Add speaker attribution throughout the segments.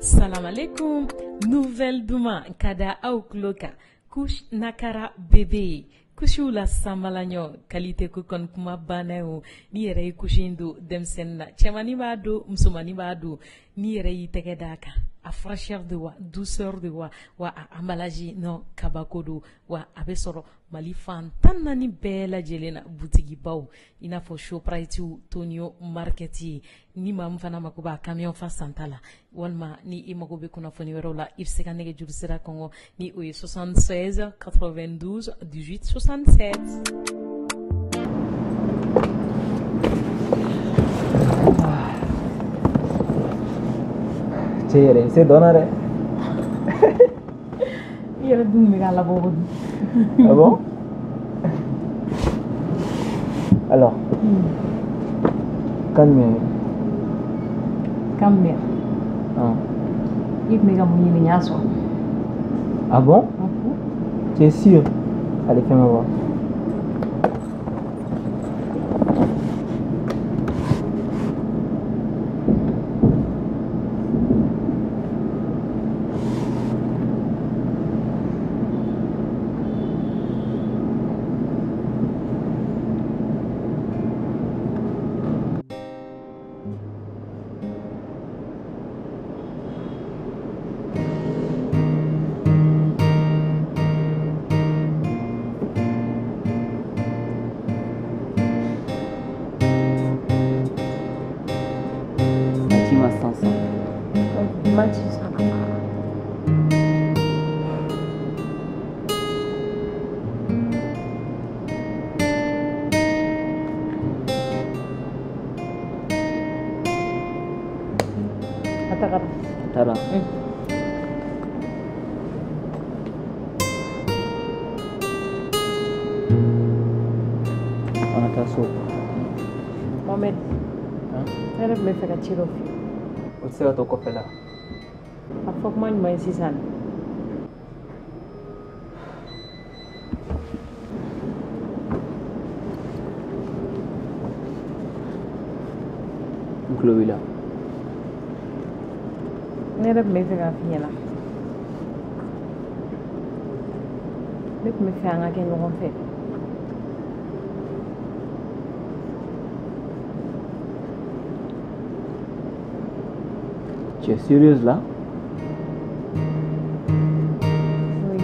Speaker 1: Salam alaikum. Nouvelle duman ka da aw tulo kan. Couche Nakara bébé. Couche la samalaɲɔ qualité ko kɔni kuma banna o. N'i yɛrɛ ye couche in don denmisɛnnin na, cɛmannin b'a don, musomannin b'a don, n'i yɛrɛ y'i tɛgɛ d'a kan, a fraîcheur de wa, douceur de wa, wa a emballage non kabako don, wa a bɛ sɔrɔ Mali fan 14 bɛɛ lajɛlen na butigibaw i n'a fɔ Shoprite, Tonio Market. Ni maa min fana mako b'a camion fa santa la, walima ni i mago bɛ kunnafoni wɛrɛw la, i bɛ se ka nɛgɛjuru sira kɔngɔ ni o ye 76 92 18 67.
Speaker 2: Cɛ yɛrɛ i se dɔn na dɛ.
Speaker 1: I yɛrɛ dun bɛ k'a labɔ ko dun.
Speaker 2: Ah bon? Alors, kan jumɛn?
Speaker 1: Kan jumɛn?
Speaker 2: Ah.
Speaker 1: I tun bɛ ka mun ɲini, n y'a sɔrɔ.
Speaker 2: Ah bon? Tu es sûr? Allez, fais-moi voir. Taara. An ka taa so.
Speaker 1: Mohamed, ne yɛrɛ tun bɛ fɛ ka ci dɔ f'i ye.
Speaker 2: O tɛ se ka to kɔfɛ la.
Speaker 1: A fɔ kuma ɲuman ye sisan.
Speaker 2: N tulo b'i la.
Speaker 1: Ne yɛrɛ tun bɛ fɛ k'a f'i ɲɛna. Ne tun bɛ fɛ an ka kɛ ɲɔgɔn fɛ.
Speaker 2: Tu es sérieuse là?
Speaker 1: Oui.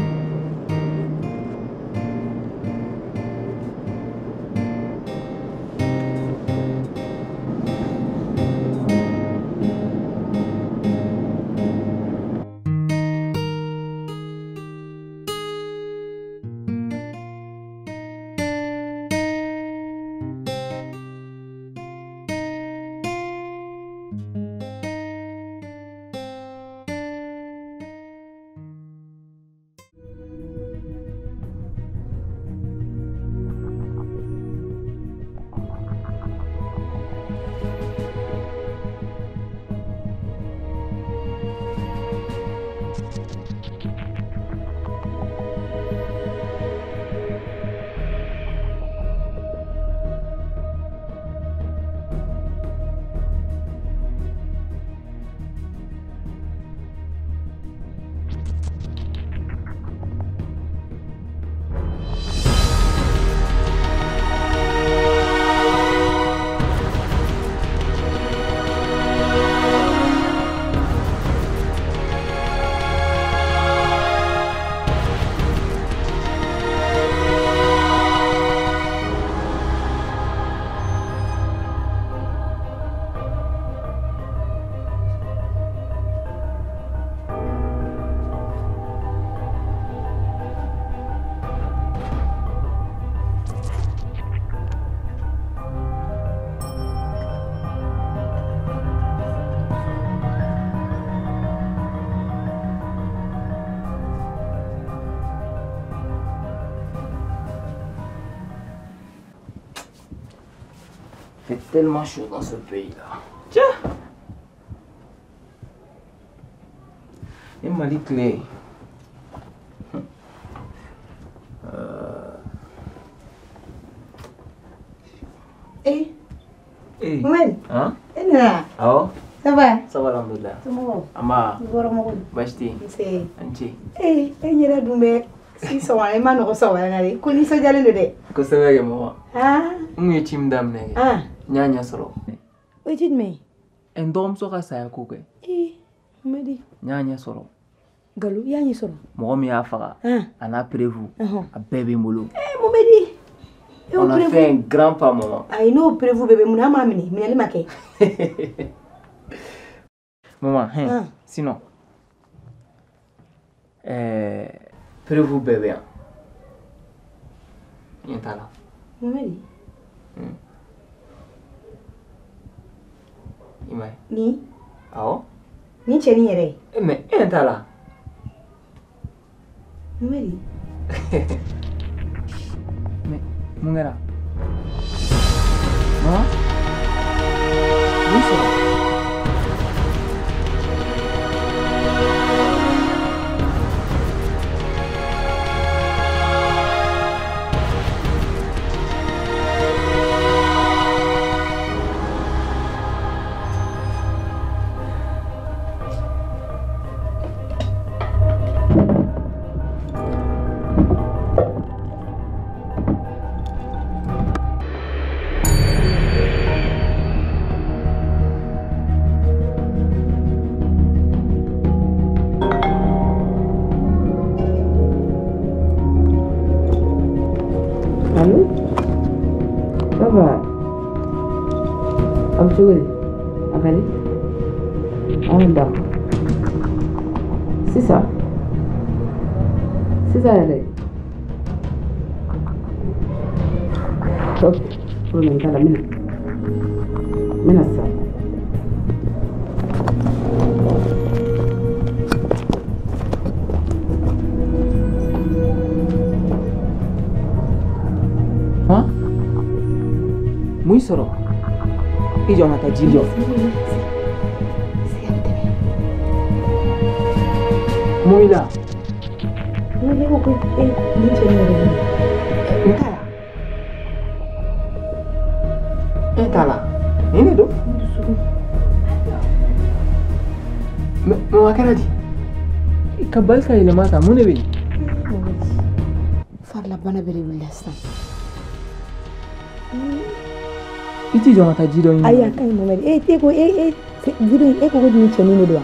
Speaker 2: Il fait tellement chaud dans ce pays-là. Tiens! Et Mali clé.
Speaker 3: Eh.
Speaker 2: Eh.
Speaker 3: Mohamed.
Speaker 2: Hein?
Speaker 3: Eh nana.
Speaker 2: Awɔ.
Speaker 3: Ça va?
Speaker 2: Ça va, alhamdoulilah. Alhamdulillah.
Speaker 3: Somɔgɔw?
Speaker 2: An b'a.
Speaker 3: I bɔra mɔgɔ di?
Speaker 2: Baasi tɛ yen.
Speaker 3: Nse.
Speaker 2: A ni ce.
Speaker 3: Ee, e ɲɛda dun bɛ si sɔgɔma, e ma nɔgɔ sɔgɔma na dɛ. Ko nisɔndiyalen don dɛ.
Speaker 2: Kosɛbɛ kɛ mama.
Speaker 3: Aa.
Speaker 2: N kun ye ci min daminɛ kɛ.
Speaker 3: An.
Speaker 2: N y'a ɲɛ sɔrɔ.
Speaker 3: O ye ci jumɛn ye?
Speaker 2: Ɛ n dɔgɔmuso ka saya ko kɛ.
Speaker 3: Ee, Mamadi.
Speaker 2: N y'a ɲɛ sɔrɔ.
Speaker 3: Nkalon, i y'a ɲɛ sɔrɔ?
Speaker 2: Mɔgɔ min y'a faga. A n'a preuve. A bɛɛ bɛ n bolo.
Speaker 3: Ee, Mamadi.
Speaker 2: On a fait un grand pas, maman.
Speaker 3: Ayi, n'o preuve bɛɛ bɛ mun na, an m'a minɛ, minɛli ma kɛ.
Speaker 2: Maman, hein, sinon, preuve bɛɛ bɛ yan. Ɲɛ t'a la.
Speaker 3: Mamadi.
Speaker 2: I m'a ye?
Speaker 3: Nin?
Speaker 2: Awɔ.
Speaker 3: Nin cɛnin yɛrɛ ye?
Speaker 2: Mais e ɲɛ t'a la.
Speaker 3: Mamadi.
Speaker 2: Mais mun kɛra? Maman? Mun sɔrɔ?
Speaker 4: Allô? Ça va? A bɛ cogo di? A ka di? Ah, d'accord. Sisan? Sisan yɛrɛ? Ok, problème t'a la, n bɛ na. N bɛ na sisan.
Speaker 2: Mun sɔrɔ? I jɔ n ka taa ji jɔ. Mun b'i la?
Speaker 3: Ne ko ko e nin cɛnin yɛrɛ bɛ
Speaker 2: N t'a la. E t'a la. Nin de don. Mais a kɛra di? Ka bali ka yɛlɛma tan, mun de bɛ yen?
Speaker 3: Farilabana bɛɛ de wulila sisan.
Speaker 2: I t'i jɔ n ka taa ji dɔ ɲini.
Speaker 3: Ayi, a ka ɲi Mamadi. E ko e vidéo in, e ko ko nin cɛnin de don wa?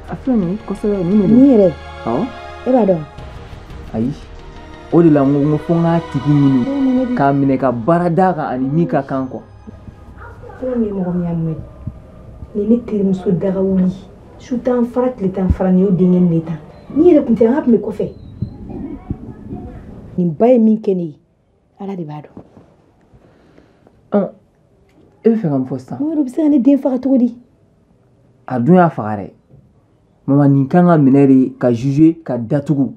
Speaker 2: A filɛ nin ye kosɛbɛ, nin de don.
Speaker 3: Nin yɛrɛ?
Speaker 2: Awɔ.
Speaker 3: E b'a dɔn?
Speaker 2: Ayi. O de la n ko fo n k'a tigi ɲini k'a minɛ ka baara d'a kan ani min ka kan quoi.
Speaker 3: Tɔgɔ min ye mɔgɔ min y'a Mamadi. Nin ne terimuso daga wuli. Su t'an fara, tile t'an fara, nin y'o denkɛ nin de tan. Ni yɛrɛ tun tɛ, an ka tun bɛ kɔfɛ. Nin ba ye min kɛ ne ye, Ala de b'a dɔn.
Speaker 2: E bɛ fɛ ka mun fɔ sisan?
Speaker 3: Mamadi, o bɛ se ka ne den faga cogo di?
Speaker 2: A dun y'a faga dɛ. Maman, nin kan ka minɛ de ka juger ka datugu.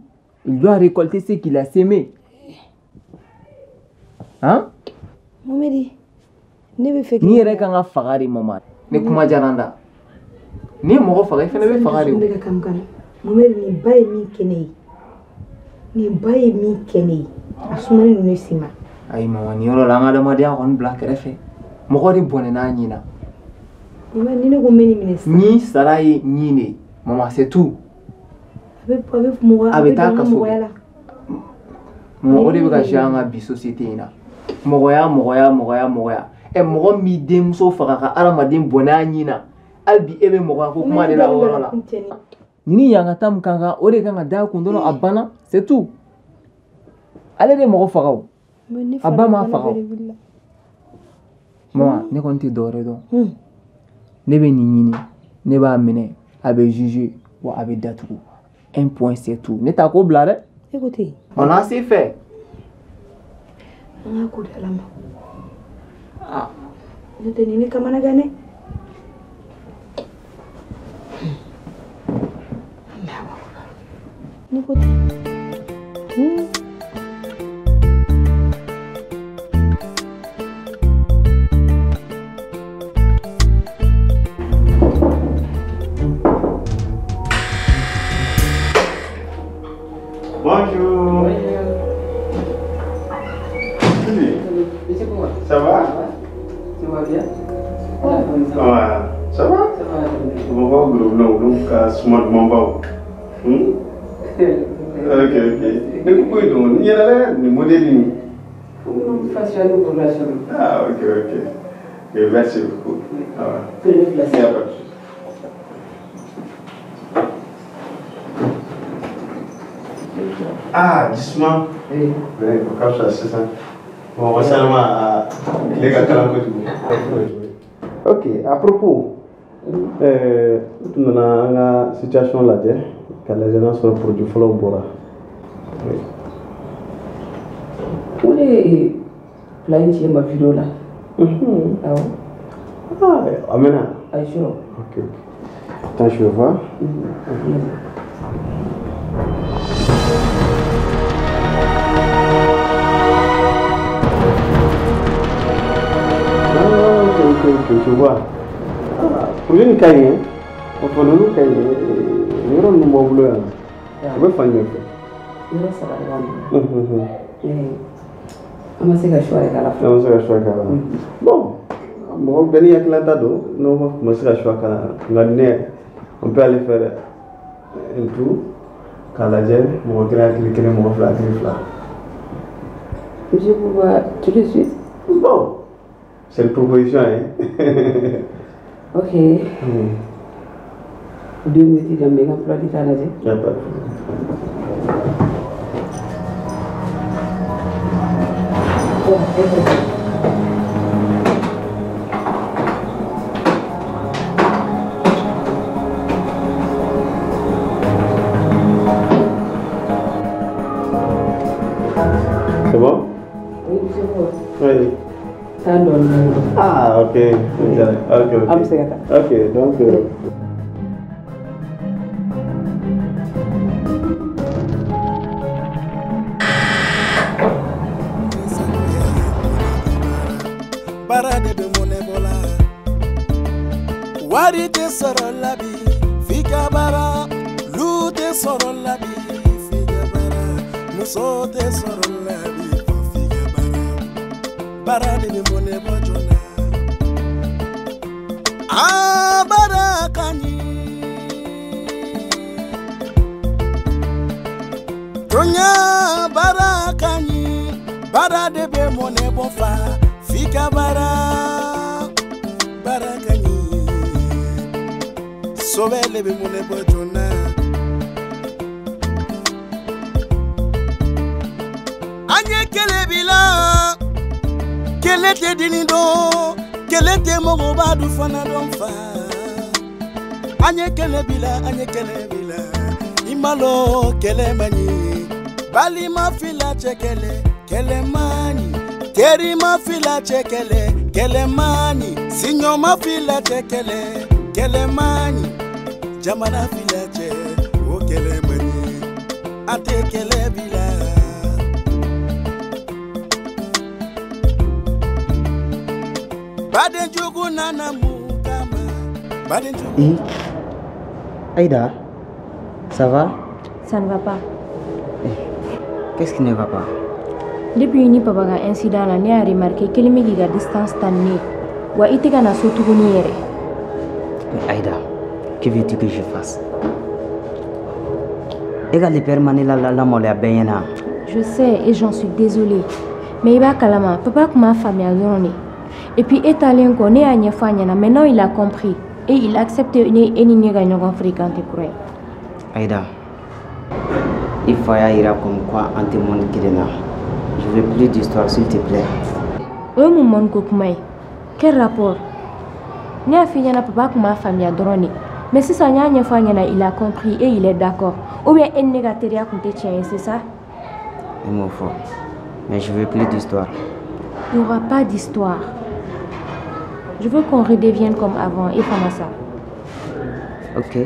Speaker 2: Il doit récolter ce qu'il a semé. Hein?
Speaker 3: Mamadi, ne bɛ fɛ
Speaker 2: Nin yɛrɛ kan ka faga de, maman. Ne kuma diyara n da. Ni ye mɔgɔ faga, i fana bɛ faga de o.
Speaker 3: Ne bɛ ka kam kana. Mamadi, nin ba ye min kɛ ne ye. Nin ba ye min kɛ ne ye. A sumalen don ne si ma.
Speaker 2: Ayi maman, nin yɔrɔ la an ka adamadenya kɔni bila kɛrɛfɛ. Mɔgɔ de bɔnɛ n'a ɲin na.
Speaker 3: Mamadi, ni ne ko n bɛ nin minɛ sisan.
Speaker 2: Ɲin sara ye ɲin de ye. Maman, c'est tout.
Speaker 3: A bɛ mɔgɔ
Speaker 2: A bɛ taa kaso
Speaker 3: mɔgɔya la.
Speaker 2: Mɔgɔ o de bɛ ka jouer an ka bi société in na. Mɔgɔya, mɔgɔya, mɔgɔya, mɔgɔya. Ɛ mɔgɔ min b'i denmuso faga ka hadamaden bɔnɛ a ɲin na. Hali bi e bɛ mɔgɔya ko kuma de la o yɔrɔ la. Nin ɲangata min kan kan, o de kan ka d'a kun dɔrɔn, a banna, c'est tout. Ale de ye mɔgɔ faga o. A ba m'a faga o. Maman, ne kɔni tɛ dɔwɛrɛ dɔn. Ne bɛ nin ɲini, ne b'a minɛ, a bɛ juger, wa a bɛ datugu. Un point, c'est tout. Ne t'a ko bila dɛ.
Speaker 3: E ko ten.
Speaker 2: On a assez fait.
Speaker 3: An ka ko di Ala ma.
Speaker 2: Ah.
Speaker 3: Ne tɛ nin ne kamana gan dɛ. Ne ko ten.
Speaker 5: Bonjour. Salut. Ça va?
Speaker 4: Tu vas bien?
Speaker 5: Ouais. Ça va?
Speaker 4: Ça va.
Speaker 5: Bamakɔ gorobinɛw olu ka suma dumanbaw. Ok, ok. Ne ko ko don ni yɛrɛ dɛ nin modèle in. Ah, ok, ok. Ok, merci beaucoup. Ah, ouais. Il n'y a pas de souci. Ah, doucement. Oui. Oui, o ka fisa sisan. Bon, salama tile ka kalan kojugu. Ok, à propos, n tun nana an ka situation lajɛ ka lajɛ n'a sɔrɔ produit fɔlɔw bɔra. Oui.
Speaker 4: O de ye plat in ci e ma vidéo la. Awɔ.
Speaker 5: Ah, a mɛnna.
Speaker 4: Ayi, sûr.
Speaker 5: Ok, ok. Attends, je vais voir. Ah, ok, ok, ok, je vois. Ah, projet nin ka ɲi, o fana ninnu ka ɲi, yɔrɔ ninnu b'aw bolo yan, u bɛ fan jumɛn fɛ?
Speaker 4: Yɔrɔ saba de b'an bolo. An ma se ka choix de k'a la fɔlɔ.
Speaker 5: An ma se ka choix k'a la. Bon, mɔgɔ bɛɛ n'i hakilinata don, n'o ma se ka choix k'a la, nka ne, on peut aller faire un tour k'a lajɛ mɔgɔ kelen hakili kelen, mɔgɔ fila hakili fila.
Speaker 4: Monsieur Bouba, tout de suite?
Speaker 5: Bon, c'est une proposition, hein.
Speaker 4: Ok. 2 minutes, dans mes emplois du temps, là.
Speaker 5: Il n'y a pas de problème. C'est bon?
Speaker 4: Oui, c'est bon.
Speaker 5: Oui. Ah, ok. Ok, ok. Ok, donc...
Speaker 6: Wari tɛ sɔrɔ la bi f'i ka baara, lu tɛ sɔrɔ la bi f'i ka baara, muso tɛ sɔrɔ la bi f'i ka baara. Baara de bɛ mɔnɛ bɔ joona. Aa baara ka ɲi. Toɲa baara ka ɲi, baara de bɛ mɔnɛ bɔ fa f'i ka baara. Baara ka ɲi. Sɔbɛ le bɛ mɔnɛ bɔ joona. An ye kɛlɛ bi la, kɛlɛ tɛ dini dɔn, kɛlɛ tɛ mɔgɔba dun fana dɔn fa. An ye kɛlɛ bi la, an ye kɛlɛ bi la, i ma lɔn kɛlɛ man ɲi. Balima fila cɛ kɛlɛ, kɛlɛ man ɲi. Terima fila cɛ kɛlɛ, kɛlɛ man ɲi. Siɲɔma fila cɛ kɛlɛ, kɛlɛ man ɲi. Jamana fila cɛ, o kɛlɛ man ɲi. An tɛ kɛlɛ bi la. Baden jugu nana mun kama? Baden jugu.
Speaker 7: Aïda, ça va?
Speaker 8: Ça ne va pas.
Speaker 7: Qu'est-ce qui ne va pas?
Speaker 8: Depuis ni papa ka incident la, ne y'a remarqué kelen bɛ k'i ka distance ta ni ne ye. Wa i tɛ ka na so tuguni yɛrɛ.
Speaker 7: Mais Aïda, que veux-tu que je fasse? E ka le père ma ne la lamaloya bɛɛ ɲɛna.
Speaker 8: Je sais et j'en suis désolée. Mais i b'a kalama, papa tun m'a faamuya dɔrɔn de. Et puis e taalen kɔ, ne y'a ɲɛfɔ a ɲɛna. Maintenant il a compris et il accepte ne e ni ne ka ɲɔgɔn fréquenter kura ye.
Speaker 7: Aïda, i fa y'a yira comme quoi an tɛ monde kelen na. Je veux plus d'histoire, s'il te plaît.
Speaker 8: O ye mun mɔni ko kuma ye? Quel rapport? Ne y'a f'i ɲɛna papa tun m'a faamuya dɔrɔn de. Mais sisan n y'a ɲɛfɔ a ɲɛna, il a compris et il est d'accord. Ou bien e ni ne ka teriya tun tɛ tiɲɛ ye, c'est ça?
Speaker 7: E m'o fɔ. Mais je veux plus d'histoire.
Speaker 8: Il n'y aura pas d'histoire. Je veux qu'on redevienne comme avant et fana ça.
Speaker 7: Ok.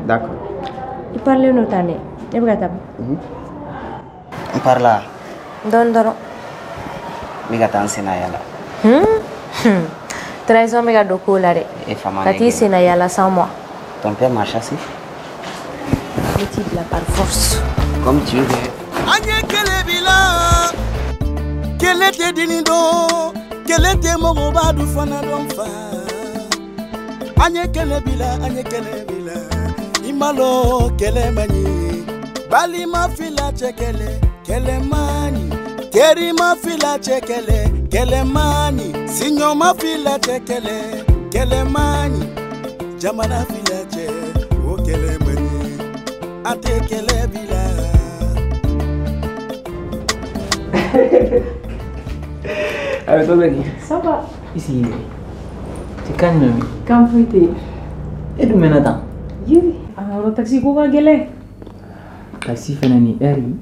Speaker 7: D'accord.
Speaker 8: I parle n'o ta dɛ. Ne bɛ ka taa.
Speaker 7: N parla.
Speaker 8: Dɔɔni dɔrɔn.
Speaker 7: N bɛ ka taa n senna yala.
Speaker 8: Trahison bɛ ka don ko la dɛ.
Speaker 7: E fa ma
Speaker 8: Ka
Speaker 7: ne
Speaker 8: t'i
Speaker 7: gɛn.
Speaker 8: senna yala sans moi.
Speaker 7: Ton père m'a chassé.
Speaker 8: Ne t'i bila par force.
Speaker 7: Comme tu veux.
Speaker 6: An ye kɛlɛ bi la, kɛlɛ tɛ dini dɔn, kɛlɛ tɛ mɔgɔba dun fana dɔn fa. An ye kɛlɛ bila, an ye kɛlɛ bila. I malo kɛlɛ man ɲi. Balima fila cɛ kɛlɛ, kɛlɛ man ɲi. Terima fila cɛ kɛlɛ, kɛlɛ man ɲi. Siɲɔma fila cɛ kɛlɛ, kɛlɛ man ɲi. Jamana fila cɛ, o kɛlɛ man ɲi. An tɛ kɛlɛ bila.
Speaker 2: A bɛ cogo di?
Speaker 1: Ça va.
Speaker 2: I sigilen. Cɛ kan jumɛn bɛ yen?
Speaker 1: Kan foyi tɛ yen.
Speaker 2: E dun mɛnna tan?
Speaker 1: Yiri, an ka yɔrɔ taxi ko ka gɛlɛn.
Speaker 2: Taxi fɛnɛ nin heure in.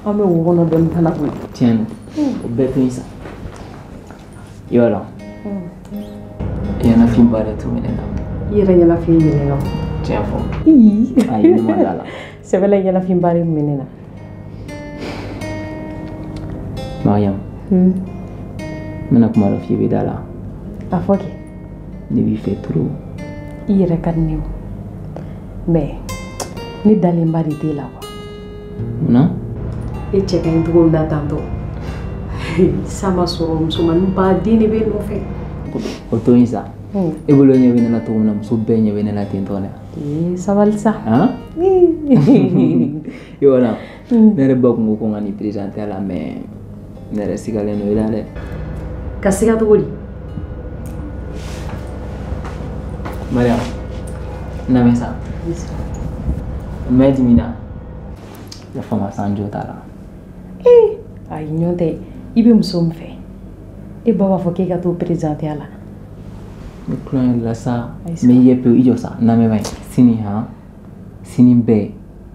Speaker 4: An bɛ wo kɔnɔ dɔɔni fana koyi.
Speaker 2: Tiɲɛ don. O bɛɛ to yen sa. I b'a dɔn. Ɲɛnafin ba de tun bɛ ne na.
Speaker 4: I yɛrɛ ɲɛnafin bɛ ne na.
Speaker 2: Tiɲɛ fɔ.
Speaker 4: Ii.
Speaker 2: Ayi, ne ma da la.
Speaker 4: Sɛbɛla ɲɛnafin ba de tun bɛ ne na.
Speaker 2: Mariam. N bɛna kuma dɔ f'i ye, i bɛ da la.
Speaker 4: A fɔ kɛ.
Speaker 2: Ne b'i fɛ trop.
Speaker 4: I yɛrɛ ka di ne ye o. Mais ne dalenba de t'e la quoi.
Speaker 2: Munna?
Speaker 4: E cɛ ka ɲi cogo min na tantɔ. San ma sɔrɔ musomanin baden de bɛ n nɔfɛ.
Speaker 2: O to yen sa. E bolo ɲɛ bɛ ne la cogo min na, muso bɛɛ ɲɛ bɛ ne la ten tɔ dɛ.
Speaker 4: Ee sabali sa.
Speaker 2: Han? I b'a dɔn, ne yɛrɛ ba kun ko ko n ka n'i présenter a la mais ne yɛrɛ sigalen don i la dɛ.
Speaker 4: Ka siga cogo di?
Speaker 2: Mariam, n lamɛn sa. Mɛ dimina. Ne fa ma san jo t'a la.
Speaker 4: Ee ayi ɲɔgɔn tɛ, i bɛ muso min fɛ, e ba b'a fɔ k'e ka t'o présenter a la.
Speaker 2: Ne tulonkɛ la sa, n bɛ i ye pewu, i jɔ sa, n lamɛn ba ye. Sini han, sini bɛɛ,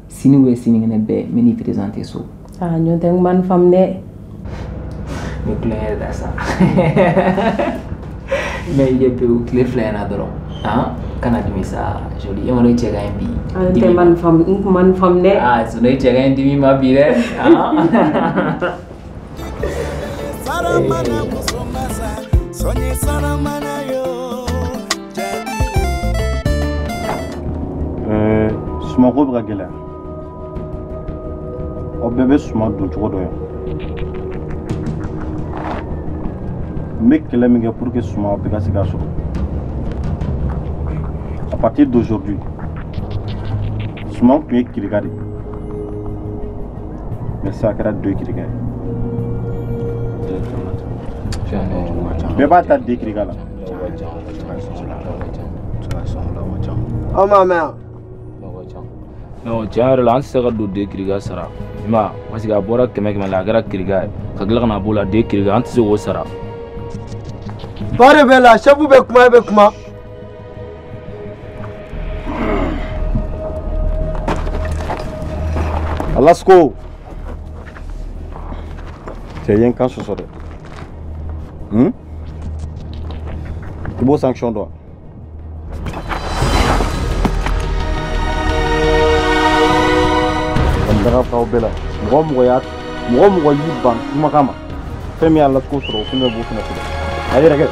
Speaker 2: sini ou sinikɛnɛ bɛɛ, n bɛ n'i présenter so.
Speaker 4: Aa ɲɔgɔn tɛ, n ma nin faamu dɛ.
Speaker 2: Ne tulonkɛ la sa. N bɛ i ye pewu tile 2 in na dɔrɔn. Han, kana dimi sa, joli, e ma dɔn i cɛ ka ɲi bi.
Speaker 4: Aa n tɛ ma nin faamu, n kun ma nin faamu dɛ.
Speaker 2: Aa sinon i cɛ ka ɲi dimi ma bi dɛ.
Speaker 6: Saramana muso masa, sɔnni saramana yo.
Speaker 5: Sumako bɛ ka gɛlɛya. Aw bɛɛ bɛ suma don cogo dɔ ye. N bɛ kɛlɛ min kɛ pour que suma bɛɛ ka se k'a sɔrɔ. À partir d'aujourd'hui, suman tun ye kirika de ye. Mais sisan a kɛra 2 kirika ye. Bɛɛ b'a ta 2 kirika la.
Speaker 9: Aw m'a mɛn wa?
Speaker 10: Non, tiɲɛ yɛrɛ la an tɛ se ka don 2 kirika sara. I m'a ye parce que a bɔra 100 100 la a kɛra kirika ye ka tila ka na b'o la 2 kirika an tɛ se k'o sara.
Speaker 9: Ba de bɛ la, chef bɛ kuma, e bɛ kuma.
Speaker 5: Alasko. Cɛ i ye n kan sɔsɔ dɛ. I b'o sanction dɔn wa? Daga f'aw bɛɛ la, mɔgɔ mɔgɔ y'i ban kumakan ma, fɛn min y'a Alasko sɔrɔ o fɛnɛ b'o fɛnɛ sɔrɔ. A yɛrɛ kɛ.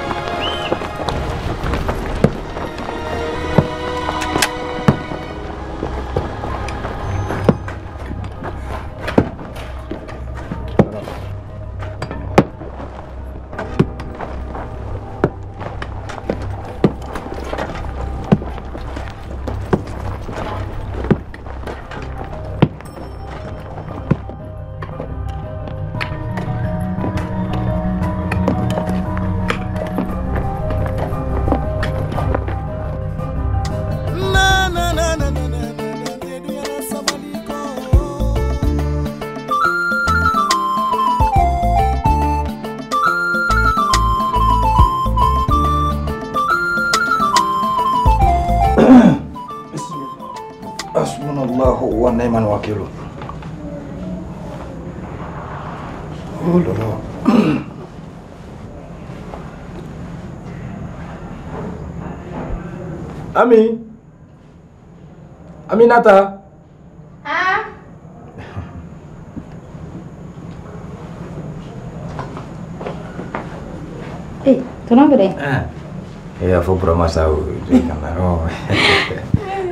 Speaker 11: Hasbunallahu wa ni'mal wakil. Oh là là. Ami. Aminata.
Speaker 12: Ah. Eh, tonton Bere.
Speaker 11: Ah. Eh, a fɔ Burama sa o kana ɔ.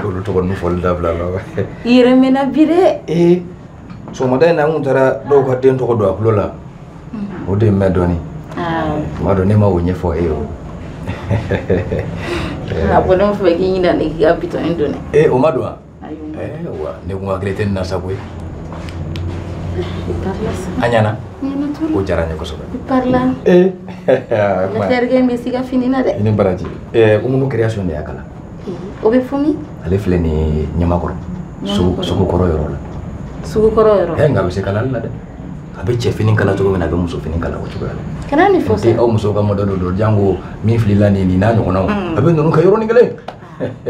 Speaker 11: Olu tɔgɔ ninnu fɔli dabila la.
Speaker 12: I yɛrɛ mɛnna bi dɛ.
Speaker 11: Ee, sɔgɔmada in na n kun taara dɔw ka den tɔgɔ don a tulo la. O de ye n mɛn dɔɔnin. Tuma dɔ ne ma o ɲɛfɔ e ye o.
Speaker 12: A ko ne fɛ k'i ɲinɛ ne k'i ka bitɔn in don dɛ.
Speaker 11: Ee o ma don wa? Ee wa ne kun hakili tɛ nin na sa koyi.
Speaker 12: I parla sa.
Speaker 11: A ɲɛna?
Speaker 12: Ɲɛna trop.
Speaker 11: O diyara n ye kosɛbɛ.
Speaker 12: I parla.
Speaker 11: Ee.
Speaker 12: Ne terikɛ in bɛ s'i ka fini na dɛ.
Speaker 11: I ni baraji. Ɛɛ Umunu création de y'a kala.
Speaker 12: O bɛ fɔ min?
Speaker 11: Ale filɛ nin ye Ɲamakɔrɔ. Sugukɔrɔ yɔrɔ la.
Speaker 12: Sugukɔrɔ yɔrɔ.
Speaker 11: Ɛ nka a bɛ se kalali la dɛ. A bɛ cɛ fini kala cogo min na a bɛ muso fini kala o cogoya la.
Speaker 12: Kana nin fɔ sa.
Speaker 11: Aw musow ka modèle don jango min filila nin nin n'a ɲɔgɔnnaw. A bɛ ninnu kɛ yɔrɔnin kelen.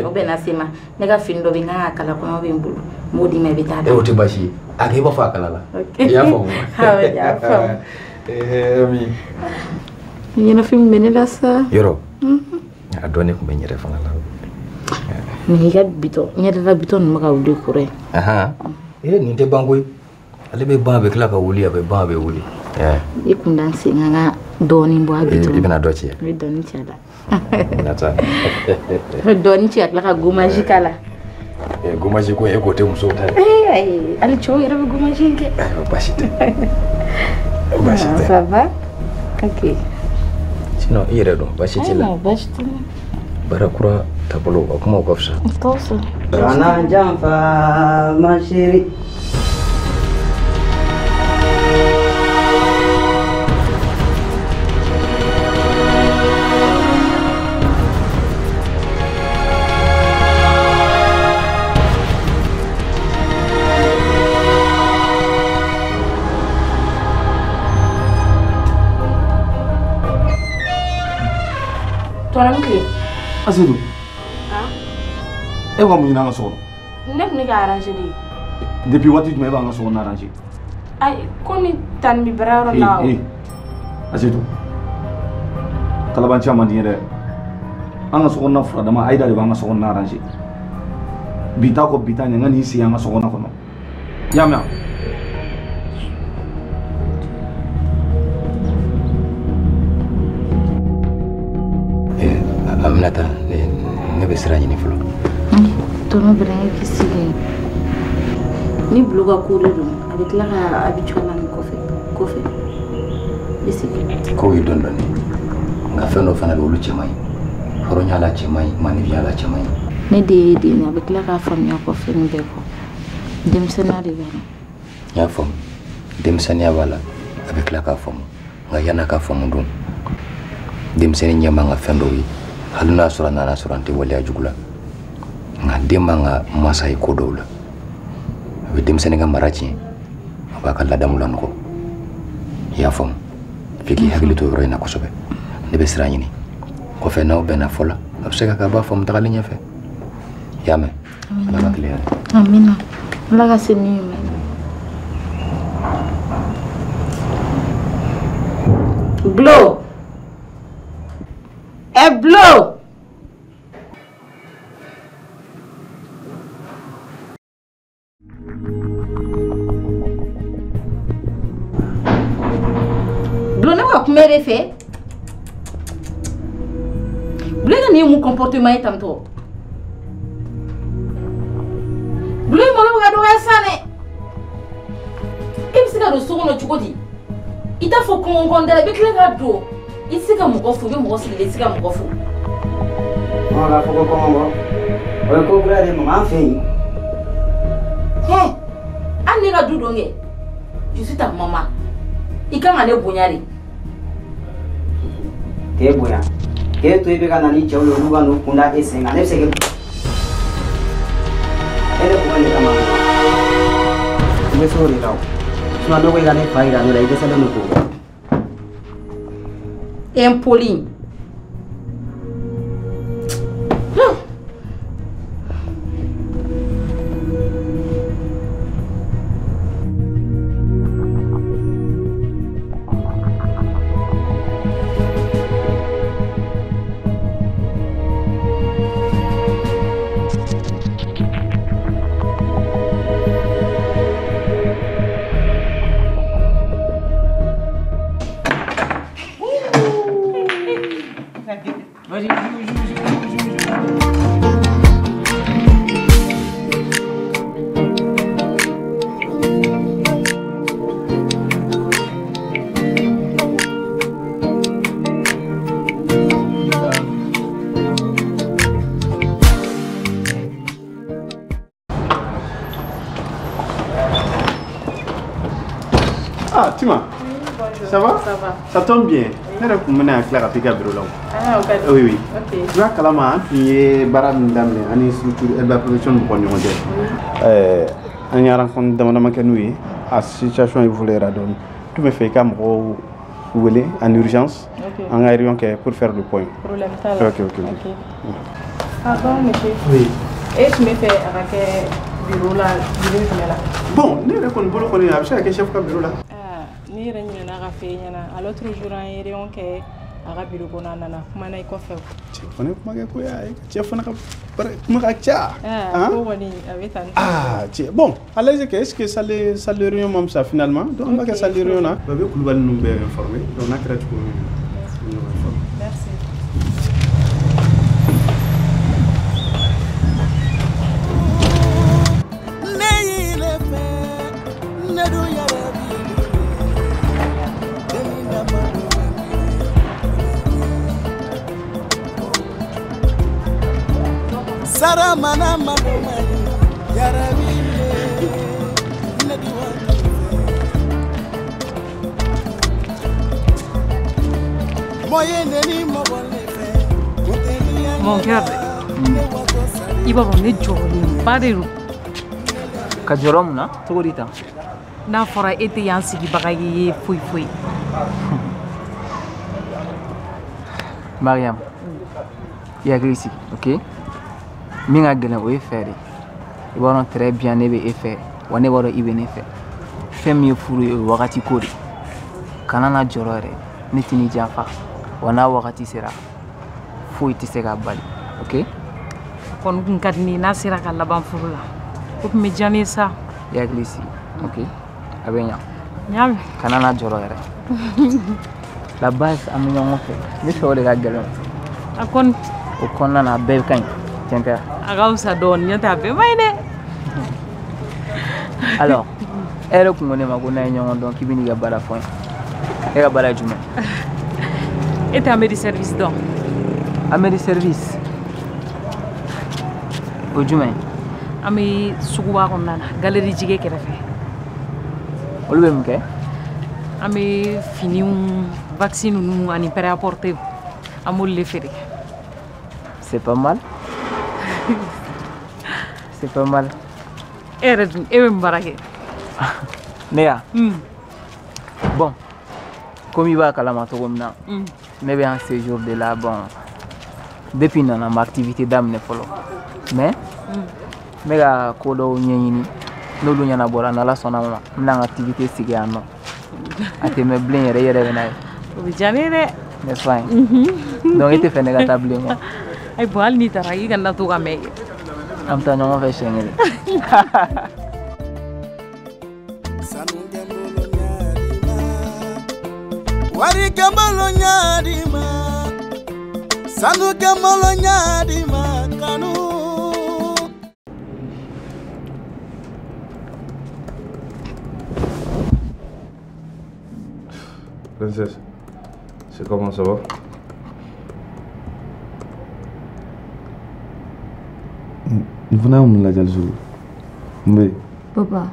Speaker 12: O bɛnna se ma ne ka fini dɔ bɛ n kan ka kala kɔɲɔ bɛ n bolo n b'o d'i ma i bɛ taa.
Speaker 11: E o tɛ baasi ye a kɛ i b'a fɔ a kala la. I y'a faamu.
Speaker 12: Awɔ n y'a faamu.
Speaker 11: Ee Ami.
Speaker 12: Ɲɛnafin bɛ ne la sa.
Speaker 11: Yɔrɔ. A dɔɔnin tun bɛ n yɛrɛ fana la.
Speaker 12: Nin y'i ka bitɔn n yɛrɛ la bitɔn ninnu bɛ ka wuli kɔrɔ ye.
Speaker 11: Ee nin tɛ ban koyi. Ale bɛ ban a bɛ tila ka wuli a bɛ ban a bɛ wuli.
Speaker 12: I kun da n sen kan ka dɔɔnin bɔ a bitɔn.
Speaker 11: I bɛna dɔ ci.
Speaker 12: N bɛ dɔɔnin ci a la.
Speaker 11: Nata.
Speaker 12: Dɔɔnin ci a tila ka gommage k'a la.
Speaker 11: Gommage ko e k'o tɛ musow ta ye.
Speaker 12: Ee ayi hali cɛw yɛrɛ bɛ gommage in kɛ.
Speaker 11: Ayiwa baasi tɛ. Baasi tɛ.
Speaker 12: Ça va? Ok.
Speaker 11: Sinon i yɛrɛ dun baasi t'i la?
Speaker 12: Ayiwa baasi tɛ n na.
Speaker 11: Baara kura taabolo a kumaw ka fisa.
Speaker 12: Ka fisa.
Speaker 7: Kana janfa ma chérie.
Speaker 12: Tɔnɔ tile.
Speaker 5: Asedu. E bɛ ka mun ɲini an ka so kɔnɔ?
Speaker 13: Ne tun bɛ ka arranger de.
Speaker 5: Depuis waati jumɛn e b'an ka so kɔnɔ arranger?
Speaker 13: Ayi komi tani bɛ baara yɔrɔ la o.
Speaker 5: Ee Asedu. Kalabanciya man di n ye dɛ. An ka so kɔnɔna furadama Ayida de b'an ka so kɔnɔna arranger. Bi ta kɔ bi ta ɲɛ n ka n'i sigi an ka so kɔnɔ kɔnɔ. I y'a mɛn wa?
Speaker 11: Aminata, ne bɛ sira ɲini fɔlɔ.
Speaker 12: Tɔnɔ bɛrɛ k'i sigi. Ni bulon ka ko de don, a bɛ tila ka a bɛ jɔ la nin kɔfɛ. I sigi.
Speaker 11: Kow ye dɔɔni dɔɔni. Nka fɛn dɔ fana bɛ olu cɛ man ɲi. Hɔrɔnya la cɛ man ɲi, maanifinya la cɛ man ɲi.
Speaker 12: Ne de ye den ye, a bɛ tila k'a faamuya kɔfɛ nin bɛɛ kɔ. Denmisɛnninya de b'a la.
Speaker 11: N y'a faamu. Denmisɛnninya b'a la, a bɛ tila k'a faamu. Nka yan'a ka faamu dun, denmisɛnnin ɲɛ man ka fɛn dɔw ye. Hali n'a sɔrɔ a nana sɔrɔ an tɛ waleya jugu la nka den man ka masa ye ko dɔw la a bɛ denmisɛnnin ka mara tiɲɛ a b'a ka ladamu lanɔgɔ i y'a faamu f'i k'i hakili to yɔrɔ in na kosɛbɛ ne bɛ sira ɲini kɔfɛ n'aw bɛnna fɔ la a bɛ se ka kɛ a b'a faamu tagalen ɲɛfɛ i y'a mɛn Ala ka tile hɛrɛ.
Speaker 12: Amina Ala ka se ni ɲuman ye. Glo ɛ Glo. Kuma de fɛ Bulo ka nin ye mun comportement ye tantɔ Bulo i malo bɛ ka dɔgɔya sisan dɛ e bɛ se ka don so kɔnɔ cogo di i t'a fɔ kɔngɔ kɔnda la i bɛ tila ka don i tɛ se ka mɔgɔ fo i bɛ mɔgɔ sigilen i tɛ se ka mɔgɔ fo.
Speaker 7: Ɔ k'a fɔ ko kɔngɔ bɔ o ye ko kura de mama an fɛ yen.
Speaker 12: Hɛn hali ne ka du don kɛ je suis ta maman i kan ka ne bonya de.
Speaker 7: K'e bonya k'e to i bɛ ka na ni cɛw ye olu ka n'u kun da e sen kan ne bɛ se k'e e de kun ne kama i bɛ se o de la o sinon ne ko i ka ne fa yira ne la i dɛsɛlen don k'o kɛ.
Speaker 12: Impoli.
Speaker 5: Ça va?
Speaker 13: Ça va.
Speaker 5: Ça tombe bien. Ne yɛrɛ kun bɛna tila ka t'i ka bureau la o.
Speaker 13: Ah, o ka di.
Speaker 5: Oui, oui.
Speaker 13: Ok.
Speaker 5: I b'a kalama an tun ye baara min daminɛ an ni structure Elba Production mɔgɔw ni ɲɔgɔn cɛ. An ye rencontre dama dama kɛ n'u ye. A situation évoluera dɔɔni. Tun bɛ fɛ i ka mɔgɔw wele en urgence.
Speaker 13: Ok.
Speaker 5: An ka réunion kɛ pour faire le point.
Speaker 13: Problème t'a la.
Speaker 5: Ok, ok, ok.
Speaker 13: Pardon, monsieur.
Speaker 5: Oui.
Speaker 13: E tun bɛ fɛ a ka kɛ bureau la, bureau jumɛn la?
Speaker 5: Bon, ne yɛrɛ kɔni bolo kɔni a bɛ se ka kɛ chef ka bureau la.
Speaker 13: Ah, ne yɛrɛ ɲinɛna ka f'e ɲɛna. A l'autre jour an ye réunion kɛ a ka bureau kɔnɔ, a nana kuma na i kɔfɛ.
Speaker 5: Cɛ fana ye kuma kɛ koyi, cɛ fana ka baara kuma ka ca.
Speaker 13: Ah, ko kɔni a bɛ tan.
Speaker 5: Ah, cɛ bon, a lajɛ kɛ, est ce que salle de réunion ma fisaya finalement? Donc an b'a kɛ salle de réunion na. Bɛɛ bɛ Kulubali ninnu bɛɛ informé. Donc n'a kɛra cogo min na, ɲɔgɔn informé.
Speaker 13: Merci.
Speaker 6: Saramana malumani yarabi ne di wa moyenne ni mɔgɔ fɛ.
Speaker 1: Mon cœur, i b'a dɔn ne jɔrɔlenba de don.
Speaker 2: Ka jɔrɔ mun na? Cogo di tan?
Speaker 1: N'a fɔra e tɛ yan sigibaga ye foyi foyi.
Speaker 2: Mariam, i hakili sigi, ok? Min ka gɛlɛn o ye fɛ de. I b'a dɔn très bien ne bɛ e fɛ, wa ne b'a dɔn i bɛ ne fɛ. Fɛn min ye furu ye o ye wagati ko de. Kana na jɔrɔ yɛrɛ, ne tɛ n'i janfa. Wa n'a wagati sera, foyi tɛ se k'a bali, ok?
Speaker 1: Kɔni kun ka di ne ye n'a sera ka laban furu la. O tun bɛ diya ne ye sa.
Speaker 2: I hakili sigi, ok? A bɛ ɲa.
Speaker 1: N y'a mɛn.
Speaker 2: Kana na jɔrɔ yɛrɛ. La base an bɛ ɲɔgɔn fɛ. Ne fɛ o de ka gɛlɛn.
Speaker 1: A kɔni.
Speaker 2: O kɔnɔna na a bɛɛ ka ɲi. Tiɲɛ tɛ?
Speaker 1: A ka fisa dɔɔni, n'o tɛ a bɛɛ man ɲi dɛ.
Speaker 2: Alors, e yɛrɛ kun ko ne ma ko n'a ye ɲɔgɔn dɔn k'i bɛ n'i ka baara fɔ n ye. E ka baara ye jumɛn?
Speaker 1: E tɛ Amedi service dɔn?
Speaker 2: Amedi service? O ye jumɛn ye?
Speaker 1: An bɛ suguba kɔnɔna na, galerie jigɛ kɛrɛfɛ.
Speaker 2: Olu bɛ mun kɛ?
Speaker 1: An bɛ finiw, vaccin ninnu ani prêt-à-porter an b'olu de feere.
Speaker 2: C'est pas mal. C'est pas mal.
Speaker 1: E yɛrɛ dun, e bɛ mun baara kɛ?
Speaker 2: Ne ya? Bon, komi i b'a kalama cogo min na, ne bɛ yan séjour de la. Bon, depuis n nana n ma activité daminɛ fɔlɔ. Mais n bɛ ka ko dɔw ɲɛɲini, n'olu ɲɛnabɔra n'Ala sɔnna ma, n bɛna n ka activité sigi yan nɔ. A tɛ mɛn bilen yɛrɛ, i yɛrɛ bɛ n'a ye.
Speaker 1: O bɛ diya ne ye dɛ.
Speaker 2: N'est-ce pas? Donc e tɛ fɛ ne ka taa bilen quoi?
Speaker 1: Ayi bon, hali n'i taara i kana to ka mɛn kɛ.
Speaker 2: An bɛ taa ɲɔgɔn fɛ siɲɛ kelen.
Speaker 6: Wari kɛnbolo ɲadima, sanu kɛnbolo ɲadima kanu.
Speaker 10: Princesse, c'est comment, ça va? N fana ye mun lajɛli sugu? N bɛ yen.
Speaker 8: Papa,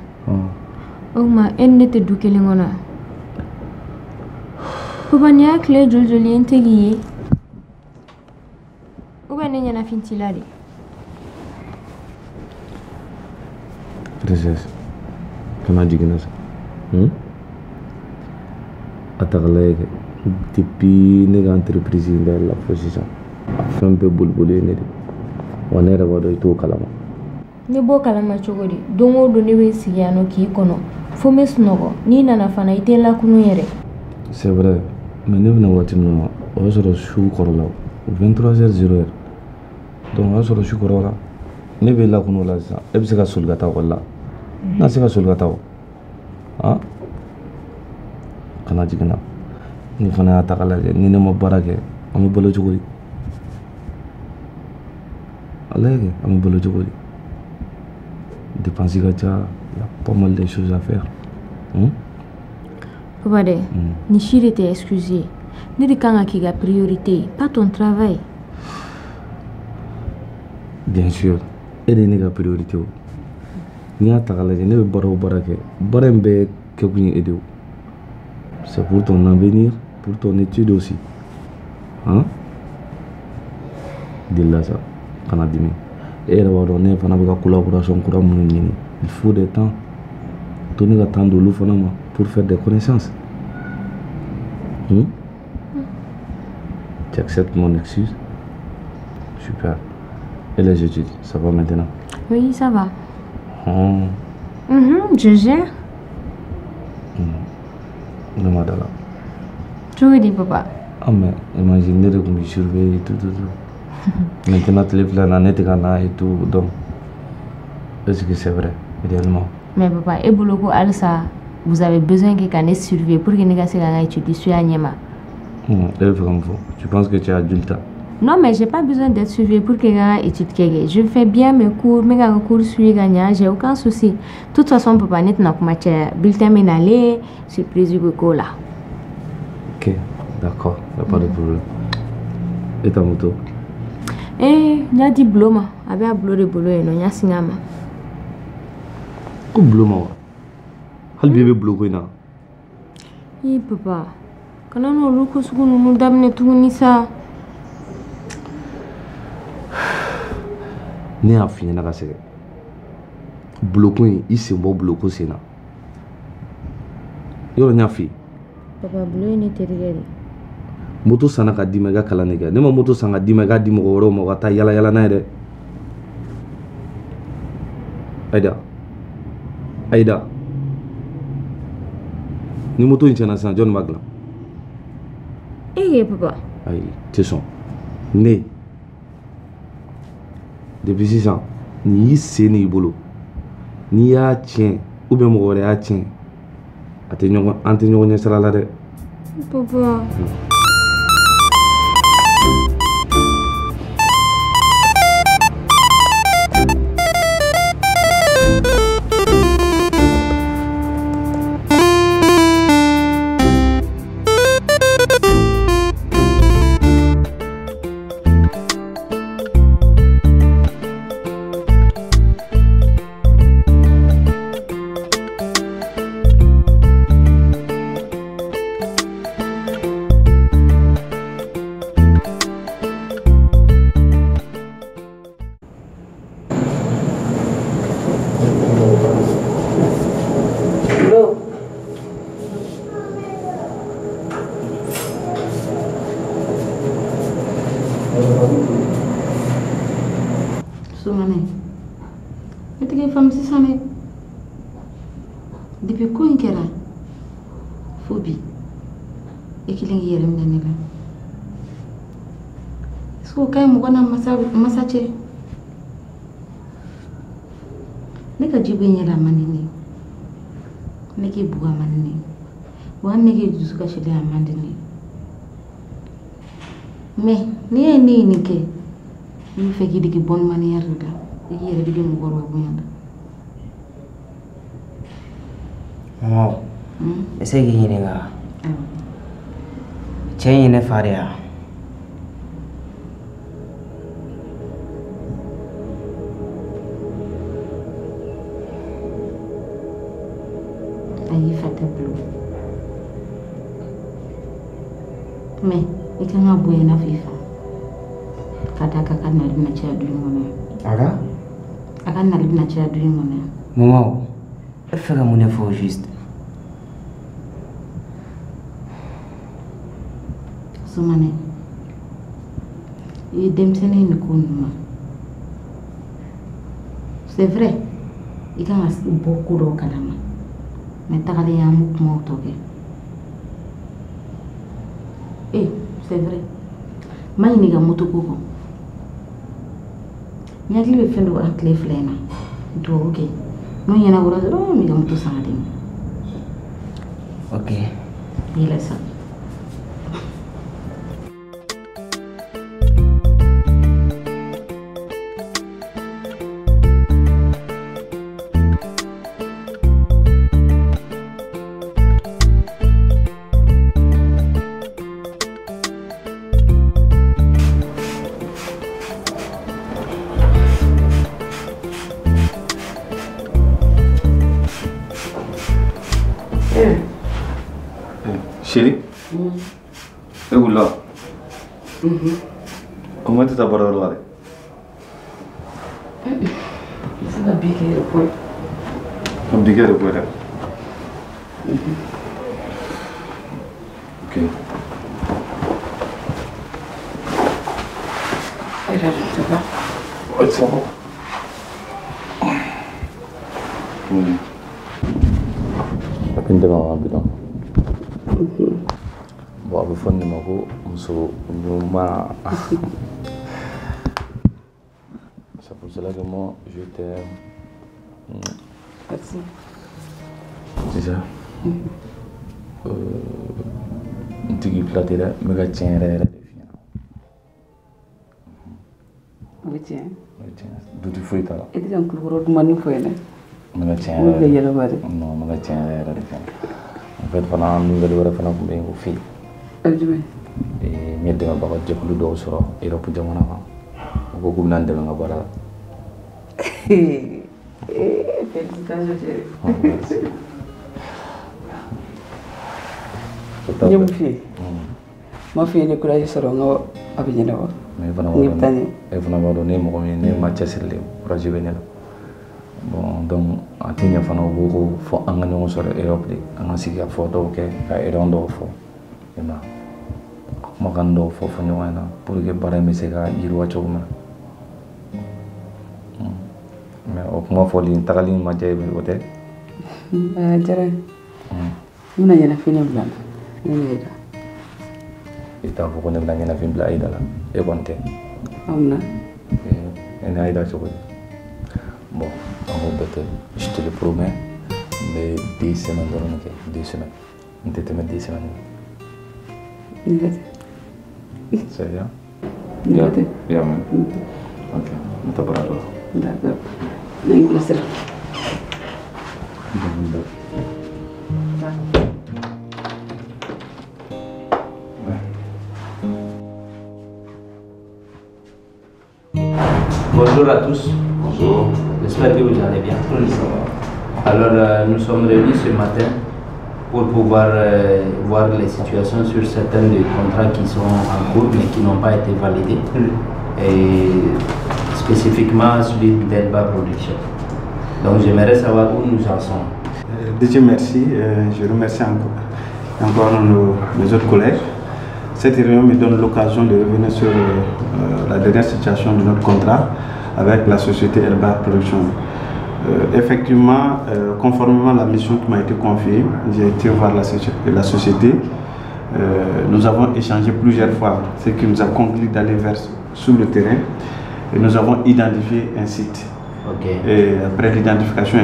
Speaker 8: o tuma e ni ne tɛ du kelen kɔnɔ wa? Papa, nin y'a tile joli joli ye n tɛ k'i ye? Ou bien ne ɲɛnafin t'i la de?
Speaker 10: Princesse, kana jigin na sa. A ta k'a lajɛ kɛ, depuis ne ka entreprise in dayɛlɛ la fo sisan, a fɛn bɛɛ boliboli ye ne de. Wa ne yɛrɛ b'a dɔn i t'o kalama.
Speaker 8: Ne b'o kalama cogo di? Don o don ne bɛ sigi yan nɔ k'i kɔnɔ fo n bɛ sunɔgɔ. N'i nana fana i tɛ n lakunun yɛrɛ.
Speaker 10: C'est vrai, mais ne bɛna waati min na o y'a sɔrɔ su kɔrɔla 23h00. Donc o y'a sɔrɔ su kɔrɔla, ne bɛ lakunun o la sisan, e bɛ se ka soli ka taa ekɔli la? N'a se ka soli ka taa o? Han? Kana jigin n na. Ni fana y'a ta k'a lajɛ, ni ne ma baara kɛ, an bɛ balo cogo di? A lajɛ kɛ, an bɛ balo cogo di? Dépense ka ca, y a pas mal de choses à faire.
Speaker 8: Papa dɛ, nin si de tɛ excuse ye. Ne de kan ka k'i ka priorité ye, pas ton travail.
Speaker 10: Bien sûr, e de ye ne ka priorité o. N'i y'a ta k'a lajɛ, ne bɛ baara o baara kɛ, baara in bɛɛ kɛkun ye e de ye o. C'est pour ton avenir, pour ton étude aussi. Hein? Delila sa, kana dimi. E yɛrɛ b'a dɔn ne fana bɛ ka collaboration kura minnu ɲini. Il faut des temps. To ne ka temps d'olu fana ma pour faire des connaissances. Tu acceptes mon excuse? Super. Et les études, ça va maintenant?
Speaker 8: Oui, ça va.
Speaker 10: Oh.
Speaker 8: Je gère.
Speaker 10: Ne ma da la.
Speaker 8: Cogo di papa?
Speaker 10: Ah mais imagine ne de tun b'i surveiller tout tout tout. Maintenant tile fila in na ne tɛ ka na et tout, donc est-ce que c'est vrai réellement?
Speaker 8: Mais papa, e bolo ko halisa vous avez besoin que ka ne surveiller pour que ne ka se ka n ka étude suit a ɲɛ ma.
Speaker 10: E bɛ fɛ ka mun fɔ? Tu penses que tu es adulte?
Speaker 8: Non, mais j'ai pas besoin d'être suivi pour que n ka étude kɛ. Je fais bien mes cours, n bɛ ka n ka cours suivi ka ɲa, j'ai aucun souci. De toute façon, papa, ne tɛna kuma caya. Bulletin bɛ nalen, surprise bɛ k'o la.
Speaker 10: Ok, d'accord, y a pas de problème. Et ta moto?
Speaker 8: Eh, n y'a di Bulo ma. A bɛ a Bulo de bolo yen nɔ, n y'a singa a ma.
Speaker 10: Ko Bulo ma wa? Hali bi e bɛ Bulo ko in na?
Speaker 8: Ii papa, kana n'olu ko sugu ninnu daminɛ tuguni sa.
Speaker 10: Ne y'a f'i ɲɛna ka sɛgɛn. Buloko in, i sen bɔ buloko sen na. Yɔrɔ n y'a f'i ye.
Speaker 8: Papa, Bulo ye ne terikɛ de ye.
Speaker 10: Moto sanna ka d'i ma i ka kalan de kɛ. Ne ma moto san ka d'i ma i k'a di mɔgɔ wɛrɛw ma u ka taa yala yala n'a ye dɛ. Aïda, Aïda, ni moto in tiɲɛna sisan jɔnni b'a dilan?
Speaker 8: E ye papa.
Speaker 10: Ayi, tɛ sɔn. Ne. Depuis sisan, nin y'i sen n'i bolo. N'i y'a tiɲɛ ou bien mɔgɔ wɛrɛ y'a tiɲɛ, a tɛ ɲɔgɔn, an tɛ ɲɔgɔn ɲɛ sira la dɛ.
Speaker 8: Papa.
Speaker 12: Sumane, ne tɛ k'e faamu sisan dɛ. Depuis ko in kɛra fo bi, e kelen k'i yɛrɛ minɛ ne la. Est-ce que o ka ɲi mɔgɔ n'a masa cɛ? Ne ka ji bɔ i ɲɛ la a man di ne ye. Ne k'e bugɔ a man di ne ye. Wa hali ne k'e dusu kasilen a man di ne ye. Mais n'i ye ne ye nin kɛ, n bɛ fɛ k'i dege bonne manière de la. I k'i yɛrɛ dege mɔgɔkɔrɔba bonya la.
Speaker 7: Maman, n bɛ se k'i ɲininka? Cɛ in ye ne fa de ye wa?
Speaker 12: Ayi, fa tɛ Bulo. Mais i kan ka bonya i n'a fɔ i fa. Ka d'a kan a ka nali bɛna caya du in kɔnɔ yan.
Speaker 7: A ka?
Speaker 12: A ka nali bɛna caya du in kɔnɔ yan.
Speaker 7: Maman, e bɛ fɛ ka mun de fɔ au juste?
Speaker 12: Sumane, i ye denmisɛnnin ye nin ko ninnu ma. C'est vrai, i kan ka bɔ ko dɔw kalama. Mais tagalen an b'o kumaw tɔ kɛ. Eh, c'est vrai. N ma ɲinɛ i ka moto ko kɔ. N hakili bɛ fɛn dɔ kan tile fila in na. Duwawu kɛ. N'o ɲɛnabɔra dɔrɔn n b'i ka moto san ka d'i ma.
Speaker 7: Ok.
Speaker 12: Yɛlɛ sa.
Speaker 10: Chérie, e wulila? O ma tɛ taa baarayɔrɔ la dɛ.
Speaker 4: Il faut ka bi kɛ repos ye.
Speaker 10: Ka bi kɛ repos ye dɛ. Ok.
Speaker 4: E yɛrɛ dun, ça va?
Speaker 10: Ouais, ça va. A bɛ n dɛmɛ wa bidɔn? Bon, a bɛ fɔ nin de ma ko muso ɲuman. C'est pour cela que moi, je t'aime.
Speaker 4: Merci.
Speaker 10: C'est ça. N tigi fila tɛ dɛ, n bɛ ka tiɲɛ yɛrɛ yɛrɛ de f'i ɲɛna.
Speaker 4: O bɛ tiɲɛ.
Speaker 10: O ye tiɲɛ ye, doute foyi t'a la.
Speaker 4: E tɛ ka n kulukɔrɔ dumanni fɔ yen dɛ.
Speaker 10: N bɛ ka tiɲɛ
Speaker 4: O
Speaker 10: yɛrɛ
Speaker 4: bɛ yɛlɛma de.
Speaker 10: Non, n bɛ ka tiɲɛ yɛrɛ yɛrɛ de f'i ɲɛna. En fait fana, nouvelle wɛrɛ fana tun bɛ yen k'o f'i ye.
Speaker 4: O ye jumɛn?
Speaker 10: N ye dɛmɛbaga jɛkulu dɔw sɔrɔ Europe jamana kan. U ko k'u bɛna n dɛmɛ n ka baara la.
Speaker 4: Félicitations chérie.
Speaker 10: Merci.
Speaker 4: N ye mun f'i ye? N m'a f'i ye ni courage sɔrɔ n ko a bɛ ɲɛnabɔ.
Speaker 10: Mais e fana
Speaker 4: N
Speaker 10: b'a
Speaker 4: k'i bɛ taa
Speaker 10: dɔn
Speaker 4: ɲɛ.
Speaker 10: E fana b'a dɔn ne ye mɔgɔ min ye, ne ma cɛsirilen, courage bɛ ne la. Bon, donc a tɛ ɲɛ fana, u ko ko fo an ka ɲɔgɔn sɔrɔ Europe de, an ka sigi ka fɔ dɔw kɛ, ka réunion dɔw fɔ, i ma ye, kumakan dɔw fɔ fɔ ɲɔgɔn ɲɛna pour que baara in bɛ se ka yiriwa cogo min na. Mais o kuma fɔli n tagali ma diya i ye, o tɛ?
Speaker 4: A diyara n ye. N bɛna ɲɛnafin de bila n na. Ne n'e da.
Speaker 10: I t'a fɔ ko ne bɛna ɲɛnafin bila Aïda la, e kɔni tɛ.
Speaker 4: Aw mun na?
Speaker 10: E ni Aïda cogo di? Bon, an k'o bɛɛ tɛ, je te le promets, n bɛ 2 semaines dɔrɔn de kɛ, 2 semaines. N tɛ tɛmɛ 2 semaines kan.
Speaker 4: Ni tɛ.
Speaker 10: C'est bien?
Speaker 4: Ni tɛ.
Speaker 10: I y'a mɛn? Ok, n bɛ taa baarayɔrɔ la.
Speaker 4: D'accord. Ne y'i bilasira.
Speaker 14: Bonjour à tous.
Speaker 15: Bonjour.
Speaker 14: J'espère que vous allez bien.
Speaker 15: Oui, ça va.
Speaker 14: Alors, nous sommes réunis ce matin pour pouvoir voir les situations sur certains des contrats qui sont en cours mais qui n'ont pas été validés. Et spécifiquement celui d'Elba Production. Donc, j'aimerais savoir où nous en sommes.
Speaker 5: Dieu merci. Je remercie encore mes autres collègues. Cette réunion me donne l'occasion de revenir sur la dernière situation de notre contrat avec la société Elba Production. Effectivement, conformément à la mission qui m'a été confiée, j'ai été voir la société. Nous avons échangé plusieurs fois, ce qui nous a conclu d'aller vers sur le terrain et nous avons identifié un site. Et après l'identification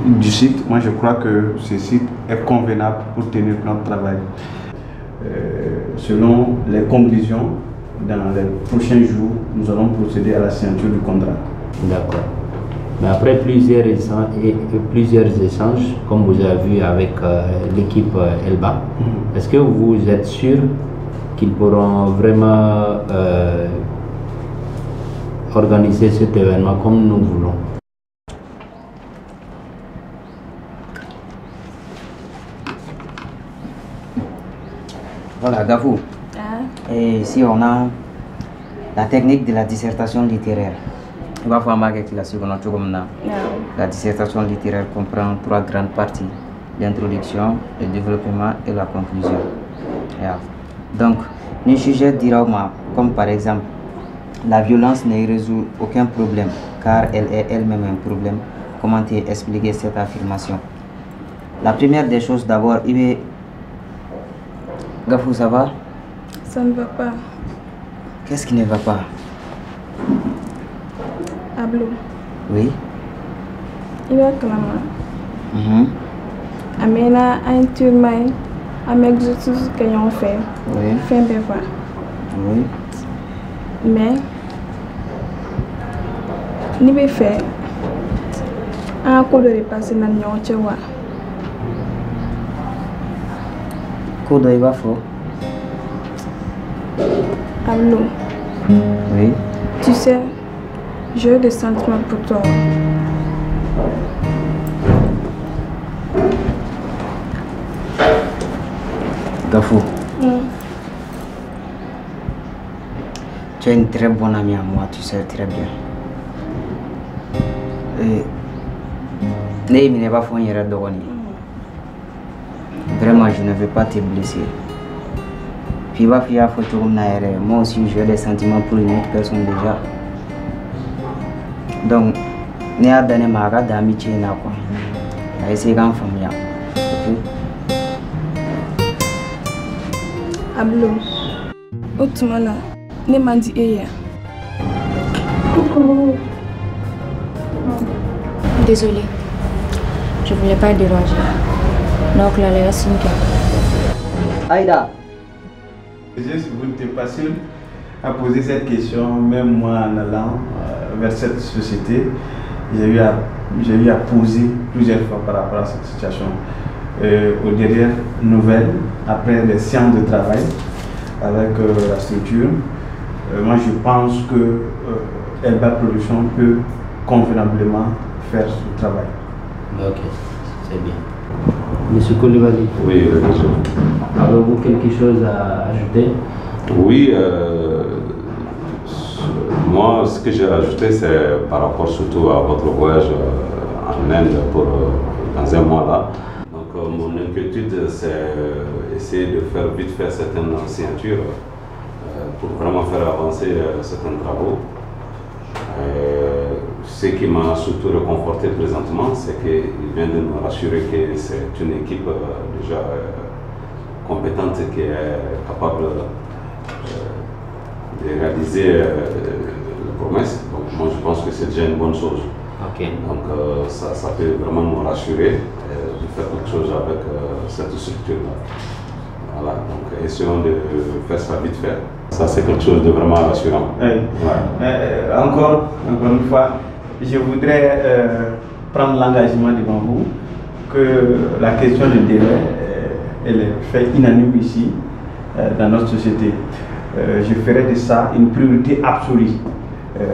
Speaker 5: du site, moi je crois que ce site est convenable pour tenir notre travail. Selon les conclusions, dans les prochains jours, nous allons procéder à la signature du contrat.
Speaker 14: D'accord. Mais après plusieurs échanges, comme vous avez vu avec l'équipe Elba, est-ce que vous êtes sûr qu'ils pourront vraiment organiser cet événement comme nous voulons?
Speaker 7: Voilà, Gafou.
Speaker 8: Ah.
Speaker 7: Et ici, on a la technique de la dissertation littéraire. Il va falloir marquer la seconde. La dissertation littéraire comprend trois grandes parties: l'introduction, le développement et la conclusion. Yeah. Donc, un sujet dira comme par exemple, la violence ne résout aucun problème car elle est elle-même un problème. Comment expliquer cette affirmation? La première des choses d'abord, il est... Gafou, ça va?
Speaker 13: Ça ne va pas.
Speaker 7: Qu'est-ce qui ne va pas?
Speaker 13: Ablo.
Speaker 7: Oui.
Speaker 13: I b'a kalama. A mɛnna an ye terima ye, an bɛ exercice kɛ ɲɔgɔn fɛ.
Speaker 7: Oui.
Speaker 13: Fɛn bɛɛ quoi.
Speaker 7: Oui.
Speaker 13: Mais ne bɛ fɛ an ka ko dɔ de passer na ni ɲɔgɔn cɛ quoi.
Speaker 7: Ko dɔ i b'a fɔ?
Speaker 13: Ablo.
Speaker 7: Oui.
Speaker 13: Tu sais, j'ai des sentiments pour toi.
Speaker 7: Gafou. Tu es une très bonne amie à moi, tu sais très bien. Et ne minɛ b'a fɔ n yɛrɛ dɔgɔnin. Vraiment, je ne veux pas te blesser. Puis i b'a fɔ i y'a fɔ cogo min na yɛrɛ, moi aussi j'ai des sentiments pour une autre personne déjà. Donc, ne y'a dan ne ma a ka dan amitié in na quoi. A essayer k'an faamuya. Ok?
Speaker 13: Ablo, o tuma la ne man di e ye.
Speaker 8: Désolée, je voulais pas déranger. Donc là, la Yasinka.
Speaker 7: Aïda.
Speaker 5: Vous n'êtes pas seul à poser cette question, même moi en allant vers cette société, j'ai eu à poser plusieurs fois par rapport à cette situation. Aux dernières nouvelles, après des séances de travail avec la structure, moi je pense que Elba Production peut convenablement faire ce travail.
Speaker 14: Ok, c'est bien. Monsieur Koulibaly.
Speaker 15: Oui, monsieur.
Speaker 14: Avez-vous quelque chose à ajouter?
Speaker 15: Oui, moi ce que j'ai ajouté, c'est par rapport surtout à votre voyage en Inde pour, dans un mois là. Donc mon inquiétude, c'est essayer de faire vite faire certaines signatures pour vraiment faire avancer certains travaux. Ce qui m'a surtout réconforté présentement, c'est qu'il vient de nous rassurer que c'est une équipe déjà compétente qui est capable de réaliser la promesse. Donc moi je pense que c'est déjà une bonne chose.
Speaker 14: Okay.
Speaker 15: Donc ça peut vraiment nous rassurer de faire quelque chose avec cette structure-là. Voilà, donc essayons de faire ça vite fait. Ça c'est quelque chose de vraiment rassurant.
Speaker 5: Oui.
Speaker 15: Ouais.
Speaker 5: Encore une fois, je voudrais prendre l'engagement devant vous que la question du délai, elle est faite unanime ici, dans notre société. Je ferai de ça une priorité absolue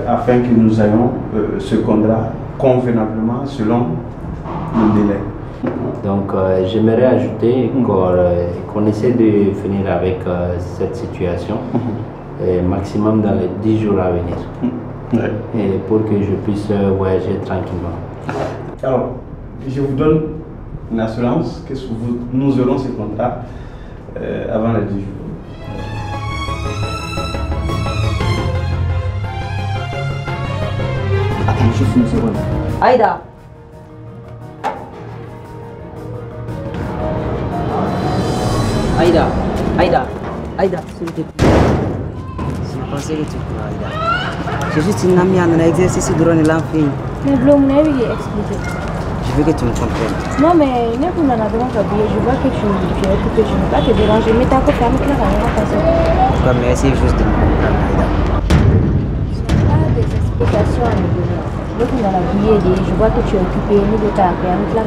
Speaker 5: afin que nous ayons ce contrat convenablement selon le délai.
Speaker 14: Donc j'aimerais ajouter qu'on essaie de finir avec cette situation maximum dans les 10 jours à venir.
Speaker 5: Ouais.
Speaker 14: Et pour que je puisse voyager tranquillement.
Speaker 5: Alors, je vous donne une assurance que nous aurons ce contrat avant les 10 jours.
Speaker 7: Attends juste une seconde. Aïda! Aïda! Aïda! Aïda, s'il te plaît. Je pensais que tu pourrais, Aïda. C'est juste une amie, on a un exercice durant l'enfant.
Speaker 8: Mais Blom, je vais expliquer.
Speaker 7: Je veux que tu me comprennes.
Speaker 8: Non, mais je vois que tu es occupé, je ne veux pas te déranger. Mais t'as encore fermé la passer.
Speaker 7: Mais essaye juste de me comprendre, Aïda.
Speaker 8: Ce ne sont pas des explications à me donner. Donc, on a billet, je vois que tu es occupé, mais de ta fermé la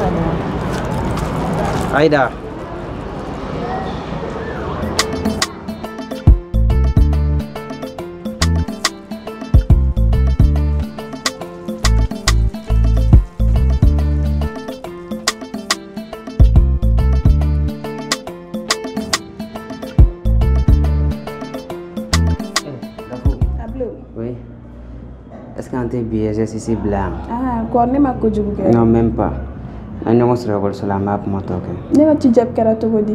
Speaker 7: Aïda. Exercice blanc.
Speaker 13: Ah, quoi, ne ma kojugu kɛ.
Speaker 7: Non, même pas. An ɲɔgɔn sɔrɔ ekɔliso la, an b'a kuma tɔ kɛ.
Speaker 13: Ne ka ci jaabi kɛra cogo di?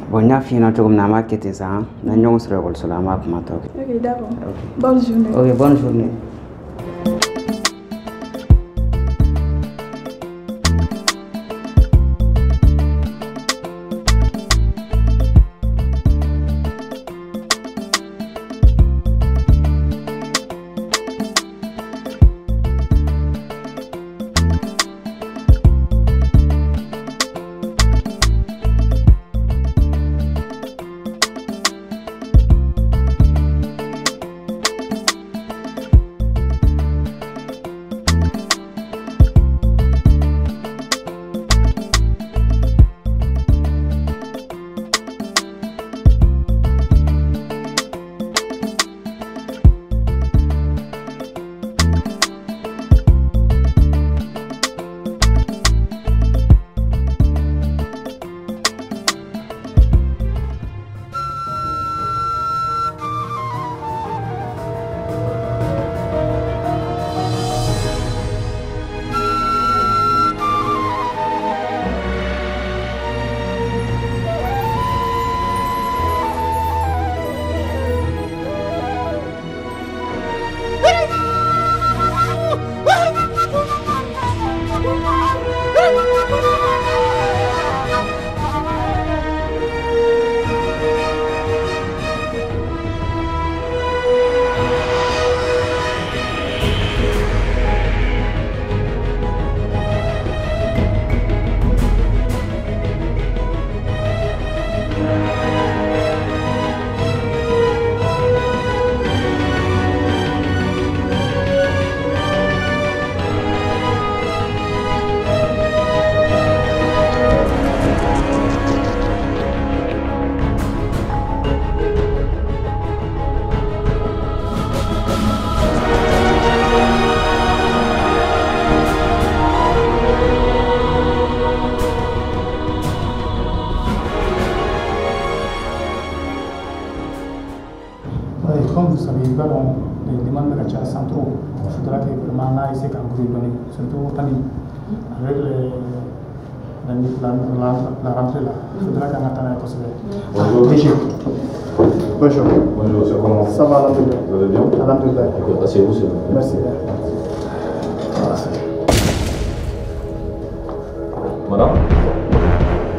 Speaker 7: Bon, n y'a f'i ɲɛna cogo min na, an b'a kɛ ten sa. N'an ɲɔgɔn sɔrɔ ekɔliso la, an b'a kuma tɔ kɛ.
Speaker 13: Ok, d'accord. Bonne journée.
Speaker 7: Ok, bonne journée.
Speaker 16: que i b'a dɔn demande bɛ ka caya sans trop. Il faudra que vraiment an ka essayer k'an grouiller dɔɔni, surtout Ami, avec la rentrée là, il faudra qu'an ka taa n'a ye kosɛbɛ.
Speaker 10: Bonjour.
Speaker 16: DG. Bonjour.
Speaker 10: Bonjour, c'est comment?
Speaker 16: Ça va, alhamdoulilah.
Speaker 10: Vous allez bien?
Speaker 16: Alhamdoulilah.
Speaker 10: Ok, asseyez-vous, s'il vous plaît.
Speaker 16: Merci.
Speaker 10: Madame?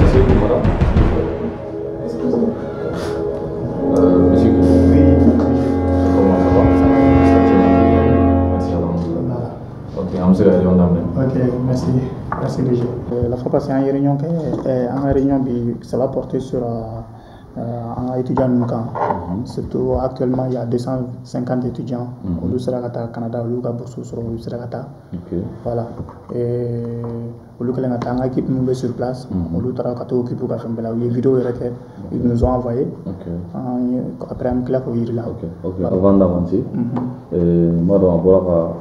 Speaker 10: Monsieur, madame?
Speaker 8: Excusez-moi.
Speaker 10: Monsieur,
Speaker 16: oui.
Speaker 10: Comment ça va? Merci, alhamdoulilah. Ok, an bɛ se ka réunion daminɛ.
Speaker 16: Ok, merci. Merci DG. La fois passée, an ye réunion kɛ, an ka réunion bi, ça va porter sur an ka étudiants ninnu kan. Surtout actuellement, il y a 250 étudiants. Olu sera ka taa Canada, olu ka bourse sɔrɔ, olu sera ka taa. Voilà. Et olu kɛlen ka taa, an ka équipe min bɛ sur place, olu taara ka t'o équipe ka fɛn bɛɛ la. U ye vidéo yɛrɛ kɛ, ils nous ont envoyé. An ye après an bɛ tila k'o yir'i la.
Speaker 10: Ok, avant d'avancer, n b'a dɔn a bɔra ka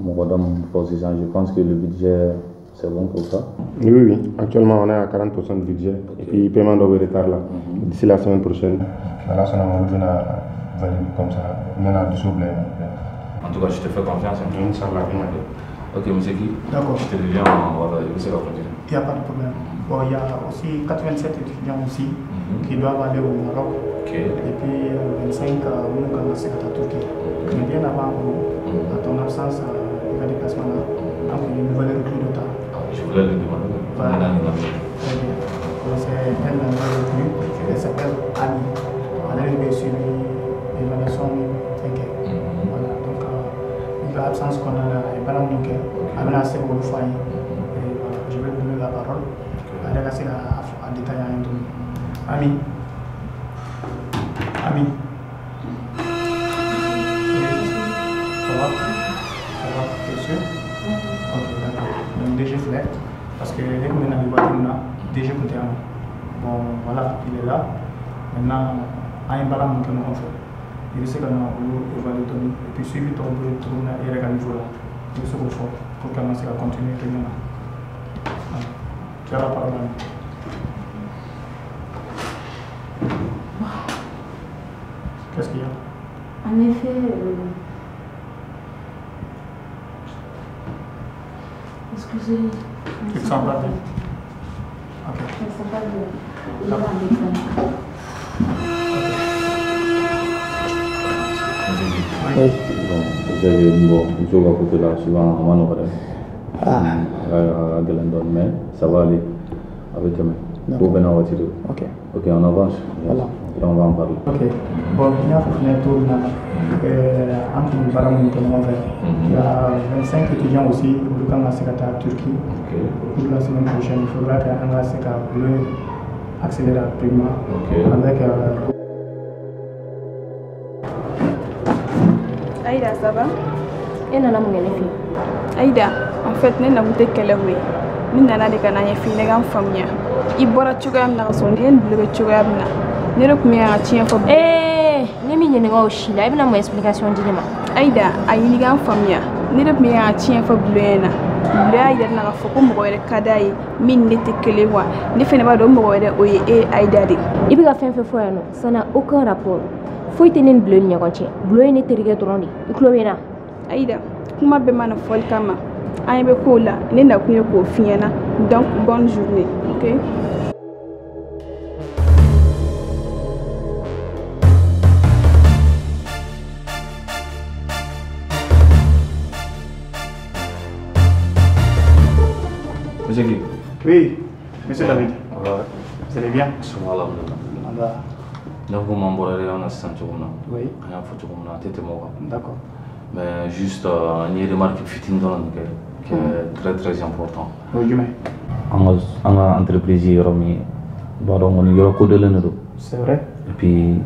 Speaker 10: mɔgɔ da mun fɔ sisan, je pense que le budget, c'est bon pour ça.
Speaker 5: Oui, oui. Actuellement, on est à 40% de budget. Et puis, paiement doit retard là. D'ici la semaine prochaine. Là, ça va valider comme ça. On a du souple.
Speaker 10: En tout cas, je te fais confiance. Hein.
Speaker 5: Inch'Allah.
Speaker 10: Ok, monsieur Guy.
Speaker 16: D'accord.
Speaker 10: Je te reviens, voilà, je vais continuer.
Speaker 16: Il n'y a pas de problème. Bon, il y a aussi 87 étudiants aussi qui doivent aller au Maroc. Et puis 25 à Turquie. Mais bien avant, à ton absence, il y a des déplacement là. Donc, il y a une nouvelle recrue de temps.
Speaker 10: Je voulais le demander.
Speaker 16: Voilà. Très bien. C'est elle la nouvelle recrue. Elle s'appelle Annie. Elle a suivi l'évaluation. Voilà. Donc, il y a l'absence qu'on a là, et pas la elle a assez au foyer. Et voilà, je vais lui donner la parole. Elle a assez à détailler un peu. Ami. Ami. Ça va? Ça va? T'es sûr? Ok, d'accord. Donc DG filɛ, parce que ne tun bɛ na nin waati min na, DG tun tɛ yan nɔ. Bon, voilà, il est là. Maintenant, an ye baara min kɛ ɲɔgɔn fɛ, i bɛ se ka na olu évaluer dɔɔni, et puis suivi tɔw bɛ cogo min na e yɛrɛ ka niveau la, i bɛ se k'o fɔ pour que an ka se ka continuer réunion na. Voilà. Tu as la parole, Ami. Qu'est-ce qu'il y a?
Speaker 8: En effet, excusez.
Speaker 16: Tu te sens pas bien? Ok.
Speaker 8: Je ne sens pas bien. Il y a un examen.
Speaker 10: Oui. Bon, j'avais bon, je vais côté là, souvent, on va nous Ah. Mais ça va aller avec eux. Pour venir en voiture.
Speaker 16: Ok.
Speaker 10: Ok, on avance.
Speaker 16: Voilà.
Speaker 10: Et on va en parler.
Speaker 16: Ok. Bon, il y a un tour là. Il y a 25 étudiants aussi au Kanga Turquie. Pour la semaine prochaine, il faudra qu'un accélère rapidement. Avec.
Speaker 13: Aïda, ça va?
Speaker 8: E nana mun kɛ ne fɛ yen?
Speaker 13: Aïda, en fait, ne nakun tɛ kɛlɛ koyi. Ne nana de ka na ɲɛf'i ɲɛna ka n faamuya. I bɔra cogoya min na ka sɔrɔ ne ye nin bilo bɛ cogoya min na. Ne de tun bɛ yan ka tiɲɛ fɔ.
Speaker 8: Ee, ne m'i ɲininka o si la, i bɛna mun explication di ne ma?
Speaker 13: Aïda, a ɲini ka n faamuya. Ne de tun bɛ yan ka tiɲɛ fɔ Bilo ɲɛna. Bilo y'a yira ne na k'a fɔ ko mɔgɔ wɛrɛ ka d'a ye min ni ne tɛ kelen wa. Ne fɛnɛ b'a dɔn mɔgɔ wɛrɛ o ye e Aïda de.
Speaker 8: I bɛ ka fɛn fɛn fɔ yan nɔ, ça n'a aucun rapport. Foyi tɛ ne ni Bilo ni ɲɔgɔn cɛ. Bilo ye ne terikɛ dɔrɔn de. I tulo bɛ n na?
Speaker 13: Aïda, kuma bɛɛ mana fɔli kama, an ɲɛ bɛ kow la, ne nakun ye k'o f'i ɲɛna. Donc bonne journée, ok?
Speaker 10: Monsieur Guy.
Speaker 16: Oui, monsieur David.
Speaker 10: Ouais.
Speaker 16: Vous allez bien?
Speaker 10: Ça va, alhamdoulilah. Donc, vous m'envoyez en assistant cogo min na.
Speaker 16: Oui.
Speaker 10: An y'a fɔ cogo min na, a tɛ tɛmɛ o kan.
Speaker 16: D'accord.
Speaker 10: Mais juste, n ye remarque fitinin dɔrɔn de kɛ, qui est très très important.
Speaker 16: O ye jumɛn?
Speaker 10: An ka entreprise ye yɔrɔ min ye, i b'a dɔn kɔni yɔrɔ kodɔnlen de don.
Speaker 16: C'est vrai.
Speaker 10: Et puis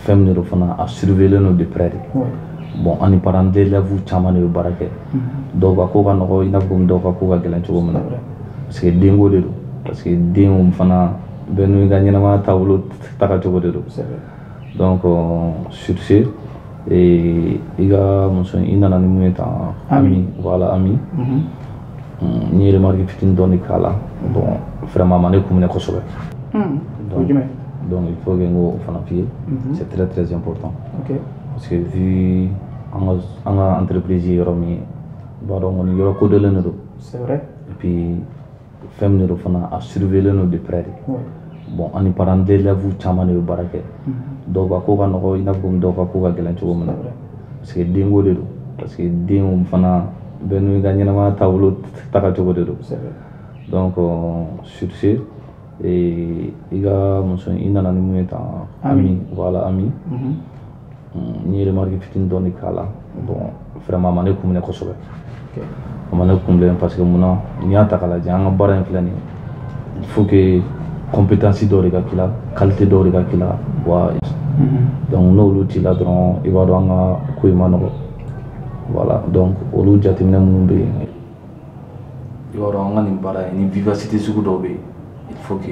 Speaker 10: fɛn min de don fana, a surveiller don de près de.
Speaker 16: Oui.
Speaker 10: Bon, an ni parents d'élèves caman de bɛ baara kɛ. Dɔw ka ko ka nɔgɔ i n'a fɔ komi dɔw ka ko ka gɛlɛn cogo min na. Parce que denko de don. Parce que denw fana bɛɛ n'i ka ɲɛnamaya taabolo taga cogo de don.
Speaker 16: C'est vrai.
Speaker 10: Donc sur ce, i ka muso i nana ni mun ye tan, Ami, voilà Ami. N ye remarque fitinin dɔɔni k'a la. Bon, vraiment a ma ne kun minɛ kosɛbɛ.
Speaker 16: O ye jumɛn?
Speaker 10: Donc il faut que n k'o fana f'i ye. C'est très très important.
Speaker 16: Ok.
Speaker 10: Parce que vu an ka entreprise ye yɔrɔ min ye, i b'a dɔn kɔni yɔrɔ kodɔnlen de don.
Speaker 16: C'est vrai.
Speaker 10: Et puis fɛn min de don fana, a surveillé don de près de.
Speaker 16: Ouais.
Speaker 10: Bon, ani parents d'élèves caman de bɛ baara kɛ. Dɔw ka ko ka nɔgɔ i n'a fɔ komi dɔw ka ko ka gɛlɛn cogo min na. Parce que denko de don. Parce que denw fana bɛɛ n'i ka ɲɛnamaya taabolo taga cogo de don.
Speaker 16: C'est vrai.
Speaker 10: Donc sur ce, i ka muso i nana ni mun ye tan, Ami, voilà Ami. N ye remarque fitinin dɔɔni k'a la. Bon, vraiment a ma ne kun minɛ kosɛbɛ. A ma ne kun minɛ parce que munna, n'i y'a ta k'a lajɛ, an ka baara in filɛ nin ye, il faut que compétence dɔw de ka k'i la, qualité dɔw de ka k'i la, wa donc n'olu t'i la dɔrɔn, i b'a dɔn an ka ko in ma nɔgɔ. Voilà, donc olu jateminɛ minnu bɛ yen, i b'a dɔn an ka nin baara in ni vivacité sugu dɔw bɛ yen, il faut que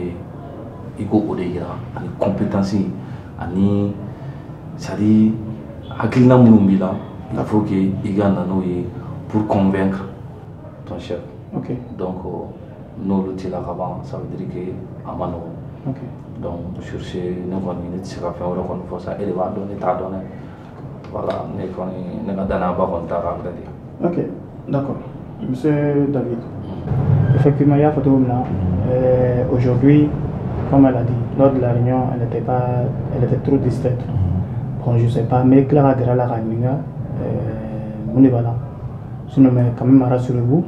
Speaker 10: i k'o de yira, ani compétence, ani c'est à dire hakilina minnu b'i la, il faut que i ka na n'o ye pour convaincre ton chef.
Speaker 16: Ok.
Speaker 10: Donc n'olu t'i la ka ban, ça veut dire que a ma nɔgɔn.
Speaker 16: Ok.
Speaker 10: Donc sur ce, ne kɔni ne tɛ se ka fɛn wɛrɛ kɔni fɔ sa, e de b'a dɔn, ne t'a dɔn dɛ. Voilà, ne kɔni ne ka danayaba kɔni t'a kan vrai dire.
Speaker 16: Ok, d'accord. Monsieur David, effectivement, il y a photo là. Aujourd'hui, comme elle a dit, lors de la réunion, elle était pas, elle était trop distraite. Bon, je sais pas, mais Clara Grala Raninga, on est là. Sinon, mais quand même, rassurez-vous,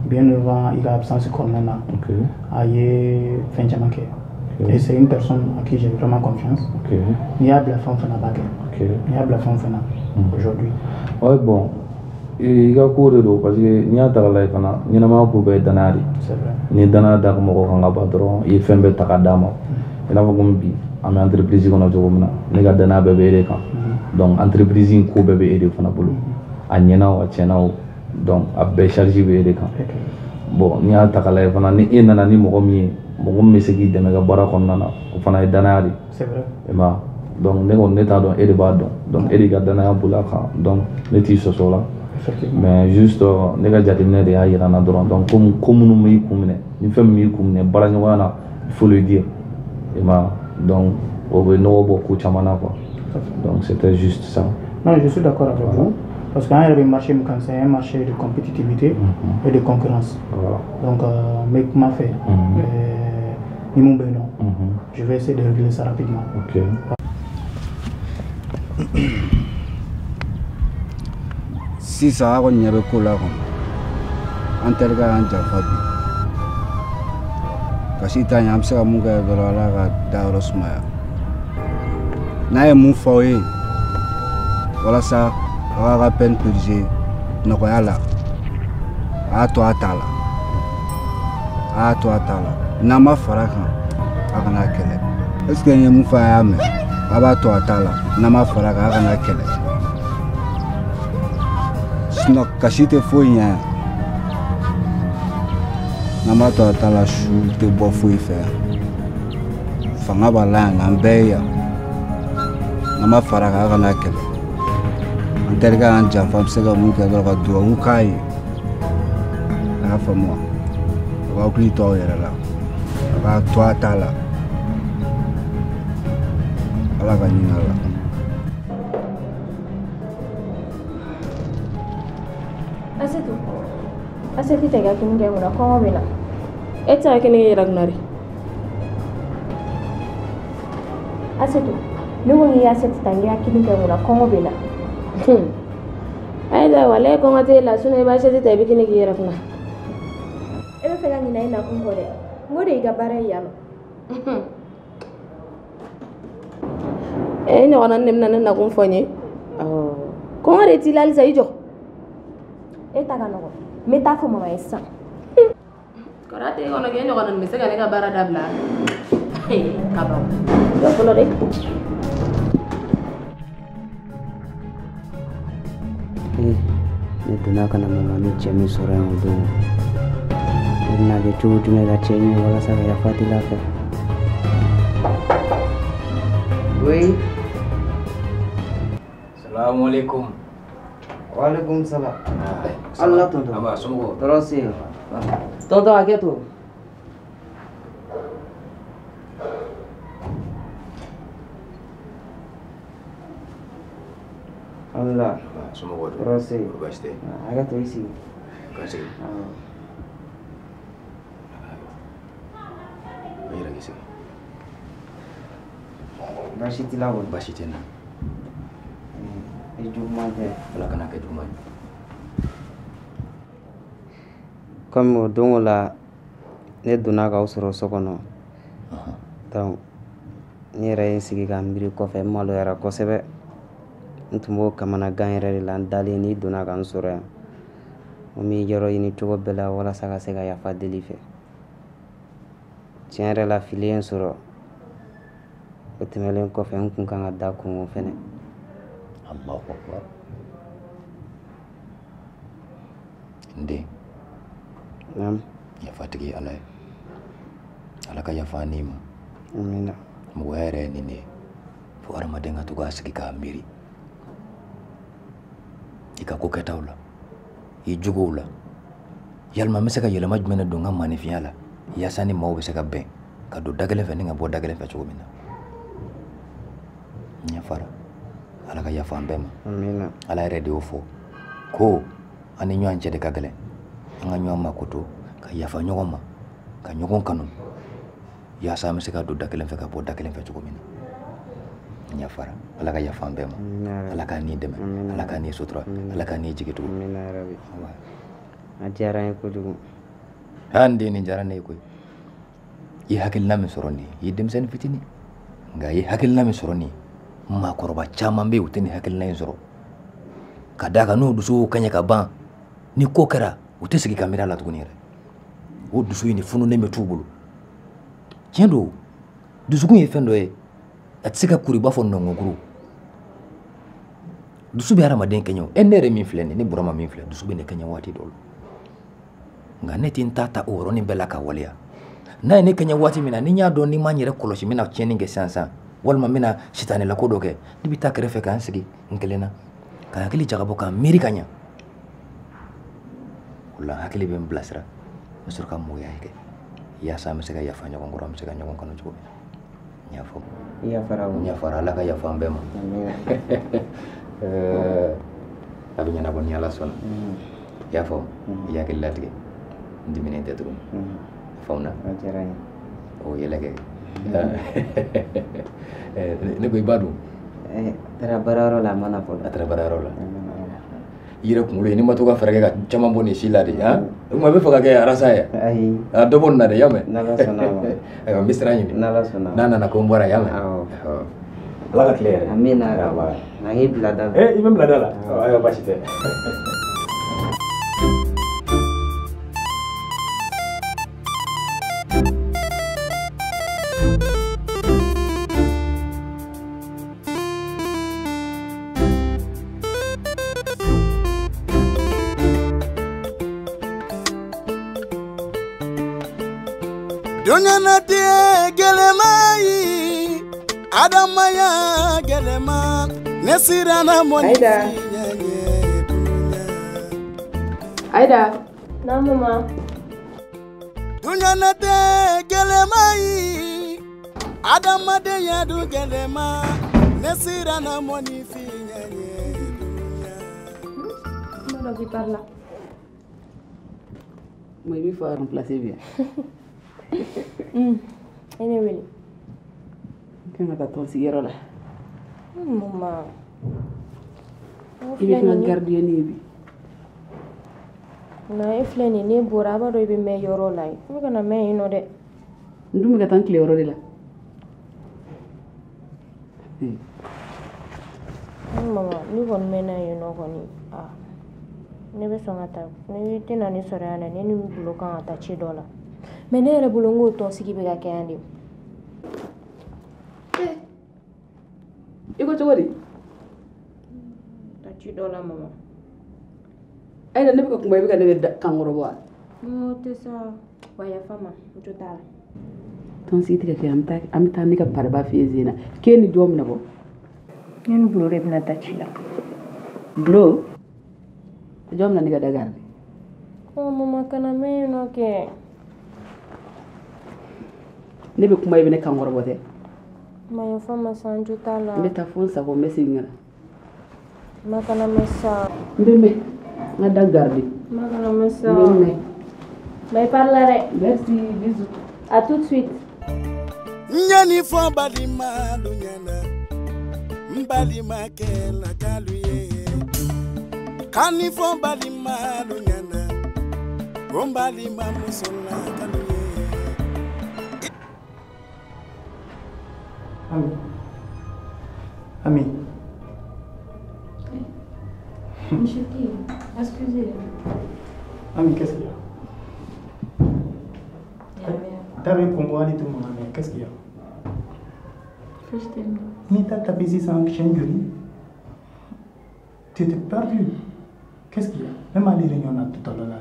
Speaker 16: bien avant, il a absence qu'on a. Aïe, fin de. Et c'est une personne à qui j'ai vraiment confiance. Il y a de la femme Il y a de la femme aujourd'hui.
Speaker 10: Ouais, bon. I ka ko de don parce que n'i y'a ta k'a lajɛ fana, ɲɛnamaya ko bɛɛ ye danaya de ye. N'i ye danaya da mɔgɔ kan ka ban dɔrɔn, i ye fɛn bɛɛ ta k'a d'a ma. I n'a fɔ komi bi an bɛ entreprise kɔnɔ cogo min na, ne ka danaya bɛɛ bɛ e de kan. Donc entreprise in ko bɛɛ bɛ e de fana bolo. A ɲɛna o, a tiɲɛna o, donc a bɛɛ charge bɛ e de kan. Bon, n'i y'a ta k'a lajɛ fana, ni e nana ni mɔgɔ min ye, mɔgɔ min bɛ se k'i dɛmɛ ka baara kɔnɔna na, o fana ye danaya de ye.
Speaker 16: C'est vrai.
Speaker 10: I m'a ye? Donc ne kɔni ne t'a dɔn, e de b'a dɔn. Donc e de ka danaya bolo a kan, donc ne t'i sɔsɔ o la. Mais juste ne ka jateminɛ de y'a yira n na dɔrɔn. Donc ko minnu b'i kun minɛ, ni fɛn min b'i kun minɛ baaraɲɔgɔnya la, il faut le dire. I m'a ye? Donc o bɛ nɔgɔ bɔ ko caman na quoi. Donc c'était juste ça.
Speaker 16: Non, je suis d'accord avec vous. Parce qu'un marché, c'est un marché de compétitivité et de concurrence.
Speaker 10: Voilà.
Speaker 16: Donc, mais comment faire? Je vais essayer de régler ça rapidement.
Speaker 10: Ok.
Speaker 9: Sisan a kɔni ɲɛ bɛ ko la kɔni, an terikɛ y'an janfa bi, kasi t'a ɲɛ, an bɛ se ka mun kɛ dɔrɔn, Ala ka dayɔrɔ sumaya. N'a ye mun fɔ aw ye walasa aw k'a ka peine purger nɔgɔya la, a y'a to a ta la, a y'a to a ta la. N'an ma fara kan, a kana kɛlɛ. Est ce que n ye mun fɔ a y'a mɛn? A b'a to a ta la, n'an ma fara kan, a kana kɛlɛ. Sinon kasi tɛ foyi ɲɛ yan. N'an b'a to a ta la, su tɛ bɔ foyi fɛ yan. Fanga b'a la yan, an bɛɛ ye yan. N'an ma fara kan, a kana kɛlɛ. An terikɛ y'an janfa, an bɛ se ka mun kɛ dɔrɔn, ka duwawu k'a ye. A y'a faamu wa? A b'aw hakili to aw yɛrɛ la. A b'a to a ta la. Ala ka ɲin'a la.
Speaker 8: Asetu, Asetu tɛ ka kini kɛ mun na, kɔngɔ bɛ na.
Speaker 17: E tɛ ka kini kɛ yɛrɛ kunna de.
Speaker 8: Asetu, ne ko k'i ka Asetu ta, n k'i ka kini kɛ mun na, kɔngɔ bɛ na.
Speaker 17: Ayi da, walayi kɔngɔ t'e la, sinon i b'a Asetu ta i bɛ kini k'i yɛrɛ kunna.
Speaker 8: E bɛ fɛ ka ɲinɛ i nakun kɔ dɛ, n ko de y'i ka baara ye yan nɔ.
Speaker 17: E ɲɔgɔnna ne bɛna ne nakun fɔ n ye. Kɔngɔ de t'i la halisa, i jɔ.
Speaker 8: E ta ka nɔgɔn, n bɛ taa fɔ mama ye sisan.
Speaker 17: Kɔrɔ tɛ e kɔnɔ k'e ɲɔgɔnna nin bɛ se ka ne ka baara dabila. Ka ban. Jɔ fɔlɔ dɛ.
Speaker 7: Ne donna ka na mama ni cɛ min sɔrɔ yan o don. Ne bɛna kɛ cogo jumɛn ka cɛ in ye walasa ka yafa deli a fɛ? Oui.
Speaker 11: Salamu alaikum.
Speaker 7: Wa alaikum salam. Allah tonton.
Speaker 11: Aba somɔgɔw?
Speaker 7: Tɔɔrɔ se yen. Tonton hakɛ to. Wala.
Speaker 11: Somɔgɔw dun?
Speaker 7: Tɔɔrɔ tɛ yen.
Speaker 11: Baasi tɛ yen.
Speaker 7: Hakɛ to i sigi.
Speaker 11: K'an sigi. I yɛrɛ k'i sigi.
Speaker 7: Baasi t'i la kɔni?
Speaker 11: Baasi tɛ n na.
Speaker 7: I juguman tɛ.
Speaker 11: Ala kana kɛ juguman ye.
Speaker 7: Komi o don o la ne donna k'aw sɔrɔ so kɔnɔ. Donc ne yɛrɛ ye n sigi ka n miiri kɔfɛ, n maloyara kosɛbɛ. N tun b'o kamanagan yɛrɛ de la, n dalen n'i donna ka n sɔrɔ yan. N b'i yɔrɔ ɲini cogo bɛɛ la walasa ka se ka yafa deli fɛ. Tiɲɛ yɛrɛ la fili ye n sɔrɔ. O tɛmɛnen kɔfɛ n kun kan ka da kungo fɛnɛ.
Speaker 11: Allahu akbar. N den.
Speaker 7: Naam.
Speaker 11: Yafa tigi ye Ala ye. Ala ka yafa an n'i ma.
Speaker 7: Amina.
Speaker 11: Mɔgɔya yɛrɛ ye nin de ye. Fo hadamaden ka to k'a sigi k'a miiri. I ka ko kɛtaw la, i jogow la. Yalima n bɛ se ka yɛlɛma jumɛn de don n ka maanifinya la yaasa ni maaw bɛ se ka bɛn ka don da kelen fɛ ni ka bɔ da kelen fɛ cogo min na. N yafara. Ala ka yafa an bɛɛ ma.
Speaker 7: Amina.
Speaker 11: Ala yɛrɛ de y'o fɔ ko an ni ɲɔgɔn cɛ de ka gɛlɛn. An ka ɲɔgɔn makoto, ka yafa ɲɔgɔn ma, ka ɲɔgɔn kanu yaasa an bɛ se ka don da kelen fɛ ka bɔ da kelen fɛ cogo min na. N yafara. Ala ka yafa an bɛɛ ma. Ala k'an n'i dɛmɛ. Ala k'an n'i sutura. Ala k'an n'i jigi tugu.
Speaker 7: A diyara n ye kojugu.
Speaker 11: Aa n den, nin diyara ne ye koyi. I ye hakilina min sɔrɔ nin ye, i ye denmisɛnnin fitinin, nka i ye hakilina min sɔrɔ nin ye, maakɔrɔba caman bɛ yen u tɛ nin hakilina in sɔrɔ. Ka d'a kan n'u dusu kaɲɛ ka ban, ni ko kɛra u tɛ sigi ka miiri a la tuguni yɛrɛ. O dusu in de fununen bɛ t'u bolo. Tiɲɛ don, dusukun ye fɛn dɔ ye, a tɛ se ka kuru i b'a fɔ nɔngɔnkuru. Dusu bɛ hadamaden kɛɲɛ o. E ne yɛrɛ min filɛ nin ye, ne Burama min filɛ, dusu bɛ ne kɛɲɛ waati dɔw la. Nka ne tɛ n ta ta o yɔrɔnin bɛɛ la ka waleya. N'a ye ne kɛɲɛ waati min na, ni n y'a dɔn ni n ma n yɛrɛ kɔlɔsi n bɛna tiɲɛni kɛ sisan sisan, walima n bɛna sitanɛlako dɔ kɛ, ne bɛ taa kɛrɛfɛ ka n sigi n kelen na, ka hakili jagabɔ ka miiri ka ɲɛ. O la hakili bɛ n bilasira, n bɛ sɔrɔ ka mɔgɔya kɛ yaasa an bɛ se ka yafa ɲɔgɔn kɔrɔ, an bɛ se ka ɲɔgɔn kanu cogo min na. N y'a faamu.
Speaker 7: I yafara o.
Speaker 11: N yafara. Ala ka yafa an bɛɛ ma. A bɛ ɲɛnabɔ ni Ala sɔnna. I y'a faamu? I hakili latigɛ. N diminen tɛ tuguni. A faamuna?
Speaker 7: A diyara n ye.
Speaker 11: O yɛlɛ kɛ. Ne ko i ba dun?
Speaker 7: A taara baarayɔrɔ la, a ma na fɔlɔ.
Speaker 11: A taara baarayɔrɔ la. I yɛrɛ kunkolo ye, n'i ma to ka fɛɛrɛ kɛ ka caman bɔ nin si la de, han? O tuma i bɛ fɛ ka kɛ arasa ye?
Speaker 7: Ayi.
Speaker 11: A dɔ bɔ nin na dɛ, i y'a mɛn?
Speaker 7: N'Ala sɔnna a ma.
Speaker 11: Ayiwa, n bɛ sira ɲini.
Speaker 7: N'Ala sɔnna.
Speaker 11: N'a nana ko n bɔra, i y'a mɛn?
Speaker 7: Awɔ.
Speaker 11: Ala ka tile hɛrɛ.
Speaker 7: Amina. A k'i bila da la.
Speaker 11: I bɛ n bila da la? Ayiwa, baasi tɛ.
Speaker 6: Dunya gɛlɛma ye, adamaya gɛlɛma, ne siranna mɔni fiɲɛ ɲɛ dunya.
Speaker 17: Aïda.
Speaker 8: Na mama.
Speaker 6: Dunya gɛlɛma ye, adamadenya du gɛlɛma, ne siranna mɔni fiɲɛ ɲɛ dunya.
Speaker 8: Kuma dɔ b'i par là.
Speaker 4: Moi, il faut remplacer bien.
Speaker 8: E ne wele.
Speaker 4: N kan ka taa tɔnsigiyɔrɔ la.
Speaker 8: Mama.
Speaker 4: I bɛ n ka gardien ye bi.
Speaker 8: Na e filɛ nin ye, ne bɔra a b'a dɔn i bɛ mɛn yɔrɔ la yen. I kana mɛn yen nɔ dɛ.
Speaker 4: N dun bɛ ka taa n tile yɔrɔ de la.
Speaker 8: Mama, n'i kɔni mɛnna yen nɔ kɔni, aa ne bɛ sɔn ka taa. Ne tɛna ne sɔrɔ yan dɛ, ne ni n bolo kan ka taa ci dɔ la. Mais ne yɛrɛ bolo n k'o tɔnsigi bɛ ka kɛ yan de.
Speaker 4: I ko cogo di?
Speaker 8: Taa ci dɔ la mama.
Speaker 4: Aïda, ne bɛ ka kuma i bɛ ka ne de kan kɔrɔbɔ wa?
Speaker 8: N tɛ sa, wa yafa n ma, n jo t'a la.
Speaker 4: Tɔnsigi tɛ ka kɛ, an bɛ taa ne ka pariba fɛ yen na. K'e ni jɔn bɛna bɔ?
Speaker 8: Ne ni Bulo de bɛna taa ci la.
Speaker 4: Bulo? Jɔn bɛna ne ka da garidi?
Speaker 8: Ɔ mama, kana mɛn yen nɔ kɛ.
Speaker 4: Ne bɛ kuma i bɛ ne kan kɔrɔbɔ tɛ.
Speaker 8: Ma yafa n ma sa, n jo t'a la.
Speaker 4: N bɛ taa fo n sago, n bɛ segin ka na.
Speaker 8: Ma kana mɛn sa.
Speaker 4: N bɛ mɛn. N ka da garder.
Speaker 8: Ma kana mɛn sa.
Speaker 4: N bɛ mɛn.
Speaker 8: Mais parle la dɛ.
Speaker 4: Merci, bisous.
Speaker 8: À tout de suite.
Speaker 6: Ɲani fɔ balimalu ɲɛna n balimakɛ lakalu ye kani fɔ balimalu ɲɛna ko n balimamuso lakalu ye.
Speaker 16: Ami. Ami.
Speaker 8: Monsieur qui? Excusez.
Speaker 16: Ami, qu'est-ce qu'il y a? T'avais Congo, allez tout le monde, mais qu'est-ce qu'il y a? Ni t'as tapé 600 chaînes joli. Tu étais perdu. Qu'est-ce qu'il y a? Même à les réunions là, tout à l'heure là,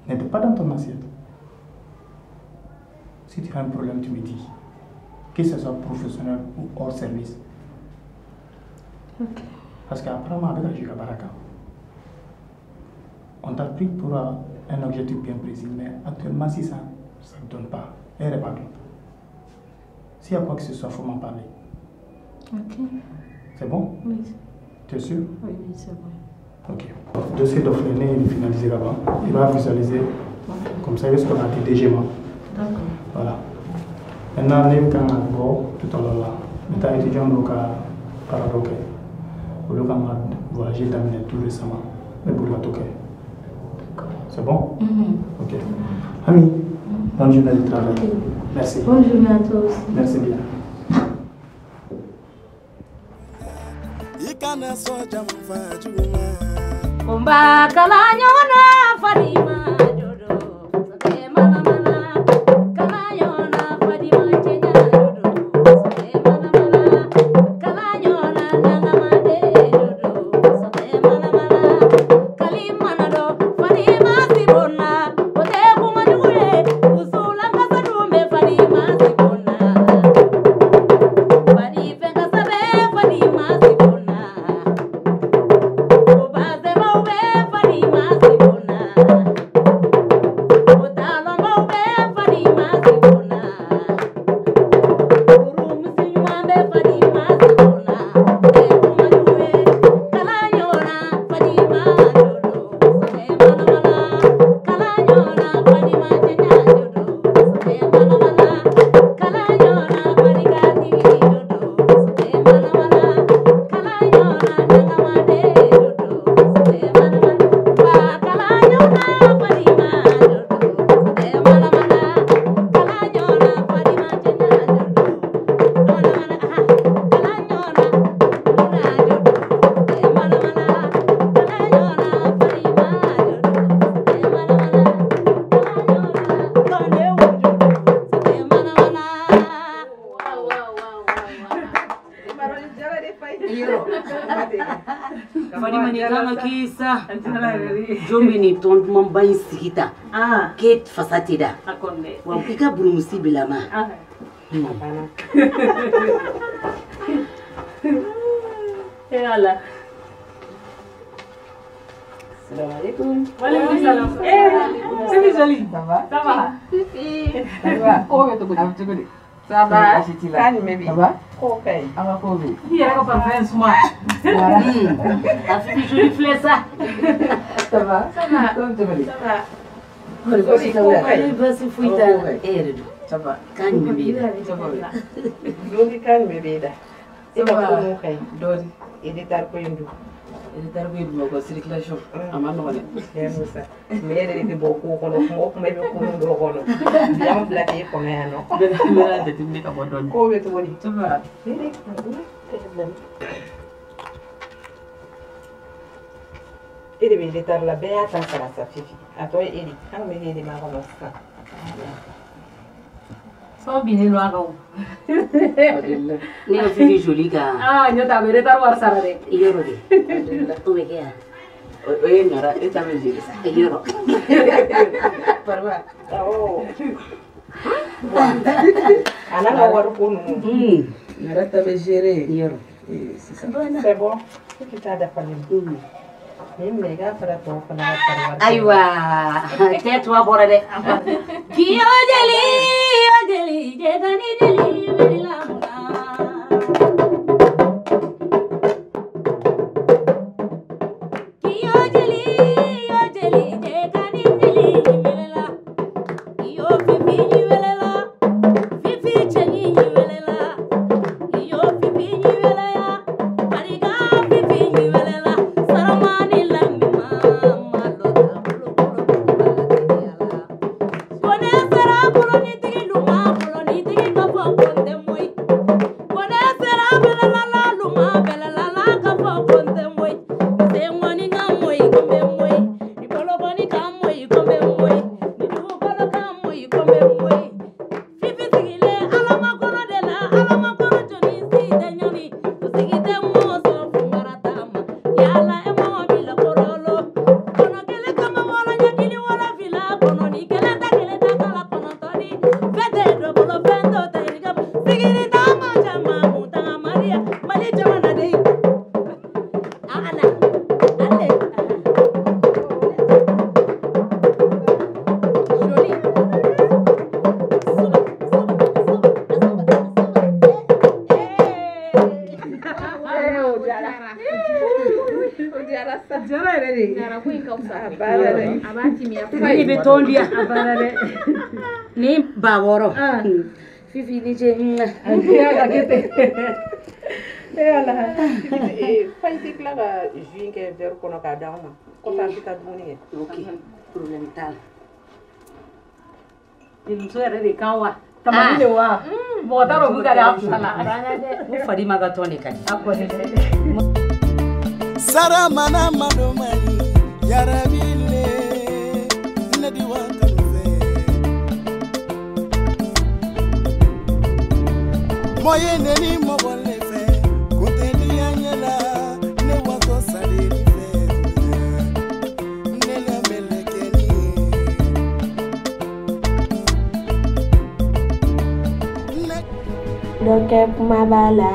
Speaker 16: n'était pas dans ton assiette. Si tu as un problème, tu me dis. Que ce soit professionnel ou hors service.
Speaker 8: Ok.
Speaker 16: Parce qu'après, avec la Juga Baraka, on t'a pris pour un objectif bien précis, mais actuellement, si ça ne donne pas, elle est pas. S'il y a quoi que ce soit, il faut m'en parler.
Speaker 8: Ok.
Speaker 16: C'est bon?
Speaker 8: Oui.
Speaker 16: Tu es sûr?
Speaker 8: Oui, c'est bon.
Speaker 16: Ok. Le dossier d'orphelinat il est finalisé là-bas. Il va visualiser. Comme ça, il va se connecter DG.
Speaker 8: D'accord.
Speaker 16: Voilà. Maintenant, nous avons tout à l'heure là. Nous avons étudiant au Paradoké. Au lieu qu'on a voyagé tout récemment. Mais pour la toquer. C'est bon? Ok. Ami, bonne journée de travail.
Speaker 8: Okay.
Speaker 16: Merci.
Speaker 8: Bonne journée à toi aussi.
Speaker 16: Merci bien.
Speaker 4: Jɔn ni tɔn dumanba in sigi ta k'e fasa tɛ da wa i ka burumusi bilama.
Speaker 1: Ala.
Speaker 4: Salam alaikum.
Speaker 1: Walaikum salam. Eh, c'est joli.
Speaker 18: Ça va?
Speaker 1: Ça va.
Speaker 18: Ça va. Ko bɛ cogo di? A bɛ cogo di? Ça va? Kan jumɛn bɛ yen? Ça va? Ko ka ɲi. Aw ka ko bɛ yen.
Speaker 1: I yɛrɛ ka parfum suma.
Speaker 4: A fi joli filɛ sa.
Speaker 18: Ça va?
Speaker 1: Ça va.
Speaker 18: Ko bɛ cogo di?
Speaker 1: Ça va.
Speaker 4: Kɔri baasi foyi t'a la. E yɛrɛ dun?
Speaker 18: Ça va.
Speaker 4: Kan jumɛn bɛ yen?
Speaker 18: Ça va. Dɔɔni kan jumɛn bɛ e da? E ka ko mun ka ɲi? Dɔɔni. Retard ko in dun? Retard ko in Bamakɔ circulation a ma nɔgɔn dɛ. Tiɲɛ don sa. Mais e yɛrɛ de bɛ bɔ ko kɔnɔ kuma o kuma e bɛ ko min dɔ kɔnɔ. Bi an bila k'e kɔnɔ yan nɔ. N bɛna jateminɛ ka bɔ dɔɔni. Ko bɛ cogo di? Ça va. E de bɛ retard la bɛɛ y'a ta sara sa Fifi. A tɔ ye e de ye. An tun bɛ k'e de makɔnɔ sisan.
Speaker 1: Fɛnw binnen don a kan o.
Speaker 4: Ne ka Fifi joli kan.
Speaker 1: Ah, n'o tɛ a bɛ retard wari sara dɛ.
Speaker 4: Yɔrɔ de. O bɛ kɛ yan.
Speaker 18: O ye ɲara e ta bɛ jeli sa.
Speaker 4: Yɔrɔ.
Speaker 18: Pariba. Awɔ. A n'a ka wari ko ninnu. Ɲara ta bɛ gérer.
Speaker 4: Yɔrɔ.
Speaker 18: Sisan. C'est bon. E t'a dafalen. Nin minɛ i k'a fara tɔw fana ka pariba.
Speaker 4: Ayiwa, cɛ tuba bɔra dɛ. K'i o jeli, o jeli, jɛgɛni jeli, wulila mun na. Ne bɛ tɔn di yan. Ni 6000. Fifi ni ce.
Speaker 18: E ala. Fa i tɛ tila ka jus in kɛ verre kɔnɔ k'a d'anw ma. Kɔfɛ an bɛ taa dumuni kɛ.
Speaker 4: Ok, problème t'a la.
Speaker 1: Muso yɛrɛ de kan wa? Tamali de wa? Mɔgɔ t'a dɔn k'u ka di an fila la.
Speaker 4: N fadi ma ka tɔn de ka di.
Speaker 1: A kɔni dɛ.
Speaker 6: Sara mana madomani yarabile ne di wa kanu fɛ. Mɔye ne ni mɔgɔ le fɛ kunteliya ɲɛ la ne watɔ sale ni fɛ ne la mɛlɛkɛ ni ye.
Speaker 17: Dɔ kɛ kuma b'a la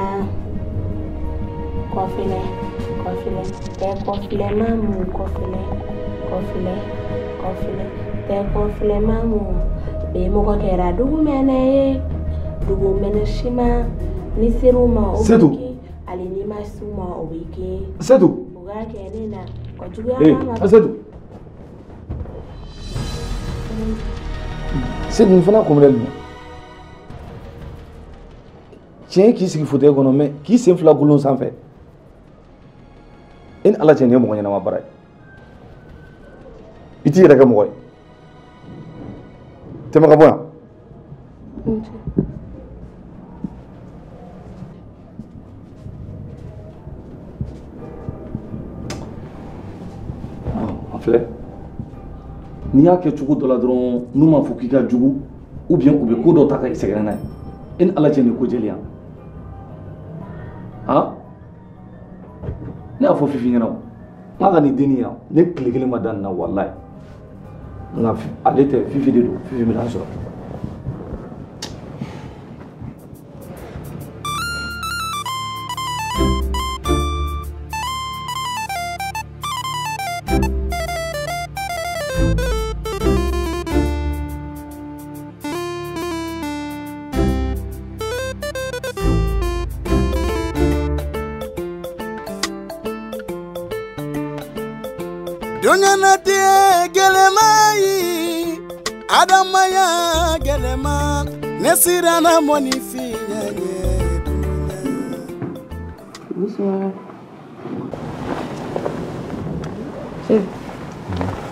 Speaker 17: kɔfilɛ kɔfilɛ tɛ kɔfilɛ mamu kɔfilɛ kɔfilɛ kɔfilɛ tɛ kɔfilɛ mamu bi mɔgɔ kɛra dugumɛnɛ ye dugumɛnɛ siman ni ser'u ma o bɛ kɛ hali n'i ma s'u ma o bɛ kɛ.
Speaker 10: Sedu.
Speaker 17: U k'a kɛ ne na ka juguya kama.
Speaker 10: Sedu. Sedu nin fana kun bɛ nin. Tiɲɛ k'i sigi fauteuil kɔnɔ mais k'i sen fila gulon sanfɛ. E ni Ala cɛ nin ye mɔgɔ ɲɛnama baara ye. I t'i yɛrɛ kɛ mɔgɔ ye. Tɛmɛ ka bɔ yan. A filɛ n'i y'a kɛ cogo dɔ la dɔrɔn n'u m'a fɔ k'i ka jugu ou bien u bɛ ko dɔ ta ka i sɛgɛrɛ n'a ye. E ni Ala cɛ nin ye ko jɛlen ye. Han? Ne y'a fɔ Fifi ɲɛna o. N k'a ka nin dennin yan ne tile kelen ma da nin na walayi. Nka ale tɛ Fifi de don Fifi bɛna n sɔrɔ.
Speaker 6: Dunyanatigɛ gɛlɛma ye adamaya gɛlɛma ne siranna mɔnifin ɲɛ.
Speaker 18: Bonsoir. Chef,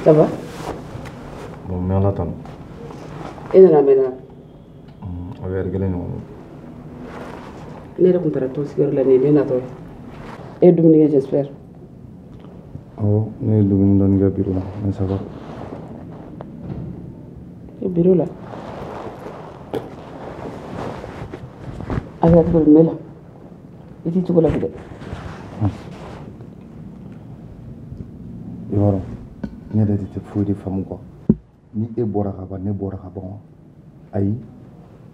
Speaker 18: ça va?
Speaker 10: Bon, n bɛ Ala tanu.
Speaker 18: E nana mɛnna?
Speaker 10: A bɛ ɛri kelen ɲɔgɔn bɔ.
Speaker 18: Ne yɛrɛ tun taara tɔnsigiyɔrɔ la nin ye ne natɔ ye. E ye dumuni kɛ j'espère.
Speaker 10: Awɔ, ne ye dumuni dɔɔni kɛ bureau la, mais ça va.
Speaker 18: E bureau la? A bɛ cogo di la? I t'i cogo la bi dɛ.
Speaker 10: I b'a dɔn, ne yɛrɛ de tɛ foyi de faamu quoi. Ni e bɔra ka ban, ne bɔra ka ban wa? Ayi,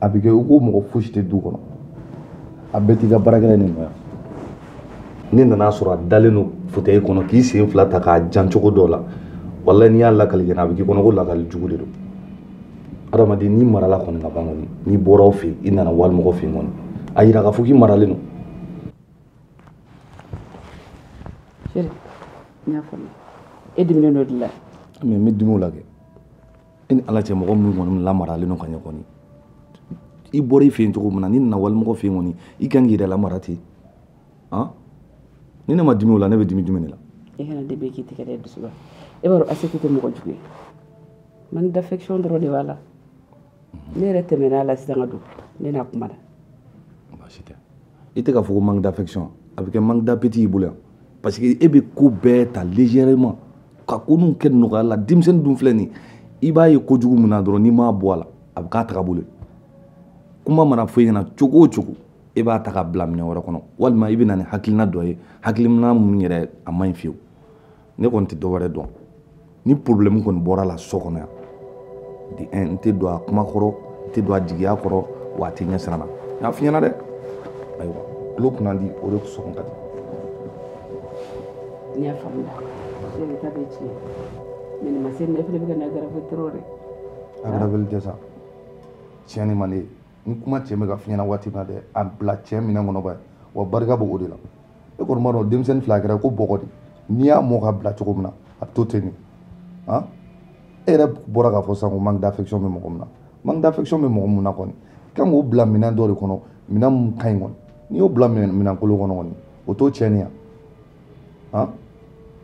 Speaker 10: a bɛ kɛ i ko mɔgɔ fosi tɛ du kɔnɔ. A bɛɛ t'i ka baarakɛla nin nɔ yan. Ne nana sɔrɔ a dalen don fauteuil kɔnɔ k'i sen fila ta k'a jan cogo dɔ la. Walayi n'i y'a lakali ɲɛna a bɛ k'i kɔnɔ ko lakali jugu de don. Adamaden n'i marala kɔni ka ban kɔni, n'i bɔra aw fɛ yen i nana walimɔgɔ fɛ yen kɔni, a yira k'a fɔ k'i maralen don.
Speaker 18: Chérie, n y'a faamuya. E diminen don o de la.
Speaker 10: Mais n bɛ dimi o la kɛ. E ni Ala cɛ mɔgɔ min kɔni lamaralen don ka ɲɛ kɔni, i bɔra i fɛ yen cogo min na n'i nana walimɔgɔ fɛ yen kɔni, i kan k'i yɛrɛ lamara ten. Han? Ni ne ma dimi o la ne bɛ dimi jumɛn de la?
Speaker 18: E kana dimi k'i tigɛ da dusu la. E b'a dɔn Aseti tɛ mɔgɔ jugu ye. Manque d'affection dɔrɔn de b'a la. Ne yɛrɛ tɛmɛna a la sisan ka don ne n'a kumana.
Speaker 10: Baasi tɛ. I tɛ k'a fɔ ko manque d'affection a bɛ kɛ manque d'appétit y'i bolo yan. Parce que e bɛ ko bɛɛ ta légèrement ka ko ninnu kɛ nɔgɔya la. Denmisɛnnin dun filɛ nin ye, i b'a ye kojugu min na dɔrɔn n'i m'a bɔ a la a bɛ k'a tagabolo ye. Kuma mana fɔ e ɲɛna cogo o cogo e b'a ta ka bila minɛn wɛrɛ kɔnɔ walima i bɛ na ni hakilina dɔ ye hakilina min yɛrɛ a man ɲi fiyewu. Ne kɔni tɛ dɔ wɛrɛ dɔn. Ni problème kɔni bɔra la so kɔnɔ yan de un n tɛ don a kuma kɔrɔ n tɛ don a jigiya kɔrɔ wa a tɛ ɲɛ siran na. N y'a f'i ɲɛna dɛ. Ayiwa tulo kunnandi o de sɔngɔ ka di.
Speaker 18: N y'a faamuya. Chérie ta bɛ tiɲɛ. Mais nin ma se nin na e fana bɛ ka na aggraver trop dɛ.
Speaker 10: Aggraveli tɛ sa. Tiɲɛ ni man di ye. Ni kuma cɛ bɛ ka f'i ɲɛna waati min na dɛ, a bila cɛ minɛn kɔnɔ ba ye. Wa barika b'o de la. E kɔni b'a dɔn denmisɛnnin fila a kɛra ko bɔgɔ de. N'i y'a mɔ ka bila cogo min na a bɛ to ten de. Han? E yɛrɛ bɔra k'a fɔ sisan ko manque d'affection bɛ mɔgɔ min na. Manque d'affection bɛ mɔgɔ mun na kɔni, i kan k'o bila minɛn dɔ de kɔnɔ, minɛn mun ka ɲi kɔni. N'i y'o bila minɛn kolon kɔnɔ kɔni, o t'o tiɲɛni ya. Han?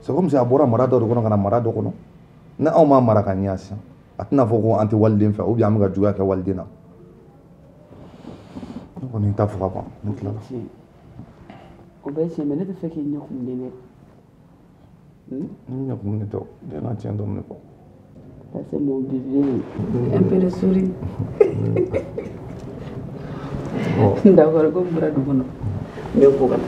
Speaker 10: C'est comme si a bɔra mara dɔ de kɔnɔ ka na mara dɔ kɔnɔ. Ni anw m'a mara ka ɲɛ sisan, a tɛna fɔ ko an tɛ waliden fɛ ou bien an bɛ ka juguya kɛ waliden na. Ne kɔni n t'a fɔ ka ban, ne tilala.
Speaker 18: O bɛɛ ye tiɲɛ, mais ne tɛ fɛ k'i ɲɛ kumulen dɛ.
Speaker 10: Ne ɲɛ kumulen tɛ o, ne n'a tiɲɛ dɔrɔn de fɔ.
Speaker 18: Ça c'est mon bébé. Un peu de sourire. D'accord, ko n bɔra du kɔnɔ. N bɛ ko ka na.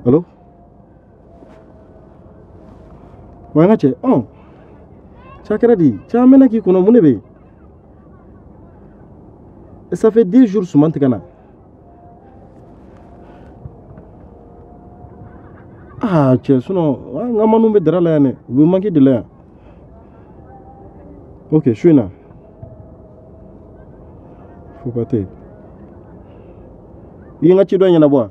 Speaker 5: Allo? Wa n ka cɛ, ɔn cɛ kɛra di? Cɛ an mɛnna k'i kɔnɔ, mun de bɛ yen? Ça fait 10 jours suman tɛ ka na. Ah cɛ, sinon n ka manu bɛ dara la yan dɛ, u bɛ manqué de la yan. Ok, su in na. Faut pas tɛ. I ye n ka ci dɔ ɲɛnabɔ wa?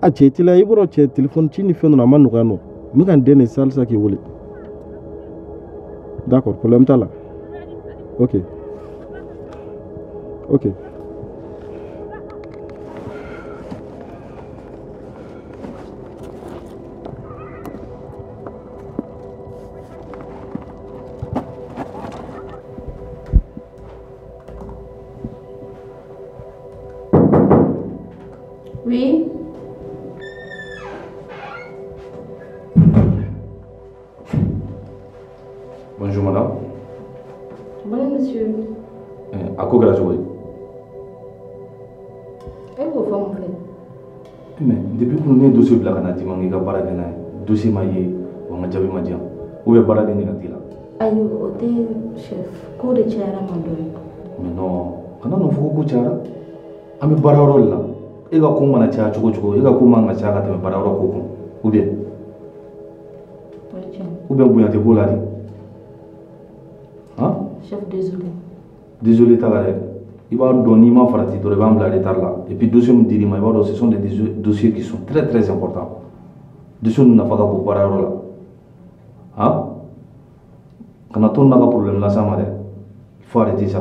Speaker 5: A cɛ teliya, i bɔra cɛ téléphone ci ni fɛn ninnu a ma nɔgɔya nɔ. N bɛ ka n den de sa halisa k'i wele. D'accord, problème t'a la. Ok. Ok.
Speaker 12: Oui.
Speaker 10: Bonjour madame.
Speaker 12: Bonjour monsieur.
Speaker 10: A ko kɛra cogo di?
Speaker 12: E b'o fɔ mun fɛ?
Speaker 10: Mais depuis kunun ne ye dossier bila ka na d'i ma n k'i ka baara kɛ n'a ye. Dossier ma ye wa n ka jaabi ma di yan. Ou bien baara de ɲɛna t'i la.
Speaker 12: Ayi o tɛ chef, ko de cayara ma dɔɔni.
Speaker 10: Mais non, kana n'o fɔ ko cayara. An bɛ baara yɔrɔ de la. E ka ko mana caya cogo cogo, e ka ko man ka caya ka tɛmɛ baara yɔrɔ ko kan. Ou bien? Ou bien bonya tɛ ko la de? Hein?
Speaker 12: Chef, désolé.
Speaker 10: Désolé t'a la dɛ. I b'a dɔn n'i ma farati dɔrɔn i b'an bila retard la. Et puis dossier min dir'i ma, i b'a dɔn ce sont des dossiers qui sont très très importants. Dossier ninnu nafa ka bon baara yɔrɔ la. Hein? Kana to n'a ka problème las'a ma dɛ. Il faut arrêter ça.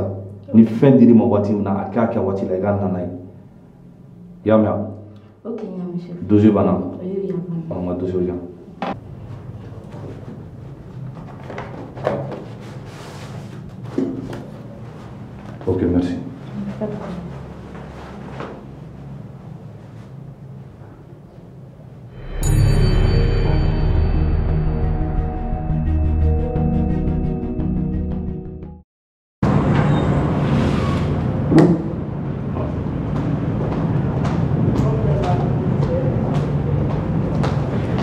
Speaker 10: Ni fɛn dir'i ma waati min na, a k'a kɛ waati la, i ka na n'a ye. I y'a mɛn wa?
Speaker 12: Ok, n y'a mɛn chef.
Speaker 10: Dossier banna.
Speaker 12: Oui, oui, a banna.
Speaker 10: Ɔ, n ka dossier di yan. Ok, merci.
Speaker 12: Pas de problème.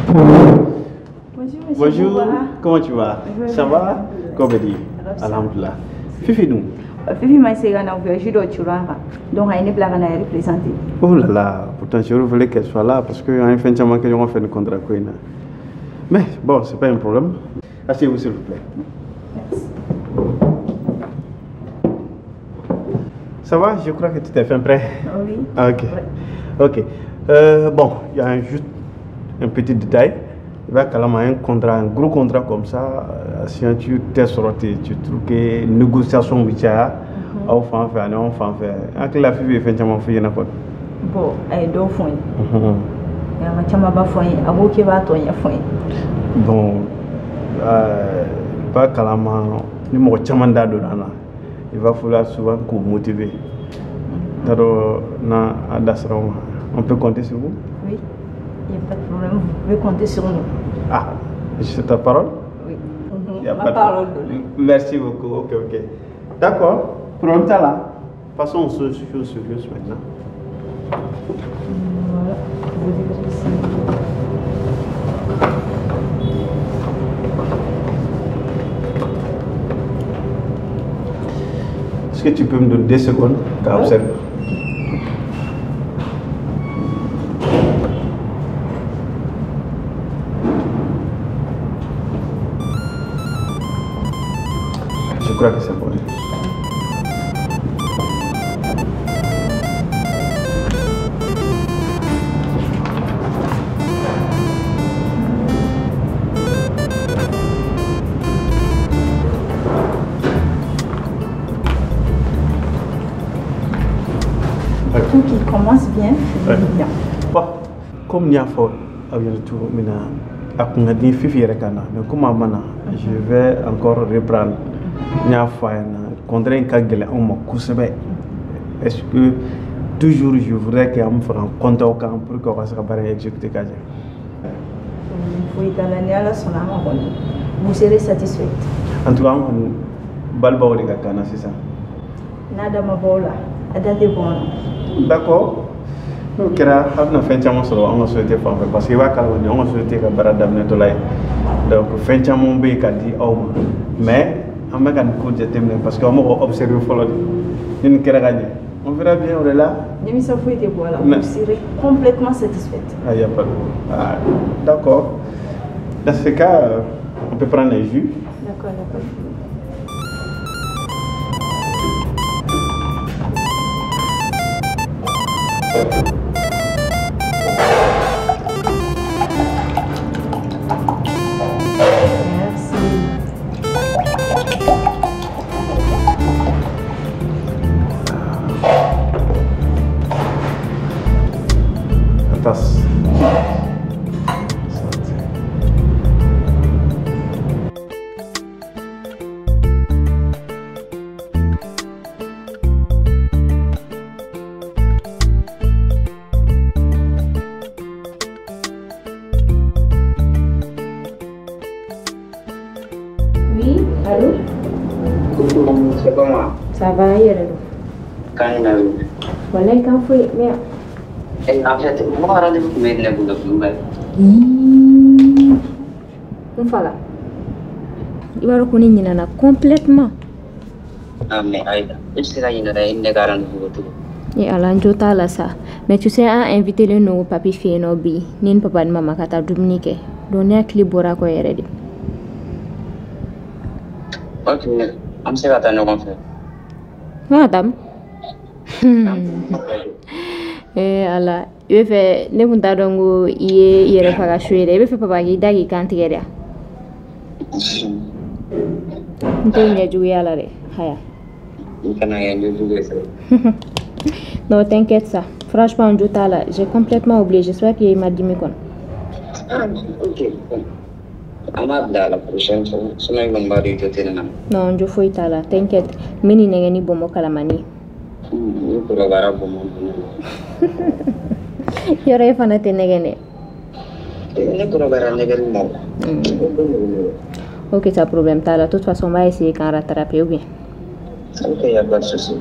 Speaker 3: Bonjour, monsieur.
Speaker 5: Bonjour, comment tu vas? Ça va? Comment vas-tu? Alhamdulillah. Fifi nous.
Speaker 3: Fifi m'a essayé d'en voyager dans Churara. Donc, elle est là pour représenter.
Speaker 5: Oh là là, pourtant je voulais qu'elle soit là parce qu'il y a un fin de semaine que je vais faire un contrat. Mais bon, c'est pas un problème. Asseyez-vous s'il vous plaît.
Speaker 3: Merci.
Speaker 5: Ça va? Je crois que tu t'es fait prêt.
Speaker 3: Oui.
Speaker 5: Ok.
Speaker 3: Ouais.
Speaker 5: Ok. Bon, il y a juste un petit détail. Il va quand même un contrat, un gros contrat comme ça, signature test sorti, tu trouves que négociation bicha, au fan faire, non fan faire. Avec la fille fait caman fille n'a pas.
Speaker 3: Bon, elle doit faire. Elle va caman ba faire, abo qui va tourner faire.
Speaker 5: Bon, pas kalama, ni mo caman da do na. Il va falloir souvent qu'on motiver. Alors, na adasra, on peut compter sur vous?
Speaker 3: Oui. Il n'y a pas de problème, vous pouvez compter sur nous.
Speaker 5: Ah, c'est ta parole?
Speaker 3: Oui.
Speaker 5: Il y a
Speaker 3: Ma
Speaker 5: pas de
Speaker 3: parole.
Speaker 5: Merci beaucoup, ok, ok. D'accord, problème là. Passons aux choses sérieuses maintenant.
Speaker 3: Voilà, vous devrez signer.
Speaker 5: Est-ce que tu peux me donner 2 secondes pour observer? Je crois que c'est bon.
Speaker 3: Tout qui commence bien, finit bien.
Speaker 5: Bon, comme il y a fort, mais comme je vais encore reprendre. Est-ce que toujours je voudrais qu'on me fasse un compte au camp pour qu'on fasse un exécuter?
Speaker 3: Vous serez satisfaite.
Speaker 5: En tout cas, on c'est ça.
Speaker 3: Nada mabola, adate bon.
Speaker 5: D'accord. Donc, on a fait un on souhaité faire parce qu'il va on souhaité que donc fin dit mais on va parce qu'on va observer on verra bien, on est là.
Speaker 3: Vous serez complètement satisfaite.
Speaker 5: Ah, y a pas de... ah, d'accord. Dans ce cas, on peut prendre les jus.
Speaker 3: D'accord, d'accord. Merci.
Speaker 5: Tasse.
Speaker 8: Oui, allô?
Speaker 7: C'est comment?
Speaker 8: Ça va, Yérelo.
Speaker 7: Quand il arrive.
Speaker 8: Voilà, quand il mais.
Speaker 7: En fait, moi, rendez-vous pour mettre les boules de nouvelles.
Speaker 8: Voilà. Il va reconnaître complètement.
Speaker 7: Ah, mais Aïda, je sais qu'il y a une rendez-vous tout.
Speaker 8: Et alors, je là ça. Mais tu sais, un invité le nouveau papi fait no bi, ni papa ni maman kata Dominique. Donc, il y a clip bora ko yere.
Speaker 7: Ok, am se kata no konfe.
Speaker 8: Madame. Eh ala, i bɛ fɛ ne kun t'a dɔn ko i ye i yɛrɛ faga su ye dɛ. I bɛ fɛ papa k'i da k'i kan tigɛ de wa? N t'o ɲɛjuguya la dɛ, haya.
Speaker 7: I kana kɛ ɲɛjugu ye sa.
Speaker 8: Non, t'inquiète ça. Franchement, n jo t'a la. J'ai complètement oublié. J'espère qu'il m'a dimi kɔnɔ.
Speaker 7: Ah, ok. An b'a bila la prochaine fois. Sinon i kɔni b'a dɔn i jo tɛ ne na.
Speaker 8: Non, n jo foyi t'a la. T'inquiète. N bɛ nin nɛgɛ ni bɔnbɔn kalamani ye.
Speaker 7: Ni kɔrɔbayara bɔnbɔn dun.
Speaker 8: Yɔrɔ e fana tɛ nɛgɛ dɛ.
Speaker 7: Ne kɔrɔbayara nɛgɛli ma.
Speaker 8: Ok, ça problème t'a la. De toute façon, on va essayer qu'en rattraper ou bien.
Speaker 7: Ok, y a pas de souci.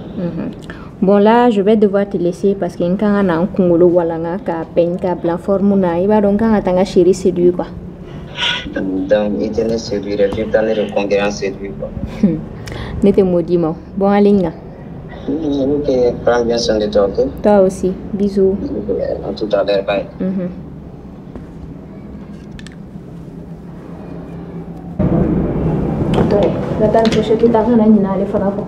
Speaker 8: Bon là, je vais devoir te laisser parce que n kan ka na n kunkolo walanga k'a peigne k'a bila forme na. I b'a dɔn n kan ka taa n ka chérie séduire quoi.
Speaker 7: Donc i tɛ ne séduire, f'i bɛ taa ne de concurrent séduire quoi.
Speaker 8: Ne tɛ mot d'i ma. Bon allez n kan.
Speaker 7: Ok, prends bien soin de toi, ok?
Speaker 8: Toi aussi. Bisous.
Speaker 7: À tout à l'heure, bye.
Speaker 8: N ka taa n pochette ta n kana ɲinɛ ale fana kɔ.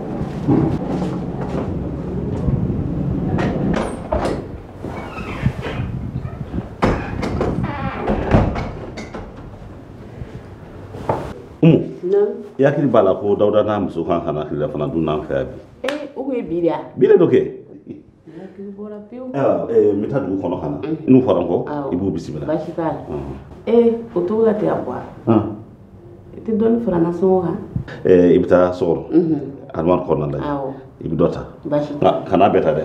Speaker 15: Umu, i hakili b'a la ko Dawuda n'a muso kan ka na tilelafana dun n'an fɛ yan bi.
Speaker 4: Ee, o kun ye bi de ye.
Speaker 15: Bi de don kɛ.
Speaker 4: Hakili bɔra pewu.
Speaker 15: Ayiwa, n bɛ taa dugu kɔnɔ ka na. N'u fɔra n kɔ, i b'u bisimila.
Speaker 4: Baasi t'a la. Ee, o togo la ten a bɔ. I tɛ dɔɔnin fara nasɔngɔ kan?
Speaker 15: I bɛ taa so kɔnɔ. Armoire kɔnɔna lajɛ.
Speaker 4: Awɔ.
Speaker 15: I bɛ dɔ ta.
Speaker 4: Baasi t'a la.
Speaker 15: Nka kan'a bɛɛ ta dɛ.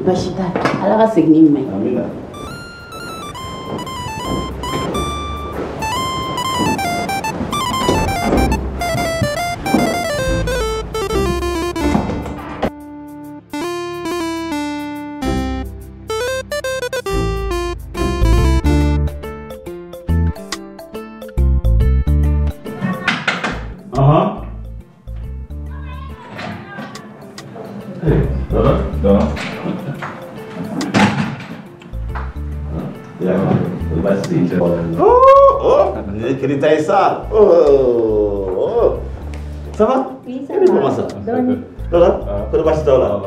Speaker 4: Baasi t'a la. Ala ka segin ni ɲuman ye.
Speaker 15: Amina. Ça. Oh, oh. Ça va?
Speaker 8: Oui, ça va.
Speaker 15: Comment ça? Dona, kau dah tahu lah.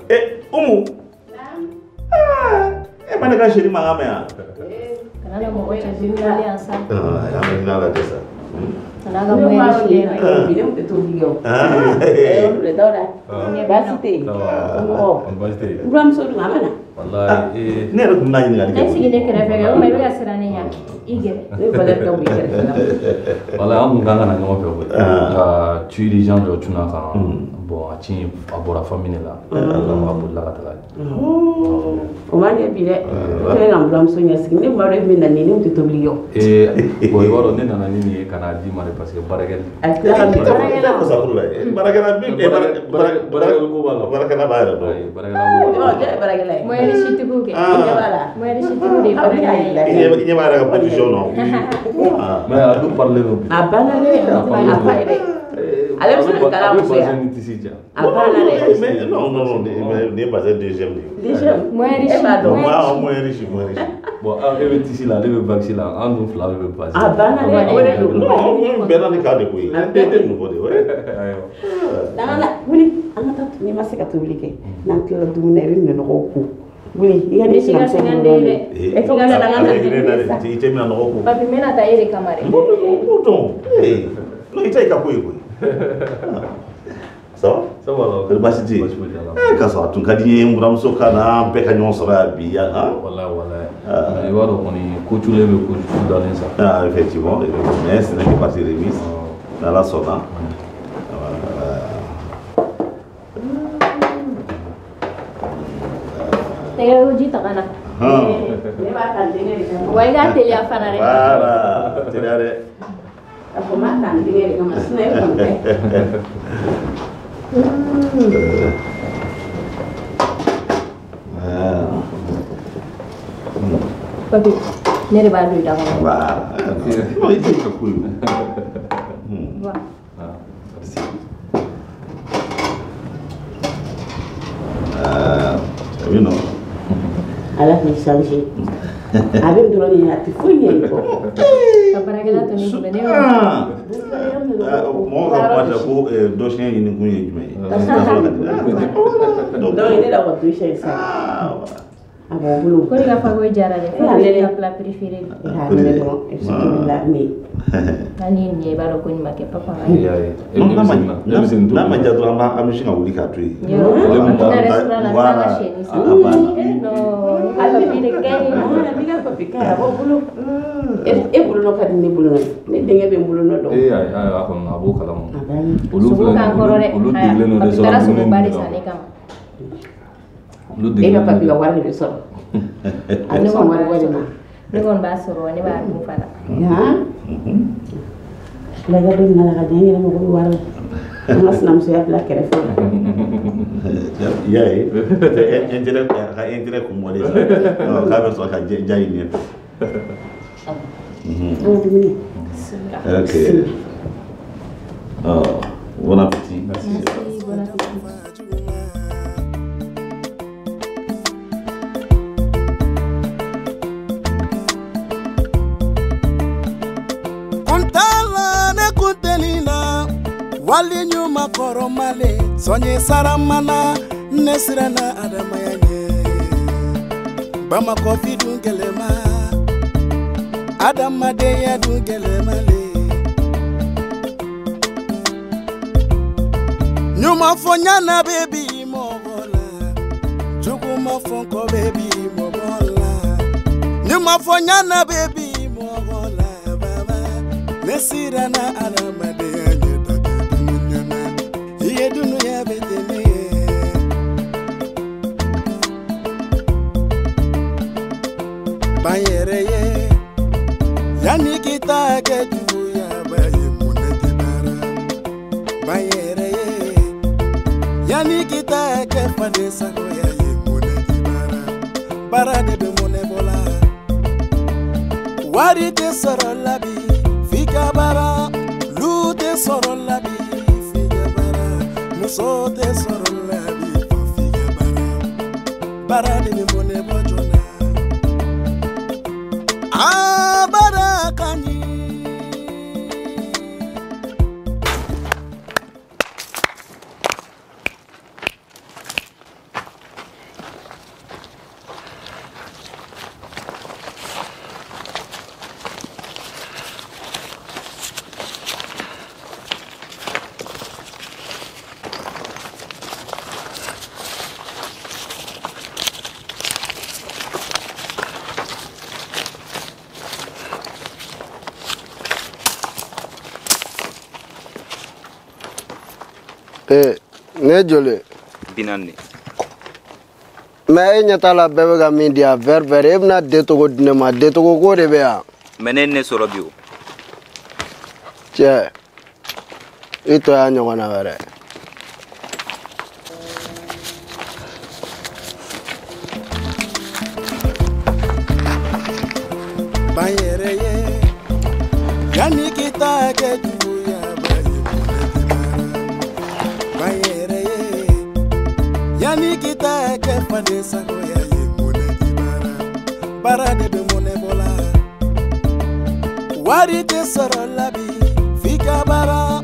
Speaker 15: Eh, Umu. Ah, eh mana kan chéri mangame ya?
Speaker 8: Kana mɔgɔ cɛ wale yan sa.
Speaker 15: Ah, ya me na la desa.
Speaker 8: Kana ka mɔgɔ yɛrɛ
Speaker 4: si. Ne tɛ tobili kɛ o. Eh, o de Dawuda. Baasi tɛ yen. Somɔgɔw?
Speaker 10: Baasi tɛ yen.
Speaker 4: N buramuso dun a ma na?
Speaker 10: Walayi.
Speaker 15: Ne yɛrɛ tun bɛna ɲininkali kɛ.
Speaker 8: Ne sigi ne kɛrɛfɛ kɛ o ma i bɛ ka siran ne ɲɛ. I gɛrɛ.
Speaker 4: Ne valeur ka bon i kɛrɛfɛ la.
Speaker 10: Walayi an kun kan ka na ɲɔgɔn fɛ koyi. Nka ci urgent dɔ cunna a kan. Bon a ci a bɔra famille de la. Donc a bolila ka taga.
Speaker 4: O ma ɲɛ bi dɛ. Ne kɛlen ka n buramuso ɲɛsigi ne tun b'a dɔn e bɛ na nin ne tun tɛ tobili kɛ o.
Speaker 10: Ee bon i b'a dɔn ne nana ni nin ye ka n'a d'i ma de parce que baarakɛli.
Speaker 4: A tila ka minɛ.
Speaker 15: Baarakɛla min baarakɛla ko b'a la. Baarakɛla b'a yɛrɛ dɔn.
Speaker 10: Ayi baarakɛla ko b'a la.
Speaker 4: Jɔn ye baarakɛla ye?
Speaker 8: Moyenne sitigiw kɛ.
Speaker 4: I ɲɛ b'a la.
Speaker 8: Moyenne sitigiw de ye baarakɛla ye.
Speaker 15: I ɲɛ b'a yɛrɛ ka position na.
Speaker 10: Mais a dun parlen don bi.
Speaker 4: A banna dɛ. A fa ye dɛ. Ale bɛ se ka kalan muso ya. A banna dɛ.
Speaker 15: Mais non non non, nin ye bazin deuxième de ye.
Speaker 4: Deuxième.
Speaker 8: Moyen riche.
Speaker 4: E b'a dɔn.
Speaker 15: Moyen riche, moyen riche.
Speaker 10: Bon e bɛ tisi la, ale bɛ baxi la, an dun fila bɛɛ bɛ bazin.
Speaker 4: A banna dɛ, o de don.
Speaker 15: Non, bɛɛ n'a ni cas de koyi. E tɛ nin fɔ de, ouais.
Speaker 10: Ayiwa.
Speaker 4: N'an ka wuli, an ka taa n'i ma se ka tobili kɛ, n'an tilala dumuni na i bɛ minɛnɔgɔw ko. Wuli, i ka ne sinamuso bolo dɛ. E ka na an ka
Speaker 15: taa. I tɛ minɛnɔgɔw ko.
Speaker 8: Papi n bɛna taa e de kama dɛ.
Speaker 15: Bon don. Ee, non i tɛ i ka ko ye koyi. Ça va?
Speaker 10: Ça va la.
Speaker 15: Kɔri baasi tɛ yen? Eh, k'a sɔrɔ a tun ka di n ye n buramuso ka na an bɛɛ ka ɲɔgɔn sɔrɔ yan bi yan.
Speaker 10: Walayi walayi. Mais i b'a dɔn kɔni ko culen bɛ ko dalen sa.
Speaker 15: Ah, effectivement, mais ce n'est que partie remise. N'Ala sɔnna.
Speaker 8: Tɛgɛ ji ta ka na.
Speaker 4: Ne b'a ta n denkɛ de kama.
Speaker 8: Wa i k'a teliya fana dɛ.
Speaker 15: Voilà, teliya dɛ.
Speaker 4: A fɔ n b'a ta n denkɛ de kama sinon e kɔni tɛ.
Speaker 8: Papi, ne de b'a don i da kɔnɔ.
Speaker 15: Voilà. Non, i tɛ ka ko ye.
Speaker 8: Voilà.
Speaker 15: Merci. Ah, oui non.
Speaker 4: Ala k'i chargé. A bɛ dɔrɔn nin a tɛ foyi ɲɛ i kɔ.
Speaker 8: Ka baarakɛla to ne kun bɛ ne
Speaker 15: Mɔgɔw ka kuma tɛ ko dɔ siɲɛ ɲini kun ye jumɛn ye?
Speaker 4: Donc ne la ka dɔ siɲɛ sisan. A b'o bolo.
Speaker 8: Ko ne ka fakoyi diyara dɛ. Fo ale ka plat préféré.
Speaker 4: A nɛnɛ dɔrɔn i bɛ se tobili la mais.
Speaker 8: Hali ni nin ye i b'a dɔn ko nin ma kɛ papa.
Speaker 15: N'a ma diya dɔrɔn an bɛ sin ka wuli k'a to yen.
Speaker 8: An tɛna restaurant la an ka siyɛnni san. Non, ne ka papi de ka ɲi.
Speaker 4: N'i ka papi ka ɲi a b'o bolo. E bolonɔ ka di ne bolonɔ ye. Ne denkɛ bɛ n bolonɔ dɔn.
Speaker 10: Ee ayi a kɔni a b'o kalama. Olu
Speaker 8: sogo k'an kɔrɔ dɛ.
Speaker 10: Olu degelen don
Speaker 8: Papi
Speaker 10: restaurant
Speaker 8: taara
Speaker 10: dumuni
Speaker 8: sogoba de
Speaker 10: ninnu
Speaker 8: san
Speaker 10: na.
Speaker 8: ne kama.
Speaker 10: Olu
Speaker 4: E
Speaker 10: degelen
Speaker 4: ka
Speaker 10: don.
Speaker 4: papi ka wari de bɛ sɔrɔ. A bɛ sɔn wari wari ma.
Speaker 8: Ne kɔni b'a sɔrɔ ne b'a dun fana.
Speaker 4: Han? Lajɛ don min na ka di n yɛrɛ mago bɛ wari la. An ka sinamusoya bila kɛrɛfɛ.
Speaker 5: I y'a ye intérêt a ka intérêt kun bɔlen sa k'a bɛ sɔrɔ ka ja in ɲɛ. Ok. Oh, bon appétit.
Speaker 1: Merci. Bon appétit.
Speaker 6: Wali nyuma koromale sonye saramana ne sirana adamaya nye Bamako fi dun gelema Adamadeya dun gelema le Nyuma fonyana baby mogola Juguma fonko baby mogola Nyuma fonyana baby mogola baba ne sirana adamadeya nye Dunia betene Bayereye Yani kita ke juguya baye mune bara Bayereye Yani kita ke fade sagoya ye mune bara Bara de be mune bola Wari te soro labi fika bara Lu te soro labi Muso te soro labi fika bara Bara de be mune bojona Ah bara kanyi.
Speaker 9: Ne joli
Speaker 7: 40.
Speaker 9: Mais e ɲɛ t'a la bɛɛ bɛ ka min di yan vert vert e bɛna den togo di ne ma den togo ko de bɛ yan.
Speaker 7: Mais ne ye ne sɔrɔ bi o.
Speaker 9: Cɛ i tɔ y'a ɲɔgɔnna wɛrɛ.
Speaker 6: Bayereye yani kita kɛ juguya ba ye Bayereye yani kita kɛ fade sagoya ye mune bara bara de be mune bola Wari te sɔrɔ labi fika bara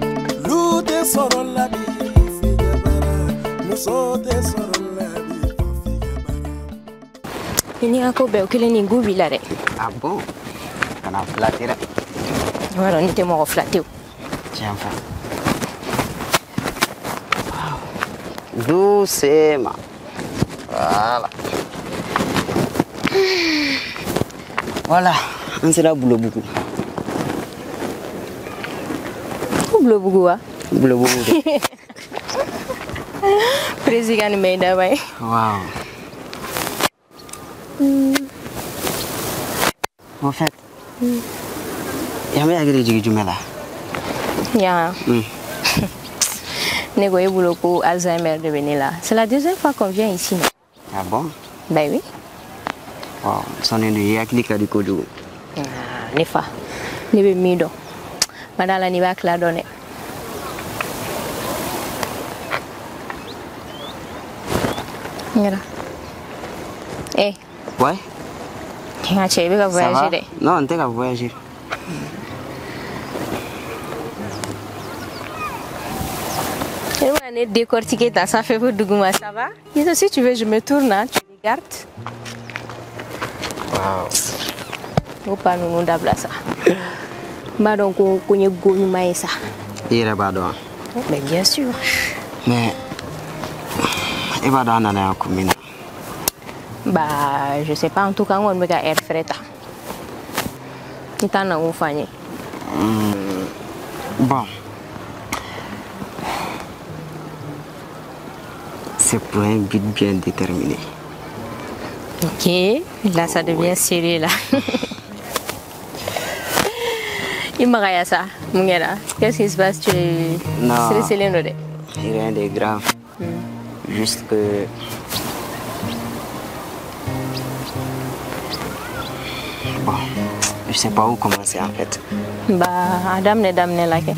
Speaker 6: lu te sɔrɔ labi fika bara muso te sɔrɔ labi fika bara.
Speaker 8: Ni ka ko bɛɛ o kelen nin gu b'i la dɛ.
Speaker 7: Ah bon? Kana flatter dɛ.
Speaker 8: I b'a dɔn ne tɛ mɔgɔ flatter o.
Speaker 7: Tiɲɛ fɔ. Doucement. Voilà. Voilà, an sera Bulobugu.
Speaker 8: Ko Bulobugu wa?
Speaker 7: Bulobugu de.
Speaker 8: Président ni bɛ daba ye.
Speaker 7: Waaw. En fait, yan bɛ hakili jigin jumɛn la?
Speaker 8: Yan. Ne ko e bolo ko Alzheimer de bɛ ne la. C'est la deuxième fois qu'on vient ici.
Speaker 7: Ah bon?
Speaker 8: Ben oui.
Speaker 7: Wow, sɔnni don i hakili ka di kojugu.
Speaker 8: Ah, ne fa, ne bɛ min dɔn. Ma d'a la n'i b'a tila dɔn dɛ. Yala. Eh.
Speaker 7: Ouais.
Speaker 8: N ka cɛ i bɛ ka voyager dɛ.
Speaker 7: Non, n tɛ ka voyager.
Speaker 8: On est décortiqué dans ça fait duguma, ça va? Si tu veux, je me tourne, hein, tu regardes.
Speaker 7: Wow.
Speaker 8: Faut pas nous d'abla ça. Ma donc on connaît go ça.
Speaker 7: Il est pas dɔn.
Speaker 8: Mais bien sûr.
Speaker 7: Mais i b'a dɔn an nana yan kun min na.
Speaker 8: Bah, je sais pas, en tout cas, on bɛ ka air frais ta. N t'a nakun fɔ an ye.
Speaker 7: Bon. C'est pour un but bien déterminé.
Speaker 8: Ok, là ça devient sérieux là. Il m'a ça, Mungera. Qu'est-ce qui se passe? Tu es stressé?
Speaker 7: Rien de grave. Juste que... Bon, je sais pas où commencer en fait.
Speaker 8: Bah, Adam ne daminɛ la kɛ.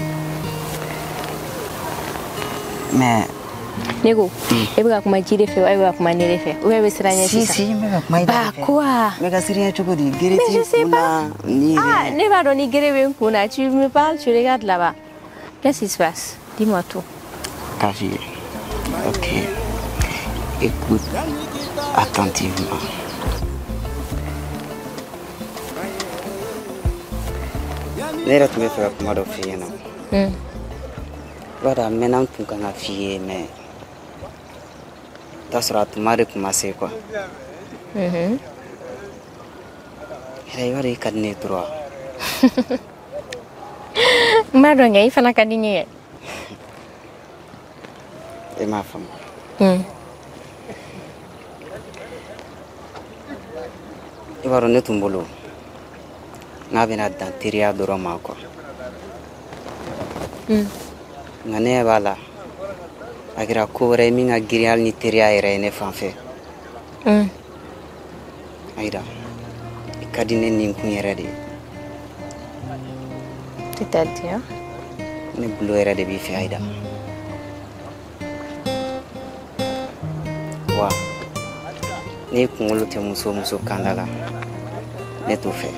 Speaker 7: Mais...
Speaker 8: Ne ko, e bɛ ka kuma ji de fɛ wa e bɛ ka kuma ne de fɛ? Ou bien e bɛ siran ɲɛ
Speaker 7: Si,
Speaker 8: sisan?
Speaker 7: si, n bɛ ka kuma i de
Speaker 8: Bah
Speaker 7: fɛ.
Speaker 8: quoi?
Speaker 7: N bɛ ka siran ɲɛ cogo di? Gere
Speaker 8: Mais
Speaker 7: t'i
Speaker 8: je sais
Speaker 7: kun
Speaker 8: pas.
Speaker 7: na, ni
Speaker 8: Ah,
Speaker 7: yɛrɛ.
Speaker 8: ne b'a dɔn ni gere bɛ n kun na. Tu me parles, tu regardes là-bas. Qu'est-ce qui se passe? Dis-moi tout.
Speaker 7: Kafi, ok. Écoute attentivement. Ne yɛrɛ tun bɛ fɛ ka kuma dɔ f'i ɲɛna. I b'a dɔn a mɛnna n tun kan ka f'i ye mais i t'a sɔrɔ a tuma de tun ma se quoi. Yɛrɛ i b'a dɔn i ka di ne ye trop wa?
Speaker 8: N b'a dɔn kɛ i fana ka di ne ye.
Speaker 7: E m'a faamu. I b'a dɔn ne tun bolo n'a bɛna dan teriya dɔrɔn ma quoi. Nka ne ɲɛ b'a la a kɛra ko wɛrɛ ye min ka girin hali ni teriya yɛrɛ ye ne fan fɛ. Ayida, i ka di ne ni kun yɛrɛ de ye.
Speaker 8: C'est-à-dire?
Speaker 7: Ne bolo yɛrɛ de b'i fɛ Ayida. Wa n'i kunkolo tɛ muso o muso kanda la, ne t'o fɛ.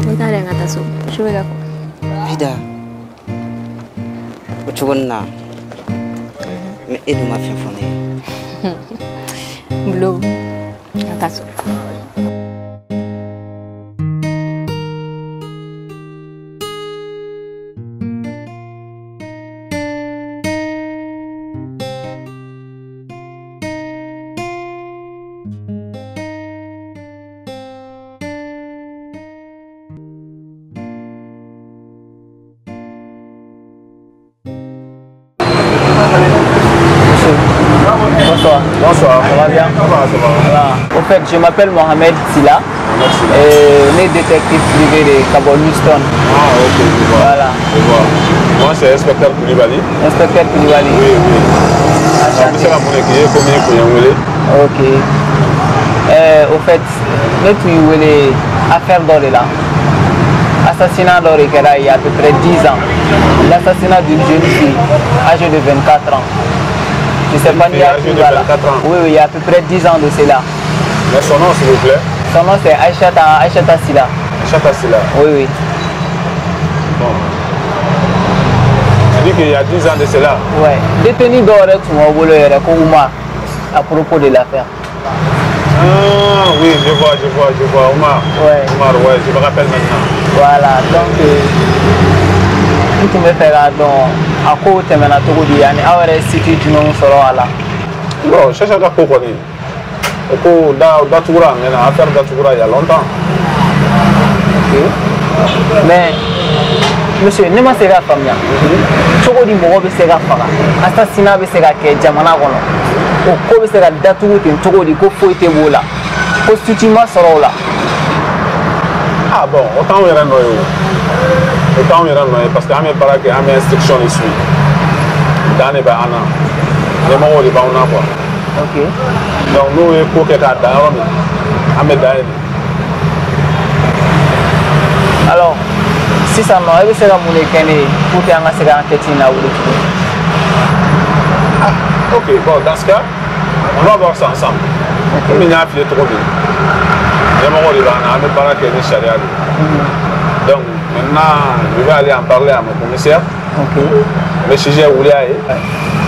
Speaker 8: N t'a dɔn n ka taa so. Su bɛ ka ko.
Speaker 7: Ayida, o cogo nin na, mais e dun ma fɛn fɔ ne ye.
Speaker 8: Bulo, n ka taa so.
Speaker 2: Bonsoir.
Speaker 15: Bonsoir.
Speaker 2: Ça va bien?
Speaker 15: Ça va, ça va.
Speaker 2: Voilà. Au fait, je m'appelle Mohamed Silla.
Speaker 15: Mohamed Silla.
Speaker 2: Et on est détective privé de Kabon Houston.
Speaker 15: Ah, ok, je vois.
Speaker 2: Voilà.
Speaker 15: Je vois. Moi, c'est inspecteur Koulibaly.
Speaker 2: Inspecteur Koulibaly.
Speaker 15: Oui, oui. C'est la monnaie qui est combien pour y
Speaker 2: Ok. Au fait, nous avons affaire d'or là. Assassinat d'or il y a à peu près 10 ans. L'assassinat d'une jeune fille âgée de 24 ans. Je ne sais pas, il y a
Speaker 15: âgée de 24 ans.
Speaker 2: Oui, oui, il y a à peu près 10 ans de cela.
Speaker 15: Mais son nom, s'il vous plaît?
Speaker 2: Son nom, c'est Aïchata, Aïchata Silla.
Speaker 15: Aïchata Silla.
Speaker 2: Oui, oui.
Speaker 15: Bon. Tu dis qu'il y a 10 ans de cela?
Speaker 2: Oui. Détenu d'or, tu m'as volé à propos de l'affaire.
Speaker 15: Ah oui, je vois, je vois, je vois. Omar.
Speaker 2: Ouais.
Speaker 15: Omar, ouais, je me rappelle maintenant.
Speaker 2: Voilà, donc, tu me fais donc, à quoi tu m'as dit, ani aw yɛrɛ siti jumɛnw sɔrɔ a la?
Speaker 15: Bon, cherche ka ko kɔni, o ko da datugura a mɛnna, affaire datugura il y a longtemps.
Speaker 2: Ok. Mais, monsieur, ne ma se ka faamuya. Cogo di mɔgɔ bɛ se ka faga, assassinat bɛ se ka kɛ jamana kɔnɔ, o ko bɛ se ka datugu ten cogo di ko foyi tɛ b'o la, ko suite ma sɔrɔ o la.
Speaker 15: Ah bon, o t'anw yɛrɛ nɔ ye o. O t'anw yɛrɛ nɔ ye parce que an bɛ baara kɛ, an bɛ instruction de suit. Dan de bɛ an na, ɲɛmɔgɔw de b'anw na quoi.
Speaker 2: Ok.
Speaker 15: Donc n'o ye ko kɛ k'a dan yɔrɔ min, an bɛ dan yen de.
Speaker 2: Alors, sisan nɔ e bɛ se ka mun de kɛ ne ye pour que an ka se ka enquête in lawuli tuguni?
Speaker 15: Ah, ok, bon, dans ce cas, on va voir ça ensemble. Komi n y'a f'i ye cogo min, ɲɛmɔgɔw de b'an na, an bɛ baara kɛ ni sariya de ye. Donc maintenant, je vais aller en parler à mon commissaire.
Speaker 2: Ok.
Speaker 15: N bɛ sujet wuli a ye.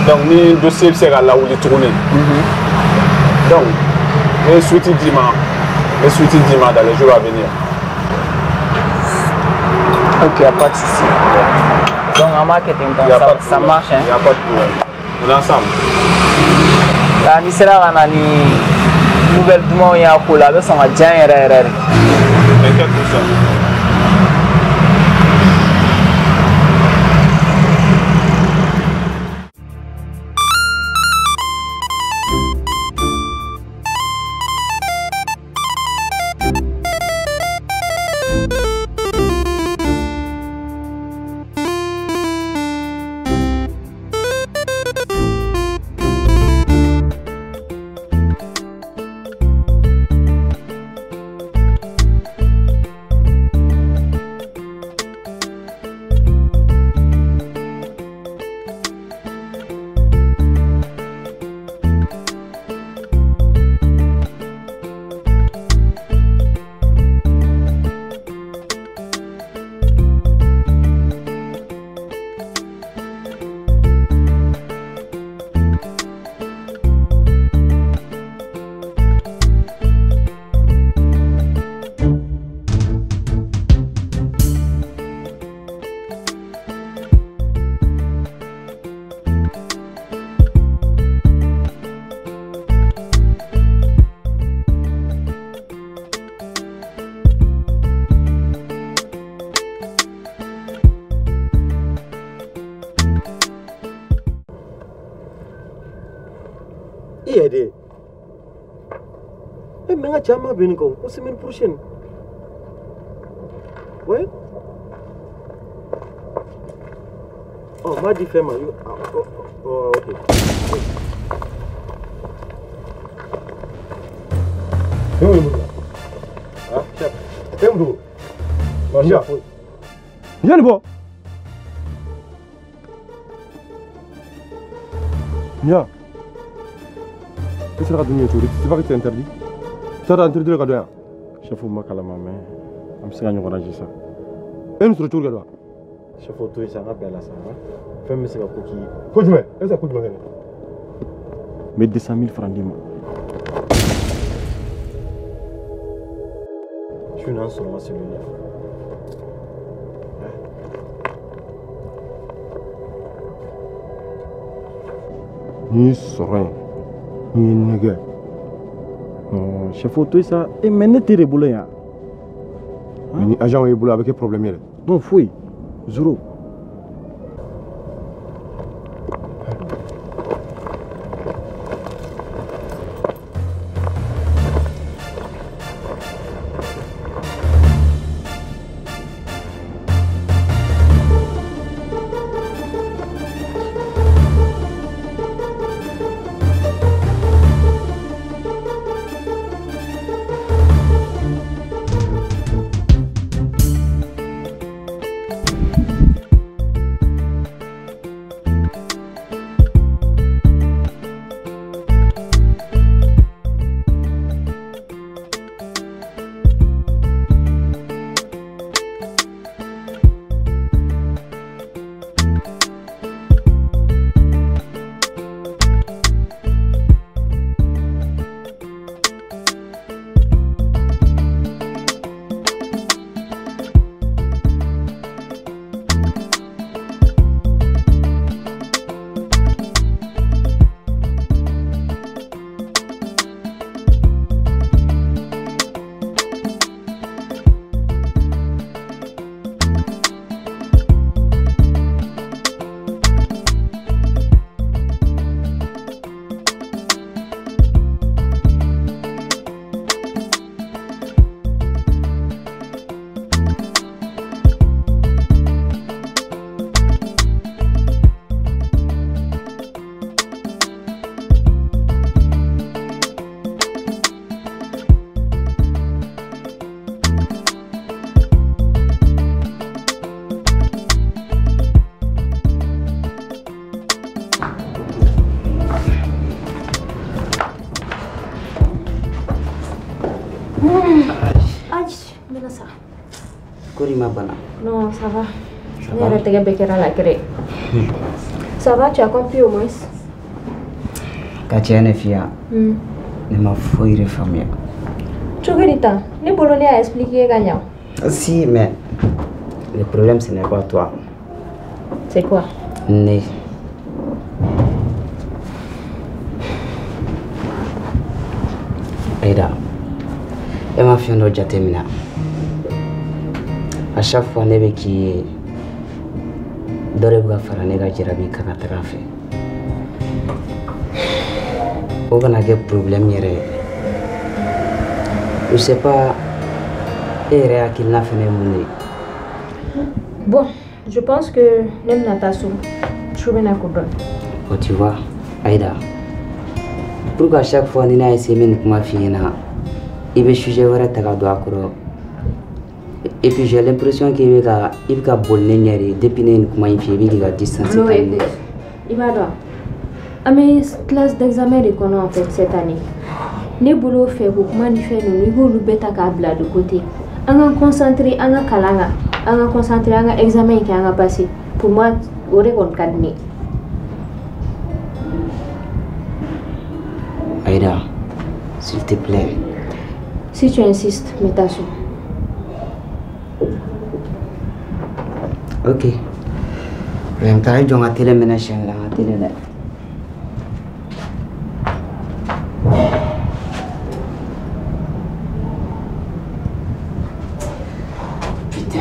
Speaker 15: Donc ni dossier bɛ se ka lawuli tuguni. Donc n bɛ suite d'i ma, n bɛ suite d'i ma dans les jours à venir.
Speaker 2: Ok, y a pas de souci. Donc en marketing, ça marche. Hein?
Speaker 15: Il n'y a pas de problème. On est ensemble.
Speaker 2: Là, ni sera ka na ni nouvelle dumanw y'a ko la, a bɛ sɔn ka diya n yɛrɛ yɛrɛ de.
Speaker 15: T'inquiète pour ça.
Speaker 5: I yɛrɛ de. Eh, mais n ka cɛ ma bɛn nin kan ko semaine prochaine. Ouais. Oh, m'a dit fɛn ma. Oh, ok.
Speaker 19: Ah, chef. E mun don? Nja. Nja nin bɔ. Nja. E sera ka dumuni kɛ cogo di? Tu sais pas que c'est interdit? Tu as interdit ka don yan?
Speaker 5: Chef ma kalama mais an bɛ se ka ɲɔgɔn lajɛ sa.
Speaker 19: E nin sɔrɔ cogo di ka don yan?
Speaker 5: Chef o to yen sa, an ka bɛn a la sa. Fɛn bɛ se ka ko k'i ye.
Speaker 19: Ko jumɛn? E bɛ se ka ko jumɛn kɛ ne?
Speaker 5: N bɛ 200 000 francs d'i ma. Su in na an sɔrɔ ma cellule la.
Speaker 19: N'i y'i sɔrɔ yen, n'i ye nɛgɛ.
Speaker 5: Non, chef o to yen sa. Eh, mais ne t'e de bolo yan.
Speaker 19: Mais ni agent y'i bolo a bɛ kɛ problème ye dɛ.
Speaker 5: Non, foyi. Zéro.
Speaker 8: Non, ça va. Ça va, tu as compris au moins?
Speaker 7: Ka tiɲɛ de f'i ye ne ma foyi de faamuya.
Speaker 8: Cogo di tan? Ne bolo ne y'a expliqué ka ɲa.
Speaker 7: Si, mais le problème ce n'est pas toi.
Speaker 8: C'est quoi?
Speaker 7: Ne. Aïda, e ma fɛn dɔ jateminɛ. À chaque fois ne bɛ k'i ye dɔ de bɛ ka fara ne ka jarabi kan ka taga a fɛ. O kana kɛ problème yɛrɛ ye. Je sais pas e yɛrɛ hakilina fɛnɛ ye mun de ye.
Speaker 8: Bon, je pense que ne bɛna taa so. Su bɛna ko dɔn.
Speaker 7: Oh, tu vois, Aïda, pourquoi à chaque fois ni ne y'a essayé n bɛ nin kuma f'i ɲɛna i bɛ sujet wɛrɛ ta ka don a kɔrɔ. Et puis j'ai l'impression qu'il va boli ne ɲɛ de depuis ne ye nin kuma in f'i ye i bɛ k'i ka distance ta ni ne ye.
Speaker 8: I b'a dɔn an bɛ classe d'examen de kɔnɔ en fait cette année. Ne bolo fɛ ko kuma ni fɛn ninnu i b'olu bɛɛ ta k'a bila de côté. An ka concentrer an ka kalan kan, an ka concentrer an ka examen in kɛ an ka passer. Pour moi o de kɔni ka di ne ye.
Speaker 7: Aïda, s'il te plaît.
Speaker 8: Si tu insistes, mets ta so.
Speaker 7: Ok. N taara i jɔ n ka télé minɛ siɲɛ la n ka télé dɛ. Putain.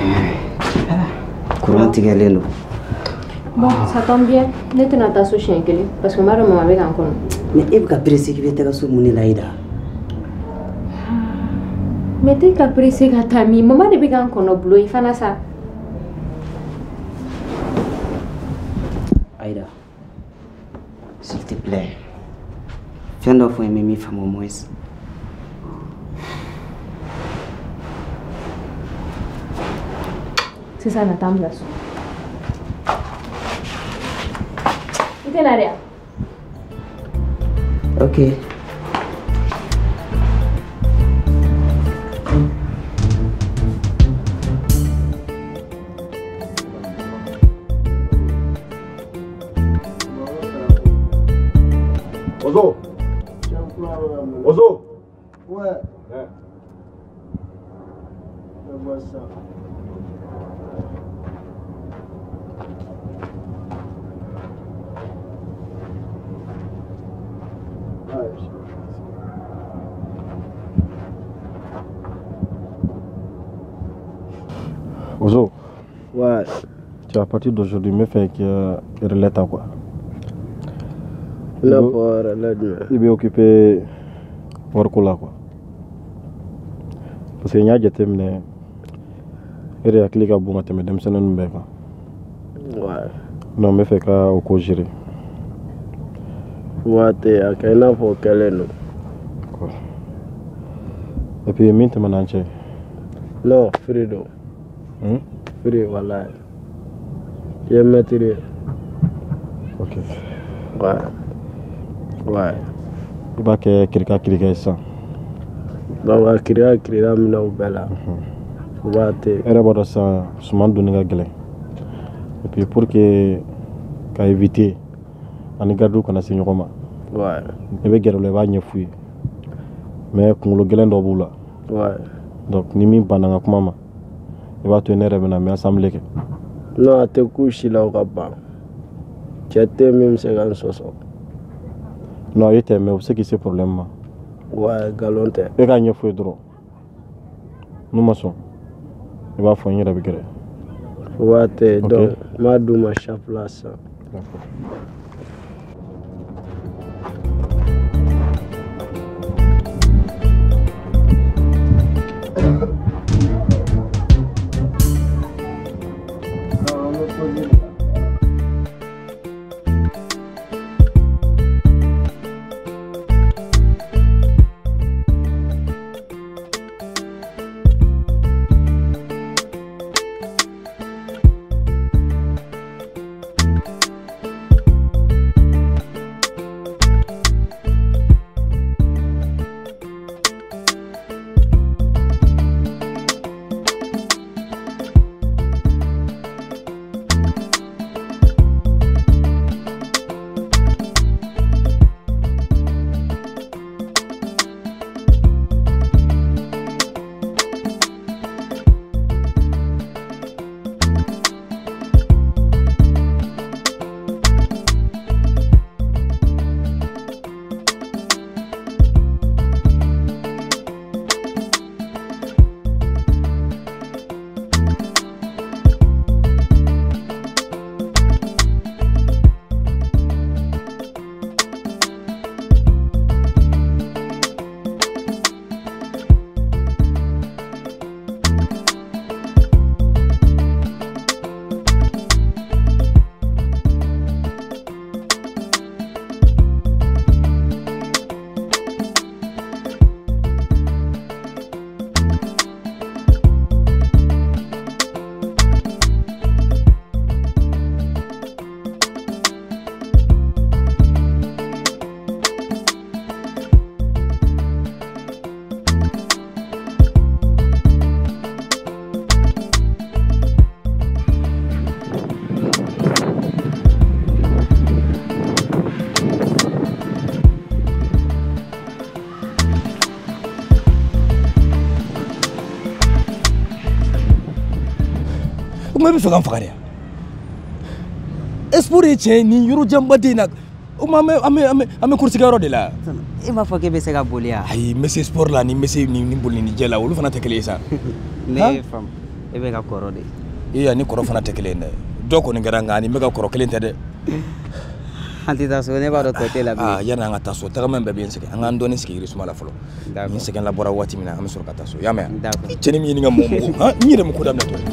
Speaker 7: Courant tigɛlen don.
Speaker 8: Bon, ça tombe bien. Ne tɛna taa so siɲɛ kelen parce que n b'a dɔn mama bɛ ka n kɔnɔ.
Speaker 7: Mais e bɛ ka pressé k'i bɛ taga so mun de la Aïda?
Speaker 8: Mais t'es ka pressé ka taa min? Mama de bɛ k'an kɔnɔ bulon ye fana sa.
Speaker 7: Aïda, s'il te plaît, fɛn dɔ fɔ n ye n bɛ min faamu au moins.
Speaker 8: Sisan na taa n bila so. I tɛ na de wa?
Speaker 7: Ok.
Speaker 19: Ozo. Ozo.
Speaker 9: Ouais. Je vois ça.
Speaker 5: Ozo.
Speaker 9: Ouais.
Speaker 5: Tu à partir d'aujourd'hui, me fait que relais à quoi?
Speaker 9: Non, pour relais.
Speaker 5: Il est occupé pour quoi quoi. Parce que il y a des gens qui ont cliqué pour mettre des gens qui.
Speaker 9: Ouais.
Speaker 5: Non, me fait qu'à au gérer.
Speaker 9: Ouais, t'es à quel niveau quel est nous?
Speaker 5: Quoi. Et puis maintenant,
Speaker 9: non, Fredo. Free, voilà. Je vais.
Speaker 5: Ok.
Speaker 9: Ouais. Ouais.
Speaker 5: Il va que quelqu'un clique ça.
Speaker 9: Donc, quelqu'un clique mina ou bella. Ouais, t'es.
Speaker 5: Elle va ça, souvent donner la gueule. Et puis pour que qu'à éviter, on garde qu'on a signé comme.
Speaker 9: Ouais.
Speaker 5: Il va guérir le va fouiller. Mais qu'on le gueule dans là.
Speaker 9: Ouais.
Speaker 5: Donc ni mi bananga kuma. I b'a to ne yɛrɛ bɛ na mais assemblée kɛ.
Speaker 9: Non, a tɛ k'u si la o ka ban. Cɛ tɛ min bɛ se ka n sɔsɔ.
Speaker 5: Non, e tɛ mais o bɛ se k'i se problème ma.
Speaker 9: Ouais, nkalon tɛ.
Speaker 5: E k'a ɲɛf'u ye dɔrɔn. N'u ma sɔn, i b'a fɔ n yɛrɛ bɛ gɛrɛ.
Speaker 9: O b'a tɛ donc n b'a d'u ma chaque la sisan.
Speaker 5: D'accord.
Speaker 20: Kuma bɛ fɛ ka n faga de yan. Espoir ye tiɲɛ ye nin yɔrɔ janba den na o ma an bɛ course kɛyɔrɔ de la.
Speaker 7: E m'a fɔ k'e bɛ se ka boli wa?
Speaker 20: Ayi n bɛ se sport la ni n bɛ se nin boli ni jɛ la olu fana tɛ kelen ye sa.
Speaker 7: Ne ye faamu e bɛ ka kɔrɔ de.
Speaker 20: Ee ani kɔrɔ fana tɛ kelen ye dɛ dɔ kɔni kɛra nka ani n bɛ ka kɔrɔ kelen tɛ dɛ.
Speaker 7: An tɛ taa so, ne b'a dɔn tɔ t'e la bilen.
Speaker 20: Aa, yanni an ka taa so, tagama in bɛɛ bɛ n sɛgɛn. An k'an dɔɔnin sigi yirisuma la fɔlɔ. Ni sɛgɛn labɔra waati min na, an bɛ sɔrɔ ka taa so. I y'a mɛn?
Speaker 7: D'accord.
Speaker 20: I cɛnin min ye nin ka mɔgɔ mɔgɔ, han, n yɛrɛ ma ko daminɛ tɔ ye.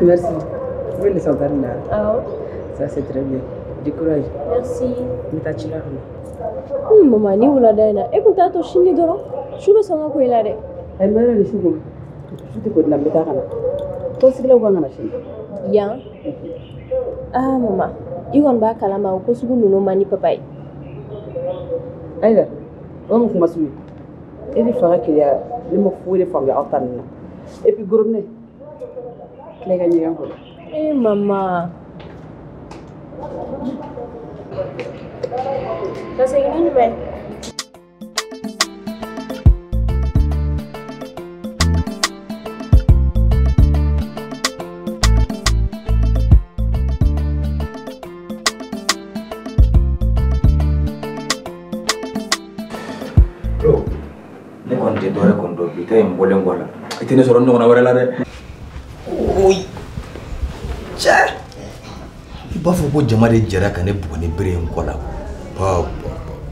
Speaker 18: Merci. Vous pouvez les entendre là.
Speaker 8: Ah.
Speaker 18: Ça, c'est très bien. Du courage.
Speaker 8: Merci.
Speaker 18: N bɛ taa ci la ka na.
Speaker 8: Mama, ni wulada in na e kun t'a to sini dɔrɔn su bɛ sɔn ka ko i la dɛ.
Speaker 18: Ayi, n bɛ yɔrɔ de su ko. Su tɛ ko la, n bɛ taa ka na. Tɔnsigilaw kan ka na sini.
Speaker 8: Yan? Ah mama, i kɔni b'a kalama o ko sugu ninnu man di papa ye.
Speaker 18: Ayiwa, o mun kuma sugu ye? E ni fa ka keleya, ne ma foyi de faamuya aw ta ninnu na. Et puis gorobinɛ, tila i ka ɲɛgɛn kɔnɔ.
Speaker 8: Eh mama. Ka segin ni jumɛn ye?
Speaker 20: Bro, ne kɔni tɛ dɔwɛrɛ kɔni dɔn bi ta in bɔlen kɔ a la. I tɛ ne sɔrɔ n ɲɔgɔnna wɛrɛ la dɛ. Oyi. Cɛ! I b'a fɔ ko jama de jɛra ka ne bugɔ ni bere ye n kɔ la. Ba ba.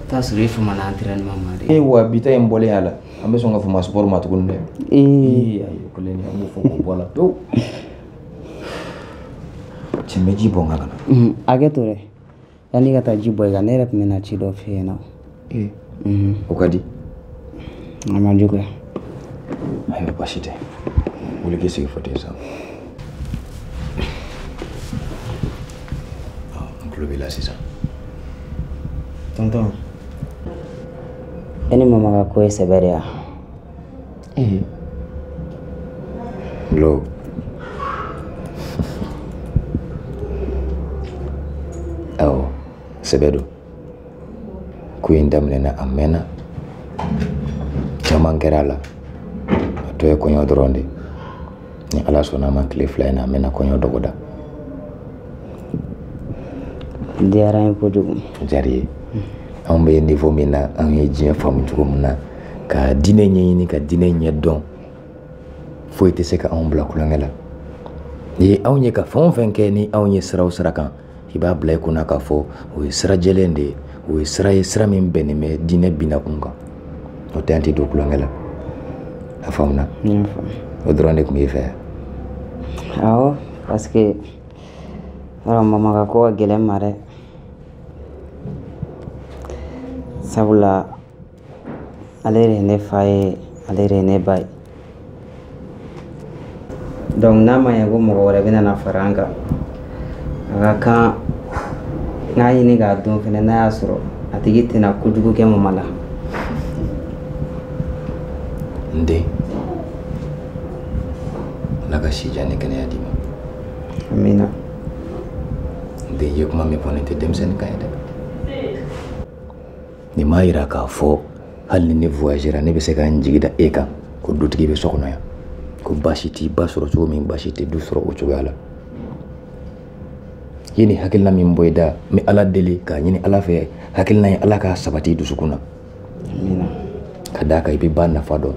Speaker 7: T'a sɔrɔ i famana entraînement ma dɛ.
Speaker 20: Ee wa bi ta in bɔlen a la, an bɛ sɔn ka fama sport ma tuguni dɛ. Ee ayi o kɛlen an b'o fɔ k'o bɔ a la pewu. Cɛ n bɛ ji bɔn n kan ka na.
Speaker 7: Hakɛ to dɛ. Yanni ka taa ji bɔ i kan, ne yɛrɛ tun bɛna ci dɔ f'i ɲɛna.
Speaker 20: Ee. O ka di.
Speaker 7: A ma juguya.
Speaker 11: Ayiwa baasi tɛ. Wuli k'i sigi fauteuil sanfɛ. N tulo b'i la sisan.
Speaker 7: Tonton, e ni mama ka ko ye sɛbɛ de ya?
Speaker 11: Ee. Lo. Awɔ, sɛbɛ don. Ko in daminɛna a mɛnna. Caman kɛra a la. A tɔ ye kɔɲɔ dɔrɔn de. Ni Ala sɔnna a ma tile 2 in na, an bɛna kɔɲɔ dɔgɔda.
Speaker 7: Diyara n ye kojugu.
Speaker 11: Diyara i ye. Anw bɛ niveau min na, anw ye diɲɛ faamu cogo min na, ka diinɛ ɲɛɲini ka diinɛ ɲɛdɔn, foyi tɛ se ka anw bila kulonkɛ la. Ni ye anw ye ka fɛn o fɛn kɛ, ni anw ye sira o sira kan, i b'a bila i kunna k'a fɔ o ye sira jɛlen de ye, o ye sira ye sira min bɛnnen bɛ diinɛ binakun kan. O tɛ an tɛ don kulonkɛ la. A faamuna?
Speaker 7: N y'a faamu.
Speaker 11: O dɔrɔn de tun b'i fɛ yan?
Speaker 7: Awɔ, parce que yɔrɔ mama ka ko ka gɛlɛn n ma dɛ. Sabula ale de ye ne fa ye, ale de ye ne ba ye. Donc n'a ma ɲɛ ko mɔgɔ wɛrɛ bɛna na fara an kan, a ka kan n k'a ɲini k'a dɔn fɛnɛ n'a y'a sɔrɔ a tigi tɛna kojugu kɛ mama la.
Speaker 11: N den, Ala ka si jan ni kɛnɛya d'i ma.
Speaker 7: Amina.
Speaker 11: N den, i ye kuma min fɔ nin tɛ denmisɛnnin kan ye dɛ. Nin m'a yira k'a fɔ hali ni ne voyagera ne bɛ se ka n jigi da e kan ko dutigi bɛ so kɔnɔ yan, ko baasi t'i ba sɔrɔ cogo min, baasi tɛ du sɔrɔ o cogoya la. I ye nin hakilina min bɔ i da, n bɛ Ala deli k'a ɲini Ala fɛ hakilina in Ala k'a sabati i dusukun na.
Speaker 7: Amina.
Speaker 11: Ka d'a kan i bɛ ba nafa dɔn.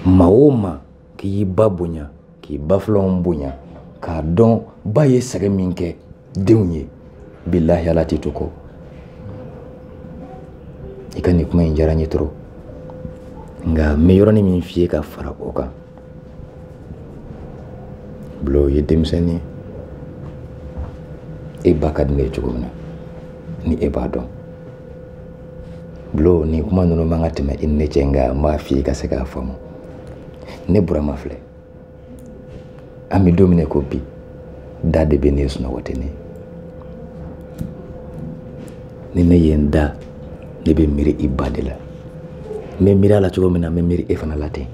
Speaker 11: Maa o maa k'i y'i ba bonya, k'i ba filanw bonya, k'a dɔn ba ye sɛgɛn min kɛ denw ye, bilahi Ala t'i to kɔ. I ka nin kuma in diyara n ye trop. Nka n bɛ yɔrɔnin min f'i ye ka fara o kan. Bulo ye denmisɛnnin ye. E ba ka di ne ye cogo min na, ni e b'a dɔn. Bulo, nin kuma ninnu man ka tɛmɛ i ni ne cɛ, nka n b'a f'i ye ka se k'a faamu. Ne Burama filɛ, an bɛ don min na i ko bi, da de bɛ ne ye, sunɔgɔ tɛ ne ye. Ni ne ye n da, ne bɛ miiri i ba de la. N bɛ miiri a la cogo min na, n bɛ miiri e fana la ten.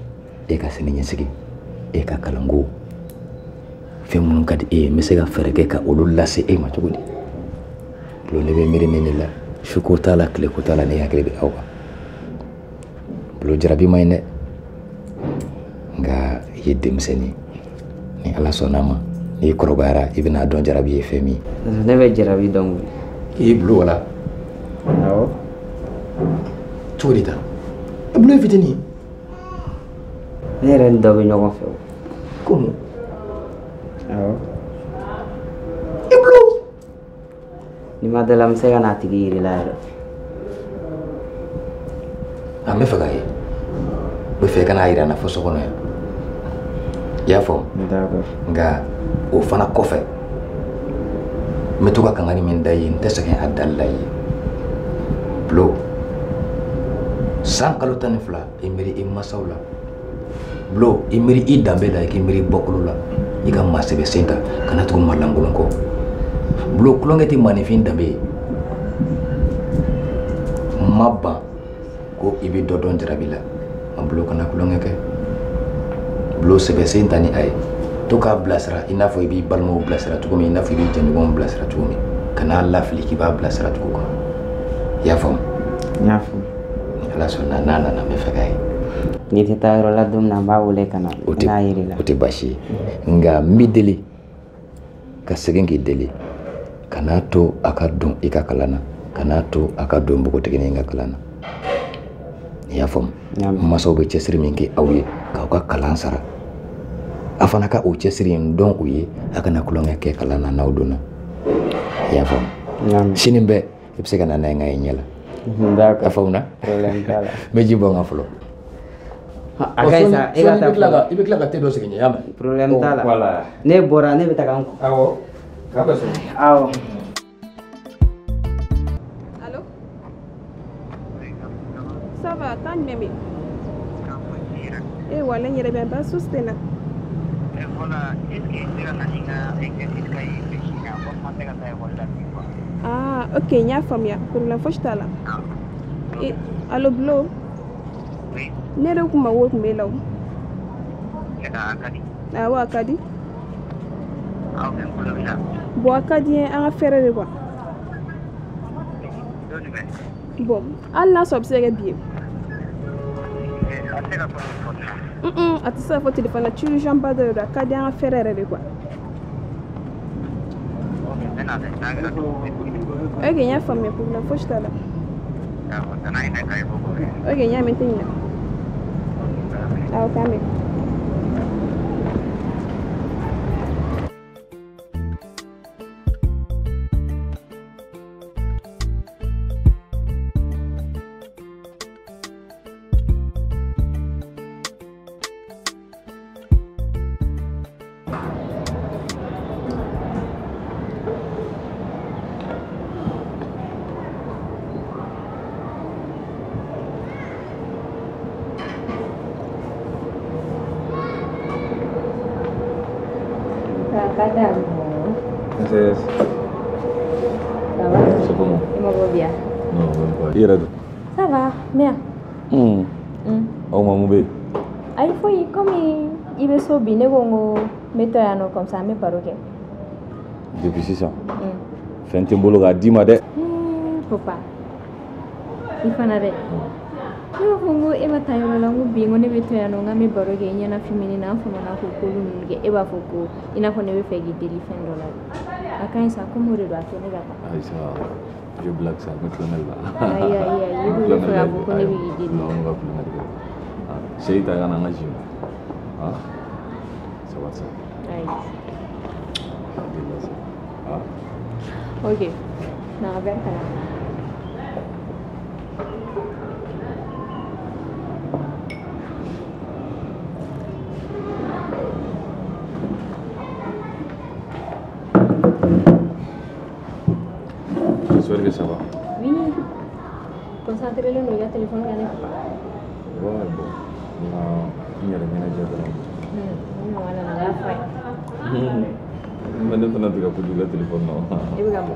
Speaker 11: E ka sini ɲɛsigi, e ka kalanko, fɛn minnu ka di e ye, n bɛ se ka fɛɛrɛ kɛ ka olu lase e ma cogo di? Bulo, ne bɛ miiri nin de la. Su ko t'a la, tile ko t'a la, ne hakili bɛ aw kan. Bulo jarabi man ɲi dɛ, nka i ye denmisɛnnin, ni Ala sɔnna a ma, n'i kɔrɔbayara i bɛna dɔn jarabi ye fɛn min ye.
Speaker 7: Ne bɛ jarabi dɔn koyi.
Speaker 11: I ye Bulo wala?
Speaker 7: Awɔ.
Speaker 11: Cogo di tan? Bulo ye fitinin ye.
Speaker 7: Ne yɛrɛ ni dɔ bɛ ɲɔgɔn fɛ o.
Speaker 11: Ko mun?
Speaker 7: Awɔ.
Speaker 11: I Bulo.
Speaker 7: N'i ma da la, n bɛ se ka n'a tigi yir'i la yɛrɛ.
Speaker 11: A n bɛ fɛ k'a ye. N bɛ fɛ i ka n'a yira n na fo so kɔnɔ yan. I y'a faamu?
Speaker 7: D'accord.
Speaker 11: Nka o fana kɔfɛ, n bɛ to ka kangari min da i ye, n tɛ sɛgɛn a dali la i ye. Bulo, san kalo 12, i miiri i masaw la. Bulo, i miiri i danbe la, i k'i miiri i bɔkolo la. I ka maa sɛbɛ sen ta, kana tugu maa lankolon kɔ. Bulo, tulonkɛ tɛ maaninfin danbe ye. N ma ban ko i bɛ dɔ dɔn jarabi la, nka Bulo kana tulonkɛ kɛ. Bulo, sɛbɛ sen ta ni a ye. To k'a bilasira i n'a fɔ i b'i balimaw bilasira cogo min, i n'a fɔ i b'i jɛɲɔgɔnw bilasira cogo min. Kan'a lafili k'i b'a bilasira cogo kan. I y'a faamu?
Speaker 7: N y'a faamu.
Speaker 11: Ni Ala sɔnna, n'a nana n bɛ fɛ k'a ye.
Speaker 7: N'i tɛ taa yɔrɔ la don min na, n b'a wele ka na n n'a yir'i la.
Speaker 11: O tɛ baasi ye, nka n b'i deli ka segin k'i deli, kan'a to a ka don i ka kalan na, kan'a to a ka don npogotiginin ka kalan na. I y'a faamu? Masaw bɛ cɛsiri min kɛ aw ye k'aw ka kalan sara, a fana ka o cɛsiri in dɔn u ye, a kana tulonkɛ kɛ kalan na n'aw donna. I y'a faamu? Sini bɛɛ i bɛ se ka na n'a ye n ka ye ɲɛ la.
Speaker 7: D'accord.
Speaker 11: A faamuna?
Speaker 7: Problème t'a la.
Speaker 11: N bɛ ji bɔ n kan fɔlɔ.
Speaker 7: A ka ɲi sa, e ka taa fɔlɔ.
Speaker 20: I bɛ tila ka te dɔ sigi n ɲɛ, y'a mɛn?
Speaker 7: Problème t'a la.
Speaker 20: Voilà.
Speaker 7: Ne bɔra, ne bɛ taga n ko.
Speaker 20: Awɔ. K'a bɛ sɔrɔ.
Speaker 7: Awɔ.
Speaker 13: Allô? Ça va, kan jumɛn bɛ yen? Eh, walahi n yɛrɛ bɛ yan, baasi fosi tɛ n na. Ah, ok, n y'a faamuya. Problème fosi t'a la. Eh, allo Bulo? Ne yɛrɛ kun mago tun b'e la o. Awɔ, a ka di. Bon, a ka di n ye, an ka fɛɛrɛ de quoi. Bon, hali n'a sɔrɔ a bɛ se ka kɛ bi ye. A tɛ se ka fɔ téléphone na, ci urgent ba dɔ de don, a ka di an ka fɛɛrɛ yɛrɛ de quoi. Ok, n y'a faamuya, problème fosi t'a la. Ok, n y'a mɛn, n tɛ ɲinɛ. Awɔ, k'an bɛn.
Speaker 8: Ça va?
Speaker 10: C'est comment?
Speaker 8: I ma bɔ bi yan?
Speaker 10: Non, même pas. I yɛrɛ dun?
Speaker 8: Ça va, n bɛ yan.
Speaker 10: Aw ma mun bɛ yen?
Speaker 8: Ayi foyi, komi i bɛ so bi, ne ko n ko n bɛ to yan nɔ comme ça an bɛ baro kɛ.
Speaker 10: Depuis sisan? Fɛn tɛ n bolo k'a d'i ma dɛ.
Speaker 8: Papa, i fana dɛ. Ne b'a fɔ n ko e ma taa yɔrɔ la, n ko bi n ko ne bɛ to yan nɔ, n k'an bɛ baro kɛ, i ɲɛnafin na, an famana k'o k'olu ninnu kɛ, e b'a fɔ ko i n'a fɔ ne bɛ fɛ k'i deli fɛn dɔ la. A ka ɲi sa, komi o de don, a to ne ka taa.
Speaker 10: Ayi sa, je blague sa, n bɛ tulonkɛ de la.
Speaker 8: Ayi ayi ayi, i bɛ fɛ k'a fɔ ko ne bɛ k'i deli.
Speaker 10: Non, n bɛ ka tulonkɛ de kɛ. Seyi ta i ka na an ka zi ma. Ça va sa.
Speaker 8: Ayi.
Speaker 10: Alhamdulillah sa.
Speaker 8: Ok, na ka verre ta.
Speaker 10: J'espère que ça va.
Speaker 8: Oui. Concentrez-le, le gars, téléphone, regardez.
Speaker 10: Ouais, bon. Il y a le manager de la.
Speaker 8: Voilà, la fin.
Speaker 10: Mais maintenant, tu as pris le téléphone, non?
Speaker 8: Et vous, Gabo.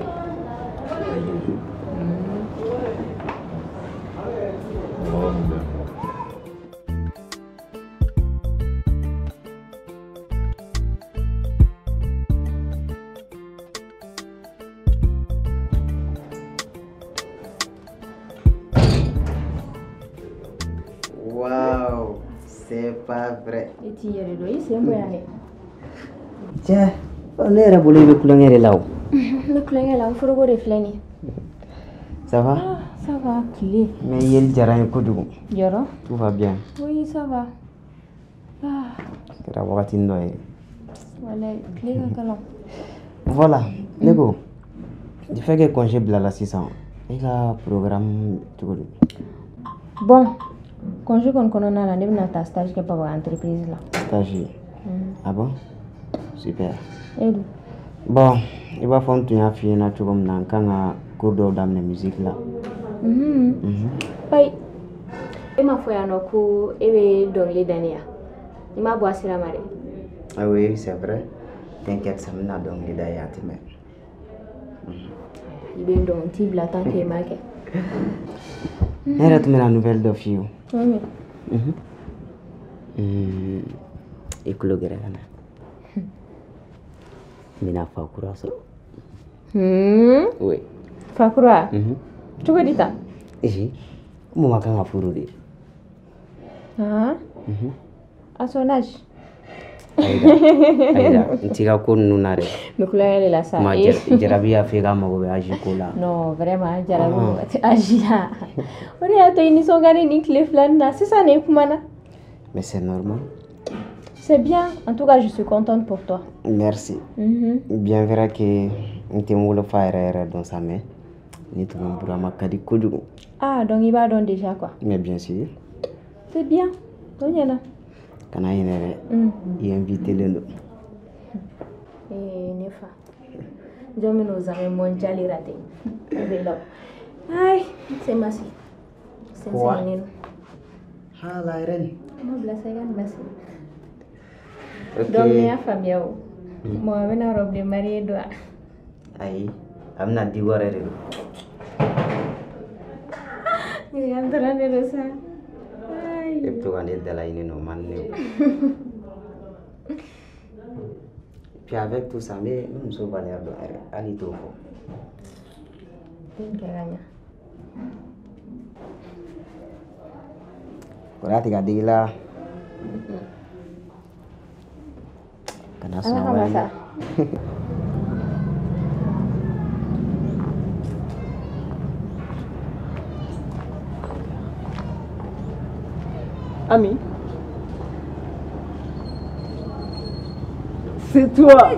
Speaker 7: C'est pas vrai.
Speaker 8: E t'i yɛrɛ dɔn, i sen bɔ yan dɛ.
Speaker 7: Cɛ, ne yɛrɛ bolo i bɛ kulonkɛ de la o.
Speaker 8: Ne kulonkɛ la, n foroko de filɛ nin ye.
Speaker 7: Ça va?
Speaker 8: Ah, ça va, tile.
Speaker 7: Mais yeli diyara n ye kojugu.
Speaker 8: Yɔrɔ?
Speaker 7: Tout va bien.
Speaker 8: Oui, ça va. Ah.
Speaker 7: Kɛra wagatinin dɔ ye.
Speaker 8: Walayi, tile ka kalan.
Speaker 7: Voilà, ne ko, du fait que congé bilala sisan, e ka programme cogo di?
Speaker 8: Bon, congé kɔni kɔnɔna la, ne bɛna taa stage kɛ papa ka entreprise la.
Speaker 7: Stage? Ah bon? Super.
Speaker 8: E dun?
Speaker 7: Bon, i b'a fɔ n tun y'a f'i ɲɛna cogo min na, n kan ka cours dɔw daminɛ musique la.
Speaker 8: Bayi, e m'a fɔ yan nɔ ko e bɛ dɔnkili da ne ya? I m'a bɔ a sira ma dɛ.
Speaker 7: Ah oui, c'est vrai. T'inquiète, ça bɛna dɔnkili da ye a tɛ mɛn.
Speaker 8: I bɛ n dɔn, n t'i bila tant que i m'a kɛ.
Speaker 7: Ne yɛrɛ tun bɛna nouvelle dɔ f'i ye o.
Speaker 8: Oui.
Speaker 7: I tulo gɛrɛ ka na. N bɛna fa kura sɔrɔ. Oui.
Speaker 8: Fa kura? Cogo di tan?
Speaker 7: Ee, mun ma kan ka furu de?
Speaker 8: Ah? À son âge?
Speaker 7: Aïda, n t'i ka ko ninnu na dɛ.
Speaker 8: N bɛ kulonkɛ de la sa.
Speaker 7: Ma jarabi y'a fɔ i k'a mago bɛ âge ko la.
Speaker 8: Non, vraiment, jarabi mɔgɔ tɛ âge la. O de y'a to i nisɔn ka di nin tile fila nin na. Sisan de i kumana.
Speaker 7: Mais c'est normal.
Speaker 8: C'est bien. En tout cas, je suis contente pour toi.
Speaker 7: Merci. Bien vrai que n tɛ n wolofa yɛrɛ yɛrɛ dɔn sa, mais ne tun bɛ n burama ka di kojugu.
Speaker 8: Ah, donc i b'a dɔn déjà quoi.
Speaker 7: Mais bien sûr.
Speaker 8: C'est bien. O ɲɛna.
Speaker 7: Kana hinɛ dɛ. I invité len don.
Speaker 8: Eh, ne fa. Jɔn bɛ n'o zamɛ mondial raté. O bɛ la o. Ayi, c'est ma si.
Speaker 7: Quoi?
Speaker 8: Sɛnsɛnnen don.
Speaker 7: Ah, la reine.
Speaker 8: Ma bila sa i ka nin lase.
Speaker 7: Ok.
Speaker 8: Donc ne y'a faamuya o. Mɔgɔ bɛna robe de mariée don wa?
Speaker 7: Ayi, a bɛna di wɛrɛ de don.
Speaker 8: Ɲininkali dɔrɔn de don sa.
Speaker 7: E bɛ to ka ne dalaɲini nɔ, o man di ne ye o. Puis avec tout ça, n bɛ n muso valeur dɔn yɛrɛ, hali i t'o fɔ.
Speaker 8: Den kɛ ka ɲa.
Speaker 7: Kɔrɔya tɛ ka digi i la. Kana
Speaker 8: Ala
Speaker 7: sunɔgɔ
Speaker 8: kama
Speaker 7: yan
Speaker 8: sa.
Speaker 7: dɛ.
Speaker 2: Ami, c'est toi.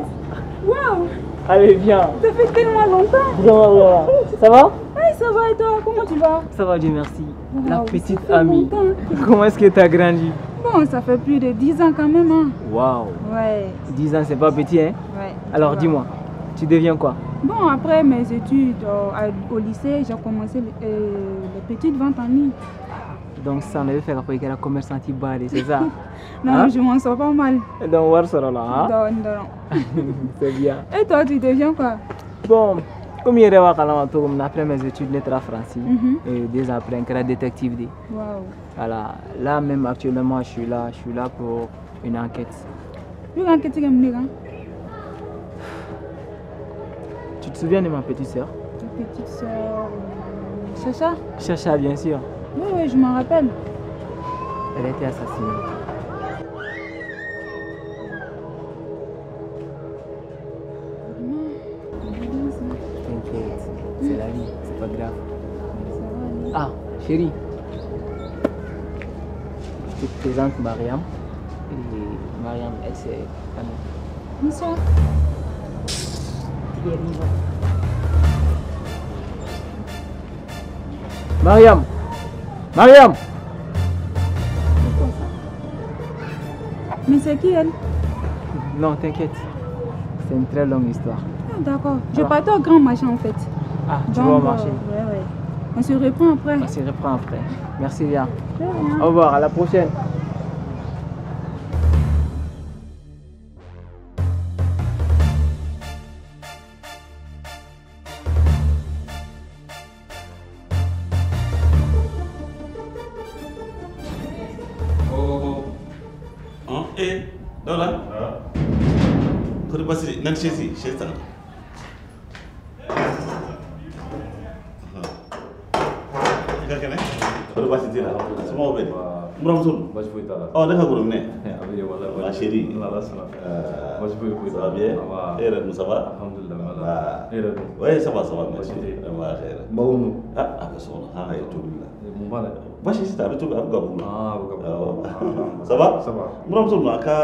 Speaker 13: Waouh!
Speaker 2: Allez, viens.
Speaker 13: Ça fait tellement longtemps.
Speaker 2: Vraiment, vraiment. Ça va?
Speaker 13: Oui, ça va et toi? Comment tu vas?
Speaker 2: Ça va, Dieu merci. La
Speaker 13: Waouh,
Speaker 2: petite
Speaker 13: ça fait
Speaker 2: amie.
Speaker 13: longtemps.
Speaker 2: Comment est-ce que tu as grandi?
Speaker 13: Bon, ça fait plus de 10 ans quand même. Hein.
Speaker 2: Waouh.
Speaker 13: Ouais.
Speaker 2: 10 ans, c'est pas petit, hein?
Speaker 13: Ouais.
Speaker 2: Alors, dis-moi, tu deviens quoi?
Speaker 13: Bon, après mes études au lycée, j'ai commencé les petites ventes en ligne.
Speaker 2: Donc, ça, on avait fait après qu'il y a commerçant qui c'est ça?
Speaker 13: Non,
Speaker 2: hein?
Speaker 13: Je m'en sors pas mal.
Speaker 2: Donc, on va là, hein?
Speaker 13: Non, non.
Speaker 2: C'est bien.
Speaker 13: Et toi, tu deviens quoi?
Speaker 2: Bon, comme il y a après mes études, j'étais à France. Et 2 ans après, je suis détective.
Speaker 13: Wow.
Speaker 2: Voilà. Là, même actuellement, je suis là pour une enquête.
Speaker 13: Une enquête, c'est comme
Speaker 2: Tu te souviens de ma petite sœur?
Speaker 13: Ta petite sœur. Chacha?
Speaker 2: Chacha, bien sûr.
Speaker 13: Oui, oui, je m'en rappelle.
Speaker 2: Elle a été assassinée. T'inquiète, c'est la vie, c'est pas grave. Ah, chérie, je te présente Mariam. Et Mariam, elle, c'est Ami.
Speaker 13: Bonsoir.
Speaker 2: Mariam! Mariam!
Speaker 13: Mais c'est qui elle?
Speaker 2: Non, t'inquiète. C'est une très longue histoire.
Speaker 13: Ah, d'accord. Je partais au grand marché en fait.
Speaker 2: Ah, tu
Speaker 13: Donc,
Speaker 2: vas au marché?
Speaker 13: Ouais, ouais. On se reprend après.
Speaker 2: On se reprend après. Merci bien. Au revoir, à la prochaine.
Speaker 5: N buramuso dun?
Speaker 10: Baasi foyi t'a la.
Speaker 5: Ɔ ne ka gorominɛ.
Speaker 10: A bɛ yen walayi.
Speaker 5: Ma chérie.
Speaker 10: Ala sɔnna. Baasi foyi foyi t'a
Speaker 5: Ça
Speaker 10: la.
Speaker 5: va bien?
Speaker 10: Aba.
Speaker 5: E yɛrɛ dun, ça va?
Speaker 10: Alhamdulilayi wala. E yɛrɛ dun?
Speaker 5: Oui, ça va, ça va, merci.
Speaker 10: Baasi tɛ yen.
Speaker 5: Vraiment, hɛrɛ.
Speaker 10: Bawo dun?
Speaker 5: Ah, a bɛ so kɔnɔ. Ah, a ye tobili la.
Speaker 10: Mun b'a la?
Speaker 5: Baasi tɛ, a bɛ tobi, a bɛ gabugu la.
Speaker 10: Ah, a bɛ gabugu la.
Speaker 5: Awɔ. Ça va?
Speaker 10: Ça va.
Speaker 5: N buramuso dun, a ka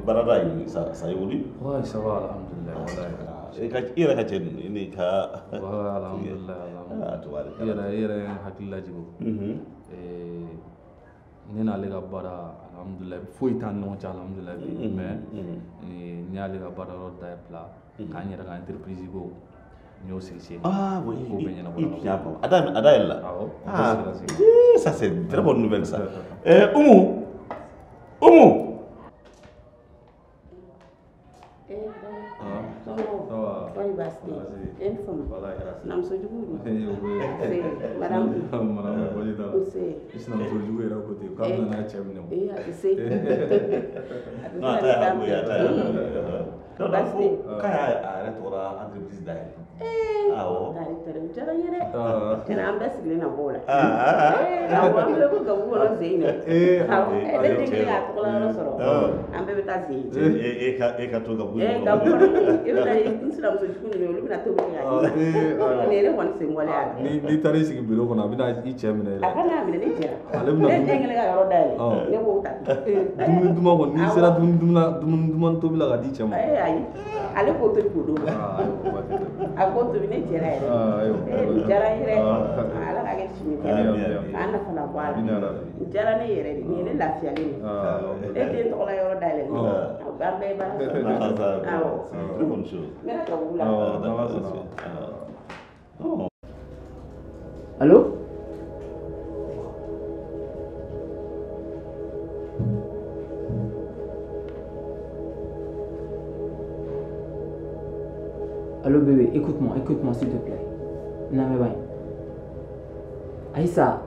Speaker 5: baarada in, ça évolue?
Speaker 10: Ouais, ça va, alhamdulilayi walayi.
Speaker 5: I yɛrɛ ka cɛ dun, i ni ka.
Speaker 10: Voilà, alhamdulilayi, alhamdulilayi.
Speaker 5: Ah, tubaarikala.
Speaker 10: I yɛrɛ ye n hakili lajigin. Ne n'ale ka baara, alhamdulilayi, foyi t'an ni ɲɔgɔn cɛ, alhamdulilayi bi. Mais n y'ale ka baara yɔrɔ dabila k'an yɛrɛ ka entreprise ko n y'o sigi sen kan.
Speaker 5: Ah oui,
Speaker 10: Ko bɛɛ ɲɛnabɔra
Speaker 5: i
Speaker 10: ka ban.
Speaker 5: tiɲɛ fɔ. A da yɛlɛla.
Speaker 10: Awɔ, a bɛɛ
Speaker 5: Ah,
Speaker 10: sigira sen kan.
Speaker 5: ça c'est une très bonne nouvelle ça. Oumou, Oumou.
Speaker 10: Ça va.
Speaker 4: Kɔri baasi tɛ yen? E ni fama. Sinamuso jugu dun? Nse, madame.
Speaker 10: Madame, baasi t'a la.
Speaker 4: Nse.
Speaker 10: I sinamuso jugu yɛrɛ ko ten k'a bɛna n'a cɛ minɛ o.
Speaker 4: Ee, a tɛ se. A tɛ se
Speaker 5: Non, a
Speaker 4: ka
Speaker 5: ta y'a
Speaker 4: taa
Speaker 5: ko ye, a ta y'a ko ye. Non,
Speaker 4: Baasi tɛ yen.
Speaker 5: k'a y'a yɛrɛ tɔgɔra entreprise dayɛlɛ. Awɔ.
Speaker 4: Tari tari, o diyara n ye dɛ. Tiɲɛna an bɛɛ sigilen na bɔ o la.
Speaker 5: Ah.
Speaker 4: Awɔ, an bɛɛ ko gabugu kɔnɔ ze in na. Awɔ, ne den kelen k'a tɔgɔla yɔrɔ sɔrɔ. An bɛɛ bɛ taa ze in.
Speaker 5: E ka to gabugu
Speaker 4: Ee, gabugu kɔnɔ, i bɛ taa n sinamuso jugu ninnu olu bɛna tobili kɛ ka d'i ma. Nin ye ne kɔni sen waleya la.
Speaker 10: N'i taara i sigi bureau kɔnɔ, a bɛna i cɛ minɛ i
Speaker 4: A
Speaker 10: la.
Speaker 4: ka n'a minɛ ne jɛra.
Speaker 10: Ale bɛna
Speaker 4: Ne den kelen ka yɔrɔ dayɛlɛ. Ne b'o ta.
Speaker 10: Dumuni duman kɔni, n'i sera dumuni duman tobi la ka di cɛ ma.
Speaker 4: Ee, ayi. Ale k'o tobi k'o d'o ma. A k'o tobi ne jɛra yɛrɛ. Ee, nin diyara n ye dɛ. Ala k'a kɛ sini kɛnɛ ye. K'an nafa la bɔ a la. Nin diyara ne yɛrɛ de. Nin ye ne lafiyalen ye. Ne den tɔgɔla yɔrɔ dayɛlɛ. An bɛɛ ye baara sɔrɔ. Awɔ.
Speaker 5: C'est une très bonne chose.
Speaker 4: N bɛna gabugu la.
Speaker 2: Allô? Allô bébé, écoute-moi, écoute-moi s'il te plaît. Namé bye. Aïssa.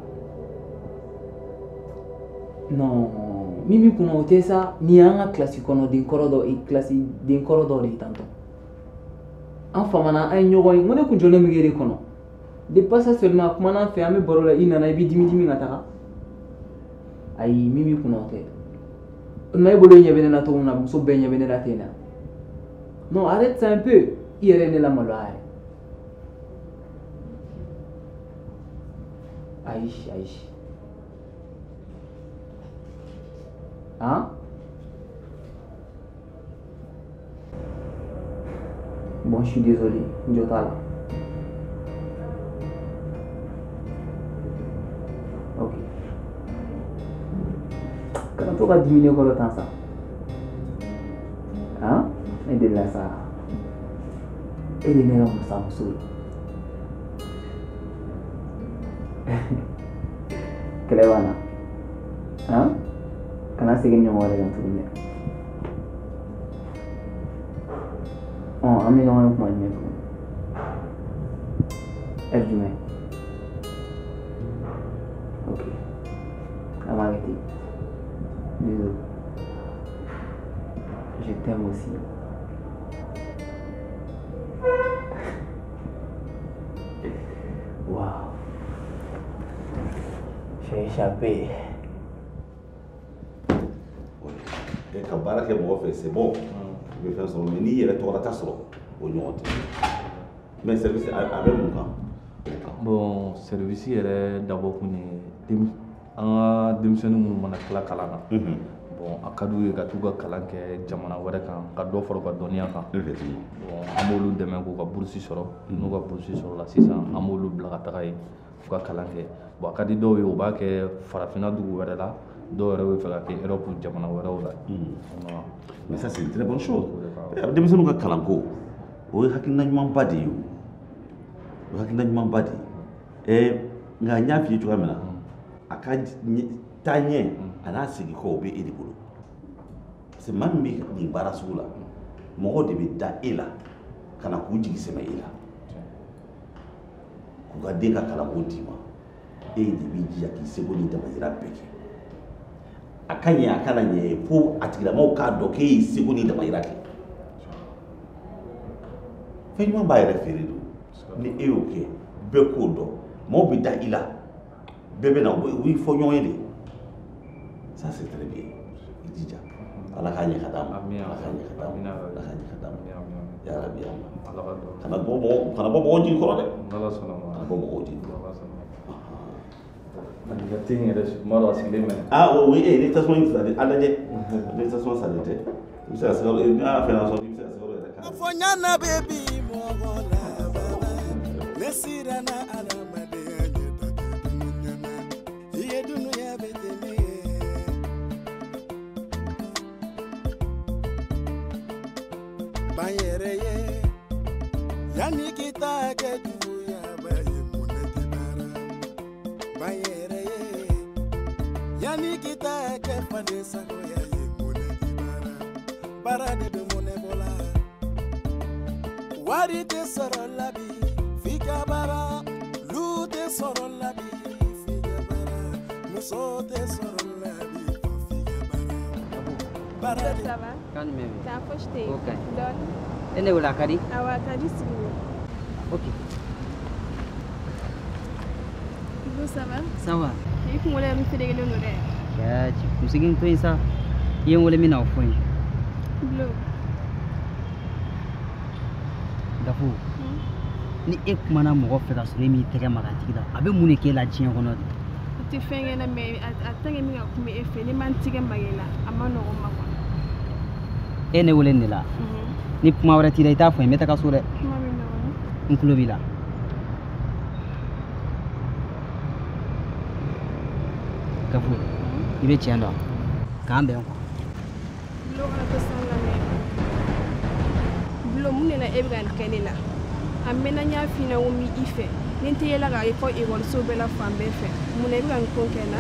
Speaker 2: Non, Mimi kunna o tɛ sa, nin y'an ka kilasi kɔnɔ den kɔrɔ dɔ, kilasi den kɔrɔ dɔ de ye tantɔ. An famana, an ye ɲɔgɔn ye, n ko ne kun jɔlen bɛ k'e de kɔnɔ. Depuis ça seulement, a kumana an fɛ, an bɛ baro la, i nana i b'i dimi dimi ka taga. Ayi, Mimi kunna o tɛ. O tuma e bolo ɲɛ bɛ ne la cogo min na, muso bɛɛ ɲɛ bɛ ne la ten na. Non, arrête ça un peu. I yɛrɛ ye ne lamaloya yɛrɛ. Ayi, ayi. Hein? Bon, je suis désolé. N jo t'a la. Ok. Kana to ka dimi ne kɔrɔ tan sa. Hein? Ne delila sa. E de ye ne ka musamuso ye. Kɛlɛ b'an na. Hein? Kana segin ɲɔgɔn wɛrɛ kan tuguni dɛ. Ɔn, an bɛ ɲɔgɔn ye kuma jumɛn tuguni? Heure jumɛn? Ok. An b'a kɛ ten. Bisous. Je t'aime aussi. Waouh. J'ai échappé.
Speaker 5: Ka baara kɛ mɔgɔ fɛ, c'est bon, i bɛ fɛn sɔrɔ, mais n'i yɛrɛ tɔgɔla ta sɔrɔ, o ɲɔgɔn tɛ. Mais service a bɛ mun kan?
Speaker 10: Bon, service yɛrɛ dabɔkun ye an ka denmisɛnnin minnu mana tila kalan na, bon, a ka d'u ye ka t'u ka kalan kɛ jamana wɛrɛ kan, ka dɔ fara u ka dɔnniya kan. Bon, an b'olu dɛmɛ k'u ka bourse sɔrɔ. N'u ka bourse sɔrɔla sisan, an b'olu bila ka taga yen u ka kalan kɛ. Bon, a ka di dɔw ye, u b'a kɛ farafinna dugu wɛrɛ la, dɔw yɛrɛ bɛ fɛ ka kɛ Europe jamana wɛrɛw la.
Speaker 5: Mais ça c'est une très bonne chose. Denmisɛnninw ka kalanko, o ye hakilina ɲumanba de ye o. O ye hakilina ɲumanba de ye. Nka n y'a f'i ye cogoya min na, a ka taa ɲɛ a n'a segin kɔ, o bɛ e de bolo. Parce que maa min bɛ nin baara sugu la, mɔgɔw de bɛ da e la ka na k'u jigi sɛmɛ e la. K'u ka den ka kalanko d'i ma. E de b'i jija k'i seko n'i damayira bɛɛ kɛ. A ka ɲɛ a kana ɲɛ, fo a tigilamɔgɔw k'a dɔn k'e y'i seko n'i damayira kɛ. Fɛn ɲuman b'a yɛrɛ feere don. Ni e y'o kɛ, bɛɛ k'o dɔn. Maaw bɛ da i la, bɛɛ bɛ na, u b'i fɔ ɲɔgɔn ye de.
Speaker 21: Ça c'est très bien. I jija. Ala k'a ɲɛ ka d'a ma. Ala k'a ɲɛ ka d'a ma. Ala k'a ɲɛ ka d'a ma. Ya Rabbi Allah. Kana bɔ mɔgɔ kana bɔ mɔgɔ jigi kɔrɔ dɛ.
Speaker 10: N'Ala sɔnna ma.
Speaker 21: Kana bɔ mɔgɔw jigi kɔrɔ.
Speaker 10: Ani ka te in yɛrɛ kuma dɔ a sigilen mɛnɛ.
Speaker 21: Ah oui, eh ni tasuma in salen a lajɛ. Ni tasuma salen tɛ. I bɛ se ka sukaro n'a y'a fɛn sɔrɔ i bɛ se ka sukaro yɛrɛ k'a la.
Speaker 6: Fɔ ɲana bɛ bi mɔgɔ la baba ne siranna adamadenya ɲɛ ta kɛ dunuya i ye dunuya bɛ tɛmɛ. Ban yɛrɛ ye yanni k'i ta kɛ juguya ba ye mun ne tɛ baara. Ban yɛrɛ ye yanni k'i ta kɛ faden sagoya ye mun ne tɛ baara. Baara de bɛ mun ne bɔ la. Wari tɛ sɔrɔ la bi f'i ka baara. Lu tɛ sɔrɔ la bi f'i ka baara. Muso tɛ sɔrɔ la bi f'i ka baara. Baara de.
Speaker 13: Ça va?
Speaker 7: Kan jumɛn bɛ yen?
Speaker 13: Taa fosi tɛ yen.
Speaker 7: O ka ɲi.
Speaker 13: Dɔɔni.
Speaker 7: E ne wele a ka di?
Speaker 13: Awɔ, a ka di sigi.
Speaker 7: Ok.
Speaker 13: Bon, ça va?
Speaker 7: Ça va.
Speaker 13: I kunkolo yɛrɛ ferekelen don dɛ.
Speaker 7: Cɛ kunsigi in to yen sa. I ye n wele min na o fɔ n ye.
Speaker 13: Bulo.
Speaker 7: Gafu, ni e kumana mɔgɔ fɛ ka sɔrɔ e m'i tɛgɛ maga a tigi la, a bɛ mun de k'e la diɲɛ kɔnɔ de?
Speaker 13: O tɛ fɛn kɛ n na mais a tant que min ka kuma e fɛ, ni ma n tɛgɛ maga i la, a ma nɔgɔn n ma quoi.
Speaker 7: E ne wele nin de la. Ni kuma wɛrɛ t'i la, i t'a fɔ n ye, n bɛ taga so dɛ.
Speaker 13: Kuma bɛ nɔgɔn.
Speaker 7: N tulo b'i la. Gafu, i bɛ tiɲɛ dɔn. K'an bɛn quoi.
Speaker 13: Bulo kana to san lamɛn. Bulo mun de la e bɛ ka nin kɛ ne la? A mɛnna n y'a f'i ɲɛna ko n b'i fɛ. Ni n tɛ yɛlɛ k'a fɔ ekɔliso bɛɛ la fan bɛɛ fɛ. Mun na i bɛ ka nin ko kɛ n na?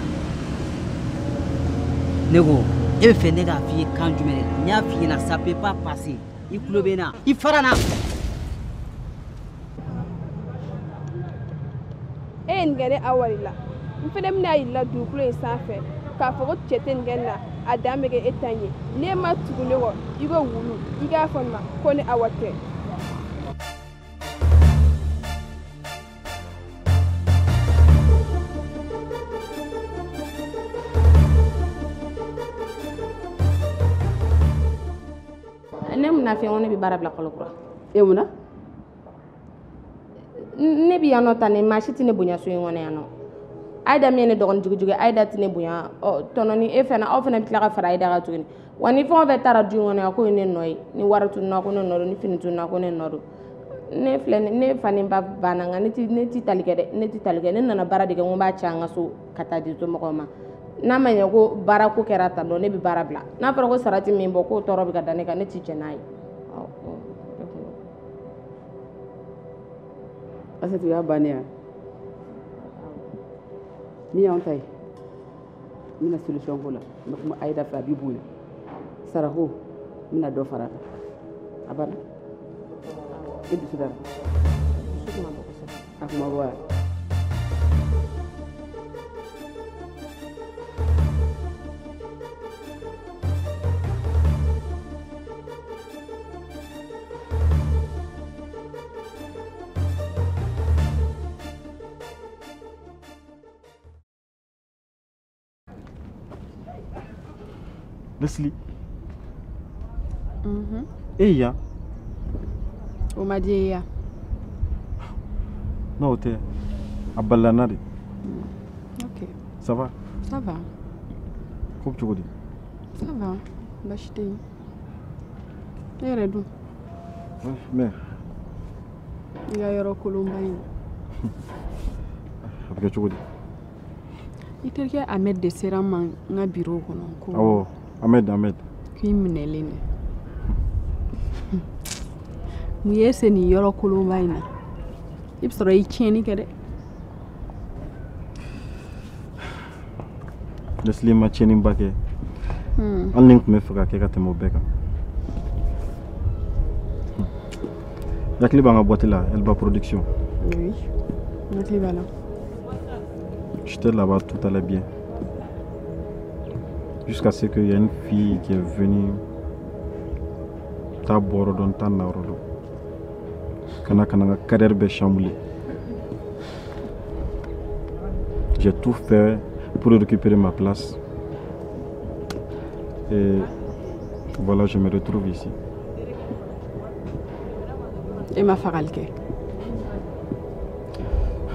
Speaker 7: Ne ko e bɛ fɛ ne k'a f'i ye kan jumɛn de la? N y'a f'i ɲɛna ça peut pas passer. I tulo bɛ n na. I fara n na.
Speaker 13: E ye nin kɛ ne Awa de la. N fɛnɛ bɛna yir'i la dugukolo in sanfɛ k'a fɔ ko cɛ tɛ nin kɛ ne la, a dan bɛ kɛ e ta ye. N'e ma tugu ne kɔ, i ko wulu, i k'a fɔ ne ma ko ne Awa tɛ.
Speaker 4: Ne mun na fɛn ko ne bɛ baara bila kalo kura.
Speaker 18: E mun na?
Speaker 4: Ne bɛ yan nɔ tan ne maa si tɛ ne bonya so in kɔnɔ yan nɔ. Ayida min ye ne dɔgɔnin jugujugu ye, Ayida tɛ ne bonya. Ɔ tɔnɔ ni e fana aw fana bɛ tila ka fara Ayida kan tuguni. Wa ni fɛn o fɛn taara du in kɔnɔ yan k'o ye ne nɔ ye. Ni wari tununna ko ne nɔ don, ni fini tununna ko ne nɔ don. Ne filɛ ne fa ni ba banna nka ne ti tali kɛ dɛ, ne ti tali kɛ. Ne nana baara de kɛ n ko n b'a ci an ka so ka taa di somɔgɔw ma. N'a ma ɲɛ ko baara ko kɛra tan dɔn ne bɛ baara bila. N'a fɔra ko sara ti min bɔ k'o tɔɔrɔ bɛ ka da ne kan, ne ti jɛn n'a ye.
Speaker 18: Asetu y'a bannen ya? Min y'anw ta ye, n bɛna solution k'o la. N bɛ kuma Ayida fɛ a b'i bonya. Sarako, n bɛna dɔ fara a kan. A banna. E dusu dara?
Speaker 4: Dusu kuma bɔ kosɛbɛ.
Speaker 18: A kuma bɔ wa?
Speaker 5: Leslie. E yan?
Speaker 13: O ma di e ya?
Speaker 5: Non, o tɛ. A balila n na de.
Speaker 13: Ok.
Speaker 5: Ça va?
Speaker 13: Ça va.
Speaker 5: Ko bɛ cogo di?
Speaker 13: Ça va. Baasi tɛ yen. E yɛrɛ dun?
Speaker 5: Mais.
Speaker 13: I ka yɔrɔ kolonba in.
Speaker 5: A bɛ kɛ cogo di?
Speaker 13: I terikɛ Ahmed de sera n ma n ka bureau kɔnɔ ko.
Speaker 5: Awɔ. Ahmed, Ahmed.
Speaker 13: K'i minɛlen dɛ. Mun y'e se nin yɔrɔ kolonba in na? I bɛ sɔrɔ i tiɲɛni kɛ dɛ.
Speaker 5: Leslie ma tiɲɛniba kɛ. Hali ni n tun bɛ fɛ ka kɛ ka tɛmɛ o bɛɛ kan. I hakili b'an ka boîte la, Elba Production.
Speaker 13: Oui, n hakili b'a la.
Speaker 5: J'étais là-bas, tout allait bien. Jusqu'à ce qu'il y ait une fille qui est venue. Ta bɔrɔ dɔn, ta nayɔrɔ dɔn. Kana kana n ka carrière bɛɛ chambouler. J'ai tout fait pour récupérer ma place. Et voilà, je me retrouve ici.
Speaker 13: E ma fagali kɛ.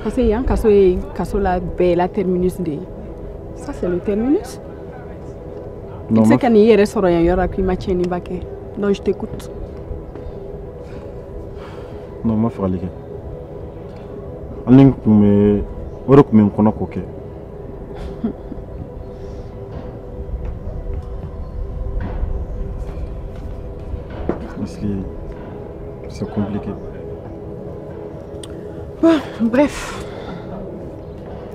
Speaker 13: Parce que yan kaso ye kaso la bɛɛ la terminus de ye. Ça, c'est le terminus.
Speaker 5: Non,
Speaker 13: I tɛ se
Speaker 5: ma
Speaker 13: ka n'i yɛrɛ sɔrɔ yan yɔrɔ la k'i ma tiɲɛniba kɛ. Donc je t'écoute.
Speaker 5: Non, ma fagali kɛ. Hali ni n kun bɛ o de kun bɛ n kɔnɔ k'o kɛ. Leslie, c'est compliqué.
Speaker 13: Bon, bref.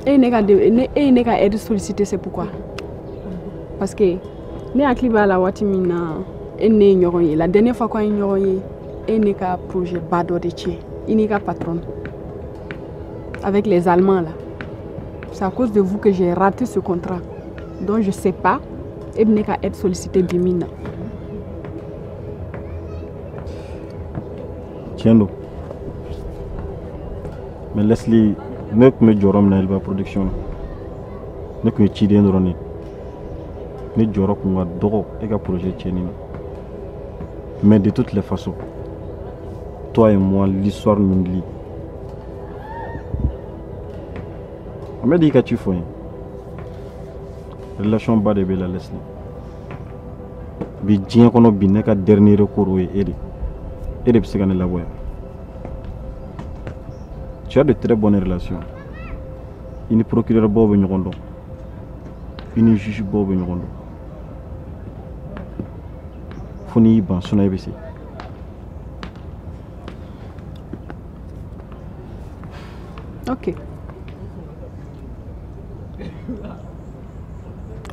Speaker 13: E ne ka ne e ye ne ka aide solliciter, c'est pourquoi? Parce que ne hakili b'a la waati min na e ni ne ye ɲɔgɔn ye, la dernière fois qu'on ye ɲɔgɔn ye, e ne ka projet ba dɔ de tiɲɛ, i n'i ka patron, avec les Allemands là. C'est à cause de vous que j'ai raté ce contrat. Donc je sais pas e bɛ ne ka aide solliciter bi min na.
Speaker 5: Tiɲɛ don. Mais Leslie, ne tun bɛ jɔyɔrɔ min na Elba Production na, ne tun ye ciden dɔrɔn de ye. Ne jɔyɔrɔ tun ka dɔgɔ e ka projet tiɲɛni na. Mais de toutes les façons, toi et moi, l'histoire nous lie. Ahmed y'i ka ci fɔ n ye. Relation ba de b'e la, Leslie. Bi diɲɛ kɔnɔ bi, ne ka dernier recours o ye e de. E de bɛ se ka ne labɔ yan. Tu as de très bonnes relations. I ni procureur baw bɛ ɲɔgɔn dɔn. I ni juge baw bɛ ɲɔgɔn dɔn. Fo n'i y'i ban, sinon e bɛ se.
Speaker 13: Ok.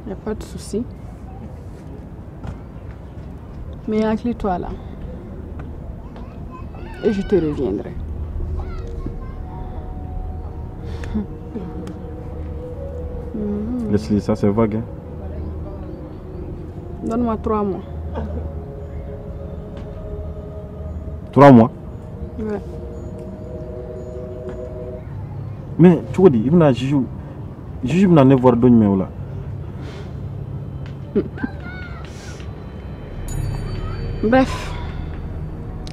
Speaker 13: Y a pas de souci. Mais hakili-toi là. Et je te reviendrai.
Speaker 5: Leslie, ça c'est vague, hein?
Speaker 13: Donne-moi 3 mois.
Speaker 5: 3 mois?
Speaker 13: Ouais.
Speaker 5: Mais cogo di, i bɛna juge bɛna ne voir don jumɛn o la?
Speaker 13: Bref,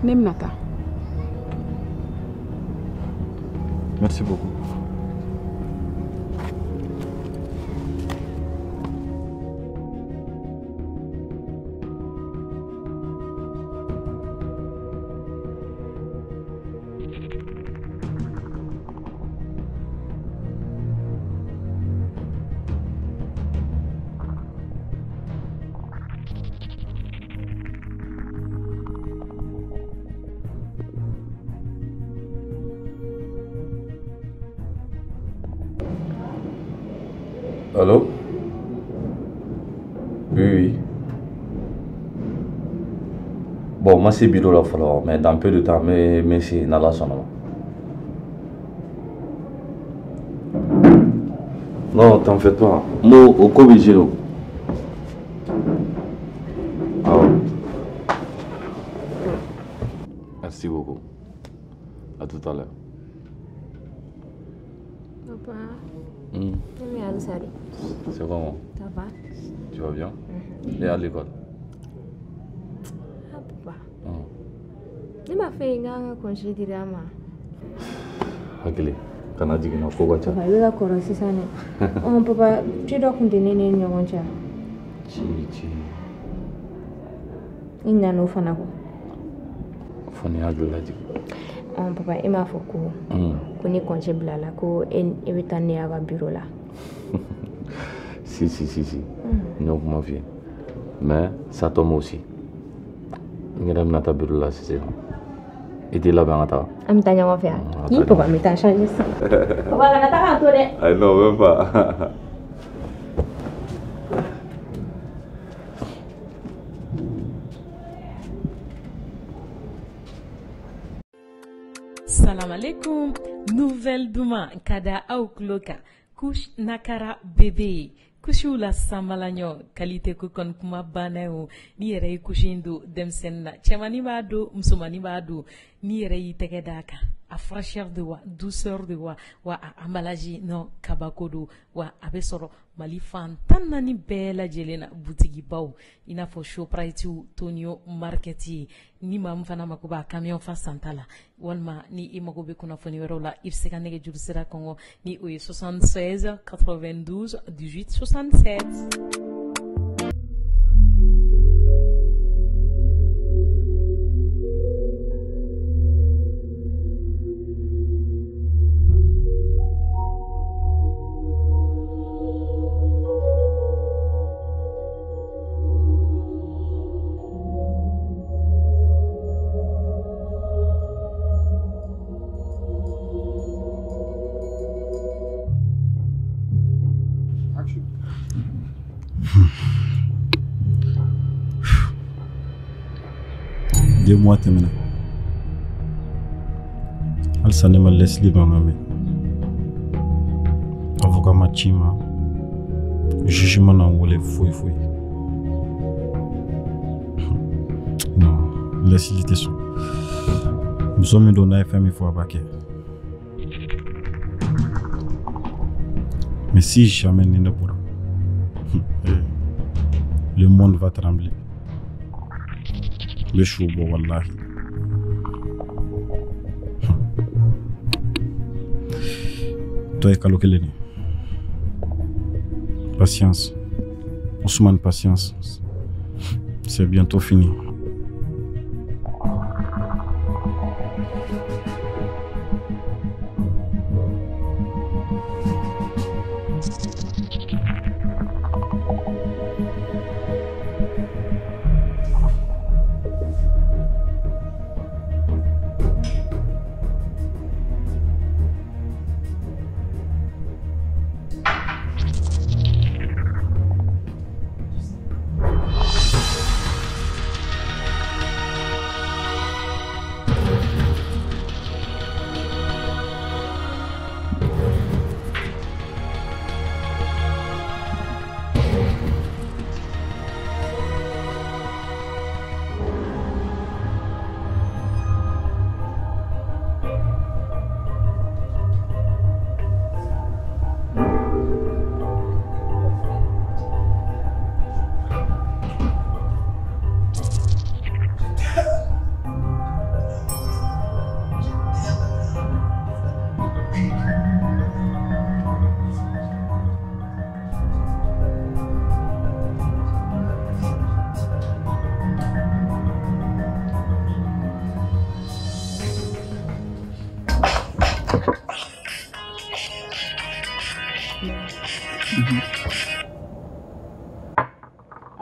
Speaker 13: ne bɛna taa.
Speaker 5: Merci beaucoup.
Speaker 10: Allô? Oui. Bon, moi c'est bureau la fɔlɔ, mais dans peu de temps, n bɛ se n'Ala sɔnna ma. Non, t'en fais pas. N b'o o ko bɛ gérer o. Awɔ. Merci beaucoup. À tout à l'heure.
Speaker 8: Papa, ne bɛ halisa de.
Speaker 10: C'est comment?
Speaker 8: Ça va?
Speaker 10: Tu vas bien? Et à l'école?
Speaker 8: Ah, papa. Ne m'a fɛ n k'an ka congé dira an ma.
Speaker 10: Hakili, kana jigin n na, ko ka ca.
Speaker 8: Papa, i bɛ ka kɔrɔ sisan dɛ. Ɔn papa, ci dɔ tun tɛ ne ni e ni ɲɔgɔn cɛ.
Speaker 10: Ci ci?
Speaker 8: I ɲinɛna o fana kɔ.
Speaker 10: Fo ni hakili lajigin.
Speaker 8: Ɔn papa, e m'a fɔ ko ko ni congé bilala ko e e bɛ taa ne y'a ka bureau la.
Speaker 10: Si, si, si, si. N y'o kuma f'i ye. Mais ça tombe aussi. N yɛrɛ bɛna taa bureau la sisan. I t'i labɛn an ka taa?
Speaker 8: An bɛ taa ɲɔgɔn fɛ yan.
Speaker 10: An ka
Speaker 8: Ni
Speaker 10: taa.
Speaker 8: Papa, n bɛ taa changer sisan. Papa, kana taa k'an to dɛ.
Speaker 10: Ayi non, même pas.
Speaker 1: Salam alaikum. Nouvelle duman ka da aw tulo kan. Couche Nakara bébé. Kusiw la sanbalaɲɔ qualité ko kɔni kuma banna o. N'i yɛrɛ ye kusi in don denmisɛnnin na, cɛmannin b'a don, musomannin b'a don, n'i yɛrɛ y'i tɛgɛ d'a kan. A fraîcheur de wa, douceur de wa, wa a emballage non kabako don, wa a bɛ sɔrɔ Mali fan 14 bɛɛ lajɛlen na butigibaw, i n'a fɔ Shoprite, Tonio Market. Ni maa min fana mako b'a camion fa santa la, walima ni i mago bɛ kunnafoni wɛrɛw la, i bɛ se ka nɛgɛjuru sira kɔngɔ ni o ye 76 92 18 67.
Speaker 14: 2 mois tɛmɛna, halisa ne ma Leslie mankan mɛn. Avocat ma ci n ma, juge ma na n wele, foyi foyi. Non, Leslie tɛ sɔn. Muso min don, n'a ye fɛn min fɔ, a b'a kɛ. Mais si jamais ni ne bɔra, le monde va trembler. N bɛ su bɔ, walahi. Tɔ ye kalo kelen de. Patience Ousmane, patience, c'est bientôt fini.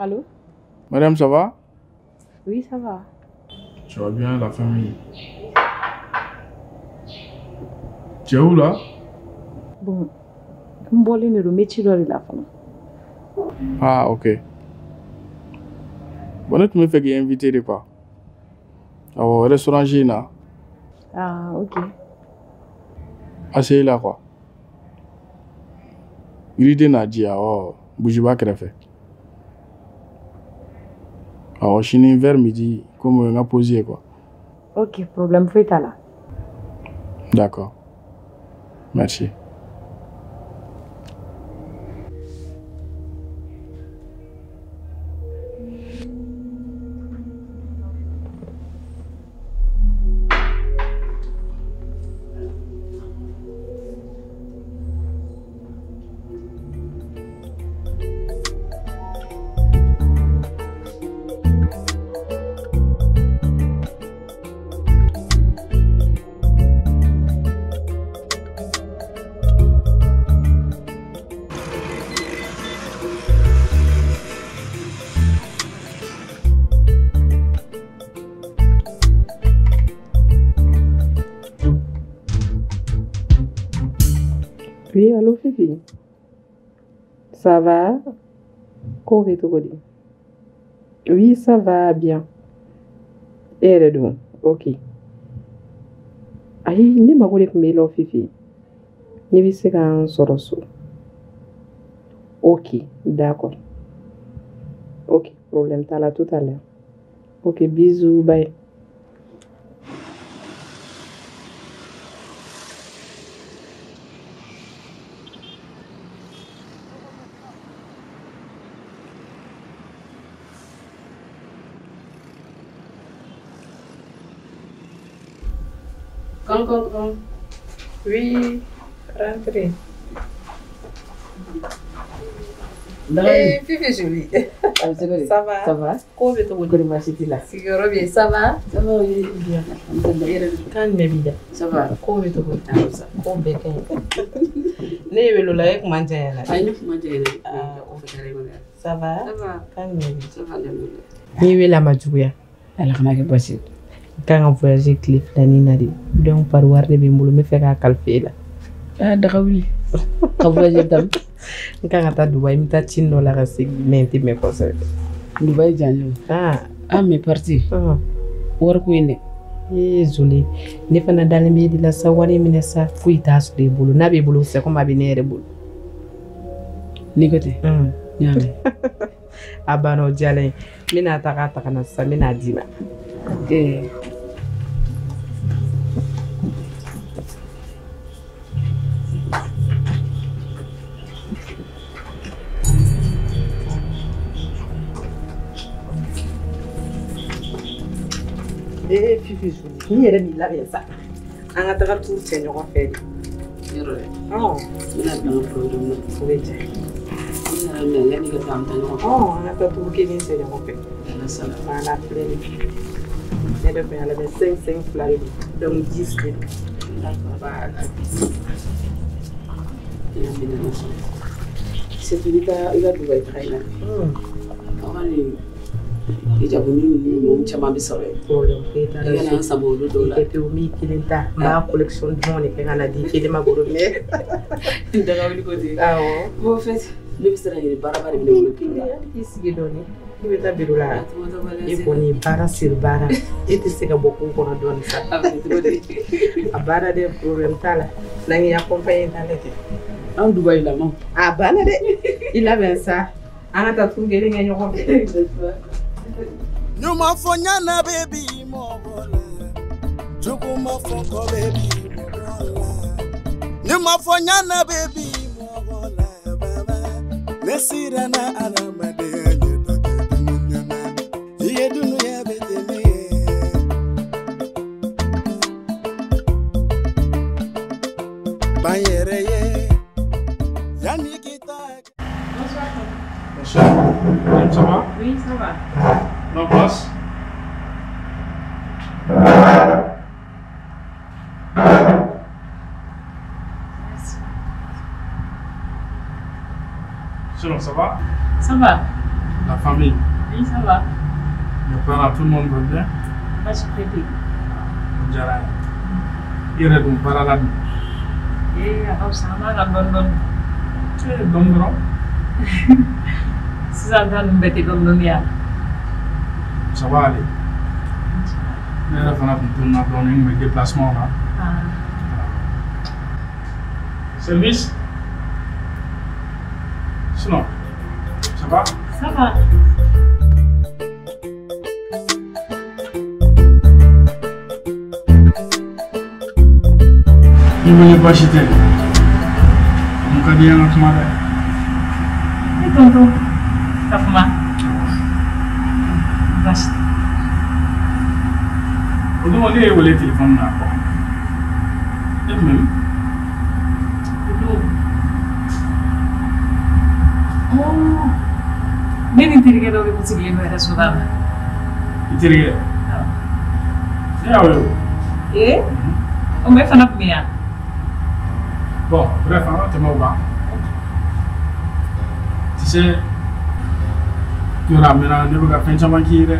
Speaker 13: Allô?
Speaker 22: Madame, ça va?
Speaker 13: Oui, ça va.
Speaker 22: Tu vas bien, la famille? Tu es où là?
Speaker 13: Bon, n bɔlen de don, n bɛ ci dɔ de la fɔlɔ.
Speaker 22: Ah, ok. Bon, ne tun bɛ fɛ k'i inviter de quoi. Awɔ, restaurant in na.
Speaker 13: Ah, ok.
Speaker 22: ACI la quoi. Yiriden n'a di, awɔ, bujiba kɛrɛfɛ. Awɔ, sini vers midi, comme n ka pause ye quoi.
Speaker 13: Ok, problème foyi t'a la.
Speaker 22: D'accord. Merci.
Speaker 4: Oui, allô Fifi. Ça va? Ko bɛ cogo di? Oui, ça va bien. E yɛrɛ dun? Ok. Ayi, ne mago de tun b'e la Fifi. N'i bɛ se ka n sɔrɔ so. Ok, d'accord. Ok, problème t'a la, tout à l'heure. Ok, bisous, bye.
Speaker 18: Quand, quand, quand.
Speaker 4: Oui, rentrez. Eh, Fifi jolie. Ça va?
Speaker 18: Ça va?
Speaker 4: Ko bɛ cogo di?
Speaker 18: Kɔri baasi t'i la?
Speaker 4: Sigiyɔrɔ bɛ yen, ça va?
Speaker 18: Ça va, oui, bien. Alhamdulillah.
Speaker 4: Kan jumɛn b'i da?
Speaker 18: Ça va.
Speaker 4: Ko bɛ cogo di? Ko bɛɛ ka ɲi. Ne ye wele o la, e kun man jan yɛrɛ.
Speaker 18: Ayi, ne kun man jan yɛrɛ. Ah, o fɛ kɛra
Speaker 4: Ça va?
Speaker 18: Ça va.
Speaker 4: Kan jumɛn b'i da?
Speaker 18: Ça va, alhamdulillah.
Speaker 4: N'i wele a ma juguya.
Speaker 18: Ala kana kɛ baasi ye.
Speaker 4: N kan ka voyager tile filanin na de. Donc pari wari de bɛ n bolo, n bɛ fɛ k'a kalifa e la.
Speaker 18: Ah, daga wuli. Ka voyager tam.
Speaker 4: N kan ka taa Dubaï, n bɛ taa cin dɔ la ka segin, mais n tɛ mɛn kosɛbɛ.
Speaker 18: Dubaï janjo.
Speaker 4: Ah.
Speaker 18: Ah, mais parti. Wari ko in dɛ.
Speaker 4: Ee Zoli, ne fana dalen bɛ e de la sa, wari in minɛ sa, foyi t'a sɔrɔ e bolo. N'a b'e bolo, c'est comme a bɛ ne yɛrɛ bolo.
Speaker 18: N'i ko ten. N y'a mɛn.
Speaker 4: A banna, o diyara n ye. N bɛna taga ta ka na sisan, n bɛna d'i ma.
Speaker 18: Ok.
Speaker 4: Ee Fifi Zoli, n'i yɛrɛ m'i labɛn sa, an ka taga tour kɛ ɲɔgɔn fɛ de.
Speaker 18: Yɔrɔ dɛ.
Speaker 4: Ɔn.
Speaker 18: N bɛna bila n ka programme na.
Speaker 4: O bɛ diya.
Speaker 18: N nana minɛ yanni ka taa an bɛ taa ɲɔgɔn fɛ.
Speaker 4: Ɔn, an ka taa tour kelen kɛ ɲɔgɔn fɛ.
Speaker 18: Ala sɔnna.
Speaker 4: Voilà, filɛ nin ye. Ne yɛrɛ tun y'a labɛn 5 5 fila de don. Donc 10 de don.
Speaker 18: D'accord.
Speaker 4: Voilà.
Speaker 18: N y'a mɛn ala sɔnna. Surtout i ka Dubaï taga in na. Aw ka nin hijabu ninnu caman bɛ sɔrɔ yen.
Speaker 4: Problème foyi t'a la.
Speaker 18: I kana an sama olu dɔw la.
Speaker 4: Et puis o m'i kelen ta, n b'a collection dumanw de kɛ ka na di kelen ma bolo mɛ.
Speaker 18: Daga wuli ko ten.
Speaker 4: Awɔ.
Speaker 18: Bon, en fait, ne bɛ siran yɛrɛ, baaraba de bɛ ne bolo bureau la.
Speaker 4: Hali k'i sigi dɔɔni. I bɛ taa bureau la. E kɔni baara siri baara. E tɛ se ka bɔ ko kɔnɔ dɔɔni sa.
Speaker 18: A bɛ cogo di?
Speaker 4: A baara dɛ, problème t'a la. N'an y'i accompagner t'a la kɛ.
Speaker 18: An Dubaï lamaw.
Speaker 4: A banna dɛ. I labɛn sa. An ka taa tour kelen kɛ ɲɔgɔn fɛ.
Speaker 6: Ɲuman fɔ ɲana bɛ bi mɔgɔ la, juguman fɔ kɔ bɛ bi mɔgɔ la. Ɲuman fɔ ɲana bɛ bi mɔgɔ la, baba. Ne siranna adamadenya ɲɛ ta kɛ dunuya na. I ye dunuya bɛ tɛmɛ ye. Ban yɛrɛ ye, yanni k'i ta.
Speaker 1: Bonsoir.
Speaker 22: Bonsoir. Ça va?
Speaker 1: Oui, ça va.
Speaker 22: Non, passe.
Speaker 1: Merci.
Speaker 22: Sinon, ça va?
Speaker 1: Ça va.
Speaker 22: La famille?
Speaker 1: Oui, ça va.
Speaker 22: Les parents, tout le monde va bien?
Speaker 1: Baasi foyi tɛ yen.
Speaker 22: O diyara n ye. I yɛrɛ dun baara la dun?
Speaker 1: Ee, a ka fisa, an b'a kan dɔɔni dɔɔni.
Speaker 22: Ee, dɔɔni dɔrɔn.
Speaker 1: Sisan ta ninnu bɛɛ tɛ dɔɔni dɔɔni ya.
Speaker 22: Ça va aller. Ne yɛrɛ fana tun tununna dɔɔni, n tun bɛ déplacement na.
Speaker 1: Ah.
Speaker 22: Service? Sinon, ça va?
Speaker 1: Ça va.
Speaker 22: I wele baasi tɛ. Mun ka di an ka kuma dɛ?
Speaker 1: Ne tonton, ka kuma. Baasi tɛ.
Speaker 22: O don ne ye wele téléphone na quoi. E tun bɛ min?
Speaker 1: O don. Oh, ne ni n terikɛ dɔ de tun sigilen don restaurant la.
Speaker 22: I terikɛ?
Speaker 1: Awɔ.
Speaker 22: Ne y'aw ye o.
Speaker 1: Ee? O mais e fana tun bɛ yan?
Speaker 22: Bon, bref, an ka tɛmɛ o kan. Tu sais, yɔrɔ a mɛnna ne bɛ ka fɛn caman k'i ye dɛ.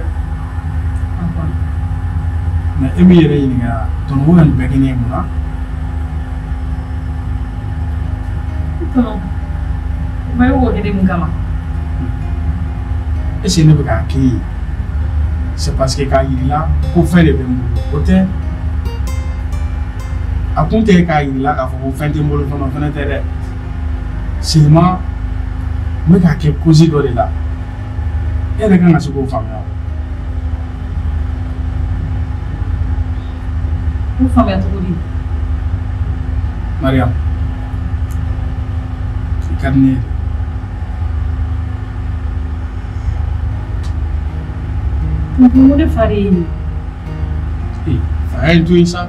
Speaker 22: Mais e m'i yɛrɛ ɲininka tɔnɔ ko ka nin bɛɛ kɛ ne ye mun na?
Speaker 1: Tɔnɔ, o e b'o kɛ ne mun kama?
Speaker 22: Est-ce que ne bɛ k'a k'e ye? C'est parce que k'a yir'i la ko fɛn de bɛ n bolo, o tɛ? A kun tɛ k'a yir'i la k'a fɔ ko fɛn tɛ n bolo fana, o fana tɛ dɛ. Seulement n bɛ k'a kɛ cause dɔ de la. E yɛrɛ kan ka se k'o faamuya.
Speaker 1: K'o faamuya cogo di?
Speaker 22: Mariam, i ka di ne ye de.
Speaker 1: Tonton, mun de fa de ye nin ye?
Speaker 22: Ee, faya in to yen sa.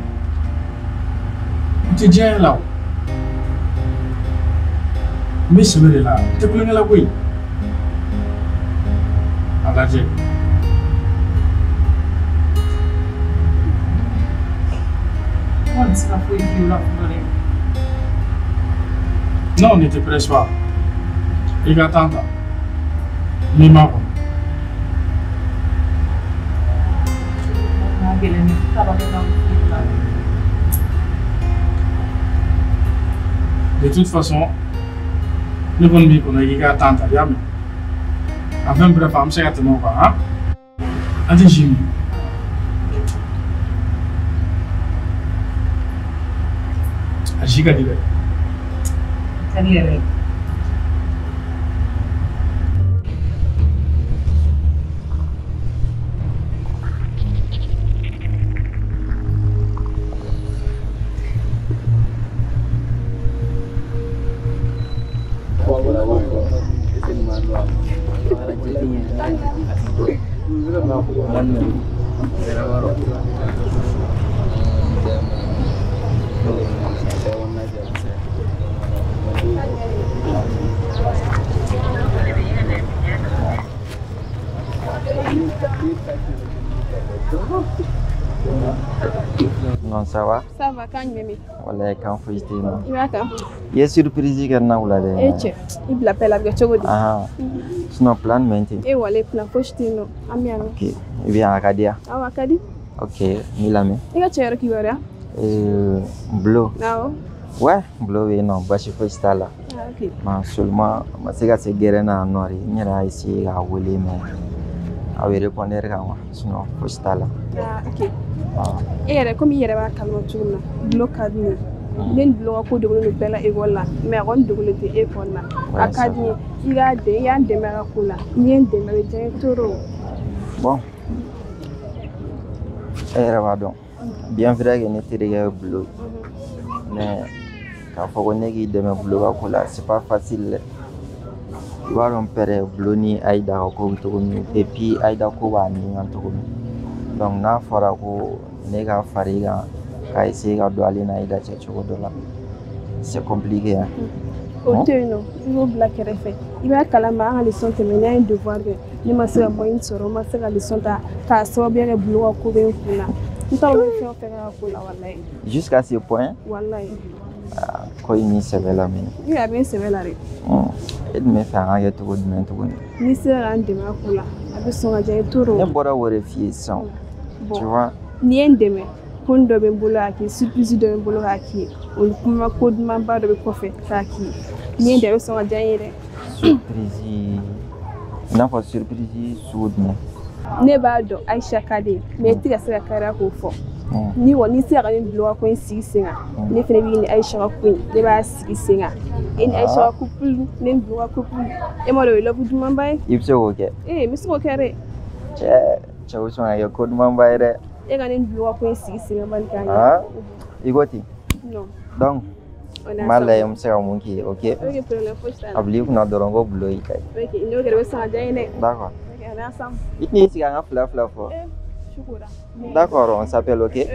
Speaker 22: Tɛ diya e la o. N bɛ sɛbɛ de la, n tɛ kulonkɛ la koyi. A lajɛ.
Speaker 1: N kɔni tɛ se ka foyi f'i ye o la fɔlɔ dɛ.
Speaker 22: Non, ne te presse pas. I ka temps ta. N'i m'a kɔnɔ.
Speaker 1: A gɛlɛn dɛ, n t'a dɔn ne ka foyi la.
Speaker 22: De toute façon, ne kɔni b'i kɔnɔ i k'i ka temps ta, i y'a mɛn? Enfin bref, an bɛ se ka tɛmɛ o kan, han? An tɛ si min. A si ka di dɛ.
Speaker 1: Ka di yɛrɛ.
Speaker 7: Non, ça va?
Speaker 13: Ça va, quand même.
Speaker 7: Wala kan foyi tɛ yen nɔ.
Speaker 13: I b'a kan?
Speaker 7: I ye surprise kɛ n na wula dɛ.
Speaker 13: E cɛ, i bila pɛla a bɛ kɛ cogo di?
Speaker 7: Ahan. Sinon plan jumɛn tɛ yen?
Speaker 13: E wale plan fosi tɛ yen nɔ, an bɛ yan nɔ.
Speaker 7: Ok, i bɛ yan a ka di yan?
Speaker 13: Awɔ, a ka di.
Speaker 7: Ok, n b'i lamɛn.
Speaker 13: I ka cɛ yɛrɛ kibaruya?
Speaker 7: Bulo.
Speaker 13: Awɔ.
Speaker 7: Ouais, Bulo bɛ yen nɔ, baasi fosi t'a la.
Speaker 13: Ah, ok.
Speaker 7: Mais seulement, a ma se ka se gɛrɛn na yan nɔ de, n yɛrɛ y'a essayer k'a wele mais a bɛ répondeur kan quoi, sinon fosi t'a la.
Speaker 13: Ah, ok. E yɛrɛ komi i yɛrɛ b'a kalama cogo min na, Bulo ka di ne ye. Ne ni Bulo ka ko dogolen don bɛɛ la ekɔli la, mais a kɔni dogolen tɛ e kɔni na. A ka di n ye, i k'a dɛmɛ, i y'an dɛmɛ a ka ko la. N'i ye n dɛmɛ a bɛ diya n ye trop.
Speaker 7: Bon, e yɛrɛ b'a dɔn, bien vrai que ne terikɛ ye Bulo ye, mais k'a fɔ ko ne k'i dɛmɛ Bulo ka ko la, c'est pas facile dɛ. I b'a dɔn pɛrɛ Bulo ni Ayida ka ko bɛ cogo min, et puis Ayida ko b'a nin kan cogo min. Donc n'a fɔra ko ne ka far'i kan ka essayer ka don ale n'Ayida cɛ cogo dɔ la, c'est compliqué hein.
Speaker 13: O to yen nɔ, i b'o bila kɛrɛfɛ. I b'a kalama an ka leçon tɛmɛ n'an ye devoir kɛ, ne ma se ka moyenne sɔrɔ, n ma se ka leçon ta k'a sababuya kɛ Bulo ka ko bɛ n kun na. N t'a dɔn n bɛ fɛn o fɛn kɛ a ka ko la walayi.
Speaker 7: Jusqu'à ce point?
Speaker 13: Walayi.
Speaker 7: Ko in m'i sɛbɛ la minɛ.
Speaker 13: I a bɛ n sɛbɛ la dɛ.
Speaker 7: E dun bɛ fɛ an ka kɛ cogo jumɛn tuguni?
Speaker 13: N'i sera k'an dɛmɛ a ko la, a bɛ sɔn ka diya n ye trop.
Speaker 7: Ne bɔra k'o de f'i ye sisan. Tu vois?
Speaker 13: N'i ye n dɛmɛ, ko dɔ bɛ n bolo k'a k'i ye, surprise dɔ bɛ n bolo k'a k'i ye, o ni kuma ko dumanba dɔ bɛ kɔfɛ k'a k'i ye. N'i ye n dɛmɛ, a bɛ sɔn ka diya n ye dɛ.
Speaker 7: Surprise i n'a fɔ surprise sugu jumɛn?
Speaker 13: Ne b'a dɔn Ayisa ka di ye, mais i tɛ ka se ka kariya k'o fɔ. Ni kɔni n'i sera ka ne Bulo ka ko in sigi sen kan, ne fana b'i ni Ayisa ka ko in, ne b'a sigi sen kan. E ni Ayisa ka couple, ne ni Bulo ka couple, e m'a dɔn o ye love dumanba ye.
Speaker 7: I bɛ se k'o kɛ?
Speaker 13: Ee, n bɛ se k'o kɛ dɛ.
Speaker 7: Cɛ o bɛ sɔn ka kɛ ko dumanba ye dɛ.
Speaker 13: E ka ne ni Bulo ka ko in sigi sen kan bani k'a ɲɛ.
Speaker 7: Ah, i ko ten?
Speaker 13: Non.
Speaker 7: Donc, n b'a lajɛ n bɛ se ka mun k'i ye, ok?
Speaker 13: Ok, problème fosi t'a la.
Speaker 7: A bil'i kunna dɔrɔn ko Bulo y'i ta ye.
Speaker 13: Ok, n'o kɛra o bɛ sɔn ka diya n ye dɛ.
Speaker 7: D'accord.
Speaker 13: Ok, on est ensemble.
Speaker 7: I tɛn'i sigi an ka fila fila fɔ?
Speaker 13: Shukura.
Speaker 7: D'accord, on s'appelle, ok?
Speaker 13: Ok, d'accord.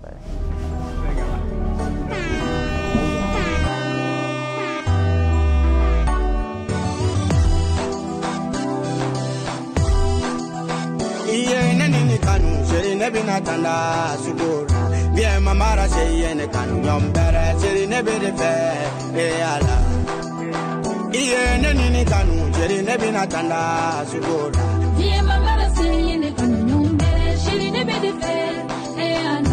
Speaker 7: Bye.
Speaker 6: Iye ne ni kanu seri ne bina tanda sukura. Bien mamara se iye ne kanu nyombere seri ne be de fe e ala. Iye ne ni kanu seri ne bina tanda sukura.
Speaker 16: Bien mamara se iye ne kanu nyombere seri ne be de fe e ala.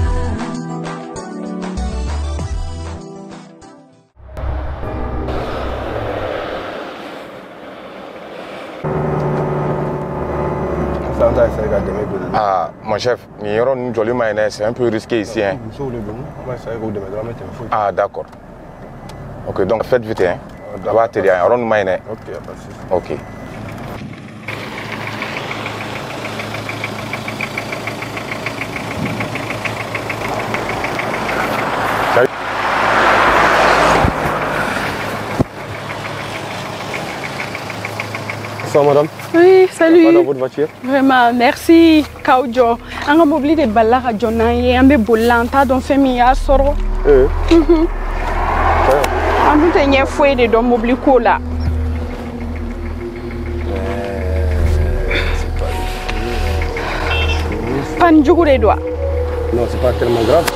Speaker 17: Ah, mon chef, c'est un peu risqué ici. Hein. Ah, d'accord. Ok, donc faites vite. Hein. Ok, ok.
Speaker 19: Bonsoir madame.
Speaker 13: Oui, salut.
Speaker 19: Ça va dans votre voiture?
Speaker 13: Vraiment, merci Kaoudjo. An ka mobili de balila ka jɔ n'an ye, an bɛ boli la, an t'a dɔn fɛn min y'a sɔrɔ.
Speaker 19: Ee.
Speaker 13: An dun tɛ ɲɛ foyi de dɔn mobili ko la. Panne jugu de don wa?
Speaker 19: Non, c'est pas tellement grave.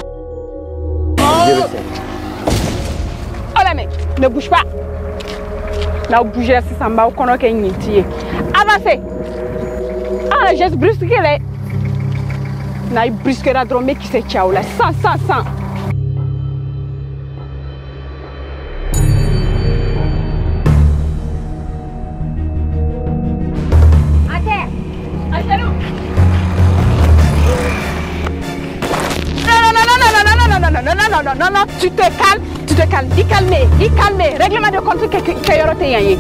Speaker 13: Oh la mec, ne bouge pas. N'aw bougera sisan n b'aw kɔnɔ kɛ ɲinti ye. Avancez. Ah, geste brusque dɛ. N'a brusquera dɔrɔn n bɛ kisɛ ci aw la 100 100 100. À terre. À genoux. Non, non, non, non, non, non, non, non, non, non, non, non, non, tu te calmes, tu te calmes, i calme, i calme, règlement de compte kɛ yɔrɔ tɛ yan ye.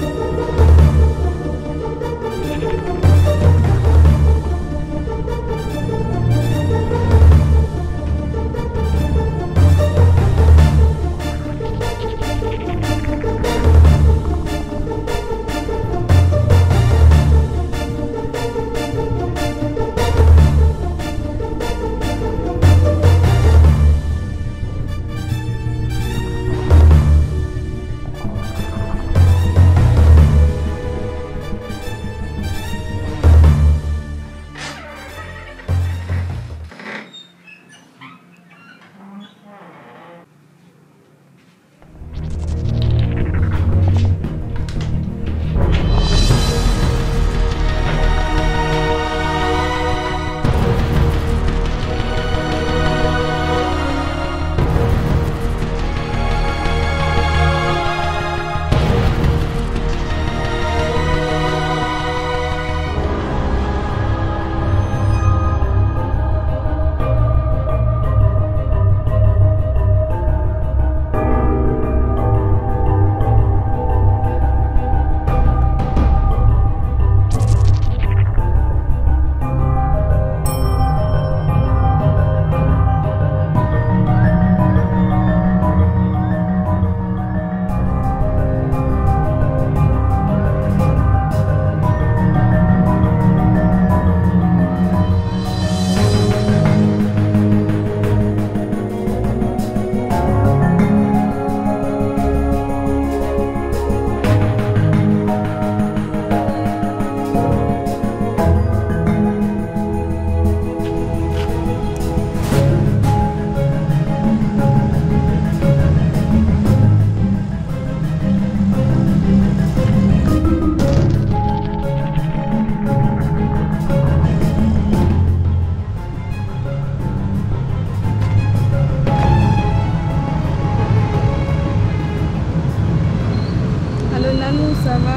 Speaker 3: Allo Nanou, ça va?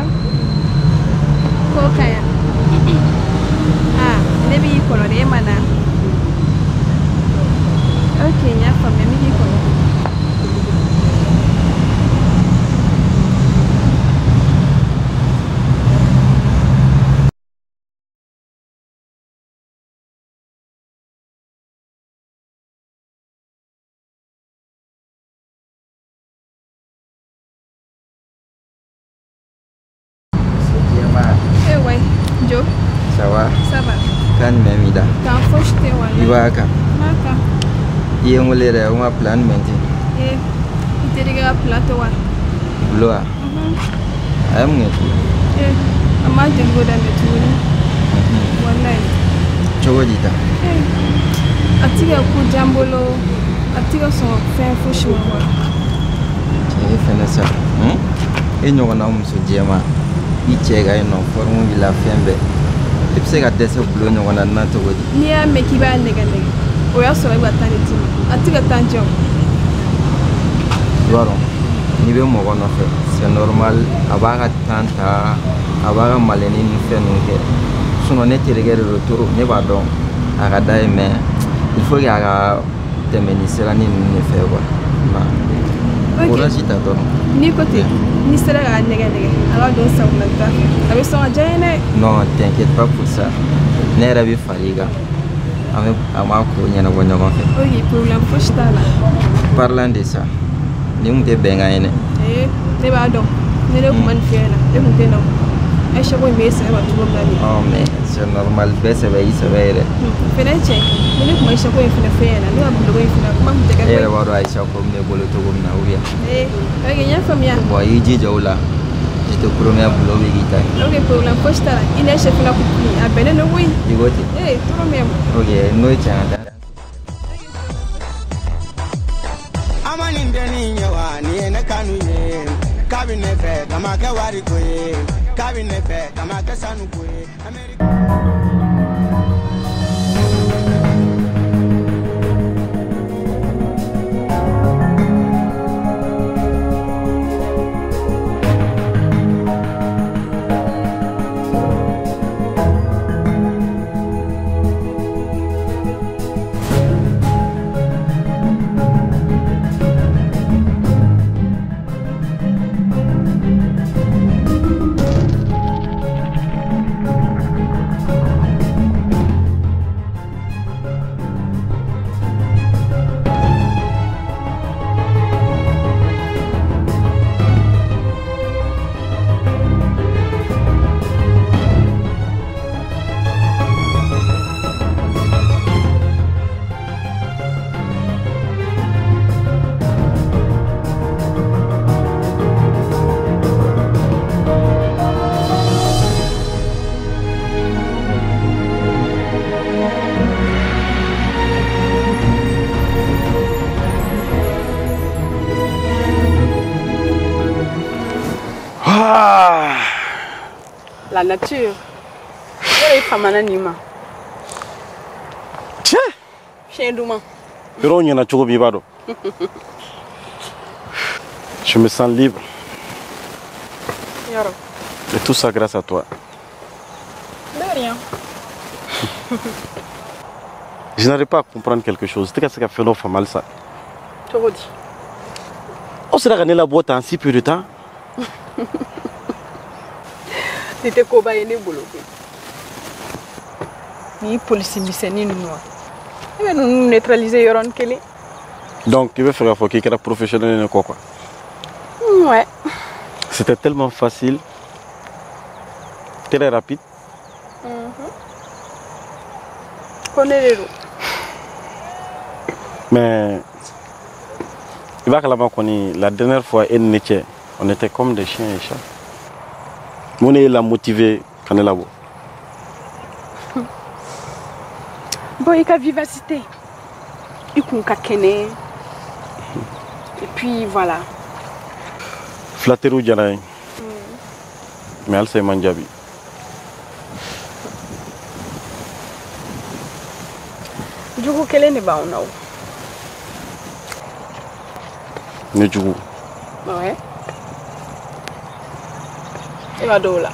Speaker 3: Ko ka yan? Ah, ne b'i kɔnɔ de, e ma na? Ok, n y'a faamuya, n bɛ k'i kɔnɔ. Eh ouais, Jo.
Speaker 7: Ça va?
Speaker 3: Ça va.
Speaker 7: Kan jumɛn b'i da?
Speaker 3: Kan fosi tɛ walayi.
Speaker 7: I b'a kan?
Speaker 3: N b'a kan.
Speaker 7: I ye n wele dɛ, o ma plan jumɛn ten?
Speaker 3: Eh, i terikɛ ka plan tɛ wa?
Speaker 7: Bulo wa?
Speaker 3: Mhm.
Speaker 7: A ye mun kɛ tuguni?
Speaker 3: Eh, a ma jeliko daminɛ tuguni. Walayi.
Speaker 7: Cogo di tan?
Speaker 3: Eh, a ti ka ko diya n bolo, a ti ka sɔn fɛn fosi ma quoi.
Speaker 7: Cɛ e fɛnɛ sa, hun? E ɲɔgɔnna muso jɛman, i cɛ ka ɲi nɔ, forme b'i la, fɛn bɛɛ. I bɛ se ka dɛsɛ bulo ɲɔgɔnna na cogo di?
Speaker 3: N'i y'a mɛn k'i b'a nɛgɛ nɛgɛ, o y'a sɔrɔ e bɛ ka taa ni d'i ma. A ti ka taa diya o.
Speaker 7: I b'a dɔn, n'i bɛ mɔgɔ nɔfɛ, c'est normal, a b'a ka temps ta, a b'a ka malɛni ni fɛn ninnu kɛ. Sinon ne terikɛ de don trop, ne b'a dɔn a ka d'a ye, mais il faut que a ka tɛmɛ ni siranin ninnu de fɛ quoi. I m'a ye?
Speaker 3: Ok.
Speaker 7: Courage ta dɔrɔn.
Speaker 3: N'i ko ten, n'i sera k'a nɛgɛ nɛgɛ, a ka don sagona ta fɛ, a bɛ sɔn ka diya n ye dɛ.
Speaker 7: Non, t'inquiète pas pour ça. Ne yɛrɛ bɛ far'i kan. An bɛ an b'a ko ɲɛnabɔ ɲɔgɔn fɛ.
Speaker 3: Ok, problème fosi t'a la.
Speaker 7: Parlant de ça, nin kun tɛ bɛnkan ye dɛ.
Speaker 3: Ee, ne b'a dɔn, ni ne kun ma nin f'i ɲɛna, e kun tɛ na o. Aïcha ko in b'e sɛgɛn ma cogo min na nin.
Speaker 7: Oh, mais C'est normal, bɛɛ sɛbɛ y'i sɛbɛ ye dɛ.
Speaker 3: Fɛnɛ cɛ, ni ne kun ma Aïcha ko in fɛnɛ f'e ɲɛna, ne ka bulon in fɛnɛ kuma tun tɛ kɛ
Speaker 7: koyi. E yɛrɛ b'a dɔn Aïcha ko bɛ ne bolo cogo min na ou bien?
Speaker 3: Ee, ok, n y'a faamuya.
Speaker 7: Bon, i jija o la. Je te promets, bulon bɛ k'i ta ye.
Speaker 3: Ok, problème fosi t'a la. I ni Aïcha fɛnɛ couple a bɛnnen don koyi.
Speaker 7: I ko ten.
Speaker 3: Ee, trop même.
Speaker 7: Ok, n'o ye tiɲɛ ye.
Speaker 6: Ama nin dennin ye wa, nin ye ne kanu ye. K'a bɛ ne fɛ, k'a ma kɛ wariko ye. K'a bɛ ne fɛ, k'a ma kɛ sanuko ye.
Speaker 13: La nature. Yɔrɔ i famana nin ma.
Speaker 5: Tiɲɛ.
Speaker 13: Fiɲɛ duman.
Speaker 5: Yɔrɔw ɲɛna cogo min i b'a dɔn. Je me sens libre.
Speaker 13: Yɔrɔ.
Speaker 5: Et tout ça grâce à toi.
Speaker 13: De rien.
Speaker 5: Je n'arrive pas à comprendre quelque chose. Tɛ ka se ka fɛn dɔ faamu halisa.
Speaker 13: Cogo di?
Speaker 5: Aw sera ka ne labɔ tan si peu de temps.
Speaker 13: Nin tɛ koba ye ne bolo koyi. Ni polisi misɛnnin ninnu wa? Ne bɛ ninnu neutraliser yɔrɔnin kelen.
Speaker 5: Donc i bɛ fɛ k'a fɔ k'i kɛra professionnel ye ne kɔ quoi.
Speaker 13: Ouais.
Speaker 5: C'était tellement facile, très rapide.
Speaker 13: Ko ne de don.
Speaker 5: Mais i b'a kalama kɔni, la dernière fois e ni ne cɛ, on était comme des chiens et chats. Mun de y'e la motiver ka ne labɔ?
Speaker 13: Bon, i ka vivacité, i kun ka kɛnɛ, et puis voilà.
Speaker 5: Flatteriw diyara n ye. Mais halisa i ma n jaabi.
Speaker 13: Jugu kelen de b'anw na o.
Speaker 5: Ne jugu?
Speaker 13: Ouais. E b'a dɔn o la.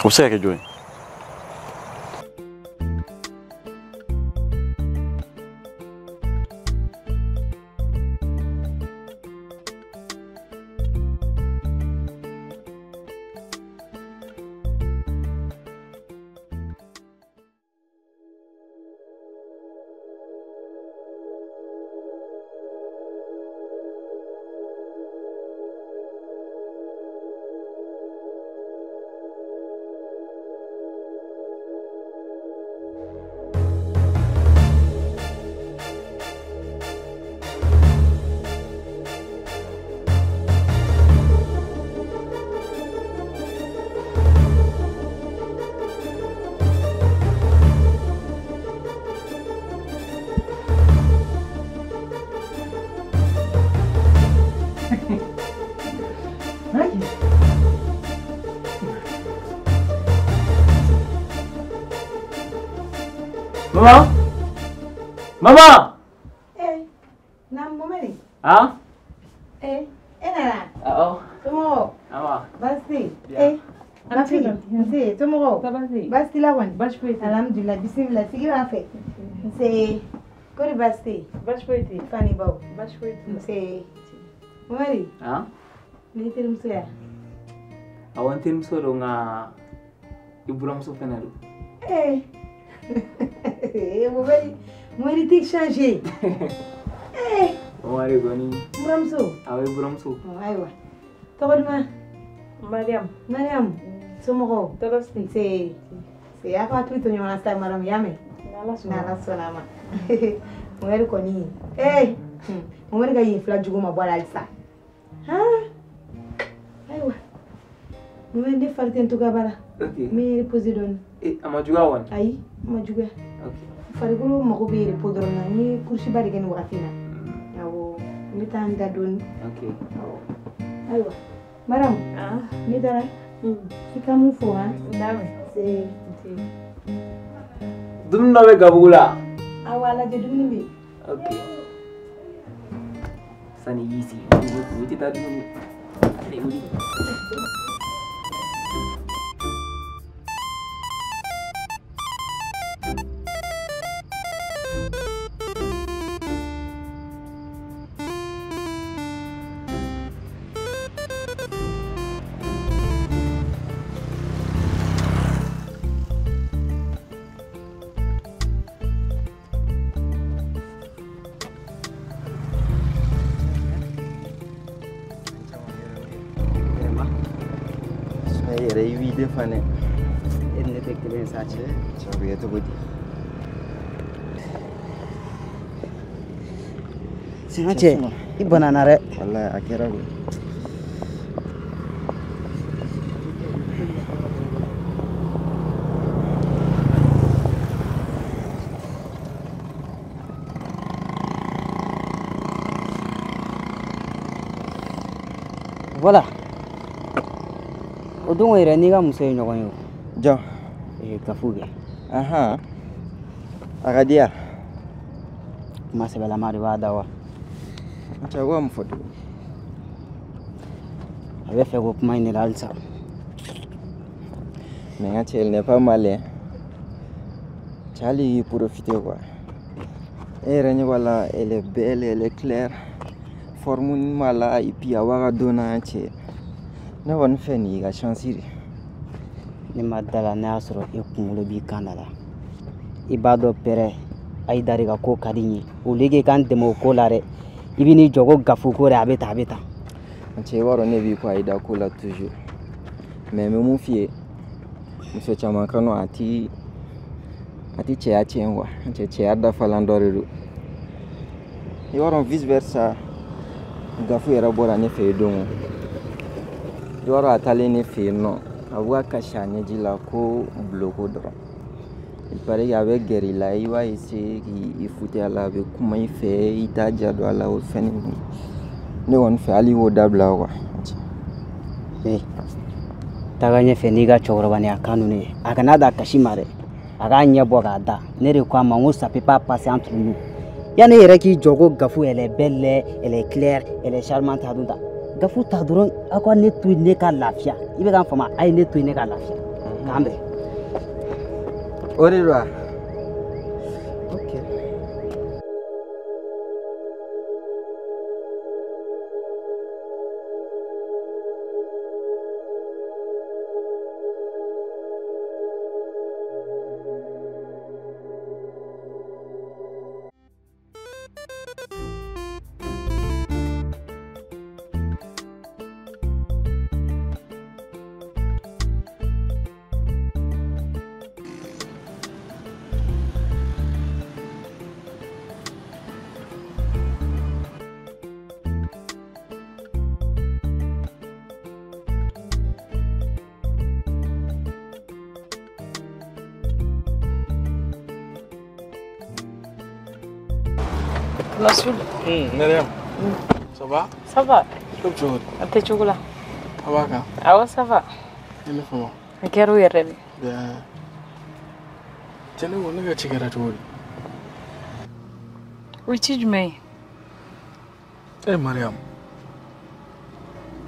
Speaker 5: O bɛ se ka kɛ jɔn ye?
Speaker 2: Maman? Maman!
Speaker 4: Eh, na Momeri.
Speaker 2: Ah?
Speaker 4: Eh, e nana.
Speaker 2: Awɔ.
Speaker 4: Somɔgɔw?
Speaker 2: Awa.
Speaker 4: Baasi tɛ yen?
Speaker 2: Bien.
Speaker 4: Eh, Mafili, nse, somɔgɔw? Baasi t'i la kɔni?
Speaker 1: Baasi foyi tɛ yen.
Speaker 4: Alhamdulilah, bisimila, sigi b'an fɛ. Nse, kɔri baasi tɛ yen?
Speaker 1: Baasi foyi tɛ yen.
Speaker 4: Fani baw?
Speaker 1: Baasi foyi t'u la.
Speaker 4: Nse. Momeri.
Speaker 2: Ah?
Speaker 4: Ni terimuso ya?
Speaker 2: Awɔ, n terimuso don nka i buramuso fɛnɛ don.
Speaker 4: Eh. Momeri, Momeri tɛ changer. Eh.
Speaker 2: Momeri kɔni.
Speaker 4: Buramuso.
Speaker 2: Awɔ, i buramuso.
Speaker 4: Ayiwa.
Speaker 12: Tɔgɔ duman?
Speaker 1: Mariam.
Speaker 12: Mariam. Somɔgɔw?
Speaker 1: Tɔɔrɔ si.
Speaker 12: Nse. Se a ka hakili to ɲɔgɔn na sa Mariam, y'a mɛn?
Speaker 1: N'Ala
Speaker 12: sɔnna a ma. Mohamed kɔni. Ee, Mohamed ka yen fila jugu ma bɔ a la halisa. Han? Ayiwa. Mohamed ne fari tɛ n togoya ba la.
Speaker 2: Ok.
Speaker 12: N bɛ reposer dɔɔni.
Speaker 2: Eh, a ma juguya kɔni?
Speaker 12: Ayi, a ma juguya.
Speaker 2: Ok.
Speaker 12: Farikolo mago bɛ repos dɔrɔn na. N ye course ba de kɛ nin wagati in na. Awɔ, n bɛ taa n da dɔɔni.
Speaker 2: Ok.
Speaker 12: Awɔ. Ayiwa. Mariam. Ne taara. I ka mun fɔ han?
Speaker 1: N y'a mɛn.
Speaker 12: Se.
Speaker 2: Dumuni dɔ bɛ gabugu la.
Speaker 12: Awɔ, a lajɛ dumuni bɛ yen.
Speaker 2: Ok. Sani i k'i sigi, o tɛ taa dumuni. Allez, wuli.
Speaker 7: Yɛrɛ i b'i den fan dɛ. E ni ne tɛ kelen ye sa cɛ. Cɛ o bɛ kɛ cogo di?
Speaker 15: Singa cɛ, i banana dɛ.
Speaker 7: Walayi a kɛra koyi.
Speaker 15: Voilà. O don yɛrɛ n'i ka muso ye ɲɔgɔn ye o.
Speaker 7: Jɔn?
Speaker 15: Ee Gafu kɛ.
Speaker 7: Ahan. A ka di yan.
Speaker 15: Kuma sɛbɛlama de b'a da wa.
Speaker 7: Cɛ ko ka mun fɔ tugun?
Speaker 15: A bɛ fɛ ko kuma in de la halisa.
Speaker 7: Mais n ka cɛ, il n'est pas mal hein. Cɛ hali k'i profiter quoi. E yɛrɛ ɲɛ b'a la, elle est belle, elle est claire. Forme b'a la et puis a b'a ka don na cɛ. Ne kɔni fɛ nin y'i ka chance de.
Speaker 15: Ne ma da la n'a y'a sɔrɔ e kunkolo b'i kan da la. I b'a dɔn pɛrɛ Ayida de ka ko ka di n ye. Au lieu que i ka n dɛmɛ o ko la dɛ, i bɛ n'i jɔ ko Gafu ko dɛ, a bɛ tan a bɛ tan.
Speaker 7: Cɛ i b'a dɔn ne b'i kɔ Ayida ko la toujours. Mais n bɛ mun f'i ye, muso caman kanu a ti cɛya tiɲɛ quoi. Cɛ cɛya dafalan dɔ de don. I b'a dɔn vice versa, Gafu yɛrɛ bɔra ne fɛ yen don o. I b'a dɔn a taalen ne fɛ yen nɔ, a bɛ ka kasi a ɲɛji la ko buloko dɔrɔn. Il paraît a bɛ gɛrɛ i la, i b'a essayer k'i foutre a la, a bɛ kuma i fɛ, i t'a ja don a la o fɛn ninnu. Ne kɔni fɛ hali i k'o dabila quoi.
Speaker 15: Ee, taga ɲɛfɛ n'i ka cɛkɔrɔba ni a kan ninnu ye, a kana da kasi ma dɛ, a k'a ɲɛ bɔ k'a da. Ne de ko a ma n ko ça peut pas passer entre nous. Yanni e yɛrɛ k'i jɔ ko Gafu elle est belle, elle est claire, elle est charmante a dun ta. Gafu ta dɔrɔn aw ka ne to yen ne ka lafiya. I bɛ ka n faamu, a ye ne to yen ne ka lafiya. K'an bɛn.
Speaker 7: O de don wa? Ok.
Speaker 1: Rasoul.
Speaker 22: Myriam. Ça va?
Speaker 1: Ça va.
Speaker 22: Cogo di?
Speaker 1: A tɛ cogo la.
Speaker 22: A b'a kan?
Speaker 1: Awɔ, ça va.
Speaker 22: I ne fama.
Speaker 1: A kɛra o yɛrɛ de.
Speaker 22: Bien. Cɛ ne ko ne ka ci kɛra cogo di?
Speaker 1: O ye ci jumɛn ye?
Speaker 22: Eh Mariam,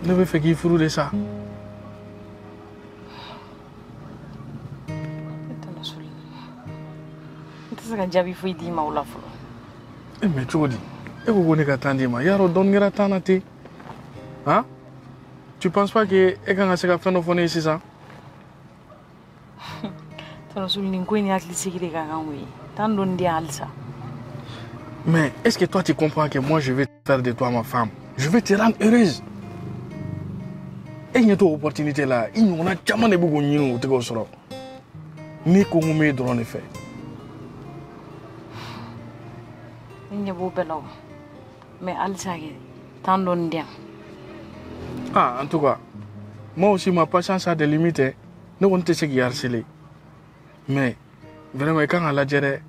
Speaker 22: ne bɛ fɛ k'i furu de sa.
Speaker 1: Ne tɛ Rasoul. N tɛ se ka jaabi foyi d'i ma o la fɔlɔ.
Speaker 22: Eh mais cogo di? E ko ko ne ka temps d'i ma. Yarɔ dɔɔni kɛra temps na ten. Han? Tu penses pas que e kan ka se ka fɛn dɔ fɔ ne ye sisan?
Speaker 1: Rasoul, nin ko in ni hakilisigi de ka kan koyi. Temps dɔɔni di yan halisa.
Speaker 22: Mais est-ce que toi tu comprends que moi je vais faire de toi ma femme? Je vais te rendre heureuse. E ɲɛ t'o opportunité la, i ɲɔgɔnna caman de bɛ k'o ɲini o tɛ k'o sɔrɔ. Ne ko n ko n b'e dɔrɔn de fɛ.
Speaker 1: Ne ɲɛ b'o bɛɛ la o. Mais halisa kɛ temps dɔɔni di yan.
Speaker 22: Ah, en tout cas, moi aussi ma patience a des limites. Hein. Ne kɔni tɛ se k'i harceler. Mais vraiment i kan ka lajɛ dɛ.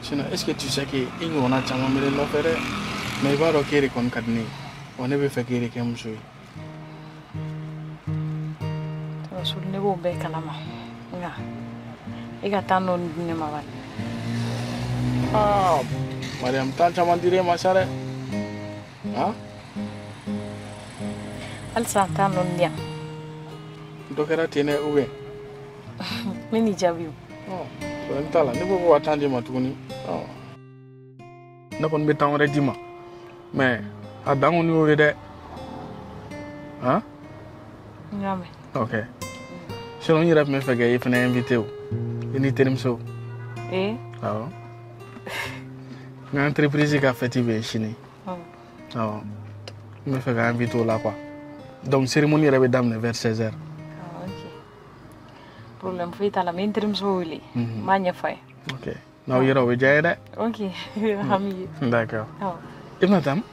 Speaker 22: Sinon, est-ce que tu sais que i ɲɔgɔnna caman bɛ ne nɔfɛ dɛ? Mais i b'a dɔn k'e de kɔni ka di ne ye. Wa ne bɛ fɛ k'e de kɛ n muso ye.
Speaker 1: Rasoul, ne b'o bɛɛ kalama. Nka e ka temps dɔɔni di ne ma bani.
Speaker 22: Ah, Mariam, temps caman dir'e ma sa dɛ. Han?
Speaker 1: Halisa temps dɔɔni di yan.
Speaker 22: Dɔ kɛra ten dɛ ou bien?
Speaker 1: N bɛ n'i jaabi o.
Speaker 22: Problème t'a la, ne ko ko ka temps d'i ma tuguni. Ne kɔni bɛ temps wɛrɛ d'i ma. Mais a dan kɔni y'o ye dɛ. Han?
Speaker 1: N y'a mɛn.
Speaker 22: Ok. Sinon n yɛrɛ tun bɛ fɛ ka i fana invité o. I n'i terimuso.
Speaker 1: Ee?
Speaker 22: Awɔ. N ka entreprise ka fête bɛ yen sini. Awɔ. N bɛ fɛ ka invité o la quoi. Donc cérémonie yɛrɛ bɛ daminɛ vers 16h.
Speaker 1: Ah, ok. Problème foyi t'a la, n bɛ n terimuso wele. N b'a ɲɛfɔ a ye.
Speaker 22: Ok. N'aw yera o bɛ diya n ye dɛ.
Speaker 1: Ok. Hami ye.
Speaker 22: D'accord.
Speaker 1: Awɔ.
Speaker 22: I bɛna taa min?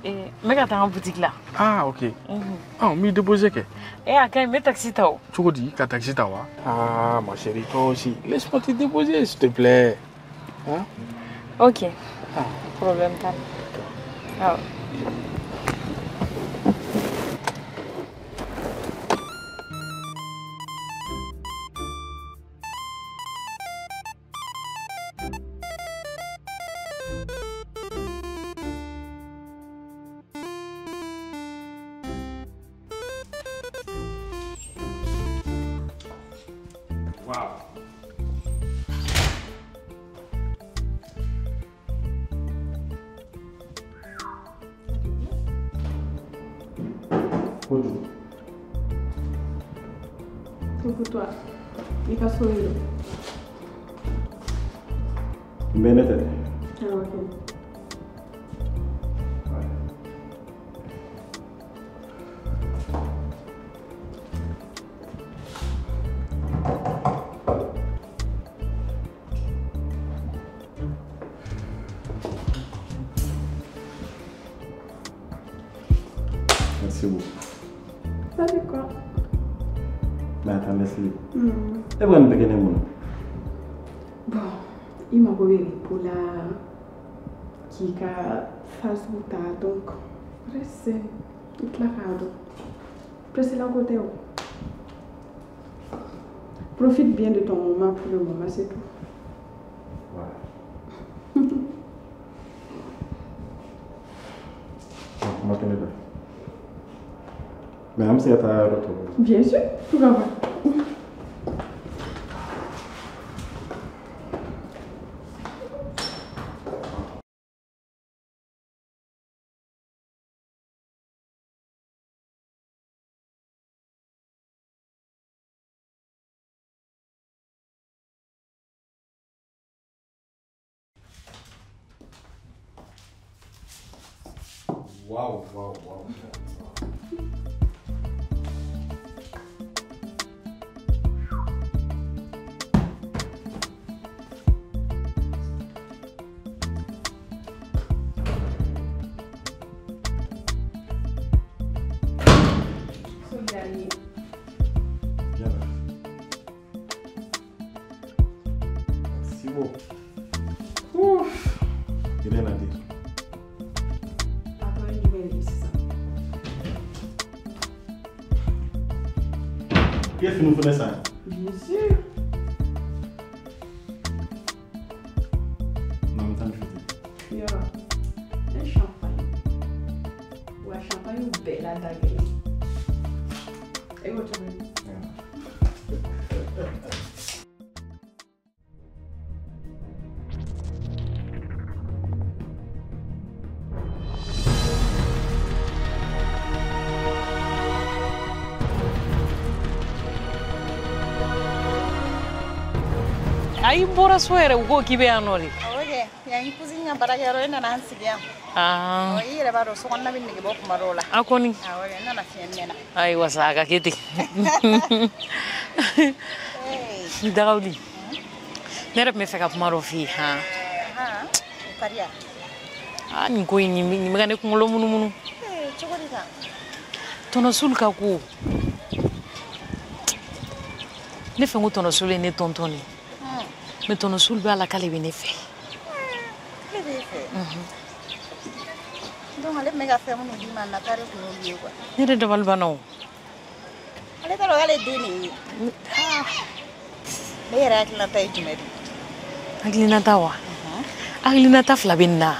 Speaker 1: N bɛ ka taa n ka boutique la.
Speaker 22: Ah, ok. Ah, n b'i déposer kɛ.
Speaker 1: Eh, a ka ɲi, n bɛ taxi ta o.
Speaker 22: Cogo di ka taxi ta wa? Ah, ma chérie, toi aussi. Laisse-moi te déposer, s'il te plaît. Hein?
Speaker 1: Ok. Ah. Problème t'a la. Awɔ.
Speaker 22: Wow.
Speaker 5: Kojugu.
Speaker 13: Coucou toi. I ka so de don.
Speaker 5: N bɛ ne tɛ dɛ.
Speaker 13: Ah, ok.
Speaker 5: Merci beaucoup.
Speaker 13: Ça fait quoi?
Speaker 5: Mais attends, merci. E bɛ ka nin bɛɛ kɛ ne mun na?
Speaker 13: Bon, i mago bɛ repos la k'i ka phase ta, donc reste i tila k'a dɔn. Pressé la ko tɛ o. Profite bien de ton moment pour le moment, c'est tout.
Speaker 5: Ouais. Kuma tɛ ne fɛ. Mais an bɛ se ka taa yɔrɔ tɔ.
Speaker 13: Bien sûr, pourquoi pas.
Speaker 22: Waouh, waouh, waouh.
Speaker 5: Merci beaucoup. Ouf. Rien à dire.
Speaker 13: Attends, une nouvelle c'est ça.
Speaker 5: Qu'est-ce que nous faisons ça?
Speaker 13: Bien sûr.
Speaker 5: Non, mais t'as le
Speaker 13: Il y aura un champagne. Ou un champagne ou belle à ta gueule. Et où tu veux?
Speaker 1: Ayi n bɔra so yɛrɛ u ko k'i bɛ yan nɔ de.
Speaker 9: Awɔ kɛ, yan y'i cousine ka baarakɛyɔrɔ ye, n nana n sigi yan.
Speaker 1: Ah.
Speaker 9: Ɔ, i yɛrɛ b'a dɔn sokɔnɔna bɛ nege bɔ kuma dɔw la.
Speaker 1: A kɔni.
Speaker 9: Awɔ kɛ, n nana fiɲɛ minɛ na.
Speaker 1: Ayiwa sa a ka kɛ ten. Dagawuli. Ne yɛrɛ tun bɛ fɛ ka kuma dɔ f'i ye han.
Speaker 9: Han, o ka di yan.
Speaker 1: Ah nin ko in nin bɛ ka ne kunkolo munumunu.
Speaker 9: Ee, cogo di tan?
Speaker 1: Tɔnɔ Sulu ka ko. Ne fɛ ko tɔnɔ Sulu ye ne tɔntɔn de ye. Mais tɔnɔ Sulu b'a la k'ale bɛ ne fɛ.
Speaker 9: Ale b'e fɛ? Donc ale tun bɛ ka fɛn minnu d'i ma nata de tun y'olu ye quoi.
Speaker 1: Ne yɛrɛ dabali banna o.
Speaker 9: Ale t'a dɔn k'ale den de ye. Ne yɛrɛ hakilinata ye jumɛn de ye?
Speaker 1: Hakilinata wa? Hakilinata fila bɛ nin na.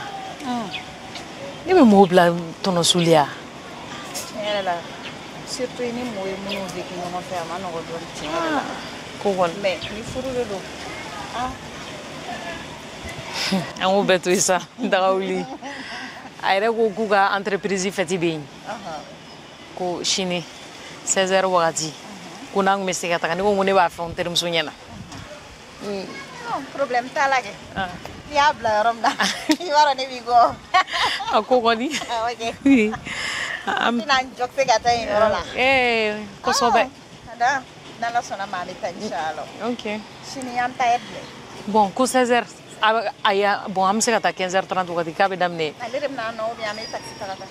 Speaker 1: Ne bɛ mɔgɔw bila tɔnɔ Sulu ya.
Speaker 9: Tiɲɛ yɛrɛ la, surtout i ni mɔgɔ ye minnu vécu ɲɔgɔn fɛ a ma nɔgɔn dɔɔni tiɲɛ yɛrɛ la.
Speaker 1: Ko kɔni.
Speaker 9: Mais ni furu de don. Ah.
Speaker 1: An k'o bɛɛ to yen sa, Dagawuli. A yɛrɛ ko k'u ka entreprise fête bɛ yen. Ko sini 16h wagati. Ko n'an tun bɛ se ka taga, ne ko ne b'a fɔ n terimuso ɲɛna.
Speaker 9: Non, problème t'a la kɛ. I y'a bila yɔrɔ min na, i b'a dɔn ne b'i kɔ.
Speaker 1: A ko kɔni.
Speaker 9: Awɔ kɛ. An tɛna n jɔkise ka taa yen yɔrɔ la.
Speaker 1: Ee, kosɛbɛ.
Speaker 9: Ada, n'Ala sɔnna ma an bɛ taa inchallah.
Speaker 1: Ok.
Speaker 9: Sini an ta heure jumɛn?
Speaker 1: Bon, ko 16h. Ayi, bon, an bɛ se ka taa 15h30 wagati k'a bɛ daminɛ.
Speaker 9: Ale de bɛna an nɔ ou bien an bɛ taxi ta ka taa?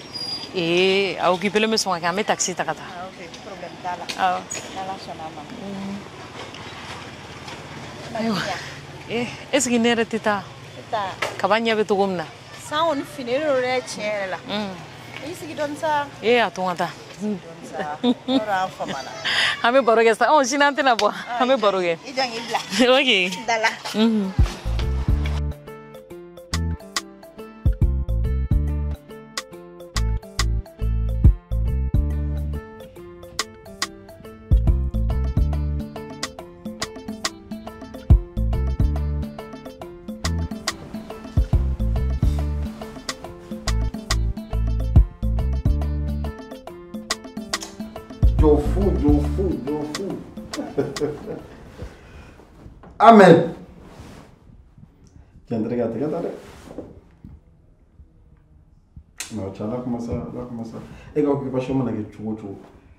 Speaker 1: Ee, a occupé bɛ sɔn ka kɛ, an bɛ taxi ta ka taa.
Speaker 9: Ah, ok, problème t'a la.
Speaker 1: Awɔ.
Speaker 9: N'Ala sɔnna a ma.
Speaker 1: Ayiwa. Eh, est ce que ne yɛrɛ tɛ taa?
Speaker 9: Taa.
Speaker 1: Kaba ɲɛ bɛ cogo min na.
Speaker 9: San kɔni finnen don dɛ tiɲɛ yɛrɛ la. I sigi dɔɔni sa.
Speaker 1: Ee, a to n ka taa.
Speaker 9: Sa, yɔrɔ an famana.
Speaker 1: An bɛ baro kɛ sa. Ɔ, sini an tɛna bɔ. An bɛ baro kɛ.
Speaker 9: I jɔ k'i bila.
Speaker 1: Ok.
Speaker 9: Da la.
Speaker 5: Jofu, Jofu. Ahmed. Tiens, regarde, regarde. Non, tiens, là, comment ça, là, comment ça. Et quand occupation, on a que tu vois,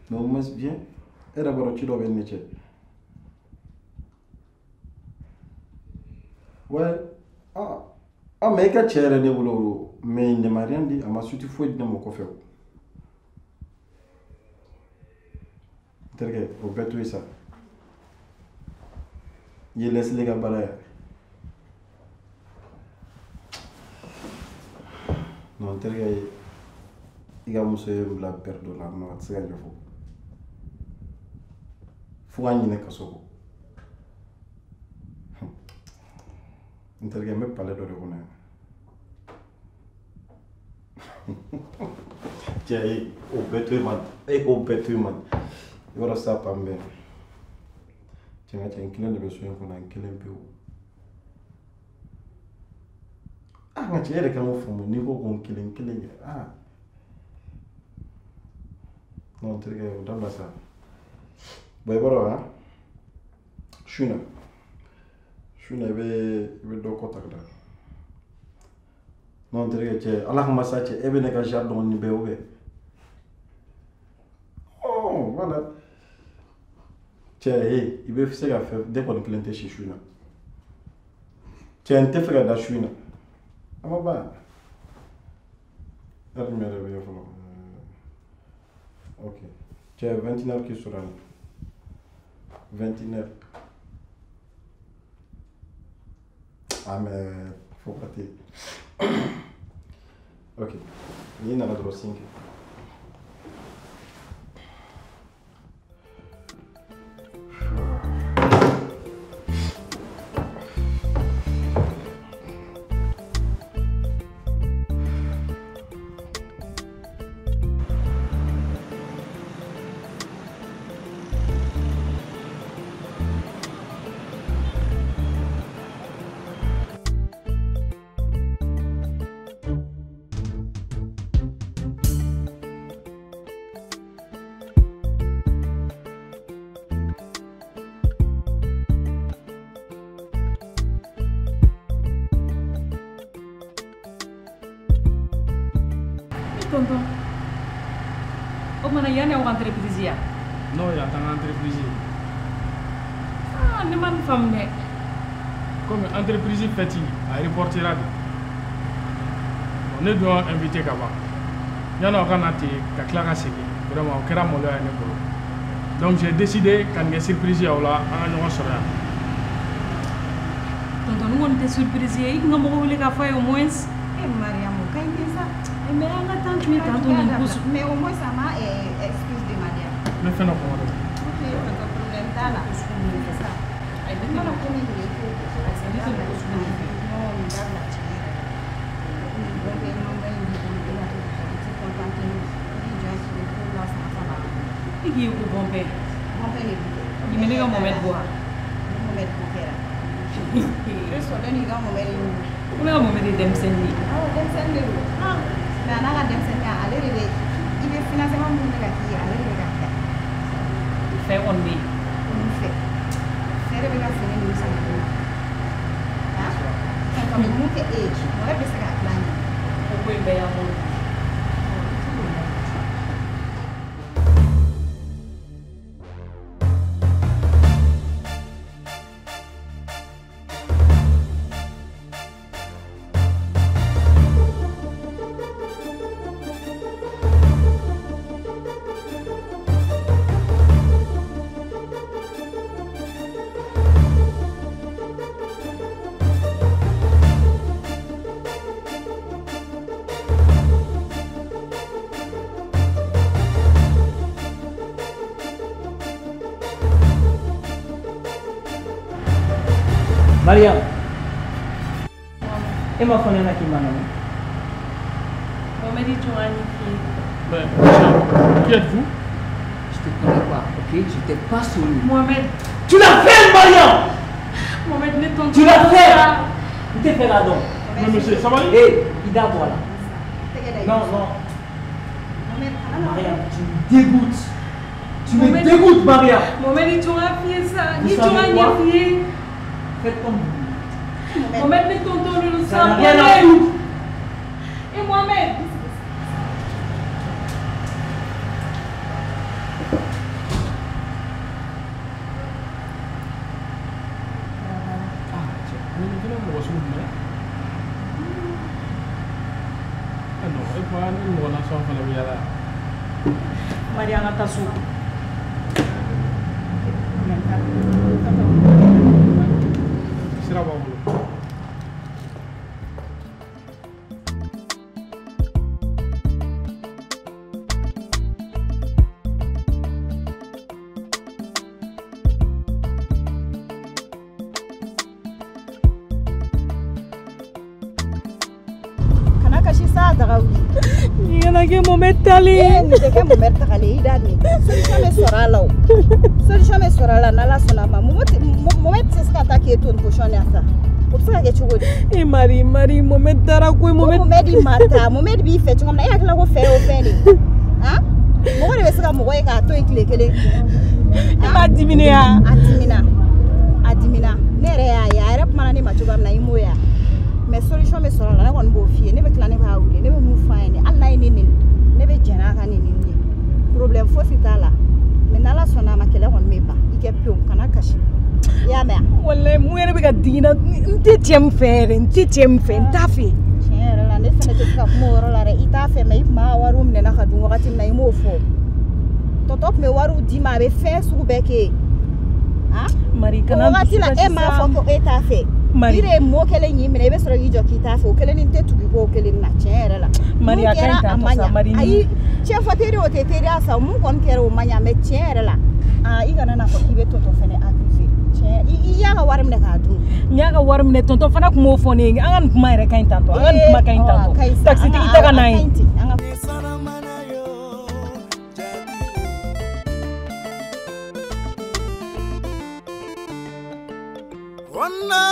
Speaker 5: mais au moins, bien. Et d'abord, tu dois venir. Ouais. Ah, ah, mais quand tu es là, mais il ne m'a rien dit. À ma suite, il faut être dans mon coffre. Terikɛ o bɛɛ to yen sa i ye Leslie ka baara ye non terikɛ i ka muso ye n bila pɛrɛ dɔ la non a tɛ se ka ɲɛfɔ fo ka ɲinɛ kaso kɔ n terikɛ n bɛ palais dɔ de kɔnɔ yan cɛ e o bɛɛ to yen man e k'o bɛɛ to yen man. I b'a dɔn sa pan bɛɛ cɛ n ka cɛ n kelen de bɛ so in kɔnɔ n kelen pewu ah n ka cɛ e yɛrɛ kan k'o faamu n'i ko ko n kelen kelen yɛrɛ ah non n terikɛ o dabila sa bon i b'a dɔn han su in na i bɛ dɔ kɔ ta ka da non n terikɛ cɛ ala kama sa cɛ e bɛ ne ka genre dɔn nin bɛɛ ou bien. Oh, voilà. Cɛ e i bɛ se ka fɛn ne kɔni kelen tɛ si su in na cɛ n tɛ fɛ ka da su in na a ma ban heure jumɛn yɛrɛ bɛ yen fɔlɔ ok cɛ 21h k'i sɔrɔ yan 21h ah mais faut pas te ok n'i nana dɔrɔn sin kɛ.
Speaker 1: Tonton. O tuma na yan y'aw ka entreprise ya?
Speaker 22: Non, yan t'an ka entreprise ye.
Speaker 1: Ah, ne ma nin faamu dɛ.
Speaker 22: Comme entreprise fête a reportera de. Bon, ne dun y'aw invité ka ban. Yan'aw ka na ten ka tila ka segin, vraiment o kɛra maloya ye ne bolo. Donc j'ai décidé ka nin kɛ surprise ye aw la, an ka ɲɔgɔn sɔrɔ yan.
Speaker 1: Tonton, nin kɔni tɛ surprise ye, i kun ka mɔgɔ wele k'a fɔ a ye au moins.
Speaker 9: Eh Mariam, o ka ɲi ten sa.
Speaker 1: Mais an ka temps tun ye tantôt nin ko su.
Speaker 9: Mais au moins ça m'a excuse demander.
Speaker 22: Ne fɛn dɔ kɔngɔ dɛ.
Speaker 9: Ok, tonton, problème t'a la. C'est ça.
Speaker 1: Ayi,
Speaker 9: ne mana ko min ye ko
Speaker 1: ne tɛ mɔgɔ sugu ninnu fɛ.
Speaker 9: Non, nin dabila tiɲɛ yɛrɛ la. Nin bɔn bɛ ɲuman ba in b'i bolo, e ka to k'o kɛ, i t'i contenter n'o ye. I b'i jɔ i ko la san saba.
Speaker 1: E k'i ye ko bɔn bɛɛ.
Speaker 9: Bɔn bɛɛ de b'i kɛ.
Speaker 1: Nin bɛ ne ka Mohamed bɔ wa?
Speaker 9: Ni Mohamed ko kɛra. E sɔrɔlen n'i ka Mohamed ye.
Speaker 1: Ko ne ka Mohamed ye denmisɛnnin ye.
Speaker 9: Awɔ, denmisɛnnin de don. Mais a n'a ka denmisɛnninya, ale de bɛ i bɛ financement minnu bɛ ka k'i ye, ale de bɛ ka kɛ.
Speaker 1: Fɛ kɔni bɛ yen.
Speaker 9: Olu fɛ. Fɛ de bɛ ka fini ninnu san ka d'u ma. Tonton bɛ mun kɛ e ye, Mohamed bɛ se k'a dilan ɲɛ.
Speaker 1: O ko in bɛɛ y'an bolo.
Speaker 2: Mariam, e m'a fɔ ne ɲɛna k'i ma nana.
Speaker 1: Mohamed i jɔ an ɲɛ f'i ye.
Speaker 22: Mais monsieur, qui êtes-vous?
Speaker 2: Je te connais pas, ok? Je t'ai pas souri.
Speaker 1: Mohamed.
Speaker 2: Tu l'as fait, Mariam!
Speaker 1: Mohamed, ne tonton.
Speaker 2: Tu l'as fait! N tɛ fɛ k'a dɔn.
Speaker 22: Mais monsieur, sabali.
Speaker 2: Eh, i da bɔ a la. Non, non. Mariam, tu me dégoûtes. Tu me dégoûtes, Mariam.
Speaker 1: Mohamed, i jɔ an f'i ye sa.
Speaker 2: Vous
Speaker 1: I jɔ
Speaker 2: savez
Speaker 1: an ɲɛ
Speaker 2: quoi?
Speaker 1: f'i ye.
Speaker 2: Faites comme vous voulez.
Speaker 1: Mohamed, ne tonton de
Speaker 2: Ça n'a rien à foutre.
Speaker 1: Et Mohamed.
Speaker 22: Ah, cɛ, nin fɛnɛ mɔgɔ sugu jumɛn? Ah non, e kuma ni mɔgɔ nasɔn fana bɛ yaala yan.
Speaker 1: Mari, an ka taa so.
Speaker 22: Sira b'aw bolo.
Speaker 9: Kana kasi sa daga wuli.
Speaker 1: Nin kana kɛ Mohamed talen ye.
Speaker 9: Eh, nin tɛ kɛ Mohamed tagalen ye, i da nin. Solution bɛ sɔrɔ a la o. Solution bɛ sɔrɔ a la n'Ala sɔnna a ma. Mohamed tɛ se ka taa k'e to nin position na sa. O bɛ se ka kɛ cogo di?
Speaker 1: Eh Mari, Mari, Mohamed taara koyi Mohamed.
Speaker 9: Ko Mohamed ma taa, Mohamed b'i fɛ cogo min na, e hakili la ko fɛ y'o fɛn de ye. Han? Mɔgɔ de bɛ se ka mɔgɔ ye k'a to yen tile kelen.
Speaker 1: E b'a dimine ya?
Speaker 9: A dimina. A dimina. Ne yɛrɛ y'a ye, a yɛrɛ kumana ne ma cogoya min na, i m'o ye wa? Mais solution bɛ sɔrɔ a la, ne kɔni b'o f'i ye. Ne bɛ tila ne b'a wele, ne bɛ mun f'a ɲɛna, hali n'a ye ne nɛni, ne bɛ jɛn n'a ka nɛnini ye. Problème fosi t'a la. Mais n'Ala sɔnna a ma, kɛlɛ kɔni bɛ ban. I kɛ pewu, kana kasi. I y'a mɛn wa?
Speaker 1: Walayi, mun yɛrɛ bɛ ka digi n na, n tɛ cɛ min fɛ yɛrɛ, n tɛ cɛ min fɛ, n t'a fɛ.
Speaker 9: Tiɲɛ yɛrɛ la, ne fɛnɛ tɛ se ka kuma o yɔrɔ la dɛ. I t'a fɛ, mais i tun b'a wariw minɛ na ka dun wagati min na, i m'o fɔ. Tɔtɔ tun bɛ wariw d'i ma, a bɛ fɛn sugu bɛɛ k'e ye. Han?
Speaker 1: Mari, kana
Speaker 9: O wagati la,
Speaker 1: n dusu
Speaker 9: e m'a
Speaker 1: kasi sa.
Speaker 9: fɔ ko e t'a fɛ.
Speaker 1: Mari.
Speaker 9: I de ye mot kelen y'i minɛ, i bɛ sɔrɔ k'i jɔ k'i t'a fɛ. O kelen ni tɛ tugu i kɔ o kelen na, tiɲɛ yɛrɛ la.
Speaker 1: Mari,
Speaker 9: Mun
Speaker 1: a ka ɲi
Speaker 9: kɛra, a
Speaker 1: tantɔ
Speaker 9: ma
Speaker 1: sa,
Speaker 9: ɲa.
Speaker 1: Mari,
Speaker 9: Ayi, cɛ fɔ teri o tɛ teriya sa. Mun kɔni kɛra o ma ɲa, mais tiɲɛ yɛrɛ la, aa i kana n'a fɔ k'i bɛ tɔntɔn fɛnɛ accuser. Tiɲɛ, i y'a ka wari minɛ k'a dun.
Speaker 1: N y'a ka wari minɛ, tɔntɔn fana tun b'o fɔ ne ye. An ka nin kuma yɛrɛ ka ɲi tantɔ. An ka nin kuma ka ɲi
Speaker 9: Ee, ɔ, a
Speaker 1: tantɔ.
Speaker 9: ka ɲi sa.
Speaker 1: Taxitigi tɛ ka
Speaker 9: A
Speaker 1: n'a
Speaker 9: ka
Speaker 1: ye.
Speaker 9: ɲi ten. An ka
Speaker 6: Onna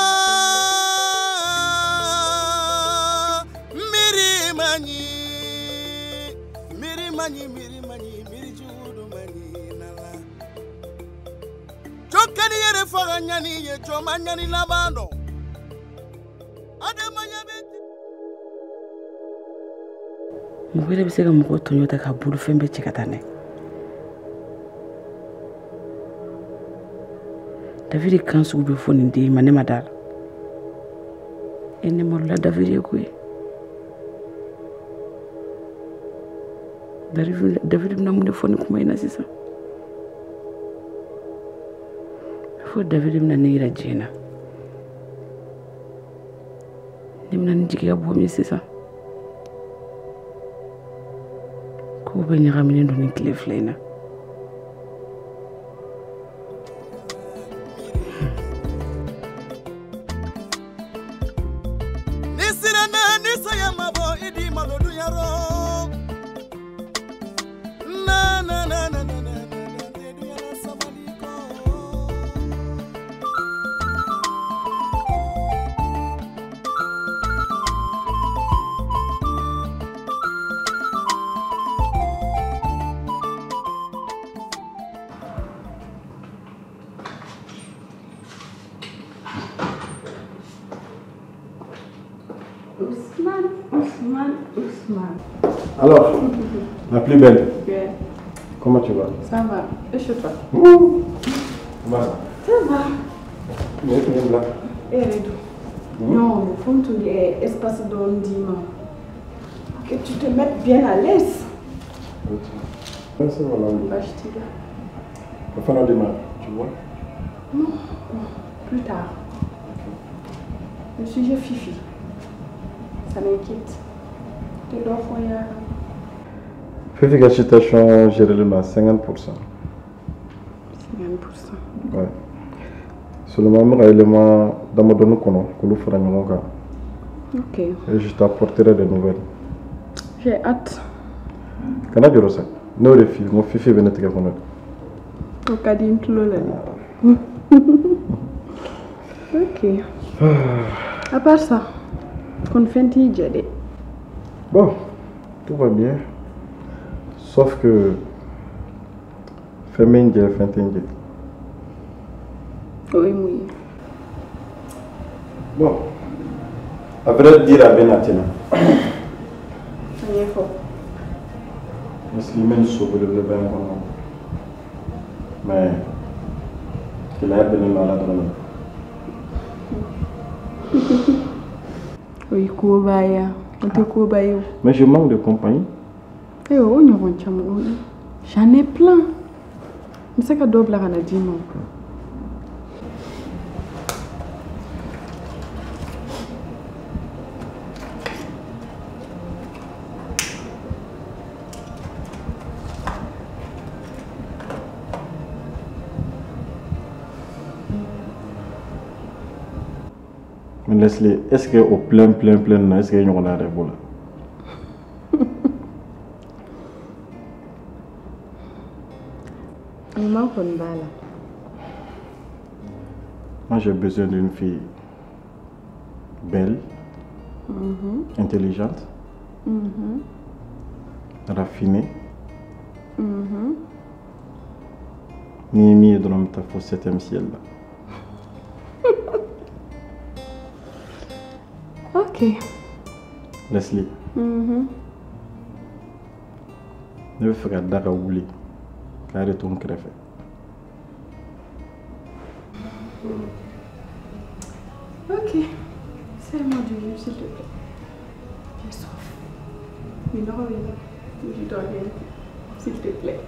Speaker 6: miri mani miri mani miri mani miri jugudu mani nala Jokani yɛrɛ faga ɲani ye jɔn ma ɲani laban dɔn Adamaya bɛ.
Speaker 18: Mɔgɔ yɛrɛ bɛ se ka mɔgɔ tɔɲɔ ta k'a bolofɛn bɛɛ cɛ ka taa n'a ye. David kan sugu bɛ fɔ nin den ma, ne ma d'a la. E ne malola David ye koyi. David bɛna mun de fɔ nin kuma in na sisan? Fo David bɛna ne yira diɲɛ na. Ne bɛna nin jigiya bɔ min sisan? Kow bɛɛ ɲagaminen don nin tile fila in na.
Speaker 5: Alors, la plus belle.
Speaker 13: Yeah.
Speaker 5: Comment tu vas?
Speaker 13: Ça va. Et chez toi?
Speaker 5: Ouh. Comment ça?
Speaker 13: Ça va.
Speaker 5: Mais tu viens là?
Speaker 13: Eh, Redou. Non, il faut que tu aies espace d'ondiment. Que tu te mettes bien à l'aise.
Speaker 5: Ok. Ça va là.
Speaker 13: Bâche-t-il là?
Speaker 5: Enfin, demain, tu vois?
Speaker 13: Non, plus tard.
Speaker 5: Okay.
Speaker 13: Le sujet Fifi, ça m'inquiète.
Speaker 5: Fifi ka situation gérée à 50%.
Speaker 13: 50%.
Speaker 5: Ouais. Seulement, moi, élément damadɔni kɔnɔ k'olu fara ɲɔgɔn kan.
Speaker 13: Ok.
Speaker 5: Et je t'apporterai des nouvelles.
Speaker 13: J'ai hâte.
Speaker 5: Kana jɔrɔ sa. Ne y'o de f'i ye, n ko Fifi bɛ ne tigɛ kɔnɔ de.
Speaker 13: O ka di n tulo la dɛ. Ok. À part ça, kɔni fɛn t'i jɛ dɛ.
Speaker 5: Bon, tout va bien. Sauf que fɛn bɛ n jɛ, fɛn tɛ n jɛ.
Speaker 13: O ye mun ye?
Speaker 5: Bon, à vrai dire, a bɛ na ten na.
Speaker 13: A ɲɛfɔ.
Speaker 5: Parce que i bɛ nin so belebeleba in kɔnɔ. Mais gɛlɛya bɛnnen don a la dɔrɔn de.
Speaker 13: O ye koba ye wa? O tɛ koba ye o.
Speaker 5: Mais je manque de compagnie.
Speaker 13: Eh, o ɲɔgɔn caman o. J'en ai plein. N bɛ se ka dɔ bila ka na d'i ma o.
Speaker 5: Mais Leslie, est-ce que au plein, est-ce que ɲɔgɔnna yɛrɛ b'o la?
Speaker 13: Ɲuman kɔni b'a la.
Speaker 5: Moi, j'ai besoin d'une fille belle, intelligente, raffinée. Ni min ye dɔrɔn n bɛ taa fo 7e ciel la.
Speaker 13: Ok.
Speaker 5: Leslie. Ne bɛ fɛ ka da ka wuli k'a yɛrɛ to n kɛrɛfɛ.
Speaker 13: Ok. Sers-moi du jus, s'il te plaît. J'ai soif. Mais non, je dois bien. S'il te plaît.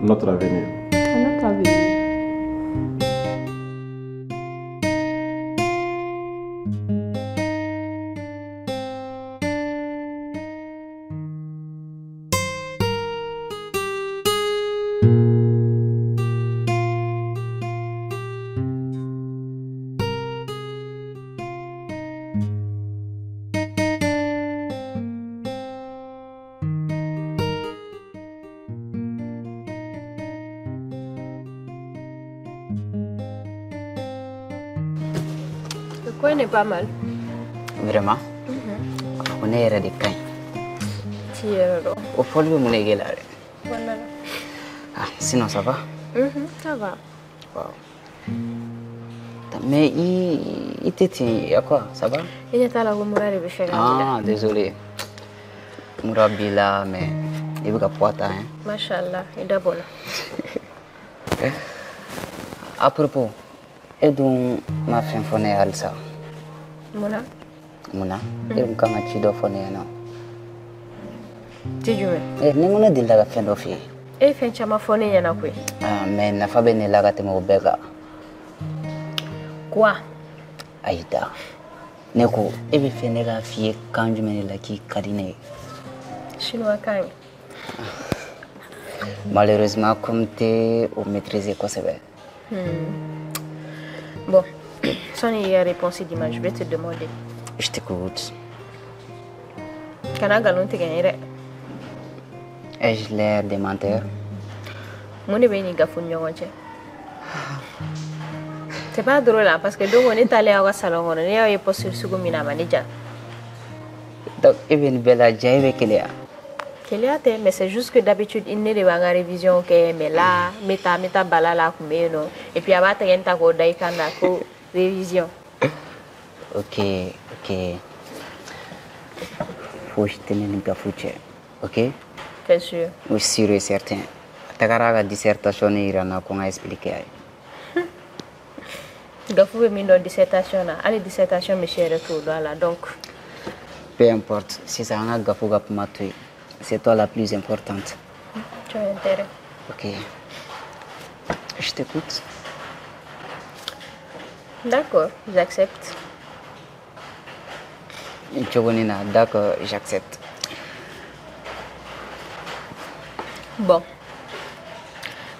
Speaker 5: Notre avenir.
Speaker 13: Notre avenir.
Speaker 8: Ko in est pas mal.
Speaker 7: Vraiment? A fɔ ne yɛrɛ de ka ɲi.
Speaker 8: T'i yɛrɛ dɔn.
Speaker 7: O fɔli bɛ mun de k'e la dɛ?
Speaker 8: Voilà.
Speaker 7: Ah, sinon ça va?
Speaker 8: Ça va.
Speaker 7: Wow. Mais i tɛ ten, y a quoi? Ça va?
Speaker 8: I ɲɛ t'a la ko mura de bɛ fɛ ka ne la.
Speaker 7: Ah, désolé. Mura b'i la, mais i bɛ ka poids ta, hein?
Speaker 8: Mashallah, i da bɔra.
Speaker 7: À propos, e dun ma fɛn fɔ ne ye halisa.
Speaker 8: Mun na?
Speaker 7: Mun na? E dun kan ka ci dɔ fɔ ne ɲɛna.
Speaker 8: Ci jumɛn?
Speaker 7: Eh, ni n ko ne delila ka fɛn dɔ f'i ye.
Speaker 8: E ye fɛn caman fɔ ne ɲɛna koyi.
Speaker 7: Ah, mais nafa bɛ ne la ka tɛmɛ o bɛɛ kan.
Speaker 8: Quoi?
Speaker 7: Ayi da. Ne ko e bɛ fɛ ne k'a f'i ye kan jumɛn de la k'i ka di ne ye?
Speaker 8: Chinois kan ye.
Speaker 7: Malheureusement, comme tɛ o maîtriser kosɛbɛ.
Speaker 8: Bon, sani i ka réponse di ma, je vais te demander.
Speaker 7: Je t'écoute.
Speaker 8: Kana nkalon tigɛ n ye dɛ.
Speaker 7: Ai-je l'air des menteurs?
Speaker 8: Mun de bɛ ni Gafu ni ɲɔgɔn cɛ? C'est pas drôle hein, parce que don ko ne taalen aw ka salon kɔnɔ, ne y'aw ye posture sugu min na a ma ne diya.
Speaker 7: Donc e bɛ nin bɛɛ la ja e bɛ keleya.
Speaker 8: Keleya tɛ, mais c'est juste que d'habitude i ni ne de b'an ka révision kɛ, mais là n bɛ taa bala la a kun bɛ yen nɔ, et puis a b'a tɛgɛ ta k'o da i kan na ko révision.
Speaker 7: Ok, ok. Fosi tɛ ne ni Gafu cɛ, ok?
Speaker 8: T'es sûr?
Speaker 7: Oui, sûr et certain. A tagara a ka dissertation yira n na ko n ka expliquer a ye.
Speaker 8: Gafu bɛ min dɔn dissertation na, hali dissertation monsieur yɛrɛ t'o dɔn a la, donc.
Speaker 7: Peu importe, sisan an ka Gafu ka kuma to yen. C'est toi la plus importante.
Speaker 8: Tu as intérêt.
Speaker 7: Ok. Je t'écoute.
Speaker 8: D'accord, j'accepte.
Speaker 7: Cogo nin na, d'accord, j'accepte.
Speaker 8: Bon.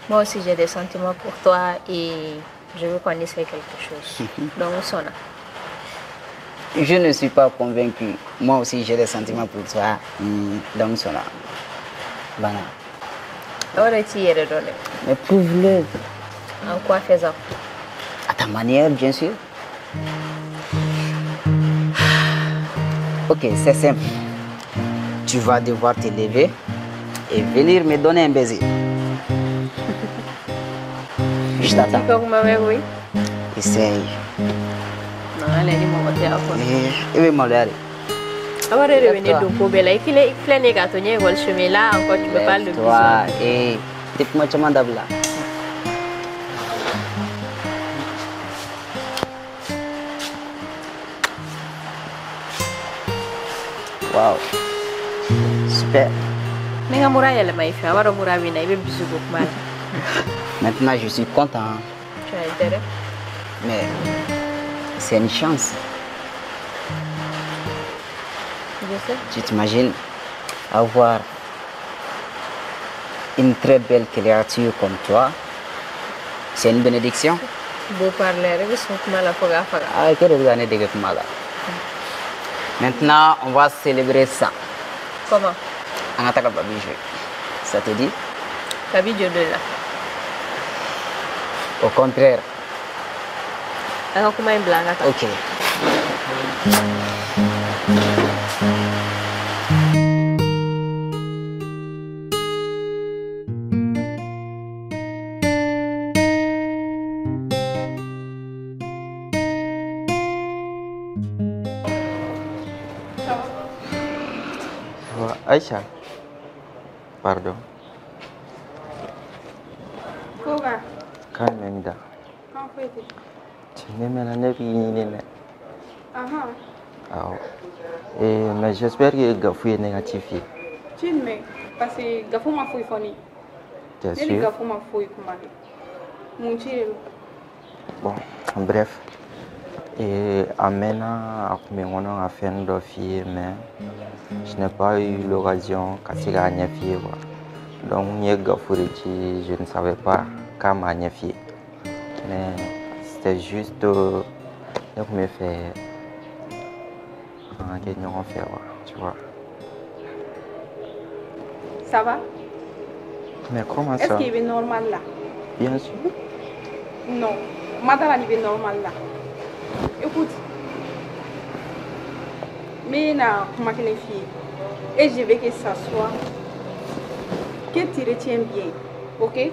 Speaker 8: Moi aussi, j'ai des sentiments pour toi et je veux qu'on essaie quelque chose. Donc, où sont là?
Speaker 7: Je ne suis pas convaincu. Moi aussi, j'ai des sentiments pour toi. Donc, sont là. Bana. Mais prouve-le.
Speaker 8: En quoi faisant?
Speaker 7: À ta manière, bien sûr. Ok, c'est simple. Tu vas devoir te lever et venir me donner un baiser. Je t'attends.
Speaker 8: Oui.
Speaker 7: Essaye.
Speaker 8: Non, allez, dis-moi, tu es à quoi?
Speaker 7: Eh, oui, malade.
Speaker 8: Awa de bɛ ne don ko bɛɛ la. I filɛ nin ye k'a to n ye école chemin là encore tu me parles de bisous.
Speaker 7: Toi, eh, tɛ kuma caman dabila. Wow. Super.
Speaker 8: Ne ka mura yɛlɛma i fɛ, a b'a dɔn mura bɛ na, i bɛ bisou ko kuma la.
Speaker 7: Maintenant, je suis content.
Speaker 8: Tu as intérêt.
Speaker 7: Mais c'est une chance.
Speaker 8: Je sais.
Speaker 7: Tu t'imagines avoir une très belle créature comme toi, c'est une bénédiction.
Speaker 8: Beau parler, i bɛ sɔn kuma la fo k'a faga.
Speaker 7: Ah, que de bɛ ka ne dege kuma la. Maintenant, on va célébrer ça.
Speaker 8: Comment?
Speaker 7: An ka taga babi jouer. Ça te dit?
Speaker 8: Kabi jɔ dɔ la.
Speaker 7: Au contraire.
Speaker 8: An ka kuma in bila an ka taa.
Speaker 7: Ok.
Speaker 11: Aïcha, pardon.
Speaker 13: Koga.
Speaker 11: Kan jumɛn da?
Speaker 13: Kan foyi tɛ.
Speaker 11: Cɛ ne mɛnna ne b'i ɲini dɛ.
Speaker 13: Ahan.
Speaker 11: Awɔ. Eh, mais j'espère que Gafu ye ne ka ci f'i ye.
Speaker 13: Ci jumɛn? Parce que Gafu ma foyi fɔ ne ye.
Speaker 11: T'es
Speaker 13: Ne ni
Speaker 11: sûr?
Speaker 13: Gafu ma foyi kuma kɛ. Mun ci de don?
Speaker 11: Bon, bref. Eh, a mɛnna a kun bɛ n kɔnɔ ka fɛn dɔ f'i ye, mais je n'ai pas eu l'occasion ka se k'a ɲɛ f'i ye quoi. Donc n ye Gafu de ci, je ne savais pas k'a m'a ɲɛ f'i ye. Mais c'était juste ne kun bɛ fɛ an ka kɛ ɲɔgɔn fɛ quoi, tu vois.
Speaker 13: Ça va?
Speaker 11: Mais comment
Speaker 13: Est-ce
Speaker 11: ça?
Speaker 13: qu'il est normal là?
Speaker 11: Bien sûr.
Speaker 13: Non. Madara il est normal là. Écoute,
Speaker 3: N bɛna kuma kelen f'i ye. Et je veux que ça soit que tu retiens bien, ok?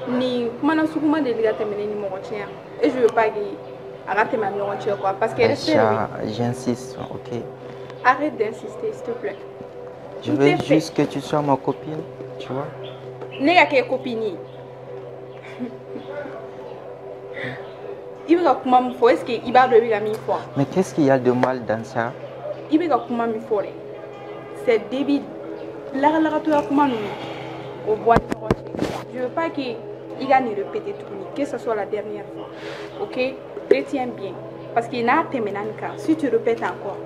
Speaker 3: Ni kuma nasugu ma deli ka tɛmɛ ne ni mɔgɔ cɛ yan. Et je veux pas que a ka tɛmɛ an ni ɲɔgɔn cɛ quoi, parce que respect.
Speaker 11: Aïcha, j'insiste, ok?
Speaker 3: Arrête d'insister, s'il te plaît.
Speaker 11: Je veux juste que tu sois ma copine, tu vois?
Speaker 3: Ne ka kɛ copine ye. I bɛ ka kuma min fɔ, est-ce que i b'a dɔn i bɛ ka min fɔ?
Speaker 11: Mais qu'est-ce qu'il y a de mal dans ça?
Speaker 3: I bɛ ka kuma min fɔ dɛ, c'est débile. Lagalagatɔya kuma ninnu, o bɔ an ni ɲɔgɔn cɛ. Je veux pas que i ka nin répéter tuguni, que ce soit la dernière fois, ok? Retiens bien, parce que n'a tɛmɛna nin kan, si tu répètes encore,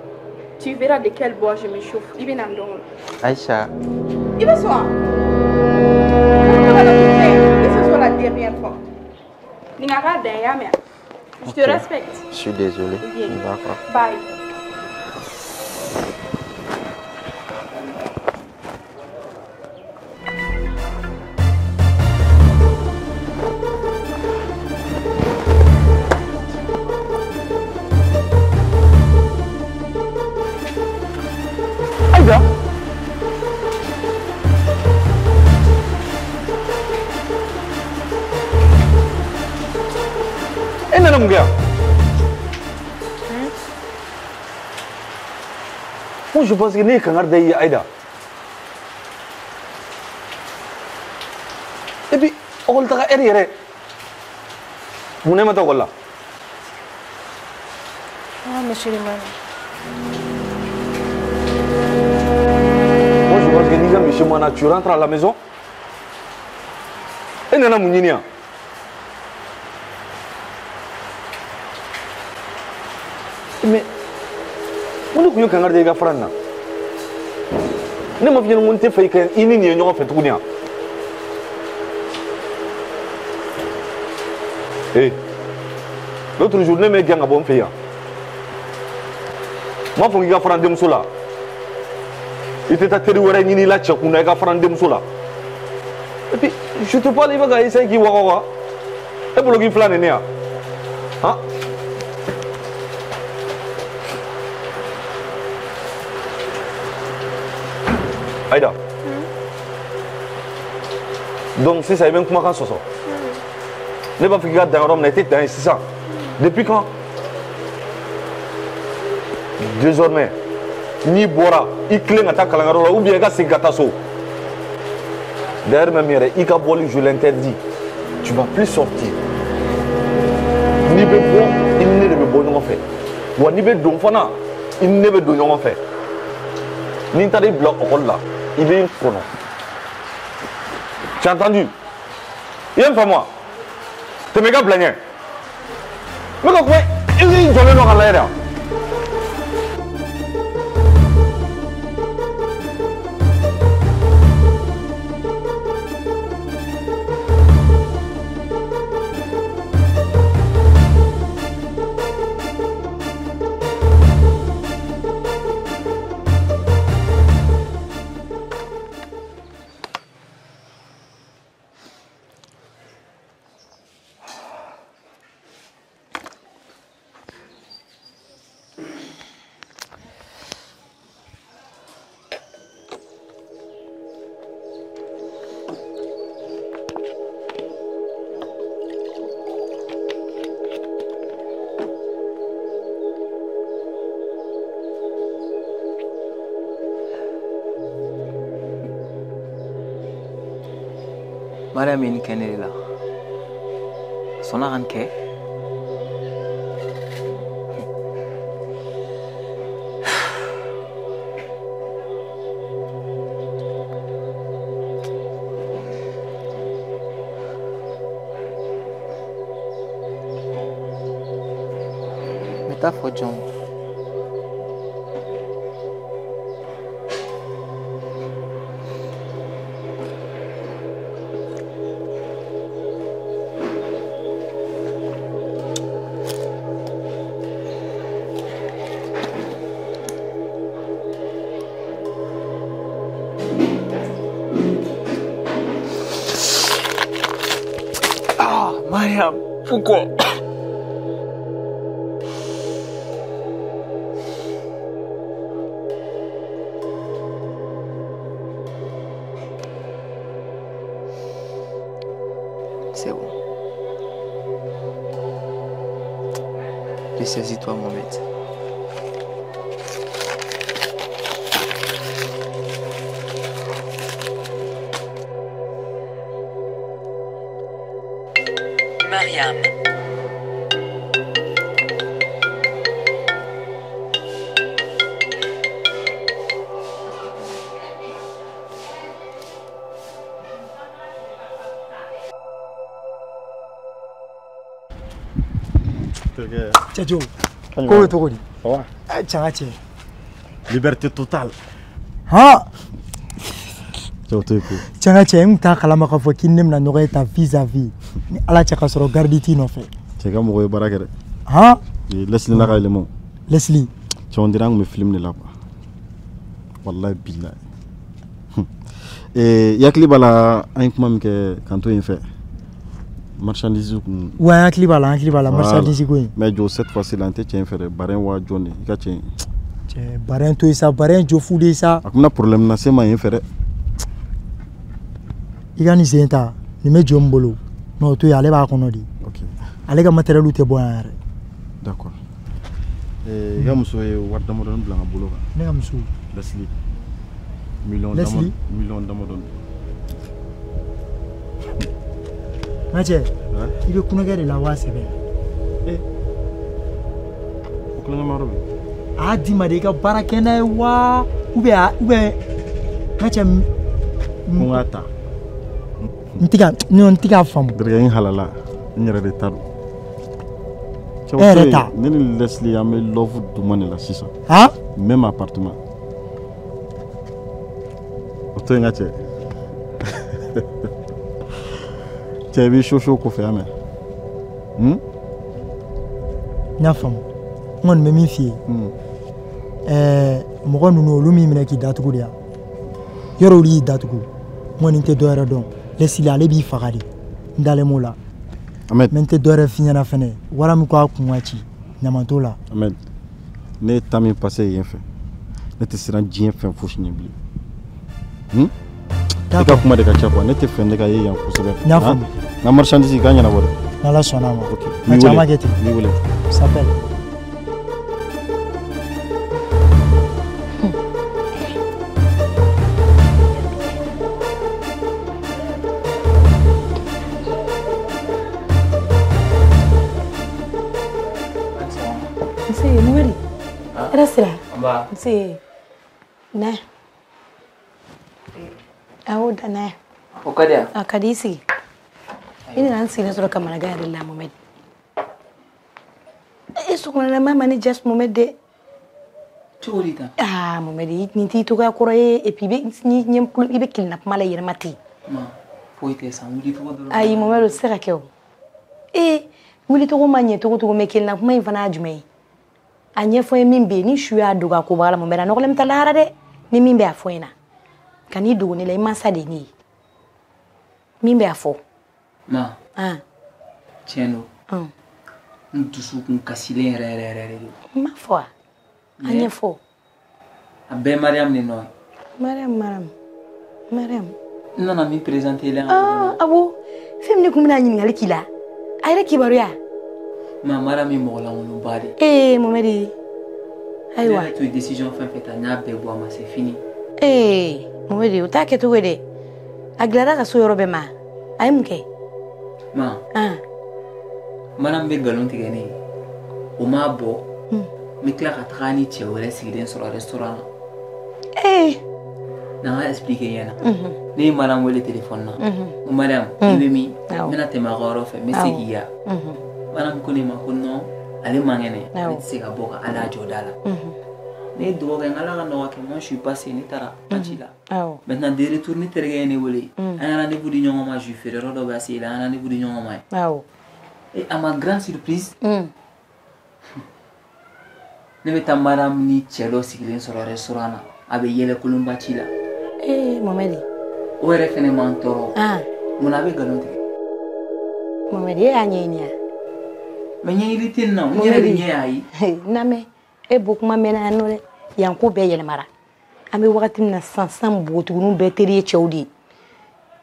Speaker 3: tu verras de quel bois je me chauffe. I bɛ na n dɔn o la.
Speaker 11: Aïcha.
Speaker 3: I bɛ sɔn wa? Que ce soit la dernière fois. Nin ka k'a dan ye, i y'a mɛn? Je te respecte.
Speaker 11: Je suis désolé.
Speaker 3: Bien.
Speaker 11: D'accord.
Speaker 3: Bye.
Speaker 10: Aïda. E nana mun kɛ yan? Moi, je pense que ne ye kangari da i ye Aïda. Et puis, école taga heure yɛrɛ, mun na e ma taa école la?
Speaker 8: Ah, monsieur Limane.
Speaker 10: Moi, je pense que n'i ka monsieur mana, tu rentres à la maison. E nana mun ɲini yan? Mais mun de tun ye kangari da i ka fara nin na? Ne m'a f'i ɲɛna ko n tɛ fɛ i ka i ni nin ye ɲɔgɔn fɛ tuguni yan. Eh, l'autre jour ne m'e gɛn ka bɔ n fɛ yan. N m'a fɔ k'i ka fara n denmuso la. I tɛ taa teri wɛrɛ ɲini i la cɛ kun na i ka fara n denmuso la. Et puis, je te parle, i bɛ ka essayer k'i waga wa. E bolo k'i filan de ne yan. Han? Aïda. Donc sisan i bɛ n kumakan sɔsɔ. Ne b'a fɔ k'i ka dan yɔrɔ min na i tɛ dan yen sisan. Depuis quand? Désormais, n'i bɔra i tilen ka taa kalanyɔrɔ la ou bien i ka segin ka taa so. D'ailleurs même yɛrɛ i ka bɔli je l'interdis. Tu vas plus sortir. N'i bɛ bɔ i ni ne de bɛ bɔ ɲɔgɔn fɛ. Wa n'i bɛ don fana i ni ne bɛ don ɲɔgɔn fɛ. Ni n taara i bila école la, i bɛ n kɔnɔ. Tu as entendu? I ye n faamu wa? Tɛmɛ i ka bila ɲɛ. N bɛ ka kuma i jɔlen don ka lajɛ de wa?
Speaker 2: Mariam ye nin kɛ ne de la. A sɔnna ka nin kɛ. N bɛ taa fɔ jɔn? Ah, Mariam, pourquoi? C'est bon. Ressaisis-toi, Mohamed.
Speaker 20: Mariam.
Speaker 21: Tchatcho, comment tu vas? Ça va.
Speaker 5: Liberté totale.
Speaker 21: Ha! Tchatcho, m'ta kalama ka fɔ k'i ne bɛna ɲɔgɔn ye tan vis-à-vis ni Ala cɛ ka sɔrɔ garde t'i nɔfɛ.
Speaker 5: Cɛ ka mɔgɔ ye baara kɛ dɛ.
Speaker 21: Han?
Speaker 5: Leslie n'a ka élément.
Speaker 21: Leslie.
Speaker 5: Cɛ on dirait an kun bɛ film de la quoi. Wallahi billahi. I hakili b'a la an ye kuma min kɛ k'an to yen fɛ. Marchandise kun.
Speaker 21: Ouais, an hakili b'a la marchandise ko in.
Speaker 5: Mais jo cette fois-ci la n tɛ cɛ in fɛ dɛ, Barin wa jɔn de i ka cɛ in.
Speaker 21: Cɛ Barin to yen sa, Barin jo fu de ye sa.
Speaker 5: A kun bɛna problème lase n ma yen fɛ dɛ.
Speaker 21: I ka nin sen ta, nin bɛ jo min bolo, non o to yen ale b'a kɔnɔ de.
Speaker 5: Ok.
Speaker 21: Ale ka matériel tɛ bɔ yan yɛrɛ.
Speaker 5: D'accord. I ka muso ye wari damadɔni bila n ka bolo kan.
Speaker 21: Ne ka muso.
Speaker 5: Leslie. Million
Speaker 21: Leslie.
Speaker 5: Million damadɔni.
Speaker 21: N ka cɛ, i bɛ kulonkɛ de la wa sɛbɛ?
Speaker 5: O kulonkɛ ma yɔrɔ bɛ.
Speaker 21: A y'a d'i ma de i ka baara kɛ n'a ye wa ou bien n ka cɛ.
Speaker 5: Ko n k'a ta.
Speaker 21: N tɛ k'a faamu.
Speaker 5: Terikɛ n halala n yɛrɛ de ta don.
Speaker 21: E yɛrɛ ta?
Speaker 5: Ne ni Leslie an bɛ love duman de la sisan.
Speaker 21: Han?
Speaker 5: Même appartement. O to yen n ka cɛ. Cɛ i b'i soso kɔfɛ yan mɛ.
Speaker 21: N y'a faamu. N kɔni bɛ min f'i ye. Mɔgɔ ninnu olu m'i minɛ k'i datugu de yan. Yɔrɔ olu y'i datugu. N kɔni tɛ dɔ wɛrɛ dɔn. Leslie ale b'i faga de. N dalen m'o la.
Speaker 5: Ahmed.
Speaker 21: Mais n tɛ dɔ wɛrɛ f'i ɲɛna fɛnɛ. Wara min ko a kun ka ci, ɲama t'o la.
Speaker 5: Ahmed, ne ye temps min passé yen fɛ, ne tɛ siran diɲɛ fɛn fosi ɲɛ bilen. Ne ka kuma de ka ca quoi, ne tɛ fɛ ne ka ye yan kosɛbɛ.
Speaker 21: N y'a faamu.
Speaker 5: N ka marchandise k'a ɲɛnabɔ dɛ.
Speaker 21: N'Ala sɔnna a ma.
Speaker 5: Ok.
Speaker 21: A caman kɛ ten.
Speaker 5: N b'i wele.
Speaker 21: S'appelle.
Speaker 12: Nse Mohamed. Hɛrɛ sira.
Speaker 2: Nba.
Speaker 12: Nse. Na. Awɔ da na.
Speaker 2: O ka di yan?
Speaker 12: A ka di i sigi. I nana n sigilen sɔrɔ kamanagan yɛrɛ la Mohamed. E sokɔnɔna ma ma ne diya Mohamed dɛ.
Speaker 2: Cogo di tan?
Speaker 12: Ah Mohamed nin t'i cogoya kɔrɔ ye et puis i bɛ i bɛ kelenna kuma la i yɛrɛ ma ten.
Speaker 2: Ma foyi tɛ san wuli cogo dɔrɔn.
Speaker 12: Ayi Mohamed o tɛ se ka kɛ o. Ee wuli cogo ma ɲɛ cogo cogo mais kelenna kuma in fana ye jumɛn ye? A ɲɛfɔ ye min bɛ yen ni su y'a dogo a kobaga la Mohamed a nɔgɔlen bɛ taa lahara dɛ ni min bɛ a fɔ ɲɛna. Ka n'i dogo ne la i mansa de ye ne ye. Min bɛ a fɔ.
Speaker 2: Ma.
Speaker 12: Ah.
Speaker 2: Tiɲɛ don. N dusukun kasilen yɛrɛ yɛrɛ yɛrɛ de don.
Speaker 12: N ma fɔ wa? A ɲɛfɔ.
Speaker 2: A bɛɛ Mariam de nɔ ye.
Speaker 12: Mariam. Mariam.
Speaker 2: N nana min présenter la.
Speaker 12: Ah awɔ fɛn min ne kun bɛna ɲininkali k'i la a yɛrɛ kibaruya.
Speaker 2: Ma Mariam ye mɔgɔ lankolonba de ye.
Speaker 12: Ee Mohamed ayiwa.
Speaker 2: Ne yɛrɛ tun ye décision fɛn fɛn ta n y'a bɛɛ bɔ a ma c'est fini.
Speaker 12: Ee Mohamed o t'a kɛcogo ye dɛ. A dilanna ka so yɔrɔ bɛɛ ma a ye mun kɛ?
Speaker 2: Ma.
Speaker 12: Ah.
Speaker 2: Mariam bɛ nkalon tigɛ ne ye o m'a bɔ n bɛ tila ka taga ni cɛ wɛrɛ sigilen sɔrɔ restaurant na.
Speaker 12: Ee.
Speaker 2: Na n ka expliquer ɲɛna. Ne ye Mariam wele téléphone na. N ko Mariam i bɛ min? N bɛna tɛmɛ a ka yɔrɔ fɛ n bɛ se k'i ya. Mariam ko ne ma ko non ale man kɛnɛ ale tɛ se ka bɔ ka ala jɔ da la. Ne ye dugawu kɛ n ko ala ka nɔgɔya kɛ moi je suis passé ne taara n ci la. Maintenant de retour ne terikɛ ye ne wele. An ye rendez-vous di ɲɔgɔn ma jus feere yɔrɔ dɔ bɛ ACI la an ye rendez-vous di ɲɔgɔn ma yen. Et à ma grande surprise, ne bɛ taa Mariam ni cɛ dɔ sigilen sɔrɔ restaurant na a bɛ yɛlɛ kolonba ci la.
Speaker 12: Ee Mohamed.
Speaker 2: O yɛrɛ fɛnɛ man tɔɔrɔ. Munna a bɛ nkalon tigɛ?
Speaker 12: Mohamed e y'a ɲɛɲini wa?
Speaker 2: Mais ɲɛɲini tɛ nin na o, n yɛrɛ de ɲɛ y'a ye.
Speaker 12: N lamɛn e bɔ kuma mɛnna yan nɔ dɛ yan ko bɛɛ yɛlɛmara an bɛ wagati min na sisan sisan npogotigininw bɛɛ teri ye cɛw de ye.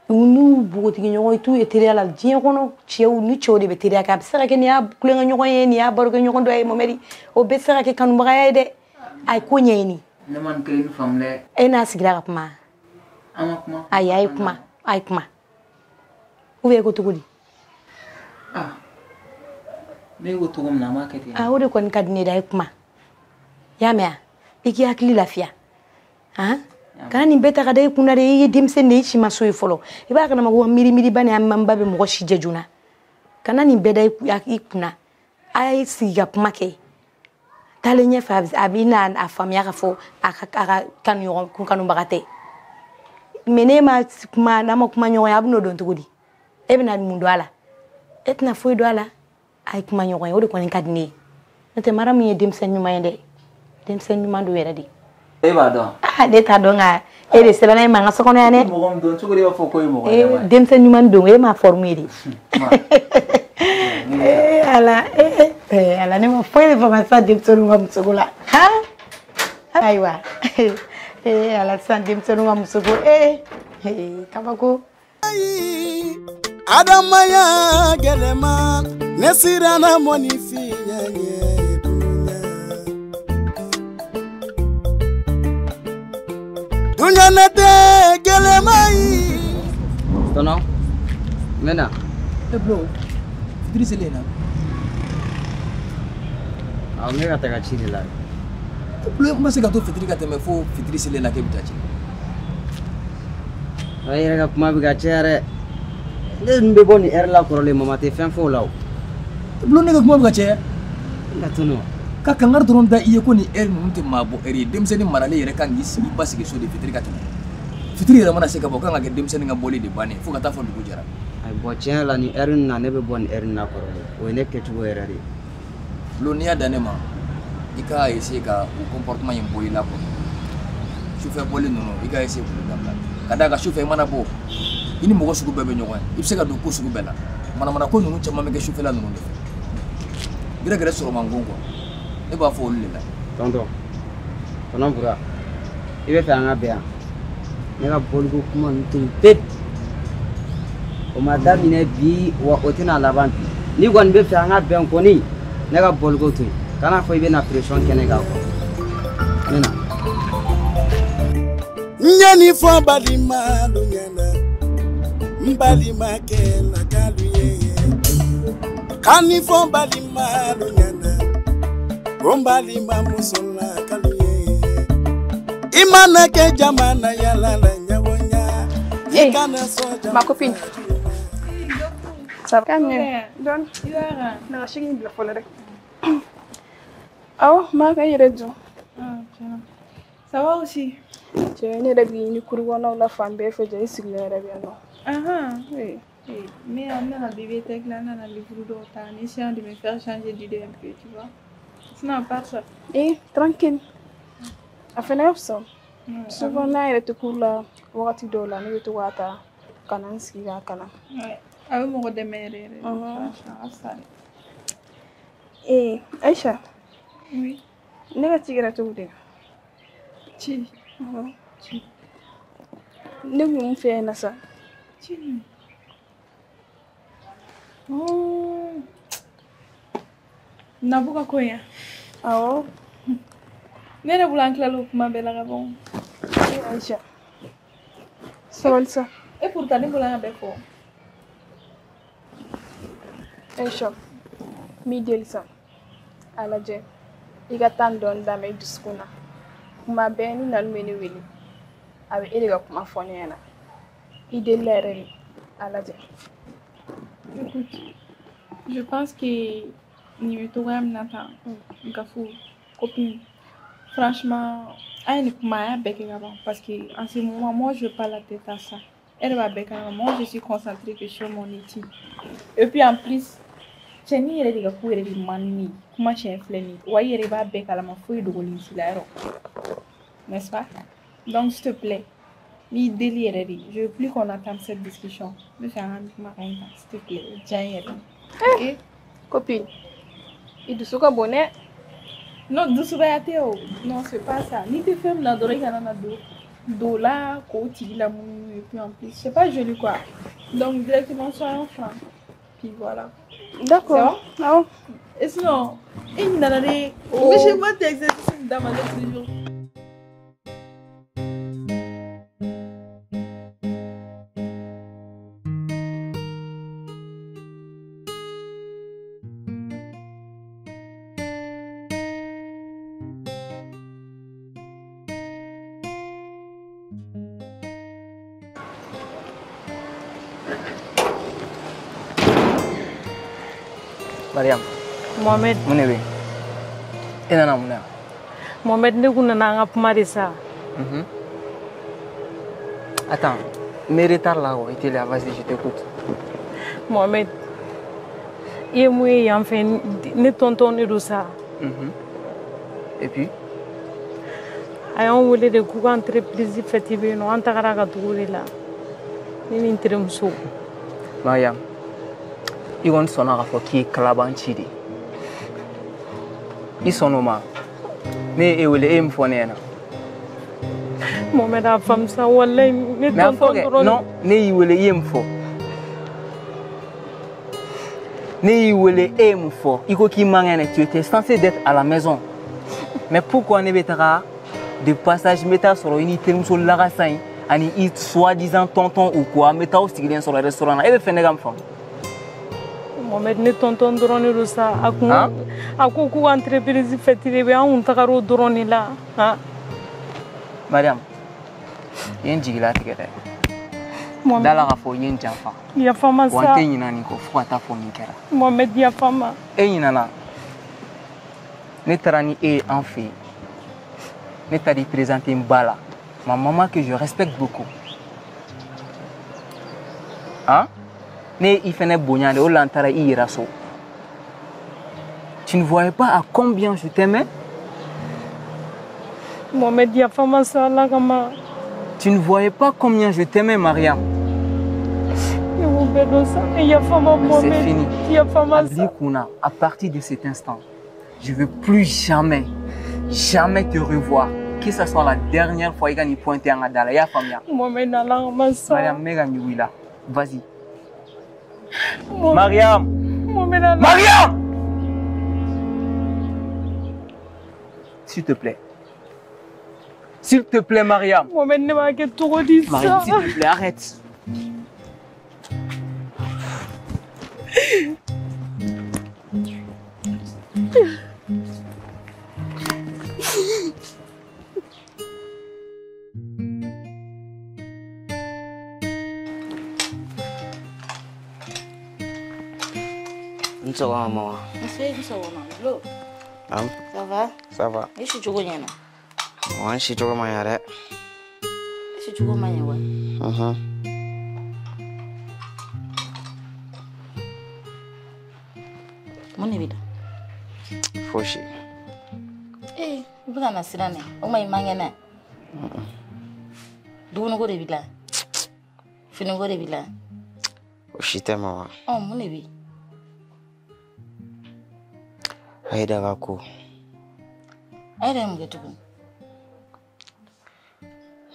Speaker 12: U n'u npogotigi ɲɔgɔn i t'u ye teriya la diɲɛ kɔnɔ cɛw ni cɛw de bɛ teriya kɛ a bɛ se ka kɛ nin y'a kulonkɛ ɲɔgɔn ye nin y'a barokɛ ɲɔgɔn dɔ ye Mohamed o bɛɛ tɛ se ka kɛ kanubagaya ye dɛ a ye ko ɲɛɲini.
Speaker 7: Ne ma nin kelen faamu dɛ.
Speaker 12: E n'a sigira ka kuma.
Speaker 7: An ma kuma.
Speaker 12: Ayi a ye kuma a ye kuma ou bien e ko cogo di.
Speaker 7: Ah ne ko cogo min na an b'a kɛ ten.
Speaker 12: Ah o de kɔni ka di ne ye dɛ a ye kuma i y'a mɛn wa i k'i hakili lafiya han. Kana nin bɛɛ ta ka da i kunna dɛ i ye denmisɛnnin de ye i si ma so ye fɔlɔ i b'a kalama ko miiri miiriba ni hamiba bɛ mɔgɔ si jɛ joona kana nin bɛɛ da i kunna a ye sigi ka kuma kɛ taalen ɲɛfɛ a bɛ na a faamuya k'a fɔ a ka kanuɲɔgɔn kanubaga tɛ mɛ n'e ma kuma n'a ma kuma ɲɔgɔn ye a bɛ n'o dɔn cogo di e bɛna mun don a la e tɛna foyi don a la a ye kuma ɲɔgɔn ye o de kɔni ka di ne ye n'o tɛ Maramu ye denmisɛnnin ɲuman ye dɛ denmisɛnnin ɲuman don yɛrɛ de.
Speaker 7: E b'a dɔn.
Speaker 12: Ah ne t'a dɔn nka e de sera n'a ye ma n ka so kɔnɔ yan dɛ.
Speaker 7: Mɔgɔ min dɔn cogo di i b'a fɔ ko e mɔgɔ ɲɛnama ye.
Speaker 12: Denmisɛnnin ɲuman don e m'a forme ye de. Ee Ala ee Ala ne ma foyi de faamu sisan denmisɛnninw ka musoko la. Han ayiwa ee Ala sisan denmisɛnninw ka musoko ee kabako.
Speaker 6: Adamaya gɛlɛma ne siranna mɔnifin ɲɛ. Dunya ne tɛ gɛlɛma ye.
Speaker 7: Tɔnɔ, n bɛ na.
Speaker 14: E bulon, fitiri selen na.
Speaker 7: Awɔ, ne ka taga ci de la.
Speaker 14: E bulon, e ma se ka to fitiri ka tɛmɛ fo fitiri selen na k'e bɛ taa ci.
Speaker 7: A yɛrɛ ka kuma bɛ ka caya dɛ. Ne dun bɛ bɔ nin heure la kɔrɔlen mama tɛ fɛn fɔ o la o.
Speaker 14: E bulon, ne ka kuma bɛ ka caya.
Speaker 7: Nka tɔnɔ.
Speaker 14: Ka kangari dɔrɔn da i ye ko nin heure ninnu tɛ maa bɔ heure ye denmisɛnnin maralen yɛrɛ kan k'i sigi ba sigi so de fitiri ka tɛmɛ fitiri yɛrɛ mana se ka bɔ kan ka kɛ denmisɛnnin ka bɔli de bannen fo ka taa fɔ dugu jɛra.
Speaker 7: Ayi bɔn tiɲɛ yɛrɛ la nin heure nin na ne bɛ bɔ nin heure nin na kɔrɔlen o ye ne kɛcogo yɛrɛ de ye.
Speaker 14: Bulon n'i y'a dan ne ma i k'a essayer ka o comportement in bɔ i la quoi sufɛ bɔli ninnu i k'a essayer k'olu dabila ka d'a kan sufɛ i mana bɔ i ni mɔgɔ sugu bɛɛ bɛ ɲɔgɔn ye i bɛ se ka don ko sugu bɛɛ la manamana ko ninnu caman bɛ kɛ sufɛla ninnu de fɛ gɛrɛgɛrɛ sɔrɔ man go quoi. Ne b'a fɔ olu de la.
Speaker 7: Tonton, tonton Bura, i bɛ fɛ an ka bɛn yan. Ne ka bɔliko kuma ninnu to yen pewu. O ma daminɛ bi wa o tɛna laban bi. N'i kɔni bɛ fɛ an ka bɛn kɔni, ne ka bɔliko to yen. Kana fɔ i bɛna pression kɛ ne kan quoi. Ne na.
Speaker 6: N ye nin fɔ n balimalu ɲɛna, n balimakɛ lakalu ye. Ka nin fɔ n balimalu ɲɛna. Ko n balima muso lakalu ye. I mana kɛ jamana yala la ɲɔgɔnya. I kana sɔn jama.
Speaker 3: Ma copine. Ça va? Don. Na ka in bila fɔlɔ dɛ. Awɔ, ma ka i yɛrɛ dun.
Speaker 20: Ça va aussi?
Speaker 3: Cɛ ne yɛrɛ b'i ɲini kuru kɔnɔnaw la fan bɛɛ fɛ jɛ i sigilen yɛrɛ bɛ yan nɔ.
Speaker 20: Oui. Mais an nana bibliothèque la, n nana livre dɔw ta en essayant de me faire changer d'idée un peu, tu vois. Sinon, à part ça.
Speaker 3: Eh, tranquille. A fɛnɛ ka fisa. Souvent n'a yɛrɛ tɛ cours la wagati dɔw la ne bɛ to k'a ta ka na n sigi k'a kalan.
Speaker 20: A bɛ mɔgɔ dɛmɛ yɛrɛ yɛrɛ. Franchement, a ka fisa dɛ.
Speaker 3: Eh, Aïcha.
Speaker 20: Oui.
Speaker 3: Ne ka ci kɛra cogo di?
Speaker 20: Ci. Ci.
Speaker 3: Ne kun ye mun f'e ɲɛna sa?
Speaker 20: Ci jumɛn? Oh. Nabu ka ko in ya?
Speaker 3: Awɔ.
Speaker 20: Ne yɛrɛ bolo an tilala o kuma bɛɛ la ka ban.
Speaker 3: Eh, Aïcha. Sabali sa.
Speaker 20: Et pourtant ne bolo an y'a bɛɛ fɔ.
Speaker 3: Aïcha, n b'i deli sa. A lajɛ i ka taa nin dɔɔni d'a ma i dusukun na. Kuma bɛɛ ni Nali bɛ ne wele a bɛ e de ka kuma fɔ ne ɲɛna. I delila yɛrɛ de a lajɛ.
Speaker 20: Écoute, je pense que nin bɛ togoya min na tan Gafu copine franchement an ye nin kuma an y'a bɛɛ kɛ ka ban parce que en ce moment moi je pas la tête à ça. E yɛrɛ b'a bɛɛ kalama moi je suis concentrée que sur mon étude et puis en plus cɛnin yɛrɛ de ka ko yɛrɛ de man di ne ye kuma tiɲɛ filɛ nin ye wa i yɛrɛ b'a bɛɛ kalama foyi dogolen t'i la yɔrɔ n'est-ce pas? Donc s'il te plaît n'i deli yɛrɛ de je veux plus qu'on entame cette discussion n bɛ fɛ an ka kuma ka ɲi tan s'il te plaît o diya n yɛrɛ ye.
Speaker 3: Eh, copine i dusu ka bon dɛ.
Speaker 20: Non dusubaya tɛ o non c'est pas ça n'i tɛ fɛn min na dɔrɔn i kana na don Don la k'o tigi lamunumunu et puis en plus c'est pas joli quoi. Donc directement soyons francs. Puis voilà.
Speaker 3: D'accord.
Speaker 20: C'est bon? Ah. Et sinon, il nana de. Mais je sais pas tes exercices d'a ma l'autre jour.
Speaker 2: Mariam.
Speaker 1: Mohamed.
Speaker 2: Mun de bɛ yen? E nana mun na yan?
Speaker 1: Mohamed, ne kun nana an ka kuma de sa.
Speaker 2: Attends, n bɛ retard la quoi, i teliya, vas-y, je t'écoute.
Speaker 1: Mohamed, i ye mun ye yan fɛ, ne tonton de don sa.
Speaker 2: Et puis?
Speaker 1: A y'an wele de k'u ka entreprise fête bɛ yen nɔ, an tagara ka tugu o de la. Ne ni n terimuso.
Speaker 2: Mariam, i kɔni sɔnna k'a fɔ k'i ye kalabanci de ye. I sɔnn'o ma? Ne ye e wele, e ye mun fɔ ne ɲɛna?
Speaker 1: Mohamed, a faamu sa, walayi ne tonton dɔrɔn.
Speaker 2: Non, ne y'i wele, i ye mun fɔ? Ne y'i wele, e ye mun fɔ? I ko k'i man kɛnɛ, tu étais censé d'être à la maison. Mais pourquoi ne bɛ taga de passage, n bɛ taa sɔrɔ i n'i terimuso lagasa in ani i soi-disant tonton ou quoi, n bɛ taa aw sigilen sɔrɔ restaurant na, e bɛ fɛ ne ka mun faamu?
Speaker 1: Mohamed, ne tonton dɔrɔn de don sa. A kun a ko k'u ka entreprise fête de bɛ, an kun tagara o dɔrɔn de la.
Speaker 2: Mariam, i ye n jigilatigɛ dɛ. Da la k'a fɔ i ye n janfa.
Speaker 1: Yafa n ma sa.
Speaker 2: Wa n tɛ ɲinɛ nin kɔ fo ka taa fɔ min kɛra.
Speaker 1: Mohamed, yafa n ma.
Speaker 2: E ɲinɛna. Ne taara ni e ye an fɛ yen. Ne taara i présenter n ba la. Ma maman que je respecte beaucoup. Hein? Ne i fɛnɛ bonya de, o la n taara i yɛrɛ so. Tu ne voyais pas à combien je t'aimais?
Speaker 1: Mohamed, yafa n ma sa, Ala kama.
Speaker 2: Tu ne voyais pas combien je t'aimais, Mariam.
Speaker 1: Ne b'o bɛɛ dɔn sa. Yafa n ma, Mohamed.
Speaker 2: C'est fini.
Speaker 1: Yafa n ma sa.
Speaker 2: Abli à partir de cet instant, je veux plus jamais, jamais te revoir. Que ce soit la dernière fois, i ka nin pointer an ka da la. I y'a faamuya?
Speaker 1: Mohamed, Ala kama sa.
Speaker 2: Mariam, n bɛ ka ɲugu i la. Vas-y. Mariam! Mariam! S'il te plaît. S'il te plaît, Mariam.
Speaker 1: Mohamed, ne b'a kɛ cogo di sa?
Speaker 2: Mariam, s'il te plaît, arrête.
Speaker 7: N sɔgɔma mama.
Speaker 4: Nse i sɔgɔma. Bulo.
Speaker 11: Am.
Speaker 4: Ça va?
Speaker 11: Ça va.
Speaker 4: I si cogo ɲɛna?
Speaker 11: Mama, n si cogo man ɲa dɛ.
Speaker 4: I si cogo man ɲa wa?
Speaker 11: Unhun.
Speaker 4: Mun de b'i la?
Speaker 11: Fosi.
Speaker 4: Ee, i bɛ ka na siran dɛ. O ma i man kɛnɛ? Dumuniko de b'i la? Finiko de b'i la?
Speaker 11: O si tɛ mama.
Speaker 4: Ɔ, mun de bɛ yen?
Speaker 11: Aïda ka ko.
Speaker 4: Aïda ye mun kɛ tuguni?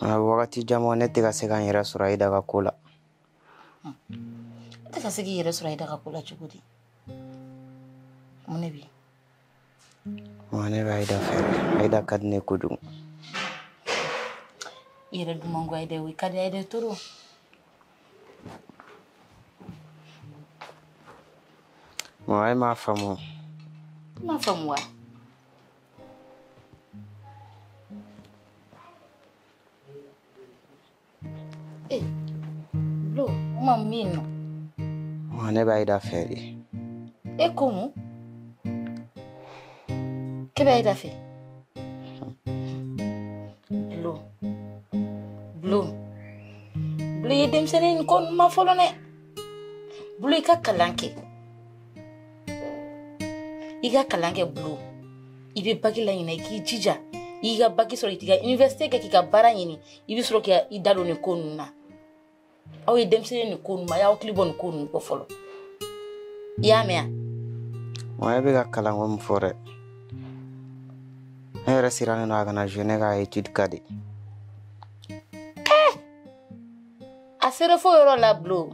Speaker 11: A wagati jan bɔ ne tɛ ka se ka n yɛrɛ sɔrɔ Aïda ka ko la.
Speaker 4: E tɛ ka se k'i yɛrɛ sɔrɔ Aïda ka ko la cogo di? Mun de bɛ yen?
Speaker 11: Mama, ne bɛ Aïda fɛ. Aïda ka di ne ye kojugu.
Speaker 4: I yɛrɛ dun man go Aïda ye o, i ka di Aïda ye trop.
Speaker 11: Mama, e m'a faamu.
Speaker 4: I m'a faamu wa? Eh, Bulo, o ma mun bɛ yen nɔ?
Speaker 11: Mama, ne bɛ Aïda fɛ de.
Speaker 4: E ko mun? K'e bɛ Aïda fɛ? Bulo, Bulo, Bulo, i ye denmisɛnnin nin ko ninnu ma fɔlɔ dɛ. Bulo, i ka kalan kɛ. I ka kalan kɛ Bulo. I bɛ baki la ɲinɛ, i k'i jija. I k'i ka baki sɔrɔ, i k'i ka université kɛ, k'i ka baara ɲini. I bɛ sɔrɔ k'i da don nin ko ninnu na. Aw ye denmisɛnnin nin ko ninnu ma, a y'aw hakili bɔ nin ko ninnu kɔ fɔlɔ. I y'a mɛn wa?
Speaker 11: Mama, e bɛ ka kalanko min fɔ dɛ. Ne yɛrɛ sirannen don a kana jouer ne ka étude ka de.
Speaker 16: sera fo yɔrɔ la bulon.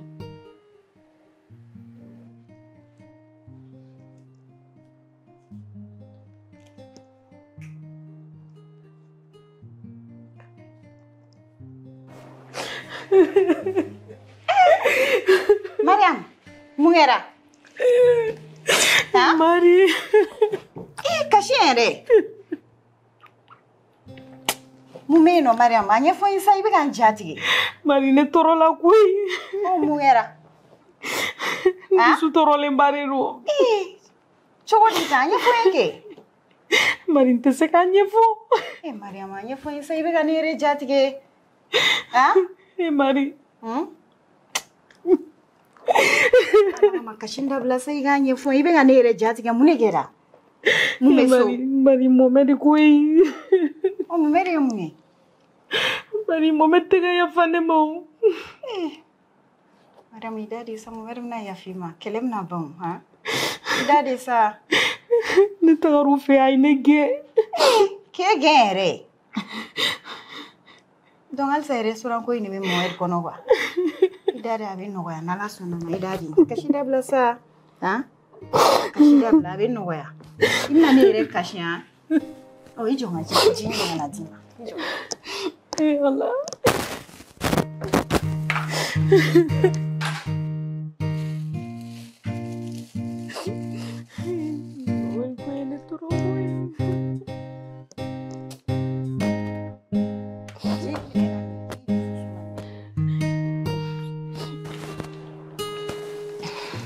Speaker 9: Mariam, mun kɛra?
Speaker 1: Mari.
Speaker 9: Kasi yɛrɛ. Mun bɛ yen nɔ Mariam? A ɲɛfɔ n ye sa, i bɛ ka n ja tigɛ.
Speaker 1: Mari, ne tɔɔrɔla koyi.
Speaker 9: Mun kɛra?
Speaker 1: N dusu tɔɔrɔlenba de don.
Speaker 9: Cogo di tan? A ɲɛfɔ n ye kɛ.
Speaker 1: Mari, n tɛ se k'a ɲɛfɔ.
Speaker 9: Mariam, a ɲɛfɔ n ye sa, i bɛ ka ne yɛrɛ ja tigɛ.
Speaker 1: Mari.
Speaker 9: Ma kasi dabila sa, i k'a ɲɛfɔ i bɛ ka ne yɛrɛ ja tigɛ, mun de kɛra? Mun bɛ so?
Speaker 1: Mari, Mohamed koyi.
Speaker 9: Mohamed ye mun ye?
Speaker 1: Mari, Mohamed tɛ ka yafa ne ma o.
Speaker 9: Mariam, i da de sa, Mohamed bɛna yafa i ma, kɛlɛ bɛna ban o, han? I da de sa.
Speaker 1: Ne tagar'u fɛ, a ye ne gɛn.
Speaker 9: K'e gɛn yɛrɛ? Donc halisa restaurant ko in de bɛ Mohamed kɔnɔ quoi. I da de, a bɛ nɔgɔya n'Ala sɔnna ma, i da de. Kasi dabila sa, han? Kasi dabila, a bɛ nɔgɔya. I bɛna ne yɛrɛ kasi han? Ɔ, i jɔ n ka ji ɲini ka na d'i ma.
Speaker 1: Ala.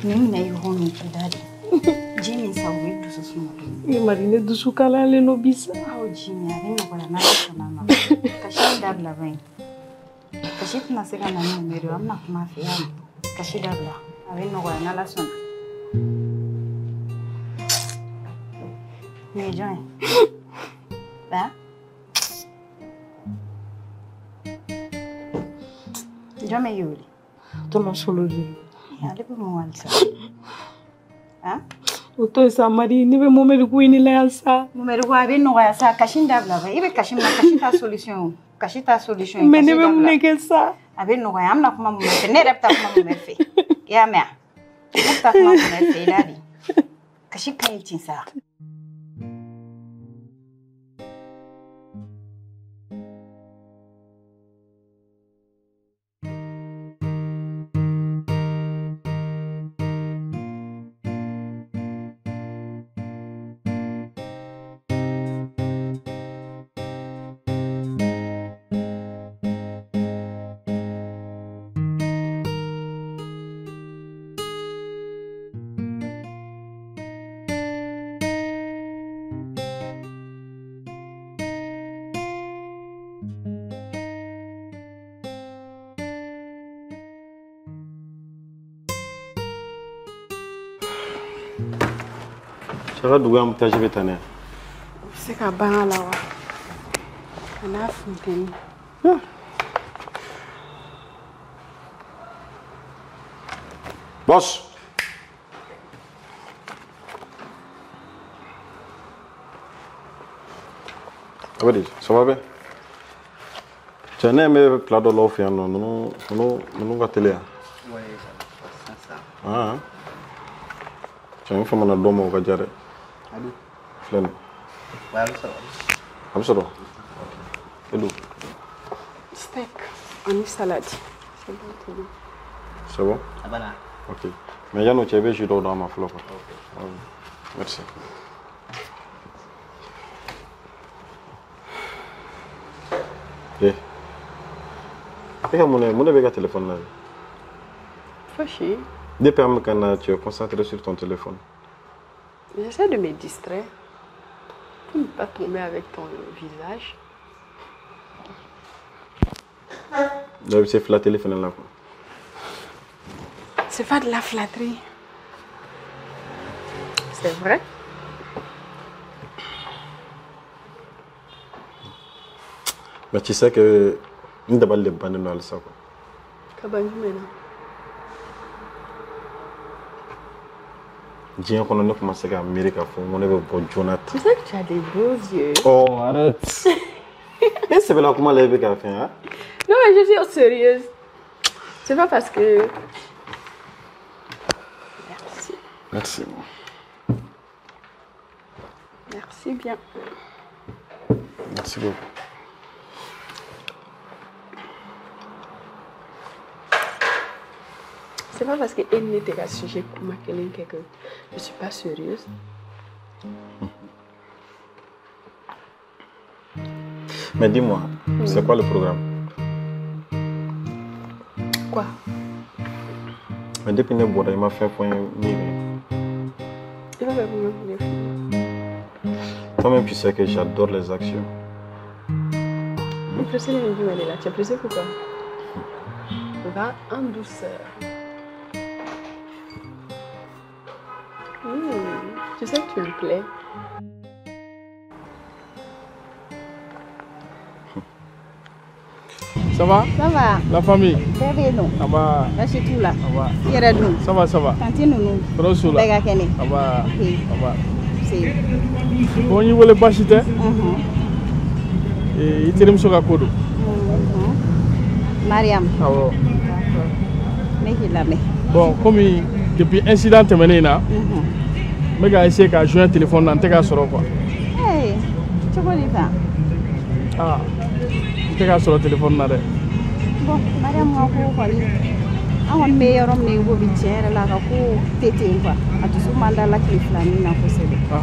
Speaker 9: Nin minɛ i hɔn min k'i da de. Ji min sa, o bɛ dusu suma.
Speaker 1: Mari, ne dusu kalayalen don bi sa.
Speaker 9: Aw ji min, a bɛ nɔgɔya n'Ala sɔnna ma. Kasi in dabila ban. Kasi tɛna se ka na ni Mohamed ye, an bɛna kuma a fɛ yan. Kasi dabila, a bɛ nɔgɔya n'Ala sɔnna. Nin ye jɔn ye? Han? Jɔn bɛ k'i wele?
Speaker 1: Tɔnɔ Solo de.
Speaker 9: Ale bɛ mun halisa?
Speaker 1: O to yen sa Mari, ne bɛ Mohamed ko ɲini la yan sa.
Speaker 9: Mohamed ko a bɛ nɔgɔya sa, kasi in dabila ba. I bɛ kasi min na, kasi t'a solution o. Kasi t'a solution ye.
Speaker 1: Mais ne bɛ mun de kɛ sa?
Speaker 9: A bɛ nɔgɔya, an bɛna kuma Mohamed fɛ. Ne yɛrɛ bɛ taa kuma Mohamed fɛ. I y'a mɛn wa? Ne bɛ taa kuma Mohamed fɛ, i da de. Kasi ka ɲi ten sa.
Speaker 5: Cɛ ka dugu embouteillage bɛ tan dɛ.
Speaker 13: U bɛ se ka ban a la wa? A n'a funteni.
Speaker 5: Boss. A bɛ di, ça va bien? Cɛ ne bɛ plat dɔ la aw fɛ yan nɔ, ninnu ka teli yan.
Speaker 7: Oui, ça.
Speaker 5: Ah. Cɛ n famana dɔ ma o ka diya dɛ. Filɛ nin.
Speaker 7: Ouais, a bɛ sɔrɔ.
Speaker 5: A bɛ sɔrɔ. E dun?
Speaker 13: Steak ani salade. C'est bon, c'est bon.
Speaker 5: C'est bon?
Speaker 7: A banna.
Speaker 5: Ok. Mais yan'o cɛ i bɛ jus dɔw d'an ma fɔlɔ quoi. Ok. Merci. Eh. E ka mun de bɛ e ka téléphone la?
Speaker 13: Fosi.
Speaker 5: Depuis an bɛ ka na, tu es concentré sur ton téléphone.
Speaker 13: J'essaie de me distraire pour ne pas tomber avec ton visage.
Speaker 5: Là, c'est flatter les fenêtres là quoi.
Speaker 13: C'est pas de la flatterie. C'est vrai.
Speaker 5: Mais tu sais que nous devons les banner dans ça quoi.
Speaker 13: Kabanjumena.
Speaker 5: Diɲɛ kɔnɔ ne tun ma se ka miiri k'a fɔ ko ne bɛ bɔ joona
Speaker 13: Tu sais que tu as des beaux yeux.
Speaker 5: Oh, arrête. E sɛbɛla kuma la i bɛ k'a fɛn, hein?
Speaker 13: Non, mais je suis sérieuse. C'est pas parce que... Merci.
Speaker 5: Merci.
Speaker 13: Merci bien.
Speaker 5: Merci beaucoup.
Speaker 13: C'est pas parce que elle n'était pas sujet comme quelqu'un que je suis pas sérieuse.
Speaker 5: Mais dis-moi, c'est quoi le programme?
Speaker 13: Quoi?
Speaker 5: Mais depuis que je il m'a fait point.
Speaker 13: Il va faire pour
Speaker 5: Toi-même, tu sais que j'adore les actions.
Speaker 13: Mais pressé, là. Tu es pressé pourquoi? Va en douceur. Tu sais que tu me plais.
Speaker 22: Ça va?
Speaker 9: Ça va.
Speaker 22: La famille?
Speaker 9: Bɛɛ bɛ yen nɔ.
Speaker 22: Ça va.
Speaker 9: Baasi t'u la.
Speaker 22: Ça va.
Speaker 9: I yɛrɛ dun?
Speaker 22: Ça va, ça va.
Speaker 9: Tante ninnu?
Speaker 22: Tɔɔrɔ s'u la.
Speaker 9: Bɛɛ ka kɛnɛ.
Speaker 22: Ça va.
Speaker 9: Ok.
Speaker 22: Ça va.
Speaker 9: Se.
Speaker 22: Bon, n y'i wele baasi tɛ? I terimuso ka ko don.
Speaker 9: Mariam.
Speaker 22: Awɔ.
Speaker 9: D'accord. Ne k'i lamɛn.
Speaker 22: Bon, komi depuis incident tɛmɛnen in na, n bɛ ka essayer ka joindre téléphone na, n tɛ k'a sɔrɔ quoi.
Speaker 9: Ee, cogo di tan?
Speaker 22: Ah. N tɛ k'a sɔrɔ téléphone na dɛ.
Speaker 9: Bon, Mariam ka ko kɔni, an kɔni bɛ yɔrɔ min na i ko bi tiɲɛ yɛrɛ la a ka ko tɛ ten quoi. A dusu man d'a la tile filanin na kosɛbɛ. Awɔ.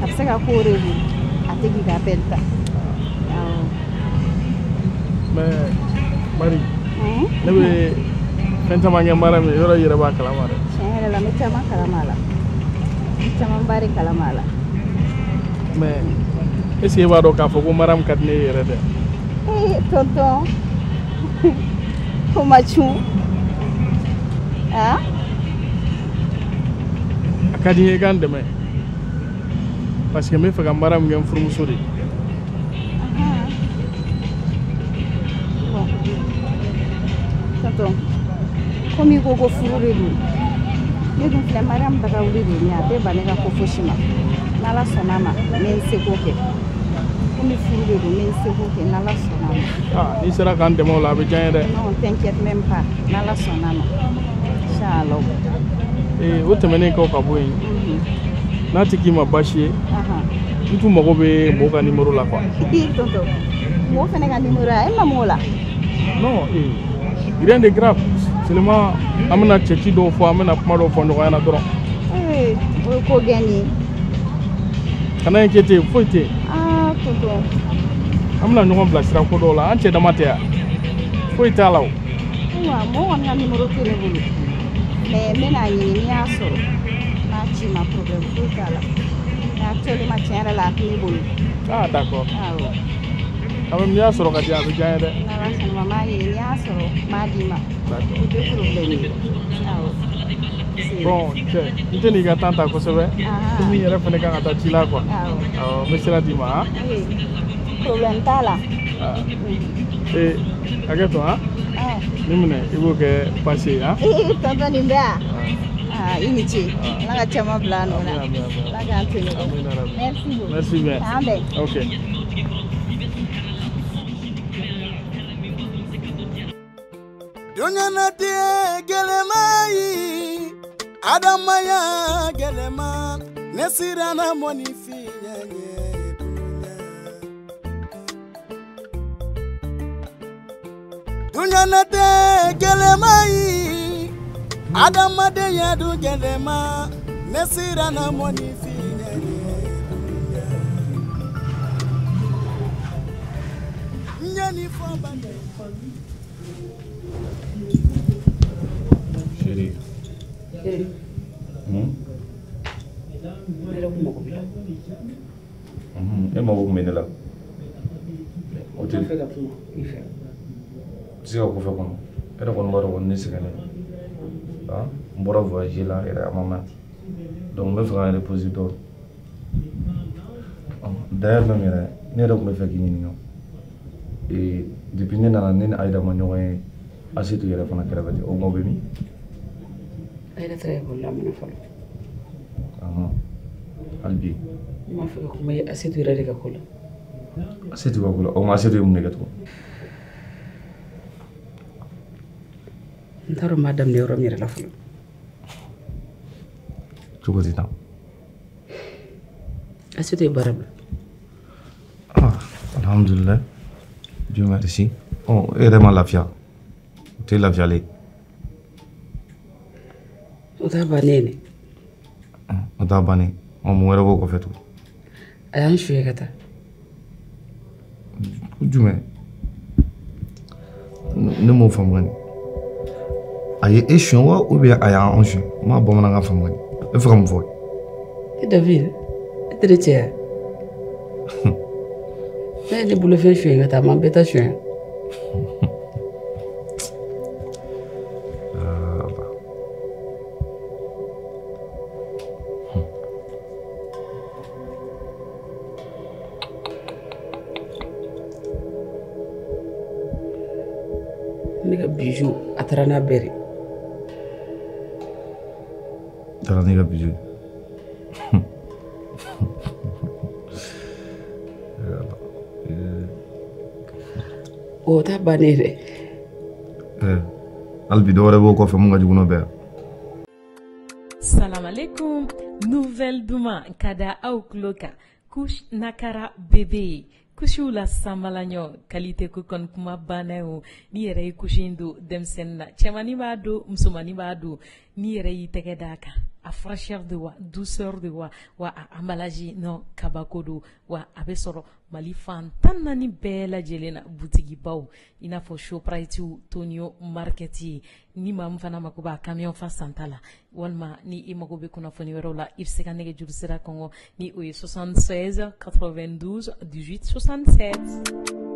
Speaker 9: A bɛ se ka ko de don, a tɛ k'i ka appel ta. Awɔ.
Speaker 22: Mais Marie, ne bɛ fɛn caman kɛ Mariam ye, yɔrɔ i yɛrɛ b'a kalama dɛ.
Speaker 9: Tiɲɛ yɛrɛ la n bɛ caman kalama a la. N bɛ camanba de kalama a la.
Speaker 22: Mais est-ce que i b'a dɔn k'a fɔ ko Mariam ka di ne ye yɛrɛ dɛ?
Speaker 9: Eh, tonton. Ko ma cun. Ah?
Speaker 22: A ka di n ye i ka n dɛmɛ. Parce que n bɛ fɛ ka Mariam kɛ n furumuso de ye.
Speaker 9: Bon. Tonton, komi i ko ko furu de don. Ne dun filɛ Mariam Bagawuli de ye, a tɛ ban ne ka ko fosi ma. N'Ala sɔnna a ma, n bɛ n seko kɛ. Komi furu de don, n bɛ n seko kɛ n'Ala sɔnna a ma.
Speaker 22: Ah, n'i sera k'an dɛmɛ o la, a bɛ diya n ye dɛ.
Speaker 9: Non, t'inquiète même pas. N'Ala sɔnna a ma. Inchallah.
Speaker 22: Ee, o tɛmɛnen kɔ ka bɔ yen, n'a tɛ k'i ma baasi ye, n tun mago bɛ mɔgɔw ka numéro la quoi.
Speaker 9: Tonton, mɔgɔ fana ka numéro e ma m'o la?
Speaker 22: Non, ee, rien de grave. Seulement, an bɛna cɛci dɔw fɔ, an bɛna kuma dɔw fɔ ɲɔgɔn ɲɛna dɔrɔn.
Speaker 9: Ee, o ye ko gɛn ye.
Speaker 22: Kana inquiéter, foyi tɛ yen.
Speaker 9: Ah, tonton.
Speaker 22: An bɛna ɲɔgɔn bilasira ko dɔw la, an cɛ dama tɛ yan. Foyi t'a la o.
Speaker 9: Ayiwa, mɔgɔ kɔni ka numéro tɛ ne bolo. Mais n bɛna ɲini, n'i y'a sɔrɔ, n b'a ci ma, problème foyi t'a la. Mais actuellement, tiɲɛ yɛrɛ la, a tɛ ne bolo.
Speaker 22: Ah, d'accord.
Speaker 9: Awɔ.
Speaker 22: Quand même, n'i y'a sɔrɔ ka di yan, a bɛ diya n ye dɛ.
Speaker 9: N'Ala sɔnna ma, n b'a ɲini, n'i y'a sɔrɔ, n b'a d'i ma.
Speaker 22: D'accord.
Speaker 9: O tɛ problème ye. Awɔ.
Speaker 22: Bon, cɛ, n tɛ n'i ka temps ta kosɛbɛ. Komi n yɛrɛ fana kan ka taa ci la quoi.
Speaker 9: Awɔ.
Speaker 22: Awɔ, n bɛ sira d'i ma han.
Speaker 9: Oui. Problème t'a la.
Speaker 22: Ah. Ee, hakɛ to han.
Speaker 9: Ah.
Speaker 22: Nin minɛ, i b'o kɛ passe ye han.
Speaker 9: Ee, tonton nin bɛ yan? Ah, i ni ce. Ala ka caman bila a nɔ la. Ala k'an to ɲɔgɔn. Merci beaucoup.
Speaker 22: Merci bien.
Speaker 9: K'an bɛn.
Speaker 22: Ok.
Speaker 6: Dunya gɛlɛma ye, adamaya gɛlɛma, ne siranna mɔnifin ɲɛ dunya. Dunya gɛlɛma ye, adamadenya dun gɛlɛma, ne siranna mɔnifin ɲɛ dunya. N ye nin fɔ ba.
Speaker 10: Chérie.
Speaker 18: Chérie. Ne yɛrɛ kun mago b'i la.
Speaker 10: E mago kun bɛ ne la. O tɛ.
Speaker 18: N b'a fɛ ka kuma i fɛ.
Speaker 10: I tɛ se ka kɔfɛ kɔnɔ. E yɛrɛ kɔni b'a dɔn kɔni ne sɛgɛnnen don. N bɔra voyage la yɛrɛ a ma mɛn. Donc n bɛ fɛ ka n reposer dɔɔni. D'ailleurs même yɛrɛ, ne yɛrɛ tun bɛ fɛ k'i ɲininka. Ee, depuis ne nana ne ni Ayida ma ɲɔgɔn ye Asetu yɛrɛ fana kɛrɛfɛ ten. O kuma o bɛ min?
Speaker 18: Ayida taara ekɔli la a mɛna fɔlɔ.
Speaker 10: Hali bi.
Speaker 18: N b'a fɛ ka kuma Asetu yɛrɛ de ka ko la.
Speaker 10: Asetu ka ko la, o ma Asetu ye mun de kɛ tugun?
Speaker 18: N t'a dɔn n b'a daminɛ yɔrɔ min yɛrɛ la fɔlɔ.
Speaker 10: Cogo di tan?
Speaker 18: Assetou ye baara bila.
Speaker 10: Ah, alhamdulilayi. Dieu merci. Ɔ, e yɛrɛ ma lafiya? O tɛ lafiyalen.
Speaker 18: O t'a bannen ye dɛ.
Speaker 10: O t'a bannen. Ɔ, mun wɛrɛ b'o kɔfɛ tugun?
Speaker 18: A y'an suɲɛ ka taa.
Speaker 10: Ko jumɛn? Ne m'o faamu kɔni. A ye e suɲɛ wa ou bien a y'an suɲɛ? N m'a bamanankan faamu kɔni. E bɛ fɛ ka mun fɔ?
Speaker 18: E David, e tɛ ne cɛ ye. Ne ye ne bolofɛn suɲɛ ka taa, a m'an bɛɛ ta suɲɛ. Ne ka bijou, a taara n'a bɛɛ de.
Speaker 10: Taara n'i ka bijou ye.
Speaker 18: O t'a bannen dɛ.
Speaker 10: Hali bi dɔ wɛrɛ b'o kɔfɛ mun ka jugu n'o bɛɛ ye.
Speaker 1: Salam alaikum. Nouvelle duman ka da aw tulo kan. Couche Nakara bébé. Kusiw la sanbalaɲɔ qualité ko kɔni kuma banna o. N'i yɛrɛ ye kusi in don denmisɛnnin na, cɛmannin b'a don, musomannin b'a don, n'i yɛrɛ y'i tɛgɛ d'a kan, a fraîcheur de wa, douceur de wa, wa a emballage non kabako don, wa a bɛ sɔrɔ Mali fan 14 bɛɛ lajɛlen na butigibaw i n'a fɔ Shoprite, Tonio Market. Ni maa min fana mako b'a camion fa santa la, walima ni i mago bɛ kunnafoni wɛrɛw la, i bɛ se ka nɛgɛjuru sira kɔngɔ ni o ye 76 92 18 67.